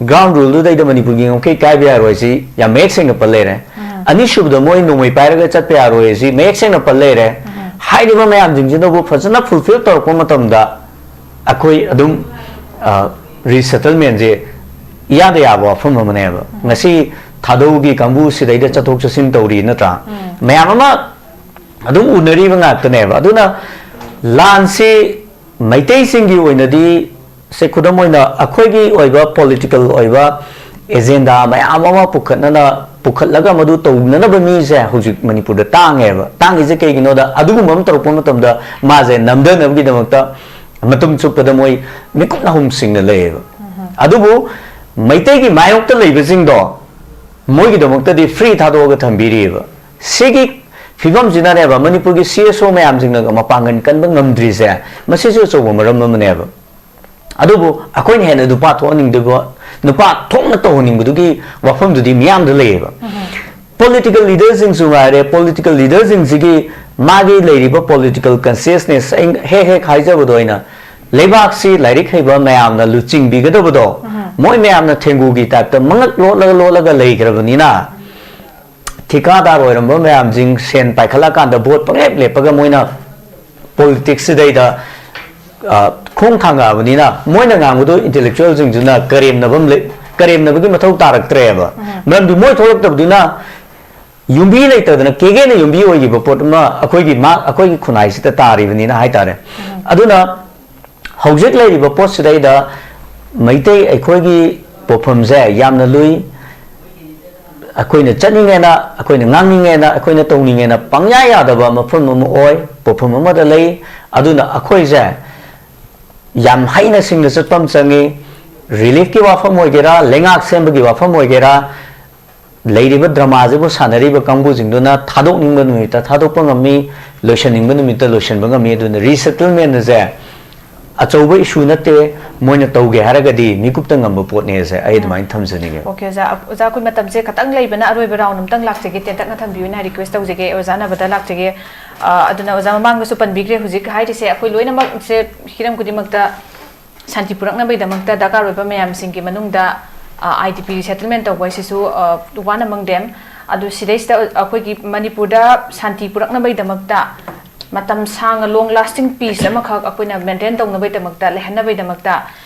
ground ruleꯗꯨꯗꯩꯗ ꯃꯅꯤꯄꯨꯔꯒꯤ ꯉꯝꯈꯩ ꯀꯥꯏꯕ ꯌꯥꯔꯣꯏꯁꯤ ꯌꯥꯝ ꯃꯌꯦꯛ ꯁꯦꯡꯅ ꯄꯜ ꯂꯩꯔꯦ꯫ ꯑꯅꯤꯁꯨꯕꯗ, ꯃꯣꯏ ꯅꯣꯡꯃꯩ ꯄꯥꯏꯔꯒ ꯆꯠꯄ ꯌꯥꯔꯣꯏꯁꯤ ꯃꯌꯦꯛ ꯁꯦꯡꯅ ꯄꯜ ꯂꯩꯔꯦ꯫ ꯍꯥꯏꯔꯤꯕ ꯃꯌꯥꯝꯁꯤꯡꯁꯤꯅꯕꯨ ꯐꯖꯅ fulfill ꯇꯧꯔꯛꯄ ꯃꯇꯝꯗ ꯑꯩꯈꯣꯏ ꯑꯗꯨꯝ, ꯑ, resettlementꯁꯦ ꯏꯌꯥꯗ ꯌꯥꯕ ꯋꯥꯐꯝ ꯑꯃꯅꯦꯕ꯫ ꯉꯁꯤ ꯊꯥꯗꯧꯒꯤ ꯀꯥꯡꯕꯨ ꯁꯤꯗꯩꯗ ꯆꯠꯊꯣꯛ ꯆꯠꯁꯤꯟ ꯇꯧꯔꯤ ꯅꯠꯇ꯭ꯔꯥ? ꯃꯌꯥꯝ ꯑꯃ ꯑꯗꯨꯝ ꯎꯅꯔꯤꯕ ꯉꯥꯛꯇꯅꯦꯕ꯫ ꯑꯗꯨꯅ ꯂꯥꯟꯁꯤ ꯃꯩꯇꯩꯁꯤꯡꯒꯤ ꯑꯣꯏꯅꯗꯤ, ꯁꯦ, ꯈꯨꯗꯝ ꯑꯣꯏꯅ, ꯑꯩꯈꯣꯏꯒꯤ ꯑꯣꯏꯕ ꯄꯣꯂꯤꯇꯤꯀꯦꯜ ꯑꯣꯏꯕ ꯑꯦꯖꯦꯟꯗꯥ ꯃꯌꯥꯝ ꯑꯃ ꯄꯨꯈꯠꯅꯅ, ꯄꯨꯈꯠꯂꯒ ꯃꯗꯨ ꯇꯧꯅꯅꯕ ꯃꯤꯁꯦ ꯍꯧꯖꯤꯛ ꯃꯅꯤꯄꯨꯔꯗ ꯇꯥꯡꯉꯦꯕ꯫ ꯇꯥꯡꯉꯤꯁꯦ ꯀꯩꯒꯤꯅꯣꯗ, ꯑꯗꯨꯒꯨꯝꯕ ꯑꯃ ꯇꯧꯔꯛꯄ ꯃꯇꯝꯗ ꯃꯥꯁꯦ ꯅꯝꯊꯅꯕꯒꯤꯗꯃꯛꯇ ꯃꯇꯝ ꯆꯨꯞꯄꯗ ꯃꯣꯏ ꯃꯤꯀꯨꯞꯅ ꯍꯨꯝꯁꯤꯡꯅ ꯂꯩꯌꯦꯕ꯫ ꯑꯗꯨꯕꯨ ꯃꯩꯇꯩꯒꯤ ꯃꯥꯌꯣꯛꯇ ꯂꯩꯕꯁꯤꯡꯗꯣ, ꯃꯣꯏꯒꯤꯗꯃꯛꯇꯗꯤ ꯐ꯭ꯔꯤ ꯊꯥꯗꯣꯛꯑꯒ ꯊꯝꯕꯤꯔꯤꯑꯕ꯫ ꯁꯤꯒꯤ ꯐꯤꯕꯝꯁꯤꯅꯅꯦꯕ ꯃꯅꯤꯄꯨꯔꯒꯤ ꯁꯤ ꯑꯦꯁ ꯑꯣ ꯃꯌꯥꯝꯁꯤꯡꯅꯒ ꯃꯄꯥꯡꯒꯜ ꯀꯟꯕ ꯉꯝꯗ꯭ꯔꯤꯁꯦ꯫ ꯃꯁꯤꯁꯨ ꯑꯆꯧꯕ ꯃꯔꯝ ꯑꯃꯅꯦꯕ꯫ ꯑꯗꯨꯕꯨ ꯑꯩꯈꯣꯏꯅ ꯍꯦꯟꯅ ꯅꯨꯄꯥ ꯊꯣꯛꯍꯟꯅꯤꯡꯗꯕ, ꯅꯨꯄꯥ ꯊꯣꯛꯅ ꯇꯧꯍꯟꯅꯤꯡꯕꯗꯨꯒꯤ ꯋꯥꯐꯝꯗꯨꯗꯤ ꯃꯤꯌꯥꯝꯗ ꯂꯩꯌꯦꯕ꯫ ꯄꯣꯂꯤꯇꯤꯀꯦꯜ ꯂꯤꯗꯔꯁꯤꯡꯁꯨ ꯉꯥꯏꯔꯦ, ꯄꯣꯂꯤꯇꯤꯀꯦꯜ ꯂꯤꯗꯔꯁꯤꯡꯁꯤꯒꯤ ꯃꯥꯒꯤ ꯂꯩꯔꯤꯕ ꯄꯣꯂꯤꯇꯤꯀꯦꯜ ꯀꯟꯁꯤꯌꯁꯅꯦꯁ, ꯑꯩ ꯍꯦꯛ ꯍꯦꯛ ꯍꯥꯏꯖꯕꯗꯣ ꯑꯩꯅ, ꯂꯩꯕꯥꯛꯁꯤ ꯂꯥꯏꯔꯤꯛ ꯍꯩꯕ ꯃꯌꯥꯝꯅ ꯂꯨꯆꯤꯡꯕꯤꯒꯗꯕꯗꯣ, ꯃꯣꯏ ꯃꯌꯥꯝꯅ ꯊꯦꯡꯒꯨꯒꯤ ꯇꯥꯏꯞꯇ ꯃꯉꯛ ꯂꯣꯠꯂꯒ ꯂꯣꯠꯂꯒ ꯂꯩꯈ꯭ꯔꯕꯅꯤꯅ, ꯊꯤꯀꯥꯗꯥꯔ ꯑꯣꯏꯔꯝꯕ ꯃꯌꯥꯝꯁꯤꯡ ꯁꯦꯟ ꯄꯥꯏꯈꯠꯂꯀꯥꯟꯗ ꯚꯣꯠ ꯄꯪꯂꯦꯞ ꯂꯦꯞꯄꯒ ꯃꯣꯏꯅ ꯄꯣꯂꯤꯇꯤꯛꯁꯁꯤꯗꯩꯗ, ꯑ, ꯈꯣꯡ ꯊꯥꯡꯉꯛꯑꯕꯅꯤꯅ, ꯃꯣꯏꯅ ꯉꯥꯡꯕꯗꯣ ꯏꯟꯇꯦꯂꯦꯛꯆꯨꯋꯦꯜꯁꯤꯡꯗꯨꯅ ꯀꯔꯦꯝꯅꯕ ꯑꯃ ꯂꯩ-, ꯀꯔꯦꯝꯅꯕꯒꯤ ꯃꯊꯧ ꯇꯥꯔꯛꯇ꯭ꯔꯦꯕ꯫ ꯃꯔꯝꯗꯤ ꯃꯣꯏ ꯊꯣꯛꯂꯛꯇꯕꯗꯨꯅ ꯌꯨꯝꯕꯤ ꯂꯩꯇꯗꯅ ꯀꯦꯒꯦꯅ ꯌꯨꯝꯕꯤ ꯑꯣꯏꯈꯤꯕ ꯄꯣꯠ ꯑꯃ ꯑꯩꯈꯣꯏꯒꯤ ꯃꯥ-, ꯑꯩꯈꯣꯏꯒꯤ ꯈꯨꯟꯅꯥꯏꯁꯤꯗ ꯇꯥꯔꯤꯕꯅꯤꯅ ꯍꯥꯏꯇꯥꯔꯦ꯫ ꯑꯗꯨꯅ ꯍꯧꯖꯤꯛ ꯂꯩꯔꯤꯕ ꯄꯣꯠꯁꯤꯗꯩꯗ ꯃꯩꯇꯩ ꯑꯩꯈꯣꯏꯒꯤ ꯄꯣꯠꯐꯝꯁꯦ ꯌꯥꯝꯅ ꯂꯨꯏ꯫ ꯑꯩꯈꯣꯏꯅ ꯆꯠꯅꯤꯡꯉꯦꯅ, ꯑꯩꯈꯣꯏꯅ ꯉꯥꯡꯅꯤꯡꯉꯦꯅ, ꯑꯩꯈꯣꯏꯅ ꯇꯧꯅꯤꯡꯉꯦꯅ ꯄꯪꯌꯥ ꯌꯥꯗꯕ ꯃꯐꯝ ꯑꯃ ꯑꯣꯏ, ꯄꯣꯠꯐꯝ ꯑꯃꯗ ꯂꯩ꯫ ꯑꯗꯨꯅ ꯑꯩꯈꯣꯏꯁꯦ ꯌꯥꯝ ꯍꯩꯅ ꯁꯤꯡꯅ ꯆꯠꯄ ꯑꯃ ꯆꯪꯉꯤ꯫ ꯔꯤꯂꯤꯐꯀꯤ ꯋꯥꯐꯝ ꯑꯣꯏꯒꯦꯔꯥ, ꯂꯩꯉꯥꯛ ꯁꯦꯝꯕꯒꯤ ꯋꯥꯐꯝ ꯑꯣꯏꯒꯦꯔꯥ, ꯂꯩꯔꯤꯕ ꯗ꯭ꯔꯃꯥꯁꯤꯕꯨ ꯁꯥꯟꯅꯔꯤꯕ ꯀꯥꯡꯕꯨꯁꯤꯡꯗꯨꯅ ꯊꯥꯗꯣꯛꯅꯤꯡꯕ ꯅꯨꯃꯤꯠꯇ ꯊꯥꯗꯣꯛꯄ ꯉꯝꯃꯤ, ꯂꯣꯏꯁꯟꯅꯤꯡꯕ ꯅꯨꯃꯤꯠꯇ ꯂꯣꯏꯁꯟꯕ ꯉꯝꯃꯤ꯫ ꯑꯗꯨꯅ ꯔꯤꯁꯦꯇꯜꯃꯦꯟ ꯑꯁꯦ ꯑꯆꯧꯕ ꯏꯁꯨ ꯅꯠꯇꯦ, ꯃꯣꯏꯅ ꯇꯧꯒꯦ ꯍꯥꯏꯔꯒꯗꯤ ꯃꯤꯀꯨꯞꯇ ꯉꯝꯕ ꯄꯣꯠꯅꯦꯁꯦ ꯑꯩ ꯑꯗꯨꯃꯥꯏꯅ ꯊꯝꯖꯅꯤꯡꯉꯦ꯫ ꯑꯣꯀꯦ ꯑꯣꯖꯥ꯫ ꯑꯣꯖꯥ, ꯑꯩꯈꯣꯏ ꯃꯇꯝꯁꯦ ꯈꯇꯪ ꯂꯩꯕꯅ ꯑꯔꯣꯏꯕ ꯔꯥꯎꯟ ꯑꯝꯇꯪ ꯂꯥꯛꯆꯒꯦ, ꯇꯦꯟꯇꯛꯅ ꯊꯝꯕꯤꯌꯨꯅ ꯔꯤꯀ꯭ꯋꯦꯁ ꯇꯧꯖꯒꯦ꯫ ꯑꯣꯖꯥ ꯑꯅꯕꯗ ꯂꯥꯛꯆꯒꯦ꯫ ꯑ, ꯑꯗꯨꯅ ꯑꯣꯖꯥ ꯃꯃꯥꯡꯗꯁꯨ ꯄꯟꯕꯤꯈ꯭ꯔꯦ, ꯍꯧꯖꯤꯛ ꯍꯥꯏꯔꯤꯁꯦ ꯑꯩꯈꯣꯏ ꯂꯣꯏꯅꯃꯛꯁꯦ ꯍꯤꯔꯝ ꯈꯨꯗꯤꯡꯃꯛꯇ ꯁꯥꯟꯇꯤ ꯄꯨꯔꯛꯅꯕꯒꯤꯗꯃꯛꯇ ꯗꯔꯀꯥꯔ ꯑꯣꯏꯕ ꯃꯌꯥꯝꯁꯤꯡꯒꯤ ꯃꯅꯨꯡꯗ, ꯑ, ꯑꯥꯏ ꯗꯤ ꯄꯤ ꯔꯤꯁꯦꯇꯜꯃꯦꯟ ꯇꯧꯕ ꯍꯥꯏꯁꯤꯁꯨ, ꯑ, one among them꯫ ꯑꯗꯨ ꯁꯤꯗꯩꯁꯤꯗ ꯑꯩꯈꯣꯏꯒꯤ ꯃꯅꯤꯄꯨꯔꯗ ꯁꯥꯟꯇꯤ ꯄꯨꯔꯛꯅꯕꯒꯤꯗꯃꯛꯇ ꯃꯇꯝ ꯁꯥꯡꯅ long lasting peace ꯑꯃꯈꯛ ꯑꯩꯈꯣꯏꯅ ꯃꯦꯟꯇꯦꯟ ꯇꯧꯅꯕꯒꯤꯗꯃꯛꯇ, ꯂꯩꯍꯟꯅꯕꯒꯤꯗꯃꯛꯇ,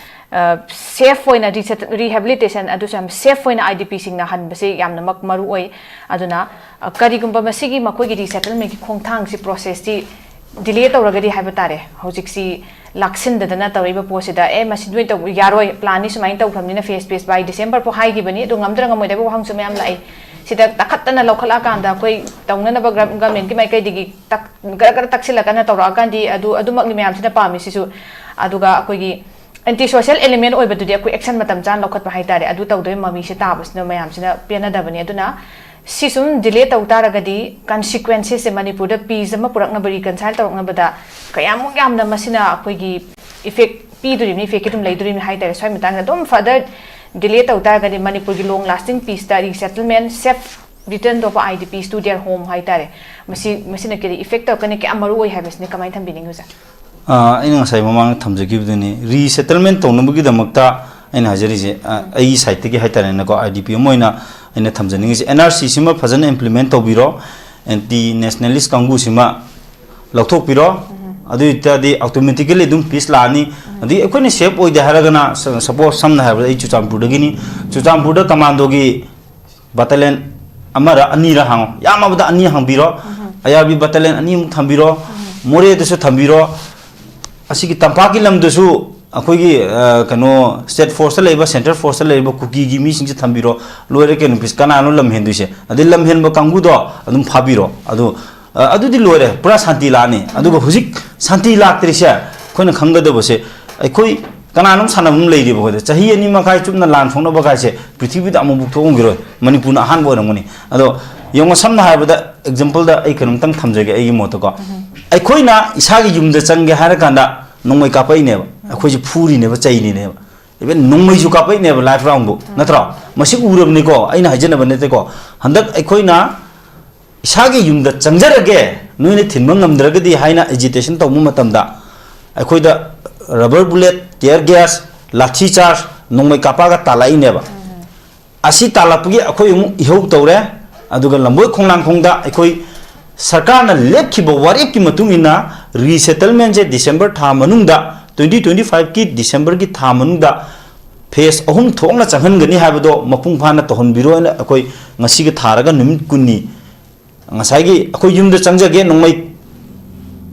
ꯑ, ꯁꯦꯐ ꯑꯣꯏꯅ ꯔꯤꯁꯦꯠ-, ꯔꯤꯍꯦꯕꯤꯂꯤꯇꯦꯁꯟ, ꯑꯗꯨꯁꯨ ꯌꯥꯝ ꯁꯦꯐ ꯑꯣꯏꯅ ꯑꯥꯏ ꯗꯤ ꯄꯤꯁꯤꯡꯅ ꯍꯟꯕꯁꯤ ꯌꯥꯝꯅꯃꯛ ꯃꯔꯨ ꯑꯣꯏ꯫ ꯑꯗꯨꯅ, ꯑ, ꯀꯔꯤꯒꯨꯝꯕ ꯃꯁꯤꯒꯤ ꯃꯈꯣꯏꯒꯤ ꯔꯤꯁꯦꯇꯜꯃꯦꯟꯒꯤ ꯈꯣꯡꯊꯥꯡꯁꯤ, ꯄ꯭ꯔꯣꯁꯦꯁꯇꯤ ꯗꯤꯂꯦ ꯇꯧꯔꯒꯗꯤ ꯍꯥꯏꯕ ꯇꯥꯔꯦ, ꯍꯧꯖꯤꯛꯁꯤ ꯂꯥꯛꯁꯤꯟꯗꯗꯅ ꯇꯧꯔꯛꯏꯕ ꯄꯣꯠꯁꯤꯗ, ꯑꯦ, ꯃꯁꯤ ꯅꯣꯏ ꯇꯧꯕ ꯌꯥꯔꯣꯏ, plan ꯅꯤ ꯁꯨꯃꯥꯏꯅ ꯇꯧꯈ꯭ꯔꯕꯅꯤꯅ phase phase by December ꯐꯥꯎ ꯍꯥꯏꯈꯤꯕꯅꯤ, ꯑꯗꯨ ꯉꯝꯗ꯭ꯔꯥ ꯉꯝꯃꯣꯏꯗꯕ ꯋꯥꯍꯪꯁꯨ ꯃꯌꯥꯝ ꯂꯥꯛꯏ꯫ ꯁꯤꯗ ꯇꯥꯈꯠꯇꯅ ꯂꯧꯈꯠꯂꯛꯑꯀꯥꯟꯗ ꯑꯩꯈꯣꯏ ꯇꯧꯅꯅꯕ ꯒ-, government ꯀꯤ ꯃꯥꯏꯀꯩꯗꯒꯤ ꯇꯛ-, ꯒꯔ ꯒꯔ ꯇꯛꯁꯤꯜꯂꯛꯀꯅ ꯇꯧꯔꯛꯑꯀꯥꯟꯗꯤ ꯑꯗꯨ ꯑꯗꯨꯃꯛꯅꯤ ꯃꯌꯥꯝꯁꯤꯅ ꯄꯥꯝꯃꯤꯁꯤꯁꯨ꯫ ꯑꯗꯨꯒ ꯑꯩꯈꯣꯏꯒꯤ anti social element ꯑꯣꯏꯕꯗꯨꯗꯤ ꯑꯩꯈꯣꯏ action ꯃꯇꯝ ꯆꯥꯅ ꯂꯧꯈꯠꯄ ꯍꯥꯏꯇꯥꯔꯦ, ꯑꯗꯨ ꯇꯧꯗꯣꯏ ꯃꯃꯤꯁꯦ ꯇꯥꯕꯁꯤꯅ ꯃꯌꯥꯝꯁꯤꯅ ꯄꯦꯟꯅꯗꯕꯅꯤ꯫ ꯑꯗꯨꯅ ꯁꯤ ꯁꯨꯝ delay ꯇꯧ ꯇꯥꯔꯒꯗꯤ consequences ꯁꯦ ꯃꯅꯤꯄꯨꯔꯗ peace ꯑꯃ ꯄꯨꯔꯛꯅꯕ, reconcile ꯇꯧꯔꯛꯅꯕꯗ ꯀꯌꯥꯃꯨꯛ ꯌꯥꯝꯅ ꯃꯁꯤꯅ ꯑꯩꯈꯣꯏꯒꯤ effect ꯄꯤꯗꯣꯔꯤꯕꯅꯤ, effect ꯀꯤ ꯑꯗꯨꯝ ꯂꯩꯗꯣꯔꯤꯕꯅꯤ ꯍꯥꯏꯇꯥꯔꯦ꯫ ꯁ꯭ꯋꯥꯏ ꯃꯇꯥꯡꯗ ꯑꯗꯨꯝ further delay ꯇꯧ ꯇꯥꯔꯒꯗꯤ ꯃꯅꯤꯄꯨꯔꯒꯤ long lasting peace ꯇ resettlement, safe return of I D Ps to their home ꯍꯥꯏꯇꯥꯔꯦ꯫ ꯃꯁꯤ, ꯃꯁꯤꯅ ꯀꯔꯤ effect ꯇꯧꯔꯛꯀꯅꯤ, ꯀꯌꯥꯝ ꯃꯔꯨ ꯑꯣꯏ ꯍꯥꯏꯕꯁꯤꯅꯤ꯫ ꯀꯃꯥꯏꯅ ꯊꯝꯕꯤꯅꯤꯡꯉꯤ ꯑꯣꯖꯥ? ꯑꯥ, ꯑꯩꯅ ꯉꯁꯥꯏ ꯃꯃꯥꯡꯗ ꯊꯝꯖꯈꯤꯕꯗꯨꯅꯤ, resettlement ꯇꯧꯅꯕꯒꯤꯗꯃꯛꯇ ꯑꯩꯅ ꯍꯥꯏꯖꯔꯤꯁꯦ, ꯑꯥ, ꯑꯩꯒꯤ side ꯇꯒꯤ ꯍꯥꯏꯇꯥꯔꯦꯅꯦꯀꯣ, I D P ꯑꯃ ꯑꯣꯏꯅ ꯑꯩꯅ ꯊꯝꯖꯅꯤꯡꯉꯤꯁꯦ, N R C ꯁꯤꯃ ꯐꯖꯅ implement ꯇꯧꯕꯤꯔꯣ, anti nationalist ꯀꯥꯡꯕꯨꯁꯤꯃ ꯂꯧꯊꯣꯛꯄꯤꯔꯣ꯫ ꯑꯗꯨ ꯑꯣꯏꯇꯥꯔꯗꯤ automatically ꯑꯗꯨꯝ peace ꯂꯥꯛꯑꯅꯤ꯫ ꯑꯗꯒꯤ ꯑꯩꯈꯣꯏꯅ safe ꯑꯣꯏꯗꯦ ꯍꯥꯏꯔꯒꯅ, ꯁ-, suppose ꯁꯝꯅ ꯍꯥꯏꯔꯕꯗ ꯑꯩ ꯆꯨꯔꯆꯥꯟꯄꯨꯔꯗꯒꯤꯅꯤ, ꯆꯨꯔꯆꯥꯟꯄꯨꯔꯗ commando ꯒꯤ battalion ꯑꯃꯔ ꯑꯅꯤꯔ ꯍꯥꯡꯉꯣ, ꯌꯥꯝꯃꯕꯗ ꯑꯅꯤ ꯍꯥꯡꯕꯤꯔꯣ꯫ ꯑꯌꯥꯔꯕꯤ battalion ꯑꯅꯤꯃꯨꯛ ꯊꯝꯕꯤꯔꯣ, ꯃꯣꯔꯦꯗꯁꯨ ꯊꯝꯕꯤꯔꯣ꯫ ꯑꯁꯤꯒꯤ ꯇꯝꯄꯥꯛꯀꯤ ꯂꯝꯗꯁꯨ ꯑꯩꯈꯣꯏꯒꯤ, ꯑ, ꯀꯩꯅꯣ, state force ꯇ ꯂꯩꯕ, central force ꯇ ꯂꯩꯕ ꯀꯨꯀꯤꯒꯤ ꯃꯤꯁꯤꯡꯁꯦ ꯊꯝꯕꯤꯔꯣ꯫ ꯂꯣꯏꯔꯦ ꯀꯩꯅꯣ, ꯄꯤꯁ-, ꯀꯅꯥꯅꯣ ꯂꯝ ꯍꯦꯟꯗꯣꯏꯁꯦ? ꯑꯗꯩ ꯂꯝ ꯍꯦꯟꯕ ꯀꯥꯡꯕꯨꯗꯣ ꯑꯗꯨꯝ ꯐꯥꯕꯤꯔꯣ꯫ ꯑꯗꯨ, ꯑ, ꯑꯗꯨꯗꯤ ꯂꯣꯏꯔꯦ, ꯄꯨꯔꯥ ꯁꯥꯟꯇꯤ ꯂꯥꯛꯑꯅꯤ꯫ ꯑꯗꯨꯒ ꯍꯧꯖꯤꯛ ꯁꯥꯟꯇꯤ ꯂꯥꯛꯇ꯭ꯔꯤꯁꯦ ꯑꯩꯈꯣꯏꯅ ꯈꯪꯒꯗꯕꯁꯦ, ꯑꯩꯈꯣꯏ ꯀꯅꯥꯅꯣꯝ ꯁꯥꯟꯅꯕ ꯑꯃ ꯂꯩꯔꯤꯕ ꯑꯩꯈꯣꯏꯗ꯫ ꯆꯍꯤ ꯑꯅꯤ ꯃꯈꯥꯏ ꯆꯨꯞꯅ ꯂꯥꯟ ꯁꯣꯛꯅꯕ ꯀꯥꯏꯁꯦ ꯄ꯭ꯔꯤꯊꯤꯕꯤꯗ ꯑꯃꯨꯛꯐꯥꯎ ꯊꯣꯛꯑꯝꯈꯤꯔꯣꯏ, ꯃꯅꯤꯄꯨꯔꯅ ꯑꯍꯥꯟꯕ ꯑꯣꯏꯔꯝꯒꯅꯤ꯫ ꯑꯗꯣ ꯌꯦꯡꯉꯣ, ꯁꯝꯅ ꯍꯥꯏꯔꯕꯗ, example ꯗ ꯑꯩ ꯀꯩꯅꯣꯝꯇꯪ ꯊꯝꯖꯒꯦ ꯑꯩꯒꯤ ꯃꯣꯠꯇꯀꯣ꯫ ꯑꯩꯈꯣꯏꯅ ꯏꯁꯥꯒꯤ ꯌꯨꯝꯗ ꯆꯪꯒꯦ ꯍꯥꯏꯔ ꯀꯥꯟꯗ ꯅꯣꯡꯃꯩ ꯀꯥꯞꯄꯛꯏꯅꯦꯕ, ꯑꯩꯈꯣꯏꯁꯦ ꯐꯨꯔꯤꯅꯦꯕ, ꯆꯩꯔꯤꯅꯦꯕ꯫ Even ꯅꯣꯡꯃꯩꯁꯨ ꯀꯥꯞꯄꯛꯏꯅꯦꯕ, live round ꯕꯨ, ꯅꯠꯇ꯭ꯔꯣ? ꯃꯁꯤ ꯎꯔꯕꯅꯤꯀꯣ, ꯑꯩꯅ ꯍꯥꯏꯖꯅꯕ ꯅꯠꯇꯦꯀꯣ꯫ ꯍꯟꯗꯛ ꯑꯩꯈꯣꯏꯅ ꯏꯁꯥꯒꯤ ꯌꯨꯝꯗ ꯆꯪꯖꯔꯒꯦ, ꯅꯣꯏꯅ ꯊꯤꯡꯕ ꯉꯝꯗ꯭ꯔꯒꯗꯤ ꯍꯥꯏꯅ agitation ꯇꯧꯕ ꯃꯇꯝꯗ ꯑꯩꯈꯣꯏꯗ rubber bullet, tear gas, ꯂꯥꯊꯤ charge, ꯅꯣꯡꯃꯩ ꯀꯥꯞꯄꯛꯑꯒ ꯇꯥꯜꯂꯛꯏꯅꯦꯕ꯫ ꯑꯁꯤ ꯇꯥꯜꯂꯛꯄꯒꯤ ꯑꯩꯈꯣꯏ ꯑꯃꯨꯛ ꯏꯍꯧ ꯇꯧꯔꯦ꯫ ꯑꯗꯨꯒ ꯂꯝꯕꯣꯏ ꯈꯣꯡꯅꯥꯡꯈꯣꯡꯗ ꯑꯩꯈꯣꯏ ꯁꯔꯀꯥꯔꯅ ꯂꯦꯞꯈꯤꯕ ꯋꯥꯔꯦꯞꯀꯤ ꯃꯇꯨꯡ ꯏꯟꯅ resettlement ꯁꯦ December ꯊꯥ ꯃꯅꯨꯡꯗ, twenty twenty five ꯀꯤ December ꯒꯤ ꯊꯥ ꯃꯅꯨꯡꯗ phase ꯑꯍꯨꯝ ꯊꯣꯛꯅ ꯆꯪꯍꯟꯒꯅꯤ ꯍꯥꯏꯕꯗꯣ ꯃꯄꯨꯡ ꯐꯥꯅ ꯇꯧꯍꯟꯕꯤꯔꯣ ꯍꯥꯏꯅ ꯑꯩꯈꯣꯏ ꯉꯁꯤꯒ ꯊꯥꯔꯒ ꯅꯨꯃꯤꯠ ꯀꯨꯟꯅꯤ ꯉꯁꯥꯏꯒꯤ ꯑꯩꯈꯣꯏ ꯌꯨꯝꯗ ꯆꯪꯖꯒꯦ, ꯅꯣꯡꯃꯩ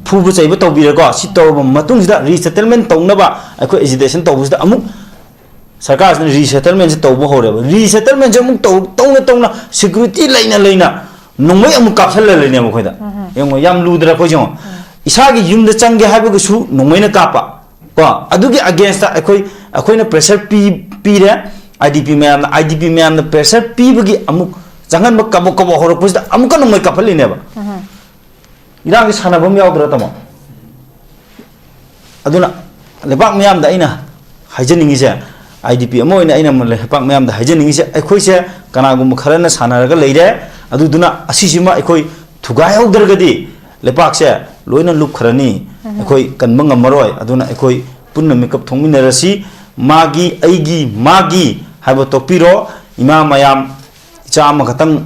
ꯐꯨꯕ ꯆꯩꯕ ꯇꯧꯕꯤꯔꯦꯀꯣ꯫ ꯁꯤ ꯇꯧꯔꯕ ꯃꯇꯨꯡꯁꯤꯗ resettlement ꯇꯧꯅꯕ ꯑꯩꯈꯣꯏ agitation ꯇꯧꯕꯁꯤꯗ ꯑꯃꯨꯛ ꯁꯔꯀꯥꯔꯁꯤꯅ resettlement ꯁꯦ ꯇꯧꯕ ꯍꯧꯔꯦꯕ꯫ Resettlement ꯁꯦ ꯑꯃꯨꯛ ꯇꯧ-, ꯇꯧꯅ ꯇꯧꯅ security ꯂꯩꯅ ꯂꯩꯅ ꯅꯣꯡꯃꯩ ꯑꯃꯨꯛ ꯀꯥꯞꯁꯜꯂ ꯂꯩꯅꯦꯕ ꯑꯩꯈꯣꯏꯗ꯫ ꯌꯦꯡꯉꯣ, ꯌꯥꯝ ꯂꯨꯗ꯭ꯔꯥ ꯑꯩꯈꯣꯏꯁꯦ? ꯌꯦꯡꯉꯣ, ꯏꯁꯥꯒꯤ ꯌꯨꯝꯗ ꯆꯪꯒꯦ ꯍꯥꯏꯕꯒꯁꯨ ꯅꯣꯡꯃꯩꯅ ꯀꯥꯞꯄ꯫ ꯀꯣ, ꯑꯗꯨꯒꯤ against ꯑꯩꯈꯣꯏ, ꯑꯩꯈꯣꯏꯅ pressure ꯄꯤ-, ꯄꯤꯔꯦ꯫ IDP ꯃꯌꯥꯝꯅ, IDP ꯃꯌꯥꯝꯅ pressure ꯄꯤꯕꯒꯤ ꯑꯃꯨꯛ ꯆꯪꯍꯟꯕ ꯀꯕꯣꯛ ꯀꯕꯣꯛ ꯍꯧꯔꯛꯄꯁꯤꯗ ꯑꯃꯨꯛꯀ ꯅꯣꯡꯃꯩ ꯀꯥꯞꯍꯜꯂꯤꯅꯦꯕ꯫ ꯏꯔꯥꯡꯒꯤ ꯁꯥꯟꯅꯕ ꯑꯃ ꯌꯥꯎꯗ꯭ꯔꯥ, ꯇꯥꯃꯣ? ꯑꯗꯨꯅ ꯂꯩꯕꯥꯛ ꯃꯤꯌꯥꯝꯗ ꯑꯩꯅ ꯍꯥꯏꯖꯅꯤꯡꯉꯤꯁꯦ, IDP ꯑꯃ ꯑꯣꯏꯅ ꯑꯩꯅ ꯂꯩꯕꯥꯛ ꯃꯤꯌꯥꯝꯗ ꯍꯥꯏꯖꯅꯤꯡꯉꯤꯁꯦ, ꯑꯩꯈꯣꯏꯁꯦ ꯀꯅꯥꯒꯨꯝꯕ ꯈꯔꯅ ꯁꯥꯟꯅꯔꯒ ꯂꯩꯔꯦ, ꯑꯗꯨꯗꯨꯅ ꯑꯁꯤꯁꯤꯃ ꯑꯩꯈꯣꯏ ꯊꯨꯒꯥꯏꯍꯧꯗ꯭ꯔꯒꯗꯤ ꯂꯩꯕꯥꯛꯁꯦ ꯂꯣꯏꯅ ꯂꯨꯞꯈ꯭ꯔꯅꯤ, ꯑꯩꯈꯣꯏ ꯀꯟꯕ ꯉꯝꯃꯔꯣꯏ꯫ ꯑꯗꯨꯅ ꯑꯩꯈꯣꯏ ꯄꯨꯟꯅ ꯃꯤꯀꯞ ꯊꯣꯛꯃꯤꯟꯅꯔꯁꯤ꯫ ꯃꯥꯒꯤ, ꯑꯩꯒꯤ, ꯃꯥꯒꯤ ꯍꯥꯏꯕ ꯇꯣꯛꯄꯤꯔꯣ꯫ ꯏꯃꯥ ꯃꯌꯥꯝ, ꯏꯆꯥ ꯑꯃꯈꯛꯇꯪ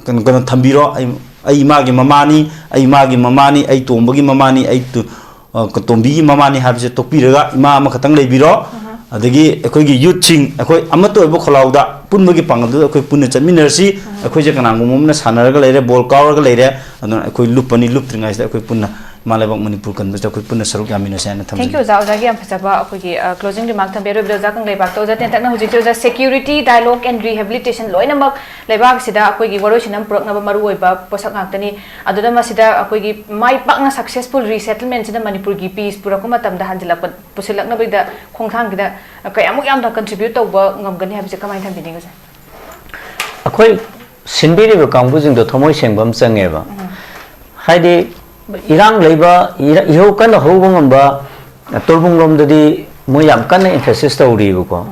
ꯀꯩꯅꯣ, ꯀꯩꯅꯣ ꯊꯝꯕꯤꯔꯣ꯫ ꯑꯩ, ꯑꯩ ꯏꯃꯥꯒꯤ ꯃꯃꯥꯅꯤ, ꯑꯩ ꯏꯃꯥꯒꯤ ꯃꯃꯥꯅꯤ, ꯑꯩ ꯇꯣꯝꯕꯒꯤ ꯃꯃꯥꯅꯤ, ꯑꯩ ꯇꯨ-, ꯑ, ꯇꯣꯝꯕꯤꯒꯤ ꯃꯃꯥꯅꯤ ꯍꯥꯏꯕꯁꯦ ꯇꯣꯛꯄꯤꯔꯒ ꯏꯃꯥ ꯑꯃꯈꯛꯇꯪ ꯂꯩꯕꯤꯔꯣ꯫ ꯑꯗꯒꯤ ꯑꯩꯈꯣꯏꯒꯤ youth ꯁꯤꯡ, ꯑꯩꯈꯣꯏ ꯑꯃꯠꯇ ꯑꯣꯏꯕ ꯈꯣꯜꯂꯥꯎꯗ ꯄꯨꯟꯕꯒꯤ ꯄꯥꯡꯒꯜꯗꯨꯗ ꯑꯩꯈꯣꯏ ꯄꯨꯟꯅ ꯆꯠꯃꯤꯟꯅꯔꯁꯤ꯫ ꯑꯩꯈꯣꯏꯁꯦ ꯀꯅꯥꯒꯨꯝꯕ ꯑꯃꯅ ꯁꯥꯟꯅꯔꯒ ꯂꯩꯔꯦ, ꯕꯣꯜ ꯀꯥꯎꯔꯒ ꯂꯩꯔꯦ, ꯑꯗꯨꯅ ꯑꯩꯈꯣꯏ ꯂꯨꯞꯄꯅꯤ, ꯂꯨꯞꯇ꯭ꯔꯤꯉꯩꯁꯤꯗ ꯑꯩꯈꯣꯏ ꯄꯨꯟꯅ ꯏꯃꯥ ꯂꯩꯕꯥꯛ ꯃꯅꯤꯄꯨꯔ ꯀꯟꯕꯁꯤꯗ ꯑꯩꯈꯣꯏ ꯄꯨꯟꯅ ꯁꯔꯨꯛ ꯌꯥꯃꯤꯟꯅꯁꯦ ꯍꯥꯏꯅ ꯊꯝꯖꯒꯦ꯫ Thank you, ꯑꯣꯖꯥ꯫ ꯑꯣꯖꯥꯒꯤ ꯌꯥꯝ ꯐꯖꯕ ꯑꯩꯈꯣꯏꯒꯤ, ꯑ, closing remark ꯊꯝꯕꯤꯔꯣꯏꯕꯗ ꯑꯣꯖꯥ ꯀꯪꯂꯩꯄꯥꯛꯇ꯫ ꯑꯣꯖꯥ ꯇꯦꯟꯇꯛꯅ ꯍꯧꯖꯤꯛꯁꯦ ꯑꯣꯖꯥ security, dialogue and rehabilitation ꯂꯣꯏꯅꯃꯛ ꯂꯩꯕꯥꯛꯁꯤꯗ ꯑꯩꯈꯣꯏꯒꯤ ꯋꯥꯔꯣꯏꯁꯤꯟ ꯑꯃ ꯄꯨꯔꯛꯅꯕ ꯃꯔꯨ ꯑꯣꯏꯕ ꯄꯣꯠꯁꯛ ꯉꯥꯛꯇꯅꯤ꯫ ꯑꯗꯨꯗ ꯃꯁꯤꯗ ꯑꯩꯈꯣꯏꯒꯤ ꯃꯥꯏ ꯄꯥꯛꯅ successful resettlement ꯁꯤꯅ ꯃꯅꯤꯄꯨꯔꯒꯤ peace ꯄꯨꯔꯛꯄ ꯃꯇꯝꯗ ꯍꯟꯖꯤꯜꯂꯛꯄ, ꯄꯨꯁꯤꯜꯂꯛꯅꯕꯒꯤꯗ ꯈꯣꯡꯊꯥꯡꯁꯤꯗ ꯀꯌꯥꯃꯨꯛ ꯌꯥꯝꯅ contribute ꯇꯧꯕ ꯉꯝꯒꯅꯤ ꯍꯥꯏꯕꯁꯦ ꯀꯃꯥꯏꯅ ꯊꯝꯕꯤꯅꯤꯡꯉꯤ, ꯑꯣꯖꯥ? ꯑꯩꯈꯣꯏ ꯁꯤꯟꯕꯤꯔꯤꯕ ꯀꯥꯡꯕꯨꯁꯤꯡꯗꯣ ꯊꯃꯣꯏ ꯁꯦꯡꯕ ꯑꯃ ꯆꯪꯉꯦꯕ꯫ ꯍꯥꯏꯗꯤ ꯏꯔꯥꯡ ꯂꯩꯕ, ꯏꯔ-, ꯏꯍꯧ ꯀꯟꯅ ꯍꯧꯕ ꯉꯝꯕ ꯇꯣꯔꯕꯨꯡꯂꯣꯝꯗꯗꯤ ꯃꯣꯏ ꯌꯥꯝ ꯀꯟꯅ emphasis ꯇꯧꯔꯤꯕꯀꯣ꯫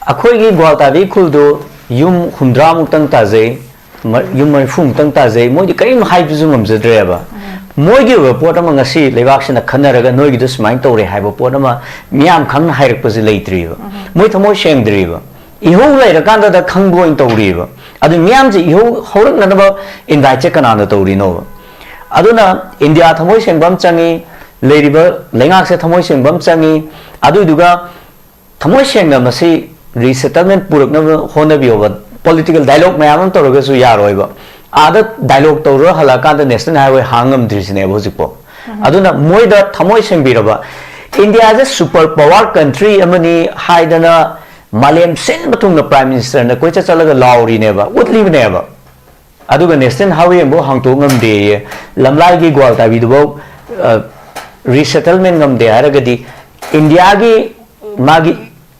ꯑꯩꯈꯣꯏꯒꯤ ꯒ꯭ꯋꯥꯜꯇꯥꯕꯤ ꯈꯨꯜꯗꯣ ꯌꯨꯝ ꯍꯨꯝꯗ꯭ꯔꯥꯃꯨꯛꯇꯪ ꯇꯥꯖꯩ, ꯃ-, ꯌꯨꯝ ꯃꯔꯤꯐꯨꯃꯨꯛꯇꯪ ꯇꯥꯖꯩ, ꯃꯣꯏꯗꯤ ꯀꯔꯤꯝ ꯍꯥꯏꯕꯁꯨ ꯉꯝꯖꯗ꯭ꯔꯦꯕ꯫ ꯃꯣꯏꯒꯤ ꯑꯣꯏꯕ ꯄꯣꯠ ꯑꯃ ꯉꯁꯤ ꯂꯩꯕꯥꯛꯁꯤꯅ ꯈꯟꯅꯔꯒ ꯅꯣꯏꯒꯤꯗꯣ ꯁꯨꯃꯥꯏꯅ ꯇꯧꯔꯦ ꯍꯥꯏꯕ ꯄꯣꯠ ꯑꯃ ꯃꯤꯌꯥꯝ ꯈꯪꯅ ꯍꯥꯏꯔꯛꯄꯁꯦ ꯂꯩꯇ꯭ꯔꯤꯕ꯫ ꯃꯣꯏ ꯊꯃꯣꯏ ꯁꯦꯡꯗ꯭ꯔꯤꯕ꯫ ꯏꯍꯧ ꯂꯩꯔꯀꯥꯟꯗꯗ ꯈꯪꯕ ꯑꯣꯏꯅ ꯇꯧꯔꯤꯕ꯫ ꯑꯗꯨ ꯃꯤꯌꯥꯝꯁꯦ ꯏꯍꯧ ꯍꯧꯔꯛꯅꯅꯕ invite ꯁꯦ ꯀꯅꯥꯅ ꯇꯧꯔꯤꯅꯣꯕ? ꯑꯗꯨꯅ ꯏꯟꯗꯤꯌꯥ ꯊꯃꯣꯏ ꯁꯦꯡꯕ ꯑꯃ ꯆꯪꯉꯤ, ꯂꯩꯔꯤꯕ ꯂꯩꯉꯥꯛꯁꯦ ꯊꯃꯣꯏ ꯁꯦꯡꯕ ꯑꯃ ꯆꯪꯉꯤ, ꯑꯗꯨꯏꯗꯨꯒ ꯊꯃꯣꯏ ꯁꯦꯡꯅ ꯃꯁꯤ resettlement ꯄꯨꯔꯛꯅꯕ ꯍꯣꯠꯅꯕꯤꯌꯣꯕ꯫ Political dialogue ꯃꯌꯥꯝ ꯑꯃ ꯇꯧꯔꯒꯁꯨ ꯌꯥꯔꯣꯏꯕ꯫ ꯑꯥꯗ ꯗꯥꯏꯂꯣꯒ ꯇꯧꯔ ꯍꯜꯂꯛꯑꯀꯥꯟꯗ ꯅꯦꯁꯅꯦꯜ ꯍꯥꯏꯋꯦ ꯍꯥꯡ ꯉꯝꯗ꯭ꯔꯤꯁꯤꯅꯦꯕ ꯍꯧꯖꯤꯛꯐꯥꯎ꯫ ꯑꯗꯨꯅ ꯃꯣꯏꯗ ꯊꯃꯣꯏ ꯁꯦꯡꯕꯤꯔꯕ, ꯏꯟꯗꯤꯌꯥꯁꯦ ꯁꯨꯄꯔ ꯄꯋꯥꯔ ꯀꯟꯇ꯭ꯔꯤ ꯑꯃꯅꯤ ꯍꯥꯏꯗꯅ ꯃꯥꯂꯦꯝ ꯁꯤꯟꯕ ꯊꯨꯡꯅ ꯄ꯭ꯔꯥꯏꯝ ꯃꯤꯅꯤꯁꯇꯔꯅ ꯀꯣꯏꯆꯠ ꯆꯠꯂꯒ ꯂꯥꯎꯔꯤꯅꯦꯕ, ꯎꯠꯂꯤꯕꯅꯦꯕ꯫ ꯑꯗꯨꯒ ꯅꯦꯁꯅꯦꯜ ꯍꯥꯏꯋꯦ ꯑꯃꯐꯥꯎ ꯍꯥꯡꯇꯣꯛ ꯉꯝꯗꯦꯌꯦ꯫ ꯂꯝꯂꯥꯏꯒꯤ ꯒ꯭ꯋꯥꯜ ꯇꯥꯕꯤꯗꯨꯐꯥꯎ ꯔꯤꯁꯦꯇꯜꯃꯦꯟ ꯉꯝꯗꯦ ꯍꯥꯏꯔꯒꯗꯤ, ꯏꯟꯗꯤꯌꯥꯒꯤ ꯃꯥꯒꯤ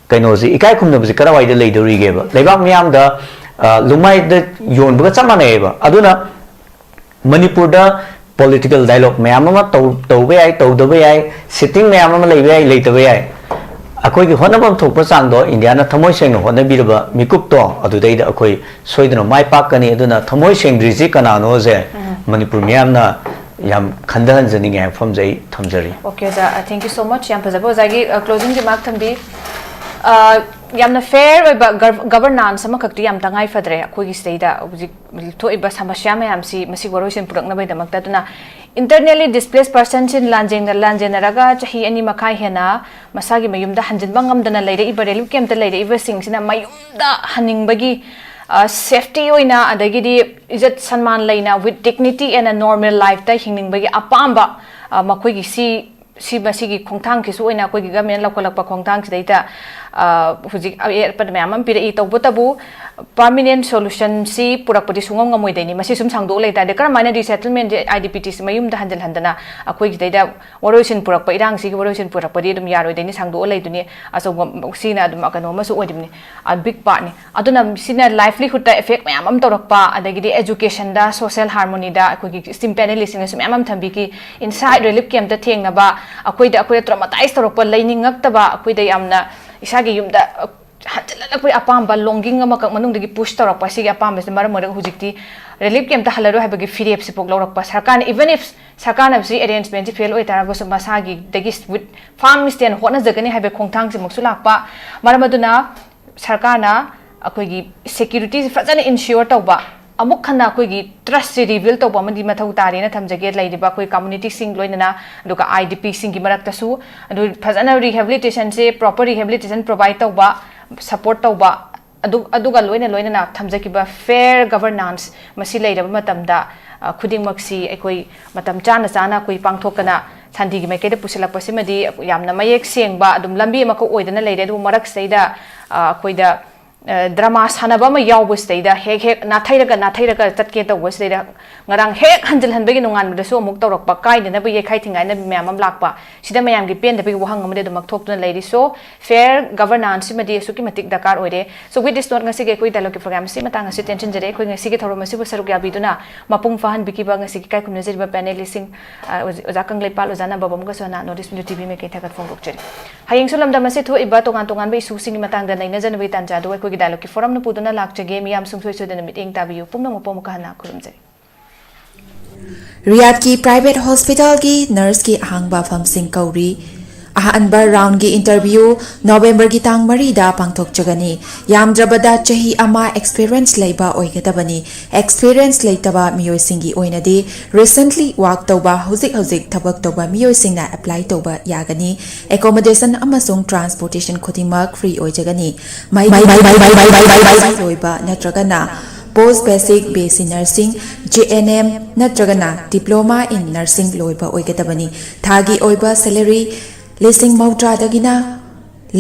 ꯀꯩꯅꯣꯁꯦ, ꯏꯀꯥꯏ ꯈꯨꯝꯅꯕꯁꯦ ꯀꯔꯥꯏꯋꯥꯏꯗ ꯂꯩꯗꯧꯔꯤꯒꯦꯕ? ꯂꯩꯕꯥꯛ ꯃꯤꯌꯥꯝꯗ, ꯑ, ꯂꯨꯃꯥꯏꯗ ꯌꯣꯟꯕꯒ ꯆꯞ ꯃꯥꯟꯅꯩꯌꯦꯕ꯫ ꯑꯗꯨꯅ ꯃꯅꯤꯄꯨꯔꯗ ꯄꯣꯂꯤꯇꯤꯀꯦꯜ ꯗꯥꯏꯂꯣꯒ ꯃꯌꯥꯝ ꯑꯃ ꯇꯧ-, ꯇꯧꯕ ꯌꯥꯏ, ꯇꯧꯗꯕ ꯌꯥꯏ, ꯁꯤꯇꯤꯡ ꯃꯌꯥꯝ ꯑꯃ ꯂꯩꯕ ꯌꯥꯏ, ꯂꯩꯇꯕ ꯌꯥꯏ꯫ ꯑꯩꯈꯣꯏꯒꯤ ꯍꯣꯠꯅꯐꯝ ꯊꯣꯛꯄ ꯆꯥꯡꯗꯣ ꯏꯟꯗꯤꯌꯥꯅ ꯊꯃꯣꯏ ꯁꯦꯡꯅ ꯍꯣꯠꯅꯕꯤꯔꯕ ꯃꯤꯀꯨꯞꯇꯣ, ꯑꯗꯨꯗꯩꯗ ꯑꯩꯈꯣꯏ ꯁꯣꯏꯗꯅ ꯃꯥꯏ ꯄꯥꯛꯀꯅꯤ꯫ ꯑꯗꯨꯅ ꯊꯃꯣꯏ ꯁꯦꯡꯗ꯭ꯔꯤꯁꯤ ꯀꯅꯥꯅꯣꯁꯦ ꯃꯅꯤꯄꯨꯔ ꯃꯤꯌꯥꯝꯅ ꯌꯥꯝ ꯈꯟꯊꯍꯟꯖꯅꯤꯡꯉꯦ ꯍꯥꯏꯕ ꯋꯥꯐꯝꯁꯦ ꯑꯩ ꯊꯝꯖꯔꯤ꯫ Okay, ꯑꯣꯖꯥ, thank you so much. ꯌꯥꯝ ꯐꯖꯕ ꯑꯣꯖꯥꯒꯤ, ꯑ, closing remark ꯊꯝꯕꯤ꯫ ꯑ, ꯌꯥꯝꯅ fair ꯑꯣꯏꯕ ꯒꯔ-, governance ꯑꯃꯈꯛꯇꯤ ꯌꯥꯝ ꯇꯉꯥꯏ ꯐꯗ꯭ꯔꯦ ꯑꯩꯈꯣꯏꯒꯤ ꯁꯤꯗꯩꯗ ꯍꯧꯖꯤꯛ ꯊꯣꯛꯏꯕ ꯁꯃꯁ꯭ꯌꯥ ꯃꯌꯥꯝꯁꯤ, ꯃꯁꯤ ꯋꯥꯔꯣꯏꯁꯤꯟ ꯄꯨꯔꯛꯅꯕꯒꯤꯗꯃꯛꯇ꯫ ꯑꯗꯨꯅ internally displaced personꯁꯤꯡ ꯂꯥꯟꯖꯦꯡꯅ-, ꯂꯥꯟꯖꯦꯟꯅꯔꯒ ꯆꯍꯤ ꯑꯅꯤ ꯃꯈꯥꯏ ꯍꯦꯟꯅ ꯃꯁꯥꯒꯤ ꯃꯌꯨꯝꯗ ꯍꯟꯖꯤꯟꯕ ꯉꯝꯗꯅ ꯂꯩꯔꯛꯏꯕ, relief campꯇ ꯂꯩꯔꯛꯏꯕꯁꯤꯡꯁꯤꯅ ꯃꯌꯨꯝꯗ ꯍꯟꯅꯤꯡꯕꯒꯤ, ꯑ, safety ꯑꯣꯏꯅ, ꯑꯗꯒꯤꯗꯤ ꯏꯖꯠ ꯁꯟꯃꯥꯟ ꯂꯩꯅ, with dignity and a normal lifeꯇ ꯍꯤꯡꯅꯤꯡꯕꯒꯤ ꯑꯄꯥꯝꯕ, ꯑ, ꯃꯈꯣꯏꯒꯤ ꯁꯤ, ꯁꯤ, ꯃꯁꯤꯒꯤ ꯈꯣꯡꯊꯥꯡꯁꯤꯁꯨ ꯑꯣꯏꯅ ꯑꯩꯈꯣꯏꯒꯤ government ꯂꯧꯈꯠꯂꯛꯄ ꯈꯣꯡꯊꯥꯡꯁꯤꯗꯩꯗ, ꯑ, ꯍꯧꯖꯤꯛ ꯑꯌꯦꯠꯄ ꯃꯌꯥꯝ ꯑꯃ ꯄꯤꯔꯛꯏ꯫ ꯇꯧꯕꯇꯕꯨ permanent solutionꯁꯤ ꯄꯨꯔꯛꯄꯗꯤ ꯁꯨꯡꯉꯝ ꯉꯝꯃꯣꯏꯗꯣꯏꯅꯤ꯫ ꯃꯁꯤ ꯁꯨꯝ ꯁꯥꯡꯗꯣꯛꯑ ꯂꯩꯇꯥꯔꯗꯤ ꯀꯔꯝꯍꯥꯏꯅ resettlementꯁꯦ, IDPTꯁꯦ ꯃꯌꯨꯝꯗ ꯍꯟꯖꯤꯟ ꯍꯟꯗꯅ ꯑꯩꯈꯣꯏꯒꯤꯗꯩꯗ ꯋꯥꯔꯣꯏꯁꯤꯟ ꯄꯨꯔꯛꯄ, ꯏꯔꯥꯡꯁꯤꯒꯤ ꯋꯥꯔꯣꯏꯁꯤꯟ ꯄꯨꯔꯛꯄꯗꯤ ꯑꯗꯨꯝ ꯌꯥꯔꯣꯏꯗꯣꯏꯅꯤ, ꯁꯥꯡꯗꯣꯛꯑ ꯂꯩꯗꯣꯏꯅꯤ꯫ ꯑꯆꯧꯕ ꯁꯤꯅ ꯑꯗꯨꯝ ꯀꯩꯅꯣ ꯑꯃꯁꯨ ꯑꯣꯏꯗꯣꯏꯅꯤ, big partꯅꯤ꯫ ꯑꯗꯨꯅ ꯁꯤꯅ livelihoodꯇ effect ꯃꯌꯥꯝ ꯑꯃ ꯇꯧꯔꯛꯄ, ꯑꯗꯒꯤꯗꯤ educationꯗ, social harmonyꯗ ꯑꯩꯈꯣꯏꯒꯤ esteemed panelistꯁꯤꯡꯅꯁꯨ ꯃꯌꯥꯝ ꯑꯃ ꯊꯝꯕꯤꯈꯤ꯫ Inside relief campꯇ ꯊꯦꯡꯅꯕ, ꯑꯩꯈꯣꯏꯗ, ꯑꯩꯈꯣꯏꯗ traumatize ꯇꯧꯔꯛꯄ, ꯂꯩꯅꯤꯡꯉꯛꯇꯕ, ꯑꯩꯈꯣꯏꯗ ꯌꯥꯝꯅ ꯏꯁꯥꯒꯤ ꯌꯨꯝꯗ, ꯑ, ꯍꯟꯖꯤꯜꯂꯛꯄꯒꯤ ꯑꯄꯥꯝꯕ, longing ꯑꯃꯈꯛ ꯃꯅꯨꯡꯗꯒꯤ push ꯇꯧꯔꯛꯄ, ꯁꯤꯒꯤ ꯑꯄꯥꯝꯕꯁꯤꯅ ꯃꯔꯝ ꯑꯣꯏꯔꯒ ꯍꯧꯖꯤꯛꯇꯤ relief campꯇ ꯍꯜꯂꯔꯣꯏ ꯍꯥꯏꯕꯒꯤ ꯐꯤꯔꯦꯞꯁꯤꯐꯥꯎ ꯂꯧꯔꯛꯄ꯫ ꯁꯔꯀꯥꯔꯅ, even if ꯁꯔꯀꯥꯔꯅ ꯁꯤ arrangementꯁꯤ fail ꯑꯣꯏꯇꯥꯔꯒꯁꯨ, ꯃꯁꯥꯒꯤꯗꯒꯤ with firm stand ꯍꯣꯠꯅꯖꯒꯅꯤ ꯍꯥꯏꯕꯒꯤ ꯈꯣꯡꯊꯥꯡꯁꯤꯃꯛꯁꯨ ꯂꯥꯛꯄ꯫ ꯃꯔꯝ ꯑꯗꯨꯅ ꯁꯔꯀꯥꯔꯅ ꯑꯩꯈꯣꯏꯒꯤ securityꯁꯤ ꯐꯖꯅ ensure ꯇꯧꯕ, ꯑꯃꯨꯛ ꯍꯟꯅ ꯑꯩꯈꯣꯏꯒꯤ trustꯁꯤ rebuild ꯇꯧꯕ ꯑꯃꯗꯤ ꯃꯊꯧ ꯇꯥꯔꯦꯅ ꯊꯝꯖꯒꯦ꯫ ꯂꯩꯔꯤꯕ ꯑꯩꯈꯣꯏ communityꯁꯤꯡ, ꯂꯣꯏꯅꯅ, ꯑꯗꯨꯒ IDPꯁꯤꯡꯒꯤ ꯃꯔꯛꯇꯁꯨ, ꯑꯗꯨ ꯐꯖꯅ rehabilitationꯁꯦ, proper rehabilitation provide ꯇꯧꯕ, support ꯇꯧꯕ, ꯑꯗꯨ ꯑꯗꯨꯒ ꯂꯣꯏꯅ ꯂꯣꯏꯅꯅ ꯊꯝꯖꯈꯤꯕ fair governance ꯃꯁꯤ ꯂꯩꯔꯕ ꯃꯇꯝꯗ, ꯑ, ꯈꯨꯗꯤꯡꯃꯛꯁꯤ ꯑꯩꯈꯣꯏ ꯃꯇꯝ ꯆꯥꯅ ꯆꯥꯅ ꯑꯩꯈꯣꯏ ꯄꯥꯡꯊꯣꯛꯇꯅ ꯁꯥꯟꯇꯤꯒꯤ ꯃꯥꯏꯀꯩꯗ ꯄꯨꯁꯤꯜꯂꯛꯄꯁꯤꯃꯗꯤ ꯌꯥꯝꯅ ꯃꯌꯦꯛ ꯁꯦꯡꯕ ꯑꯗꯨꯝ ꯂꯝꯕꯤ ꯑꯃꯈꯛ ꯑꯣꯏꯗꯅ ꯂꯩꯔꯦ꯫ ꯑꯗꯨꯕꯨ ꯃꯔꯛꯁꯤꯗꯩꯗ, ꯑ, ꯑꯩꯈꯣꯏꯗ, ꯑ, drama ꯁꯥꯟꯅꯕ ꯑꯃ ꯌꯥꯎꯕꯁꯤꯗꯩꯗ ꯍꯦꯛ ꯍꯦꯛ ꯅꯥꯊꯩꯔꯒ ꯅꯥꯊꯩꯔꯒ ꯆꯠꯀꯦ ꯇꯧꯕꯁꯤꯗꯩꯗ ꯉꯔꯥꯡ ꯍꯦꯛ ꯍꯟꯖꯤꯜꯍꯟꯕꯒꯤ ꯅꯣꯡꯉꯥꯟꯕꯗꯁꯨ ꯑꯃꯨꯛ ꯇꯧꯔꯛꯄ, ꯀꯥꯏꯅꯅꯕ ꯌꯩꯈꯥꯏ ꯊꯤꯡꯒꯥꯏꯅꯕ ꯃꯌꯥꯝ ꯑꯃ ꯂꯥꯛꯄ, ꯁꯤꯗ ꯃꯌꯥꯝꯒꯤ ꯄꯦꯟꯗꯕꯒꯤ ꯋꯥꯍꯪ ꯑꯃꯗꯤ ꯑꯗꯨꯃꯛ ꯊꯣꯛꯇꯨꯅ ꯂꯩꯔꯤ꯫ So, fair governance ꯁꯤꯃꯗꯤ ꯑꯁꯨꯛꯀꯤ ꯃꯇꯤꯛ ꯗꯔꯀꯥꯔ ꯑꯣꯏꯔꯦ꯫ So, with this note, ꯉꯁꯤꯒꯤ ꯑꯩꯈꯣꯏ dialogue ꯀꯤ program ꯑꯁꯤ ꯃꯇꯥꯡ ꯑꯁꯤ ꯇꯦꯟꯁꯤꯟꯖꯔꯦ꯫ ꯑꯩꯈꯣꯏ ꯉꯁꯤꯒꯤ ꯊꯧꯔꯝ ꯑꯁꯤꯕꯨ ꯁꯔꯨꯛ ꯌꯥꯕꯤꯗꯨꯅ ꯃꯄꯨꯡ ꯐꯥꯍꯟꯕꯤꯈꯤꯕ ꯉꯁꯤꯒꯤ ꯏꯀꯥꯏ ꯈꯨꯝꯅꯖꯔꯤꯕ panelist ꯁꯤꯡ, ꯑ, ꯑꯣꯖꯥ ꯀꯪꯂꯩꯄꯥꯜ, ꯑꯣꯖꯥ ꯅꯝꯕꯣꯝ ꯑꯃꯒꯁꯨ ꯍꯥꯟꯅ North East Window T V ꯃꯥꯏꯀꯩ ꯊꯥꯒꯠ ꯐꯣꯡꯗꯣꯛꯆꯔꯤ꯫ ꯍꯌꯦꯡꯁꯨ ꯂꯝꯗꯝ ꯑꯁꯤ ꯊꯣꯛꯏꯕ ꯇꯣꯉꯥꯟ ꯇꯣꯉꯥꯟꯕ issue ꯁꯤꯡꯒꯤ ꯃꯇꯥꯡꯗ ꯅꯩꯅꯖꯅꯕꯒꯤ ꯇꯥꯟꯖꯥ ꯑꯗꯨ ꯑꯩꯈꯣꯏꯒꯤ dialogue ꯀꯤ forum ꯅ ꯄꯨꯗꯨꯅ ꯂꯥꯛꯆꯒꯦ꯫ ꯃꯤꯌꯥꯝ ꯁꯨꯡꯁꯣꯏ ꯁꯣꯏꯗꯅ ꯃꯤꯠꯌꯦꯡ ꯇꯥꯕꯤꯌꯨ꯫ ꯄꯨꯝꯅꯃꯛꯄꯨ ꯑꯃꯨꯛꯀ ꯍꯟꯅ ꯈꯨꯔꯨꯝꯖꯔꯤ꯫ ꯔꯤꯌꯥꯗꯀꯤ private hospital ꯒꯤ nurse ꯀꯤ ꯑꯍꯥꯡꯕ ꯐꯝꯁꯤꯡ ꯀꯧꯔꯤ꯫ ꯑꯍꯥꯟꯕ round ꯒꯤ interview November ꯒꯤ ꯇꯥꯡ ꯃꯔꯤꯗ ꯄꯥꯡꯊꯣꯛꯆꯒꯅꯤ꯫ ꯌꯥꯝꯗ꯭ꯔꯕꯗ ꯆꯍꯤ ꯑꯃ experience ꯂꯩꯕ ꯑꯣꯏꯒꯗꯕꯅꯤ꯫ Experience ꯂꯩꯇꯕ ꯃꯤꯑꯣꯏꯁꯤꯡꯒꯤ ꯑꯣꯏꯅꯗꯤ recently work ꯇꯧꯕ, ꯍꯧꯖꯤꯛ ꯍꯧꯖꯤꯛ ꯊꯕꯛ ꯇꯧꯕ ꯃꯤꯑꯣꯏꯁꯤꯡꯅ apply ꯇꯧꯕ ꯌꯥꯒꯅꯤ꯫ Accommodation ꯑꯃꯁꯨꯡ transportation ꯈꯨꯗꯤꯡꯃꯛ free ꯑꯣꯏꯖꯒꯅꯤ꯫ ꯃꯍꯩ ꯂꯣꯏꯕ ꯅꯠꯇ꯭ꯔꯒꯅ post basic B S C nursing, G N M ꯅꯠꯇ꯭ꯔꯒꯅ diploma in nursing ꯂꯣꯏꯕ ꯑꯣꯏꯒꯗꯕꯅꯤ꯫ ꯊꯥꯒꯤ ꯑꯣꯏꯕ salary ꯂꯤꯁꯤꯡ ꯃꯧꯗ꯭ꯔꯥꯗꯒꯤꯅ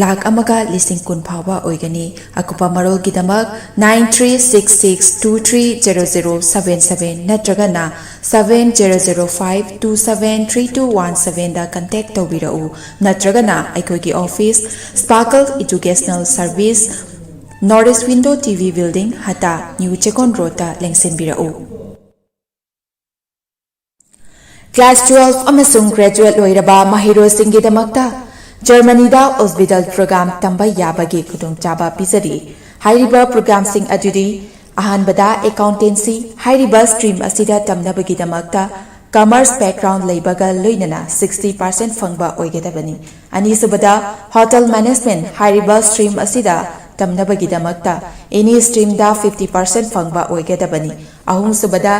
ꯂꯥꯈ ꯑꯃꯒ ꯂꯤꯁꯤꯡ ꯀꯨꯟ ꯐꯥꯎꯕ ꯑꯣꯏꯒꯅꯤ꯫ ꯑꯀꯨꯞꯄ ꯃꯔꯣꯜꯒꯤꯗꯃꯛ nine three six six two three zero zero seven seven ꯅꯠꯇ꯭ꯔꯒꯅ seven zero zero five two seven three two one seven ꯗ contact ꯇꯧꯕꯤꯔꯛꯎ, ꯅꯠꯇ꯭ꯔꯒꯅ ꯑꯩꯈꯣꯏꯒꯤ office, Sparkle Educational Service, North East Window T V Building, ꯍꯇꯥ, New Checkon Road ꯇ ꯂꯦꯡꯁꯤꯟꯕꯤꯔꯛꯎ꯫ Class twelve ꯑꯃꯁꯨꯡ graduate ꯂꯣꯏꯔꯕ ꯃꯍꯩꯔꯣꯏꯁꯤꯡꯒꯤꯗꯃꯛꯇ ꯖꯔꯃꯅꯤꯗ Ausbildung program ꯇꯝꯕ ꯌꯥꯕꯒꯤ ꯈꯨꯗꯣꯡꯆꯥꯕ ꯄꯤꯖꯔꯤ꯫ ꯍꯥꯏꯔꯤꯕ program ꯁꯤꯡ ꯑꯗꯨꯗꯤ: ꯑꯍꯥꯟꯕꯗ, accountancy꯫ ꯍꯥꯏꯔꯤꯕ stream ꯑꯁꯤꯗ ꯇꯝꯅꯕꯒꯤꯗꯃꯛꯇ commerce background ꯂꯩꯕꯒ ꯂꯣꯏꯅꯅ sixty percent ꯐꯪꯕ ꯑꯣꯏꯒꯗꯕꯅꯤ꯫ ꯑꯅꯤꯁꯨꯕꯗ, hotel management꯫ ꯍꯥꯏꯔꯤꯕ stream ꯑꯁꯤꯗ ꯇꯝꯅꯕꯒꯤꯗꯃꯛꯇ ꯑꯦꯅꯤ ꯁ꯭ꯇ꯭ꯔꯤꯝꯗ ꯐꯤꯐꯇꯤ ꯄꯥꯔꯁꯦꯟꯠ ꯐꯪꯕ ꯑꯣꯏꯒꯗꯕꯅꯤ꯫ ꯑꯍꯨꯝꯁꯨꯕꯗ,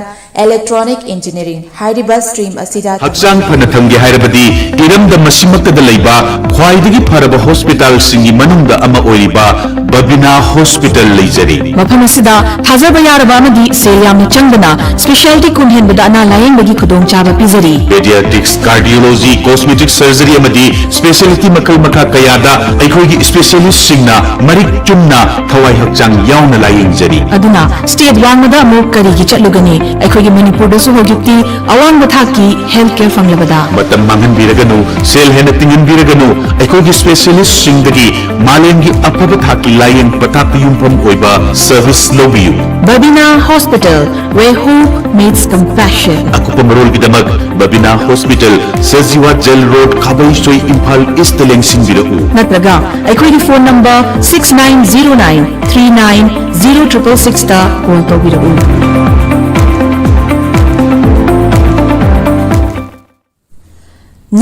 ꯏꯂꯦꯛꯇ꯭ꯔꯣꯅꯤꯛ ꯏꯟꯖꯤꯅꯤꯌꯔꯤꯡ ꯍꯥꯏꯔꯤꯕ ꯁ꯭ꯇ꯭ꯔꯤꯝ ꯑꯁꯤꯗ ꯍꯛꯆꯥꯡ ꯐꯅ ꯊꯝꯒꯦ ꯍꯥꯏꯔꯕꯗꯤ ꯏꯔꯝꯗꯝ ꯑꯁꯤꯃꯛꯇꯗ ꯂꯩꯕ ꯈ꯭ꯋꯥꯏꯗꯒꯤ ꯐꯔꯕ ꯍꯣꯁꯄꯤꯇꯥꯜꯁꯤꯡꯒꯤ ꯃꯅꯨꯡꯗ ꯑꯃ ꯑꯣꯏꯔꯤꯕ ꯕꯕꯤꯅꯥ ꯍꯣꯁꯄꯤꯇꯥꯜ ꯂꯩꯖꯔꯤ꯫ ꯃꯐꯝ ꯑꯁꯤꯗ ꯊꯥꯖꯕ ꯌꯥꯔꯕ ꯑꯃꯗꯤ ꯁꯦꯜ ꯌꯥꯝꯅ ꯆꯪꯗꯅ ꯁ꯭ꯄꯦꯁꯤꯌꯥꯂꯤꯇꯤ ꯀꯨꯟ ꯍꯦꯟꯕꯗ ꯑꯅꯥ ꯂꯥꯌꯦꯡꯕꯒꯤ ꯈꯨꯗꯣꯡꯆꯥꯕ ꯄꯤꯖꯔꯤ꯫ ꯄꯦꯗꯤꯌꯥꯇ꯭ꯔꯤꯛꯁ, ꯀꯥꯔꯗꯤꯑꯣꯂꯣꯖꯤ, ꯀꯣꯁꯃꯦꯇꯤꯛ ꯁꯔꯖꯔꯤ ꯑꯃꯗꯤ ꯁ꯭ꯄꯦꯁꯤꯌꯥꯂꯤꯇꯤ ꯃꯈꯜ ꯃꯈꯥ ꯀꯌꯥꯗ ꯑꯩꯈꯣꯏꯒꯤ ꯁ꯭ꯄꯦꯁꯤꯌꯦꯂꯤꯁꯁꯤꯡꯅ ꯃꯔꯤꯛ ꯆꯨꯝꯅ ꯊꯋꯥꯏ ꯍꯛꯆꯥꯡ ꯌꯥꯎꯅ ꯂꯥꯌꯦꯡꯖꯔꯤ꯫ ꯑꯗꯨꯅ ꯁ꯭ꯇꯦꯠ ꯋꯥꯡꯃꯗ ꯑꯃꯨꯛ ꯀꯔꯤꯒꯤ ꯆꯠꯂꯨꯒꯅꯤ? ꯑꯩꯈꯣꯏꯒꯤ ꯃꯅꯤꯄꯨꯔꯗꯁꯨ ꯍꯧꯖꯤꯛꯇꯤ ꯑꯋꯥꯡꯕ ꯊꯥꯛꯀꯤ ꯍꯦꯜꯊ ꯀꯦꯌꯔ ꯐꯪꯂꯕꯗ꯫ ꯃꯇꯝ ꯃꯥꯡꯍꯟꯕꯤꯔꯒꯅꯨ, ꯁꯦꯜ ꯍꯦꯟꯅ ꯇꯤꯡꯍꯟꯕꯤꯔꯒꯅꯨ, ꯑꯩꯈꯣꯏꯒꯤ ꯁ꯭ꯄꯦꯁꯤꯌꯦꯂꯤꯁꯁꯤꯡꯗꯒꯤ ꯃꯥꯂꯦꯝꯒꯤ ꯑꯐꯕ ꯊꯥꯛꯀꯤ ꯂꯥꯌꯦꯡ ꯄꯊꯥꯞꯇ ꯌꯨꯝꯐꯝ ꯑꯣꯏꯕ ꯁꯔꯚꯤꯁ ꯂꯧꯕꯤꯌꯨ꯫ Babina Hospital, where hope meets compassion. ꯑꯀꯨꯞꯄ ꯃꯔꯣꯜꯒꯤꯗꯃꯛ Babina hospital, Sajiwa jail road, Khabeisoi, Imphal east ꯂꯦꯡꯁꯤꯟꯕꯤꯔꯛꯎ꯫ ꯅꯠꯇ꯭ꯔꯒ ꯑꯩꯈꯣꯏꯒꯤ phone number six nine zero nine three nine zero triple sixꯇ ꯀꯣꯜ ꯇꯧꯕꯤꯔꯛꯎ꯫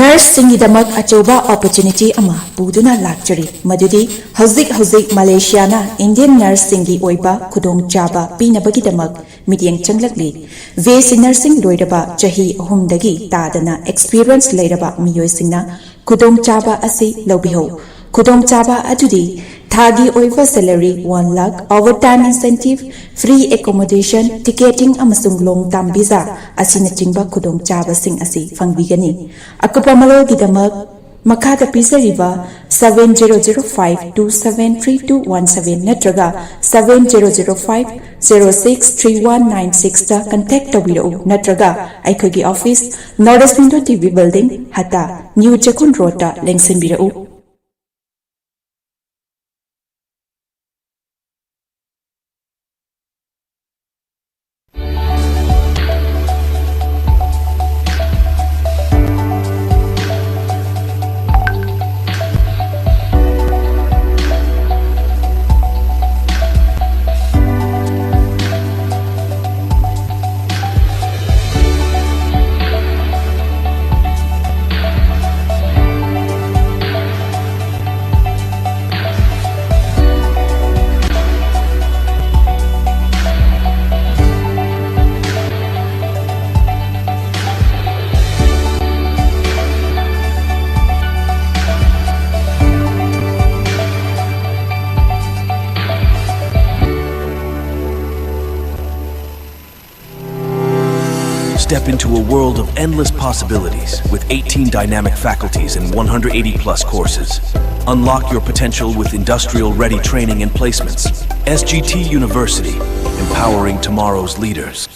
ꯅꯔꯁꯁꯤꯡꯒꯤꯗꯃꯛ ꯑꯆꯧꯕ ꯑꯣꯄꯣꯔꯆꯨꯅꯤꯇꯤ ꯑꯃ ꯄꯨꯗꯨꯅ ꯂꯥꯛꯆꯔꯤ, ꯃꯗꯨꯗꯤ ꯍꯧꯖꯤꯛ ꯍꯧꯖꯤꯛ ꯃꯂꯦꯁꯤꯌꯥꯅ ꯏꯟꯗꯤꯌꯟ ꯅꯔꯁꯁꯤꯡꯒꯤ ꯑꯣꯏꯕ ꯈꯨꯗꯣꯡꯆꯥꯕ ꯄꯤꯅꯕꯒꯤꯗꯃꯛ ꯃꯤꯠꯌꯦꯡ ꯆꯪꯂꯛꯂꯤ꯫ ꯕꯤ ꯑꯦꯁ ꯁꯤ ꯅꯔꯁꯤꯡ ꯂꯣꯏꯔꯕ ꯆꯍꯤ ꯑꯍꯨꯝꯗꯒꯤ ꯇꯥꯗꯅ ꯑꯦꯛꯁꯄꯤꯔꯤꯌꯦꯟꯁ ꯂꯩꯔꯕ ꯃꯤꯑꯣꯏꯁꯤꯡꯅ ꯈꯨꯗꯣꯡꯆꯥꯕ ꯑꯁꯤ ꯂꯧꯕꯤꯍꯧ꯫ ꯈꯨꯗꯣꯡꯆꯥꯕ ꯑꯗꯨꯗꯤ ꯊꯥꯒꯤ ꯑꯣꯏꯕ salary one lakh, overtime incentive, free accommodation, ticketing ꯑꯃꯁꯨꯡ long term visa ꯑꯁꯤꯅꯆꯤꯡꯕ ꯈꯨꯗꯣꯡꯆꯥꯕꯁꯤꯡ ꯑꯁꯤ ꯐꯪꯕꯤꯒꯅꯤ꯫ ꯑꯀꯨꯞꯄ ꯃꯔꯣꯜꯒꯤꯗꯃꯛ ꯃꯈꯥꯗ ꯄꯤꯖꯔꯤꯕ seven zero zero five two seven three two one seven ꯅꯠꯇ꯭ꯔꯒ seven zero zero five zero six three one nine sixꯇ ꯀꯟꯇꯦꯛ ꯇꯧꯕꯤꯔꯛꯎ, ꯅꯠꯇ꯭ꯔꯒ ꯑꯩꯈꯣꯏꯒꯤ office, North East Window T V Building, ꯍꯠꯇꯥ, ꯅ꯭ꯌꯨ ꯆꯦꯛꯀꯣꯟ ꯔꯣꯗꯇ ꯂꯦꯡꯁꯤꯟꯕꯤꯔꯛꯎ꯫ Step into a world of endless possibilities with eighteen dynamic faculties and one hundred eighty plus courses. Unlock your potential with industrial ready training and placements. S G T University, empowering tomorrow's leaders.